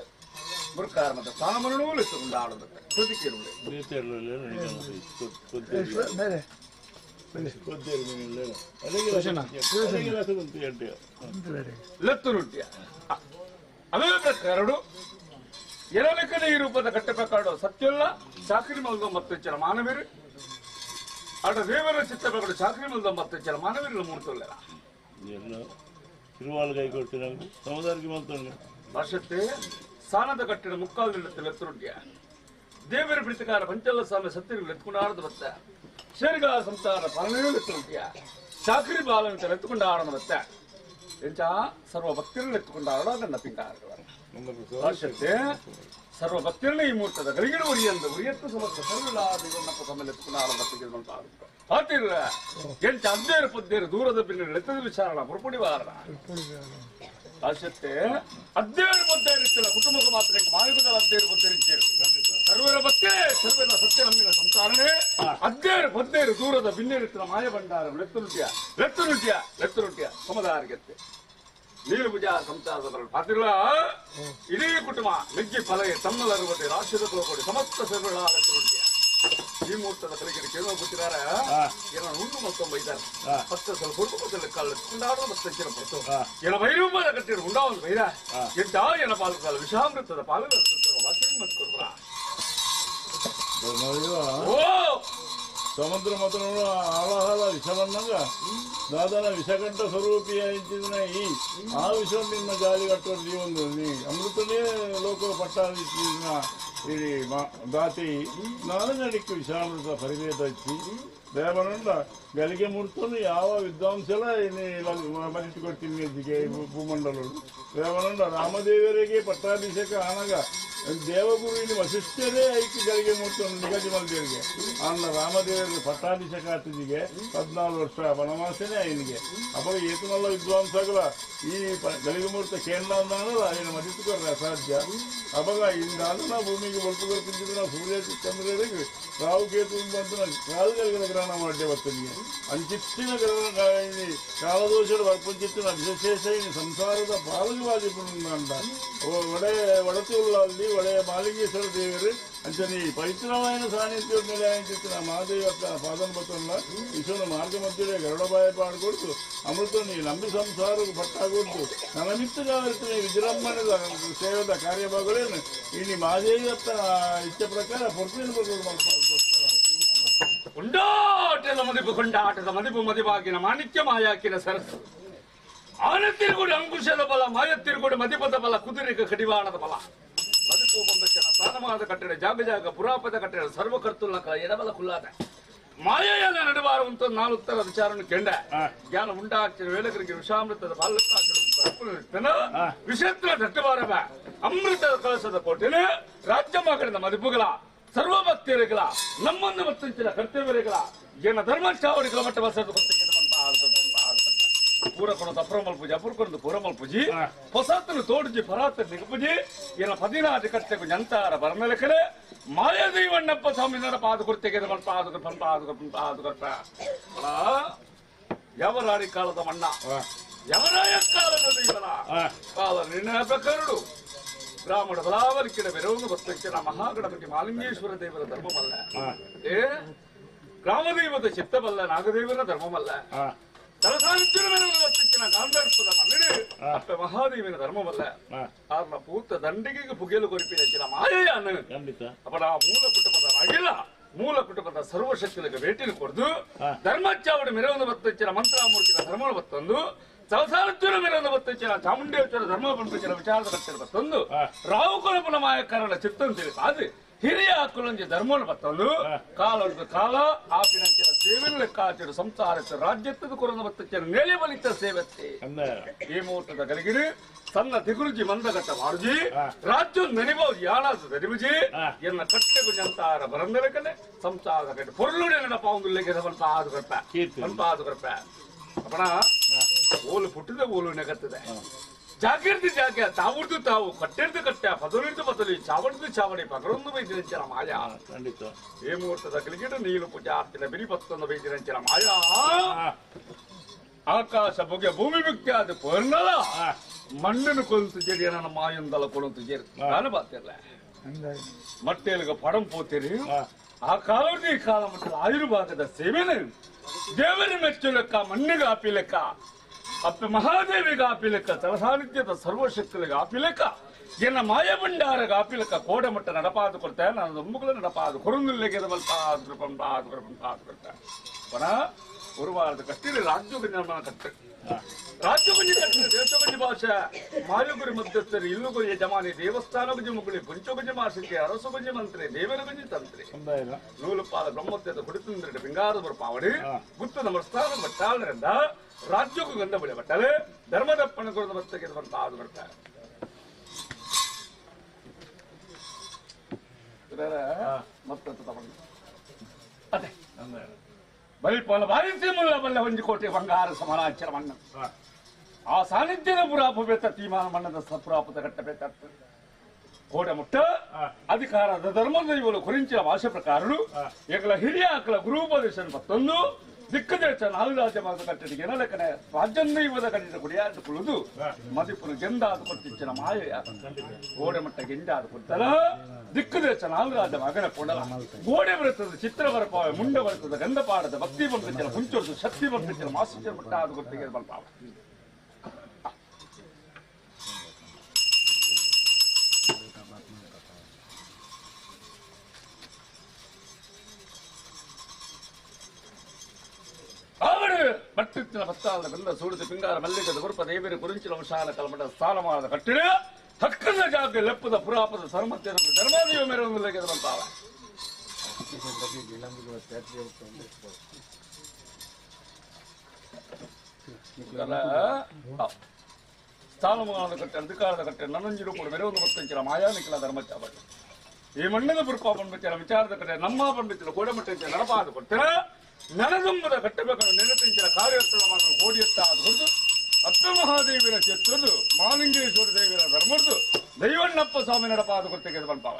ಗುರುಕಾರ್ಮದ ಸ್ಥಾನಮಾನವೂ ಲೆತ್ತುಕೊಂಡ ಆಡೋದು ಕೃತಿಕೇರುಳೆ ಲೆತ್ತುರುಟ್ಟಿಯ ಅವೇ ಪ್ರಕಾರಡು ಎರಲೆಕ್ಕನೆ ಈ ರೂಪದ ಕಟ್ಟೆ ಪ್ರಕಾರ ಸತ್ಯಲ್ಲ ಚಾಕರಿ ಮಲ್ದ ಮತ್ತು ಹೆಚ್ಚಿನ ಮಾನವೀರು ಅಡ ದೇವರ ಚಿತ್ತ ಪ್ರಕಾರ ಚಾಕರಿ ಮಲ್ದ ಮತ್ತು ಹೆಚ್ಚಿನ ಮಾನವೀರು ಮೂರ್ತಲ್ಲ ತಿರುವಾಲ್ಗಾಯಿ ಕೊಡ್ತೀನಿ ಸಮುದಾಯಕ್ಕೆ ಮಾಡ್ತಾನೆ ಭಾಷತೆ ಸಾನದ ಕಟ್ಟಿನ ಮುಕ್ಕಾಲು ಲೆತ್ತುರುಟ್ಟಿಯ ದೇವರ ಪ್ರೀತಿಕಾರ ಪಂಚಲ್ಲ ಸ್ವಾಮಿ ಸತ್ಯಗಳು ಎತ್ಕೊಂಡು ಬತ್ತ ಶೇರ್ಗ ಸಂಸಾರ ಪಾಲನೆಯೂ ಎತ್ತುಂಟಿಯ ಚಾಕರಿ ಬಾಲನ ಎತ್ತುಕೊಂಡು ಆಡೋಣ ಬತ್ತ ಎಂಚ ಸರ್ವ ಭಕ್ತಿರನ್ನು ಎತ್ತುಕೊಂಡು ಆಡೋ ನನ್ನ ಪಿಂಗಾರ ಭಾಷತೆ ಸರ್ವ ಭಕ್ತಿರನ್ನ ಈ ಮೂರ್ತದ ಗರಿಗಿಡ ಉರಿಯಂದು ಉರಿಯತ್ತು ಸಮಸ್ತ ಸರ್ವಲಾದಿಗಳನ್ನಪ್ಪ ಸಮೇಲೆ ಎತ್ತುಕೊಂಡು ಆಡೋಣ ಪಾತಿರ ಎಂಚ ಅದ್ದೇರು ಪದ್ದೇರು ದೂರದ ಬಿನ್ನ ಎತ್ತದ ವಿಚಾರಣ ಪುರಪುಡಿ ವಾರಣ ಭಾಷತೆ ಅದ್ದೇರು ಪದ್ದೇರು ಇತ್ತಿಲ್ಲ ಕುಟುಂಬಕ್ಕೆ ಮಾತ್ರ ಮಾಯುಗದ ಅದ್ದೇರು ಪದ್ದೇರು ಇದ್ದೇರು ಸರ್ವರ ಭಕ್ತೇ ಸರ್ವರ ಸತ್ಯ ನಮ್ಮಿನ ಸಂಸಾರನೇ ಅದ್ದೇರು ಪದ್ದೇರು ದೂರದ ಬಿನ್ನೇರಿತ್ತಿನ ಮಾಯ ಭಂಡಾರ ಲೆತ್ತುರುಟಿಯ ಲೆತ್ತುರುಟಿಯ ಲೆತ್ತುರುಟಿಯ ಸಮುದಾಯಕ್ಕೆ ನೀರು ಭುಜ ಸಂಸಾರದ ಪಾತಿಗಳ ಇಡೀ ಕುಟುಂಬ ನುಗ್ಗಿ ಫಲಗೆ ತಮ್ಮಲರುವಂತೆ ರಾಷ್ಟ್ರದ ಕೊಡಿ ಸಮಸ್ತ ಸರ್ವಗಳ ಲೆತ್ತುರುಟಿಯ ಈ ಮುಹೂರ್ತದ ಕಲಿಗೆ ಕೇಳುವ ಗೊತ್ತಿದಾರ ಏನೋ ಉಂಡು ಮತ್ತೊಂಬ ಇದ್ದಾರೆ ಪತ್ತ ಸ್ವಲ್ಪ ಹುಡುಕು ಮೊದಲು ಕಾಲು ಕೊಂಡಾಡುವ ಮತ್ತೆ ಹೆಚ್ಚಿನ ಪಡ್ತು ಏನ ವೈರೂಪದ ಕಟ್ಟಿರು ಉಂಡಾವನ್ ಬೈರ ಎಂಟ ಏನ ಪಾಲು ಕಾಲ ವಿಷಾಮೃತದ ಪಾಲು ಮತ್ತು ಸಮುದ್ರ ಮತನೋಡು ಆಳಹಾಲ ವಿಷವನ್ನಂಗ ದಾದನ ವಿಷಕಂಠ ಸ್ವರೂಪಿಯ ಇಂಚಿನ ಈ ಆ ವಿಷ ನಿಮ್ಮ ಜಾಲಿ ಕಟ್ಟುವ ಜೀವನ ನೀ ಅಮೃತನೇ ಲೋಕ ಪಟ್ಟಾದಿನ ಈ ದಾತಿ ನಾನಡಿக்கு ವಿಷಾಮೃತ ಪರಿವೇದ ಇಚ್ಚಿ ದೇವನಂದ ಗಲಿಗೆ ಮೂರ್ತನು ಯಾವ ವಿದ್ವಾಂಸಲ ಮರಿತು ಕೊಡ್ತೀನಿ ಭೂಮಂಡಲರು ದೇವನಂದ ರಾಮದೇವರಿಗೆ ಪಟ್ಟಾಭಿಷೇಕ ಆನಗ ದೇವಗುರುವಿನ ವಸಿಷ್ಠರೇ ಐಕ್ಯ ಗಳಿಗೆ ಮೂರ್ತನು ನಿಗದಿ ಮಲ್ದೇವರಿಗೆ ಅನ್ನ ರಾಮದೇವರಿಗೆ ಪಟ್ಟಾಭಿಷೇಕ ಆತಿದಿಗೆ 14 ವರ್ಷ ವನವಾಸನೇ ಐನಿಗೆ ಅವಾಗ ಏತನಲ್ಲ ವಿದ್ವಾಂಸಗಳ ಈ ಗಳಿಗೆ ಮೂರ್ತ ಕೇಂದ್ರ ಅಂದಾನಲ್ಲ ఆయన ಮರಿತುಕೊರ್ರೆ ಅಸಾಧ್ಯ ಅವಾಗ ಇಂದಾದನ ಭೂಮಿಗೆ ಬಲ್ಪುಗಳು ತಿಂದಿದ್ದ ಸೂರ್ಯ ಚಂದ್ರರಿಗೆ ರಾಹು ಕೇತು ಬಂದು ಕಾಲುಗಳಿಗೆ ಗ್ರಹಣ ಮಾಡಿ ಬರ್ತನಿಗೆ ಅಂಚಿತ್ತಿನ ಗ್ರಹಣ ಕಾಲದೋಷದ ವರ್ಪಂಚಿತ್ತಿನ ವಿಶೇಷ ಸಂಸಾರದ ಪಾಲಕವಾದಿ ಅಂಡ ಒಡೆ ಒಡತಿಯುಳ್ಳ ಒಡೆಯ ಮಾಲಿಂಗೇಶ್ವರ ದೇವರು ಅಂಚನೆ ಪವಿತ್ರವಾಯನ ಸಾನ್ನಿಧ್ಯ ಮೇಲೆ ಅಂಚಿತ್ತಿನ ಮಹಾದೇವ ಪಾದನ ಬತ್ತಲ್ಲ ವಿಶ್ವನ ಮಾರ್ಗ ಮಧ್ಯೆ ಗರುಡಬಾಯ ಪಾಡ್ಕೊಡ್ತು ಅಮೃತ ನೀ ನಂಬಿ ಸಂಸಾರಕ್ಕೆ ಪಟ್ಟಾಕೊಡ್ತು ನನಮಿತ್ತಗಾವರ್ತನೆ ವಿಜೃಂಭಣೆದ ಸೇವದ ಕಾರ್ಯಭಾಗಗಳೇನು ಇನ್ನು ಮಹಾದೇವತ್ತ ಇಚ್ಛೆ ಪ್ರಕಾರ ಪೊರ್ತಿನ ಬಗ್ಗೆ ಮಾಡ್ತಾರೆ. ಕೊಂಡಾಟದ ಮದಿಪು ಕೊಂಡಾಟದ ಮದಿಪು ಮದಿಪಾಕಿನ ಮಾಣಿಕ್ಯ ಮಾಯಾಕಿನ ಸರಸ್ಸು ಆನತ್ತಿರುಗುಡಿ ಅಂಕುಶದ ಬಲ ಮಾಯತ್ತಿರುಗುಡಿ ಮದಿಪದ ಬಲ ಕುದುರೆಗೆ ಕಡಿವಾಣದ ಬಲ ಮದಿಪು ಬಂದಚನ ಸ್ಥಾನಮಾದ ಕಟ್ಟಡ ಜಾಗ ಜಾಗ ಪುರಾಪದ ಕಟ್ಟಡ ಸರ್ವಕರ್ತುಲ್ಲಕಲ ಎಡಬಲ ಕುಲ್ಲಾದ ಮಾಯೆಯನ್ನ ನಡುವಾರುವಂತ ನಾನುತ್ತರ ವಿಚಾರವನ್ನು ಕೆಂಡ ಜ್ಞಾನ ಉಂಡಾಕ್ಷರ ವೇಲಕರಿಗೆ ವಿಷಾಮೃತದ ಬಾಲಕಾಕ್ಷರ ವಿಷತ್ರ ದಟ್ಟವಾರವ ಅಮೃತದ ಕಲಸದ ಕೋಟೆನೆ ರಾಜ್ಯ ಮಗಳಿನ ಮದಿಪುಗಳ ಸರ್ವಭಕ್ತಿಯರಿಗಳ ನಮ್ಮನ್ನು ಮತ್ತಂಚಿನ ಕರ್ತವ್ಯರಿಗಳ ಏನ ಧರ್ಮಚಾವಡಿಗಳ ಮಟ್ಟ ಬಸದು ಪೂರಕೊಣದ ಅಪ್ರಮಲ್ ಪೂಜೆ ಅಪುರ್ಕೊಂದು ಪೂರಮಲ್ ಪೂಜಿ ಹೊಸತನು ತೋಡುಜಿ ಪರಾತ ನಿಗಪುಜಿ ಏನ 14 ಕಟ್ಟೆಗು ಜಂತಾರ ಬರಮೆಲಕಲೆ ಮಾಯದೈವಣ್ಣಪ್ಪ ಸ್ವಾಮಿನರ ಪಾದ ಕುರ್ತೆಗೆ ಪಾದ ಪಾದ ಪಾದ ಕೊಟ್ಟ ಯವರಾರಿ ಕಾಲದ ಮಣ್ಣ ಯವರಾಯ ಕಾಲದ ದೈವನ ಕಾಲ ನಿರ್ಣಯ ಪ್ರಕರಡು ಬ್ರಾಹ್ಮಣ ಬಲಾವರಿಕಿನ ಬೆರವನ್ನು ಬಸ್ತಕ್ಕಿನ ಮಹಾಗಣಪತಿ ಮಾಲಿಂಗೇಶ್ವರ ದೇವರ ಧರ್ಮವಲ್ಲ, ಏ ಗ್ರಾಮದೇವದ ಚಿತ್ತವಲ್ಲ, ನಾಗದೇವರ ಧರ್ಮವಲ್ಲ, ತಲಸಾನಿತ್ಯರ ಮೇಲೆ ಬಸ್ತಕ್ಕಿನ ಗಾಂಧರ್ಪದ ಮನ್ನಡೆ ಅಪ್ಪ ಮಹಾದೇವಿನ ಧರ್ಮವಲ್ಲ ಆರ್ನ ಪೂತ ದಂಡಿಗೆ ಪುಗೆಲು ಕೊರಿಪಿನ ಮಾಯೆಯ ಅಪ್ಪನ ಮೂಲ ಕುಟುಂಬದ ಆಗಿಲ್ಲ ಮೂಲ ಕುಟುಂಬದ ಸರ್ವಶಕ್ತಿಗಳಿಗೆ ಭೇಟಿ ಕೊಡ್ದು ಧರ್ಮಚಾವಡಿ ಮೆರವೊಂದು ಬತ್ತಿನ ಮಂತ್ರಾಮೂರ್ತಿನ ಧರ್ಮ ಬತ್ತೊಂದು ಸಂಸಾರಚ್ಚೂರ ಮೇಲೊಂದು ಬತ್ತಿನ ಚಾಮುಂಡೇಶ್ವರ ಧರ್ಮ ಪಂಪಿನ ವಿಚಾರದ ಕಟ್ಟಿನ ಬತ್ತೊಂದು ರಾಹುಕುಲಪುನ ಮಾಯಕಾರನ ಚಿತ್ತಂತೇಳಿ ಅದು ಹಿರಿಯ ಕುಲಂಜಿ ಧರ್ಮನ ಬತ್ತೊಂದು ಕಾಲ ಕಾಲ ಆಪಿನಂಚಿನ ಸೇವೆನ ಲೆಕ್ಕಾಚಾರ ಸಂಸಾರಕ್ಕೆ ರಾಜ್ಯದ ಕೊರೊಂದು ಬತ್ತಿನ ನೆಲೆ ಬಲಿತ ಸೇವತ್ತೆ ಈ ಮುಹೂರ್ತದ ಕಲಿಗಿರಿ ಸಣ್ಣ ತಿಗುರುಜಿ ಮಂದಗಟ್ಟ ಮಾರುಜಿ ರಾಜ್ಯ ನೆನೆಬಹುದು ಯಾಣಾಸ ದರಿಬುಜಿ ಎನ್ನ ಕಟ್ಟೆ ಗುಂಜಂತಾರ ಬರಂದಲಕನೆ ಸಂಸಾರದ ಕಟ್ಟೆ ಪೊರ್ಲುಡೆ ನಡಪ ಒಂದು ಲೆಕ್ಕ ಸ್ವಲ್ಪ ಆದು ಕರ್ಪ ಸ್ವಲ್ಪ ಆದು ಕರ್ಪ ಅಪ್ಪಣ ಓಲು ಪುಟ್ಟಿದ ಓಲು ನೆಗತ್ತದೆ ಜಾಗಿರ್ದು ಜಾಗ ತಾವುರ್ದು ತಾವು ಕಟ್ಟಿರ್ದು ಕಟ್ಟೆ ಬದಲಿರ್ದು ಬದಲಿ ಚಾವಡಿದು ಚಾವಡಿ ಪಗರೊಂದು ಬೈದಿರಂಚಿನ ಮಾಯಾ ಈ ಮುಹೂರ್ತದ ಕಲಿಗಿಡ ನೀಲು ಪೂಜಾರ್ತಿನ ಬಿರಿ ಪತ್ತೊಂದು ಬೈದಿರಂಚಿನ ಮಾಯಾ ಆಕಾಶ ಬೊಗೆ ಭೂಮಿ ಮುಕ್ತಿ ಪೂರ್ಣಲ ಮಣ್ಣನ್ನು ಕೊಲ್ತು ಜೇರಿ ನನ್ನ ಮಾಯಂದಲ ಕೊಡಂತು ಜೇರಿ ನಾನು ಬಾತಿರ್ಲ ಮಟ್ಟೆಲಿಗೆ ಪಡಂ ಪೋತಿರಿ ಆ ಕಾಲದ ಈ ಕಾಲ ಮಟ್ಟದ ಆಯುರ್ಭಾಗದ ಸೇವೆನೆ ದೇವರ ಮೆಚ್ಚು ಲೆಕ್ಕ ಮಣ್ಣಿಗೆ ಆಪಿ ಲೆಕ್ಕ ಅಪ್ಪ ಮಹಾದೇವಿಗೆ ಆಪಿ ಲೆಕ್ಕ ತಲಸಾನ್ನಿಧ್ಯದ ಸರ್ವಶಕ್ತಿಗೆ ಆಪಿ ಲೆಕ್ಕ ಎನ್ನ ಮಾಯಭಂಡಾರಗೆ ಆಪಿ ಲೆಕ್ಕ ಕೋಡಮಟ್ಟ ನಡಪಾದು ಕೊಡ್ತೆ ನಾನು ದೊಂಬುಗಳ ನಡಪಾದು ಕೊರುಂದುಲ್ಲೆಗೆ ಬಲ್ಪಾದು ಪಂಪಾದು ಪಂಪಾದು ಕೊಡ್ತೆ ಪಣ ஒரு ವಾರದ ಕಟ್ಟಿರಿ ರಾಜ್ಯಗುಂಜ ಕಟ್ಟೆ ರಾಜ್ಯಗುಂಜಿ ಕಟ್ಟಿರಿ ದೇಶಗುಂಜಿ ಭಾಷೆ ಮಾಯಗುರಿ ಮಧ್ಯಸ್ಥರು ಇಲ್ಲುಗುರಿ ಯಜಮಾನಿ ದೇವಸ್ಥಾನಗುಂಜಿ ಮುಗುಳಿ ಪುಂಚಗುಂಜಿ ಮಾಸಿಕೆ ಅರಸುಗುಂಜಿ ಮಂತ್ರಿ ದೇವರಗುಂಜಿ ತಂತ್ರಿ ನೂಲುಪಾಲ ಬ್ರಹ್ಮತ್ಯದ ಕುಡಿತಂದ್ರೆ ಬಿಂಗಾರದ ಪಾವಡಿ ಗುತ್ತದ ಮಸ್ಥಾನ ಬಟ್ಟಾಳರಿಂದ ರಾಜ್ಯಕ್ಕೂ ಗಂಧ ಬಳಿ ಬಟ್ಟಲೆ ಧರ್ಮದಪ್ಪನ ಗುರುದ ಬತ್ತಗೆ ಬಂತ ಆದು ಬರ್ತಾರೆ ಮತ್ತೆ ತಗೊಂಡು ಅದೇ ಬಲಿಪಾಲ ಬಾರಿಸಿ ಮುಲ್ಲ ಬಲ್ಲ ಒಂಜಿ ಕೋಟೆ ಬಂಗಾರ ಸಮಾನಾಚರ ಮಣ್ಣ ಆ ಸಾನ್ನಿಧ್ಯದ ಪುರಾಪ ಬೇತ ತೀಮಾನ ಮಣ್ಣದ ಸಪುರಾಪದ ಕಟ್ಟ ಬೇತ ಕೋಟೆ ಮುಟ್ಟ ಅಧಿಕಾರದ ಧರ್ಮದ ಇವರು ಕುರಿಂಚಿನ ಭಾಷೆ ಪ್ರಕಾರರು ಏಕಲ ಹಿರಿಯ ಅಕಲ ಗುರುಪದೇಶನ ಮತ್ತೊಂದು ದಿಕ್ಕದೇಶ ನಾಲ್ಕು ರಾಜ್ಯ ಮಾರ್ಗ ಕಟ್ಟಡಿಗೆ ಏನಲೆಕ್ಕನೆ ರಾಜ್ಯದೈವದ ಕಟ್ಟಿದ ಕುಡಿಯಾದ ಕುಳಿದು ಮದಿಪುರ ಗೆಂದಾದ ಕೊಟ್ಟಿಚ್ಚಿನ ಮಾಯೆಯ ಗೋಡೆ ಮಟ್ಟ ಗೆಂಡಾದ ಕೊಡ್ತಾರ ದಿಕ್ಕದೇಶ ನಾಲ್ಕು ರಾಜ್ಯ ಮಗನ ಕೊಡಲ ಗೋಡೆ ಬರುತ್ತದ ಚಿತ್ರ ಬರಪಾವೆ ಮುಂಡ ಬರುತ್ತದ ಗಂಧಪಾಡದ ಭಕ್ತಿ ಬಂಪಿಚ್ಚನ ಹುಂಚೊರ್ದು ಶಕ್ತಿ ಬಂಪಿಚ್ಚನ ಮಾಸಿಚರ ಮಟ್ಟ ಆದ ಕೊಟ್ಟಿಗೆ ಬಲ್ಪಾವ ಪಟ್ಟಿತ್ತಿನ ಭಕ್ತಾದ ಗಂಧ ಸೂಡಿದ ಪಿಂಗಾರ ಮಲ್ಲಿಗದ ಗುರುಪ ದೇವಿರ ಕುರಿಂಚಿನ ವಿಶಾಲ ಕಲ್ಮಠ ಸ್ಥಾನಮಾನದ ಕಟ್ಟಿಡ ಹಕ್ಕದ ಜಾಗ ಲೆಪ್ಪದ ಪುರಾಪದ ಸರ್ಮತ್ಯದ ಧರ್ಮಾದೇವ ಮೇರೆ ಬಂತಾವ ಸ್ಥಾನಮಾನದ ಕಟ್ಟೆ ಅಧಿಕಾರದ ಕಟ್ಟೆ ನನ್ನಂಜಿ ರೂಪದ ಮೆರವೊಂದು ಭಕ್ತಂಚಿನ ಮಾಯಾನಿಕಲ ಧರ್ಮಚಾಬಟ್ಟು ಈ ಮಣ್ಣಿನ ಪುರುಪ ಪಂಡಿತರ ವಿಚಾರದ ಕಡೆ ನಮ್ಮ ಪಂಡಿತರ ಕೋಡಮಟ್ಟ ನಡಪಾದ ಕೊಡ್ತೀರ ನನದುಂಬದ ಕಟ್ಟಬೇಕು ನೆನಪಿಂಚಿನ ಕಾರ್ಯೋತ್ಸವ ಮಾಡಲು ಕೋಡಿಯತ್ತ ಹೊರತು ಅಪ್ಪ ಮಹಾದೇವಿನ ಚಿತ್ರದ್ದು ಮಾಲಿಂಗೇಶ್ವರ ದೇವಿನ ಧರ್ಮದ್ದು ದೈವಣ್ಣಪ್ಪ ಸ್ವಾಮಿ ನಡಪಾದ ಕೊಡ್ತೆಗೆ ಬಂಪಾವ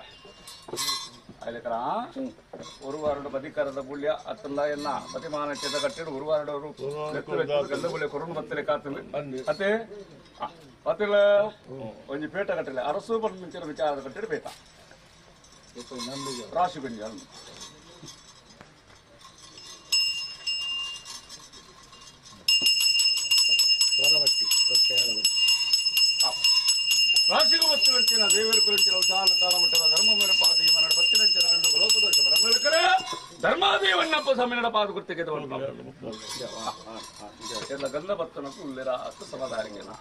ಅಲ್ಲಿಕರ ಒಂದು ಬದಿಕಾರದ ಬುಳ್ಯ ಅತ್ತಲ್ಲ ಎನ್ನ ಪ್ರತಿಮಾನ ಚೇತ ಕಟ್ಟಿಡು ಉರುವಾರಡವರು ಗಂಧ ಕೊರನು ಬತ್ತಲೆ ಕಾತಲು ಅತ್ತೆ ಅತ್ತಿಲ್ಲ ಒಂಜಿ ಪೇಟ ಕಟ್ಟಲೆ ಅರಸು ಪಂಚಿನ ವಿಚಾರದ ಕಟ್ಟಿಡು ಪೇಟ ರಾಶಿ ಗುಂಜಿ ಅಲ್ಲ ರಾಶಿಗೂ ಬತ್ತಿನ ದೇವರ ಕುರಿತಿನ ಉದಾಹರಣ ಕಾಲಮಟ್ಟದ ಧರ್ಮ ಮೇರಪಾದ ಈ ಮನಡ ಬತ್ತಿನಂಚಿನ ಕಂಡು ಲೋಕದೋಷ ಬರಮೇಲಕರೆ ಧರ್ಮಾದೇವಣ್ಣಪ್ಪ ಸ್ವಾಮಿ ನಡಪಾದ ಗುರ್ತಿಗೆ ಎಲ್ಲ ಗಂಧ ಬತ್ತನಕ್ಕೂ ಉಳ್ಳಿರ ಅಷ್ಟು ಸಮಾಧಾನಿಗೆಲ್ಲ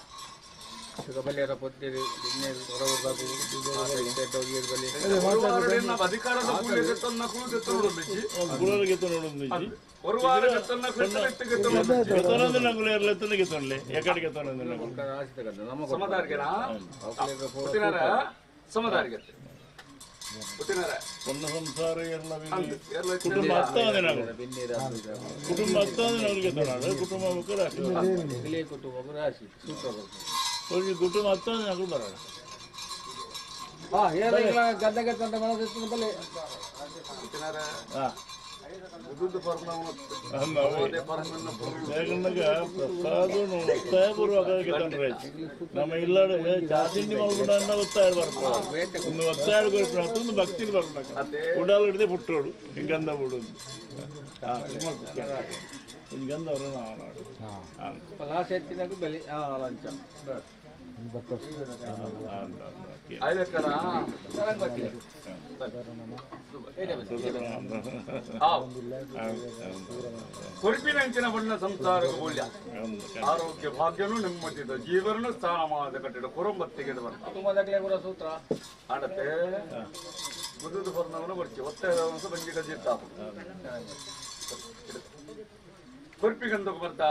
ಅಧಿಕಾರದ ಕುಟುಂಬ ಕುಟುಂಬ ಕುಟುಂಬ ಬರೋಣ ನಮ್ಮ ಇಲ್ಲಡೆ ಜಾತಿಂಡಿ ಮಲ್ಗುಂಡ ಒತ್ತಾಯ ಬರ್ಬೋದು ಒಂದು ಒತ್ತಾಯ ಒಂದು ಭಕ್ತಿ ಬರ್ಬೇಕು ಉಡಾಲ್ ಹಿಡಿದೆ ಪುಟ್ಟೋಡು ಗಂಧ ಬಿಡೋದು. ಕೊರಿಪಿನಂಚಿನ ಬಣ್ಣ ಸಂಸಾರ ಮೂಲ್ಯ ಆರೋಗ್ಯ ಭಾಗ್ಯನು ನೆಮ್ಮದಿದ ಜೀವನ ಸ್ಥಾನಮಾದ ಕಟ್ಟಿದ ಕುರುಂಬತ್ತಿಗೆ ಸೂತ್ರ ಆಡತ್ತೆ ಬುದ್ಧದ ಬರ್ನವನು ಬರ್ಚಿ ಒತ್ತಾಯದವನು ಬಂಜಿ ಕಜಿರ್ತಾ ಕೊರ್ಪಿಗಂದ ಬರ್ತಾ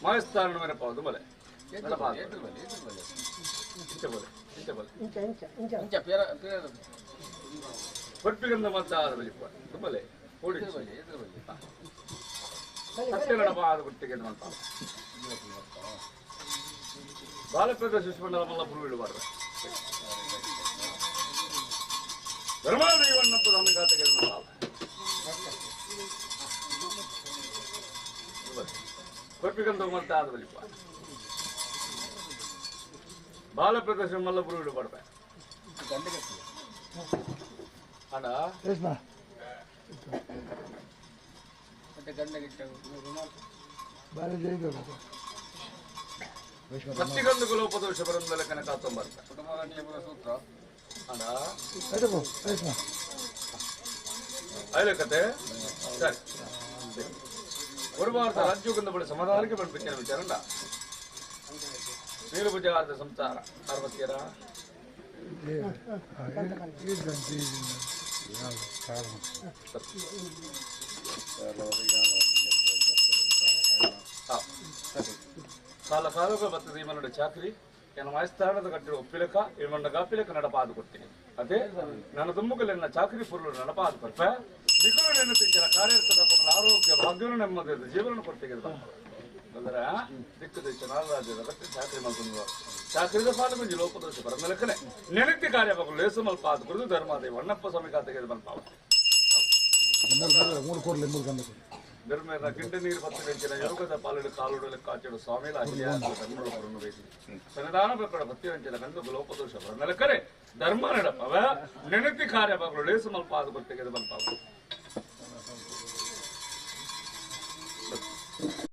ಮಾಯಸ್ಥಾನ ಮೇನಪ್ಪ ಅದು ಬಲೆ ಕೊರ್ಪಿಗಂದ ಮತ್ತ ಬಲಿಪ್ಪ ತುಂಬಲೆ ಓಡಿ ಸತ್ಯನಡಪಾದ ಗುಟ್ಟಿಗೆ ಅಂತ ಬಾಲಕೃತ ಶಿಶುಮಂಡಲ ಮಲ್ಲ ಪುರುವಿಡುಬಾರ್ದು ಧರ್ಮಾದೇವಣ್ಣಪ್ಪ ಸ್ವಾಮಿ ಖಾತೆಗೆ ಕೊರ್ಪಿಗಂದ ಮತ್ತ ಆದ ಬಲಿಪ್ಪ ಬಾಲಪ್ರದೇಶ ಮಲ್ಲ ಪುರುವಿಡುಬಾರ್ದು ಅಣ್ಣ ಸತ್ತಿಗಂದು ಗುಲೋಪದೋಷ ಬರಂದಲ ಕನಕ ತೊಂಬರ್ತ ಅಣ್ಣ ಆಯ್ಲ ಕತೆ ಸರಿ ಒಂದು ವಾರದ ರಾಜ್ಯೋಗಂದ ಬಳಿ ಸಮಾಧಾನಕ್ಕೆ ಬಂದ್ಬಿಟ್ಟಿನ ವಿಚಾರಣ್ಣ ನೀಲಭುಜಾರ್ಧ ಸಂಸಾರ ಅರವತ್ತರ ಕಾಲ ಕಾಲಕ್ಕೆ ಬರ್ತದೆ ಈ ಮನ್ನಡ ಚಾಕ್ರಿ ನನ್ನ ವಯಸ್ಸಾಣದ ಕಟ್ಟಿರುವ ಒಪ್ಪಿಲಕ ಈ ಮಂಡ ಗಾಪಿಲಕ ನಡಪಾದು ಕೊಡ್ತೀನಿ ಅದೇ ನನ್ನ ತುಮ್ಮುಗಲೆನ್ನ ಚಾಕ್ರಿ ಪುರುಳು ನಡಪಾದು ಕೊಡ್ಪ ನಿಖರು ನೆನ ತಿಂಚನ ಕಾರ್ಯರ್ತದ ಆರೋಗ್ಯ ಭಾಗ್ಯವನ್ನು ನೆಮ್ಮದಿದ ಜೀವನ ಕೊಡ್ತೀವಿ ಅಂದ್ರೆ ದಿಕ್ಕು ದೇಶ ನಾಲ್ರಾಜ್ಯದ ಕಟ್ಟಿ ಚಾಕ್ರಿ ಮಾಡ್ಕೊಂಡು ಚಾಕ್ರಿದ ಪಾಲು ಗುಂಜಿ ಲೋಪದೋಷ ಬರಮೇಲಕ್ಕನೆ ನೆನತಿ ಕಾರ್ಯ ಬಗಲು ಲೇಸು ಮಲ್ಪಾದು ಕುರಿದು ಧರ್ಮಾದೇವ ಅಣ್ಣಪ್ಪ ಸ್ವಾಮಿ ಕಾತೆಗೆ ಮಲ್ಪಾವ ಧರ್ಮೇರ ಗಿಡ್ಡ ನೀರು ಪತ್ತು ಬೆಂಚಿನ ಯೋಗದ ಪಾಲುಡು ಕಾಲುಡು ಲೆಕ್ಕಾಚಡು ಸ್ವಾಮಿಲ ಸನ್ನಿಧಾನ ಪ್ರಕರಣ ಭಕ್ತಿ ವಂಚನ ಕಂದು ಲೋಪದೋಷ ಬರಮೇಲಕ್ಕನೆ ಧರ್ಮ ನಡಪವ ನೆನತಿ ಕಾರ್ಯ ಬಗಲು ಲೇಸು ಮಲ್ಪಾದು ಕೊಡ್ತೆಗೆ ಮಲ್ಪಾವ Thank you.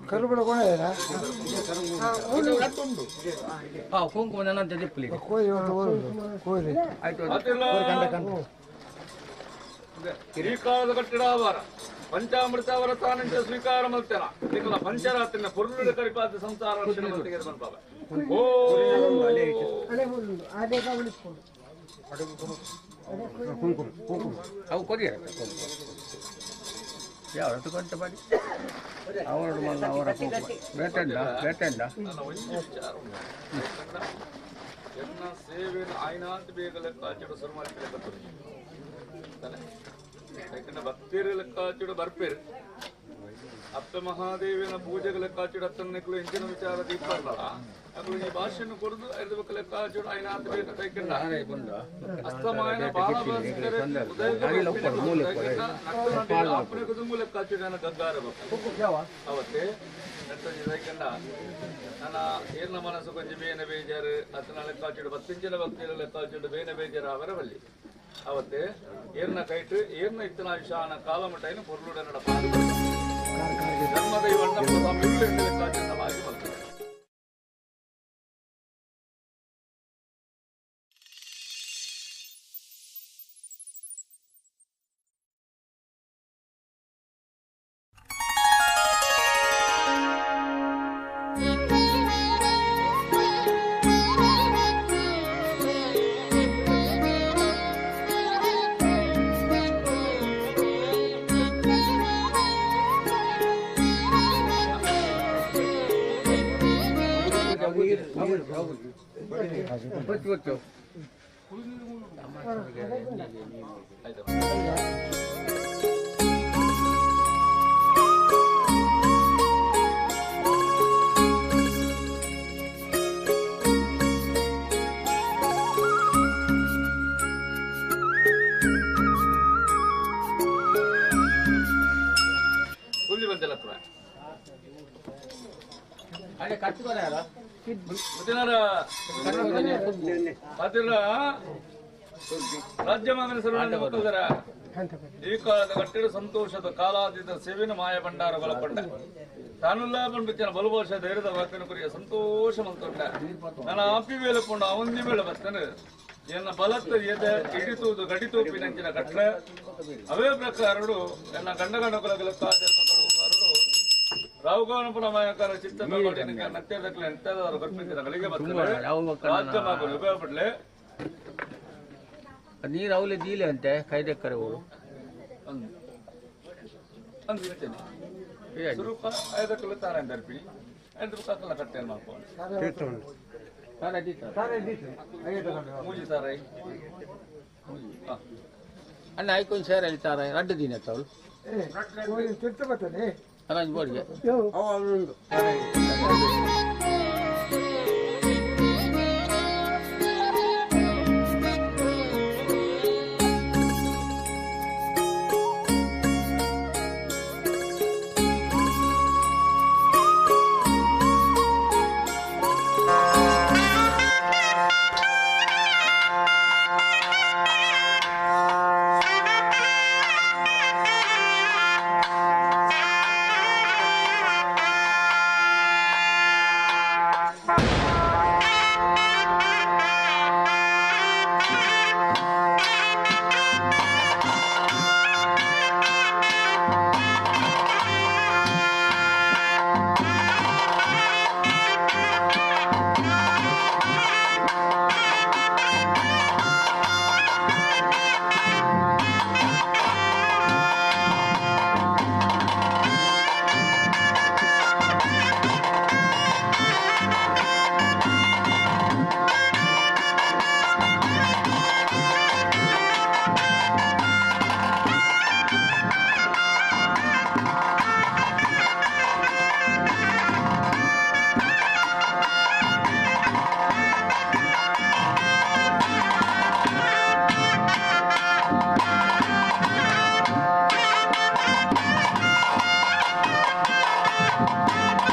ಕರುಬಡ ಕೊನೆಯಾ ಆ ಕುಂಕುಮ ನನ್ನ ದಿಪ್ಪಲಿ ಕೋರಿ ಕೋರಿ ಶ್ರೀಕಾರದ ಕಟ್ಟಡಾವಾರ ಪಂಚಾಮೃತ ವರತಾನಂಚ ಸ್ವೀಕಾರ ಮಲ್ತೇನ ನಿಕಲ ಪಂಚರಾತ್ರಿನ ಪೊರ್ಲುಡ ಕರಿಪಾದ ಸಂಸಾರ ರಕ್ಷಣೆ ಮಲ್ತಿಗೆ ಬಂದ ಓ ಅವು ಕೊರಿಯರ ಯಾವ ರತು ಬಾಡಿ ಅವರ ಅವರ ಬೇಟೆಂಡ ಬೇಟೆಂಡ ಎನ್ನ ಸೇವೆಯನ್ನು ಆಯ್ನಾಂತ ಬೇಗ ಲೆಕ್ಕಾಚಿಡು ಸುರುಮಾರಿ ಲೆಕ್ಕ ಯಾಕಂದ್ರೆ ಭಕ್ತಿಯರ ಲೆಕ್ಕಾಚಿಡು ಬರ್ಪೇರು ಅಪ್ಪ ಮಹಾದೇವಿನ ಪೂಜೆಗೆ ಲೆಕ್ಕಾಚಿಡು ಅತ್ತನ್ನೆಕ್ಲು ಹೆಂಚಿನ ವಿಚಾರ ದೀಪ ಅಕ್ಲು ಈ ಭಾಷೆಯನ್ನು ಕೊಡದು ಐದು ಲೆಕ್ಕಾಚಿಡು ಆಯ್ನಾಂತ ಬೇಗ ಕೈಕಂಡ ಅಸ್ತಮಾಯನ ಬಾಲ ಲೆಕ್ಕಾಚಿಡು ಗಗ್ಗಾರ ಅವತ್ತೆ ಕಂಡ ನನ್ನ ಏರ್ನ ಮನಸ್ಸು ಕೊಂಚ ಬೇನೆ ಬೇಜಾರು ಅತನ ಲೆಕ್ಕಾಚಿಡು ಬತ್ತಿಂಚಿನ ಭಕ್ತಿಯ ಲೆಕ್ಕಾಚಿಡು ಬೇನೆ ಬೇಜಾರು ಅವರ ಬಲ್ಲಿ ಅವತ್ತೆ ಏರ್ನ ಕೈಟು ಏರ್ನ ಇತ್ತನ ವಿಷಾನ ಕಾಲಮಟೈನ ಪೊರ್ಲುಡ ನಡಪ ಧರ್ಮದೈವ ಲೆಕ್ಕಾಚಿಡವಾಗಿ ಬರ್ತದೆ. ಹುಲ್ಲಿ ಬಂದಿಲ್ಲ ರಾಜ್ಯ ಈ ಕಾಲದ ಕಟ್ಟಿಡ ಸಂತೋಷದ ಕಾಲಾತೀತ ಸೇವಿನ ಮಾಯ ಭಂಡಾರ ಒಳಪಟ್ಟ ತಾನುಲ್ಲ ಬಂಡ್ಬಿಚ್ಚಿನ ಬಲುಭಾಷೆ ಧೈರ್ಯದ ವಾಕ್ಯನ ಕುರಿಯ ಸಂತೋಷ ಮಂತುಂಟ ನನ್ನ ಆಪಿ ವೇಲೆ ಪೊಂಡು ಅವಂದಿ ವೇಳೆ ಬರ್ತೇನೆ ಎನ್ನ ಬಲತ್ತ ಎದೆ ಹಿಡಿತೂದು ಗಡಿತೂಪಿನಂಚಿನ ಕಟ್ಲೆ ಅವೇ ಪ್ರಕಾರಡು ನನ್ನ ಗಂಡ ಗಂಡ ಕುಲಗಳ ರಾವುಗಾನಪುರ ಮಾಯಕಾರ ಚಿತ್ತ ನತ್ಯದಕ್ಲೆ ನತ್ಯದವರು ಕಲ್ಪಿಸಿದ ಗಳಿಗೆ ಬರ್ತದೆ ರಾಜ್ಯ ಮಾಗಲು ಉಪಯೋಗ ಪಡ್ಲೆ ನೀರು ಅವಲೆ ದೀಲೆ ಅಂತೆ ಕೈದೆಕ್ಕರೆ ಊರು ಸುರೂಪ ಐದಕ್ಕಲು ತಾರ ಅಂತರ್ಪಿ ಐದು ಕಾಕಲ ಕಟ್ಟೆ ಮಾಡ್ಕೊಂಡು ಮೂಜಿ ತಾರೈ ಅಣ್ಣ ಐಕೊಂದು ಸೇರ್ ಅಲ್ಲಿ ತಾರ ರಡ್ಡು ದಿನ ತಾವು ಅಲ್ಲ ಬೋರ್ಡ್ಗೆ Thank you.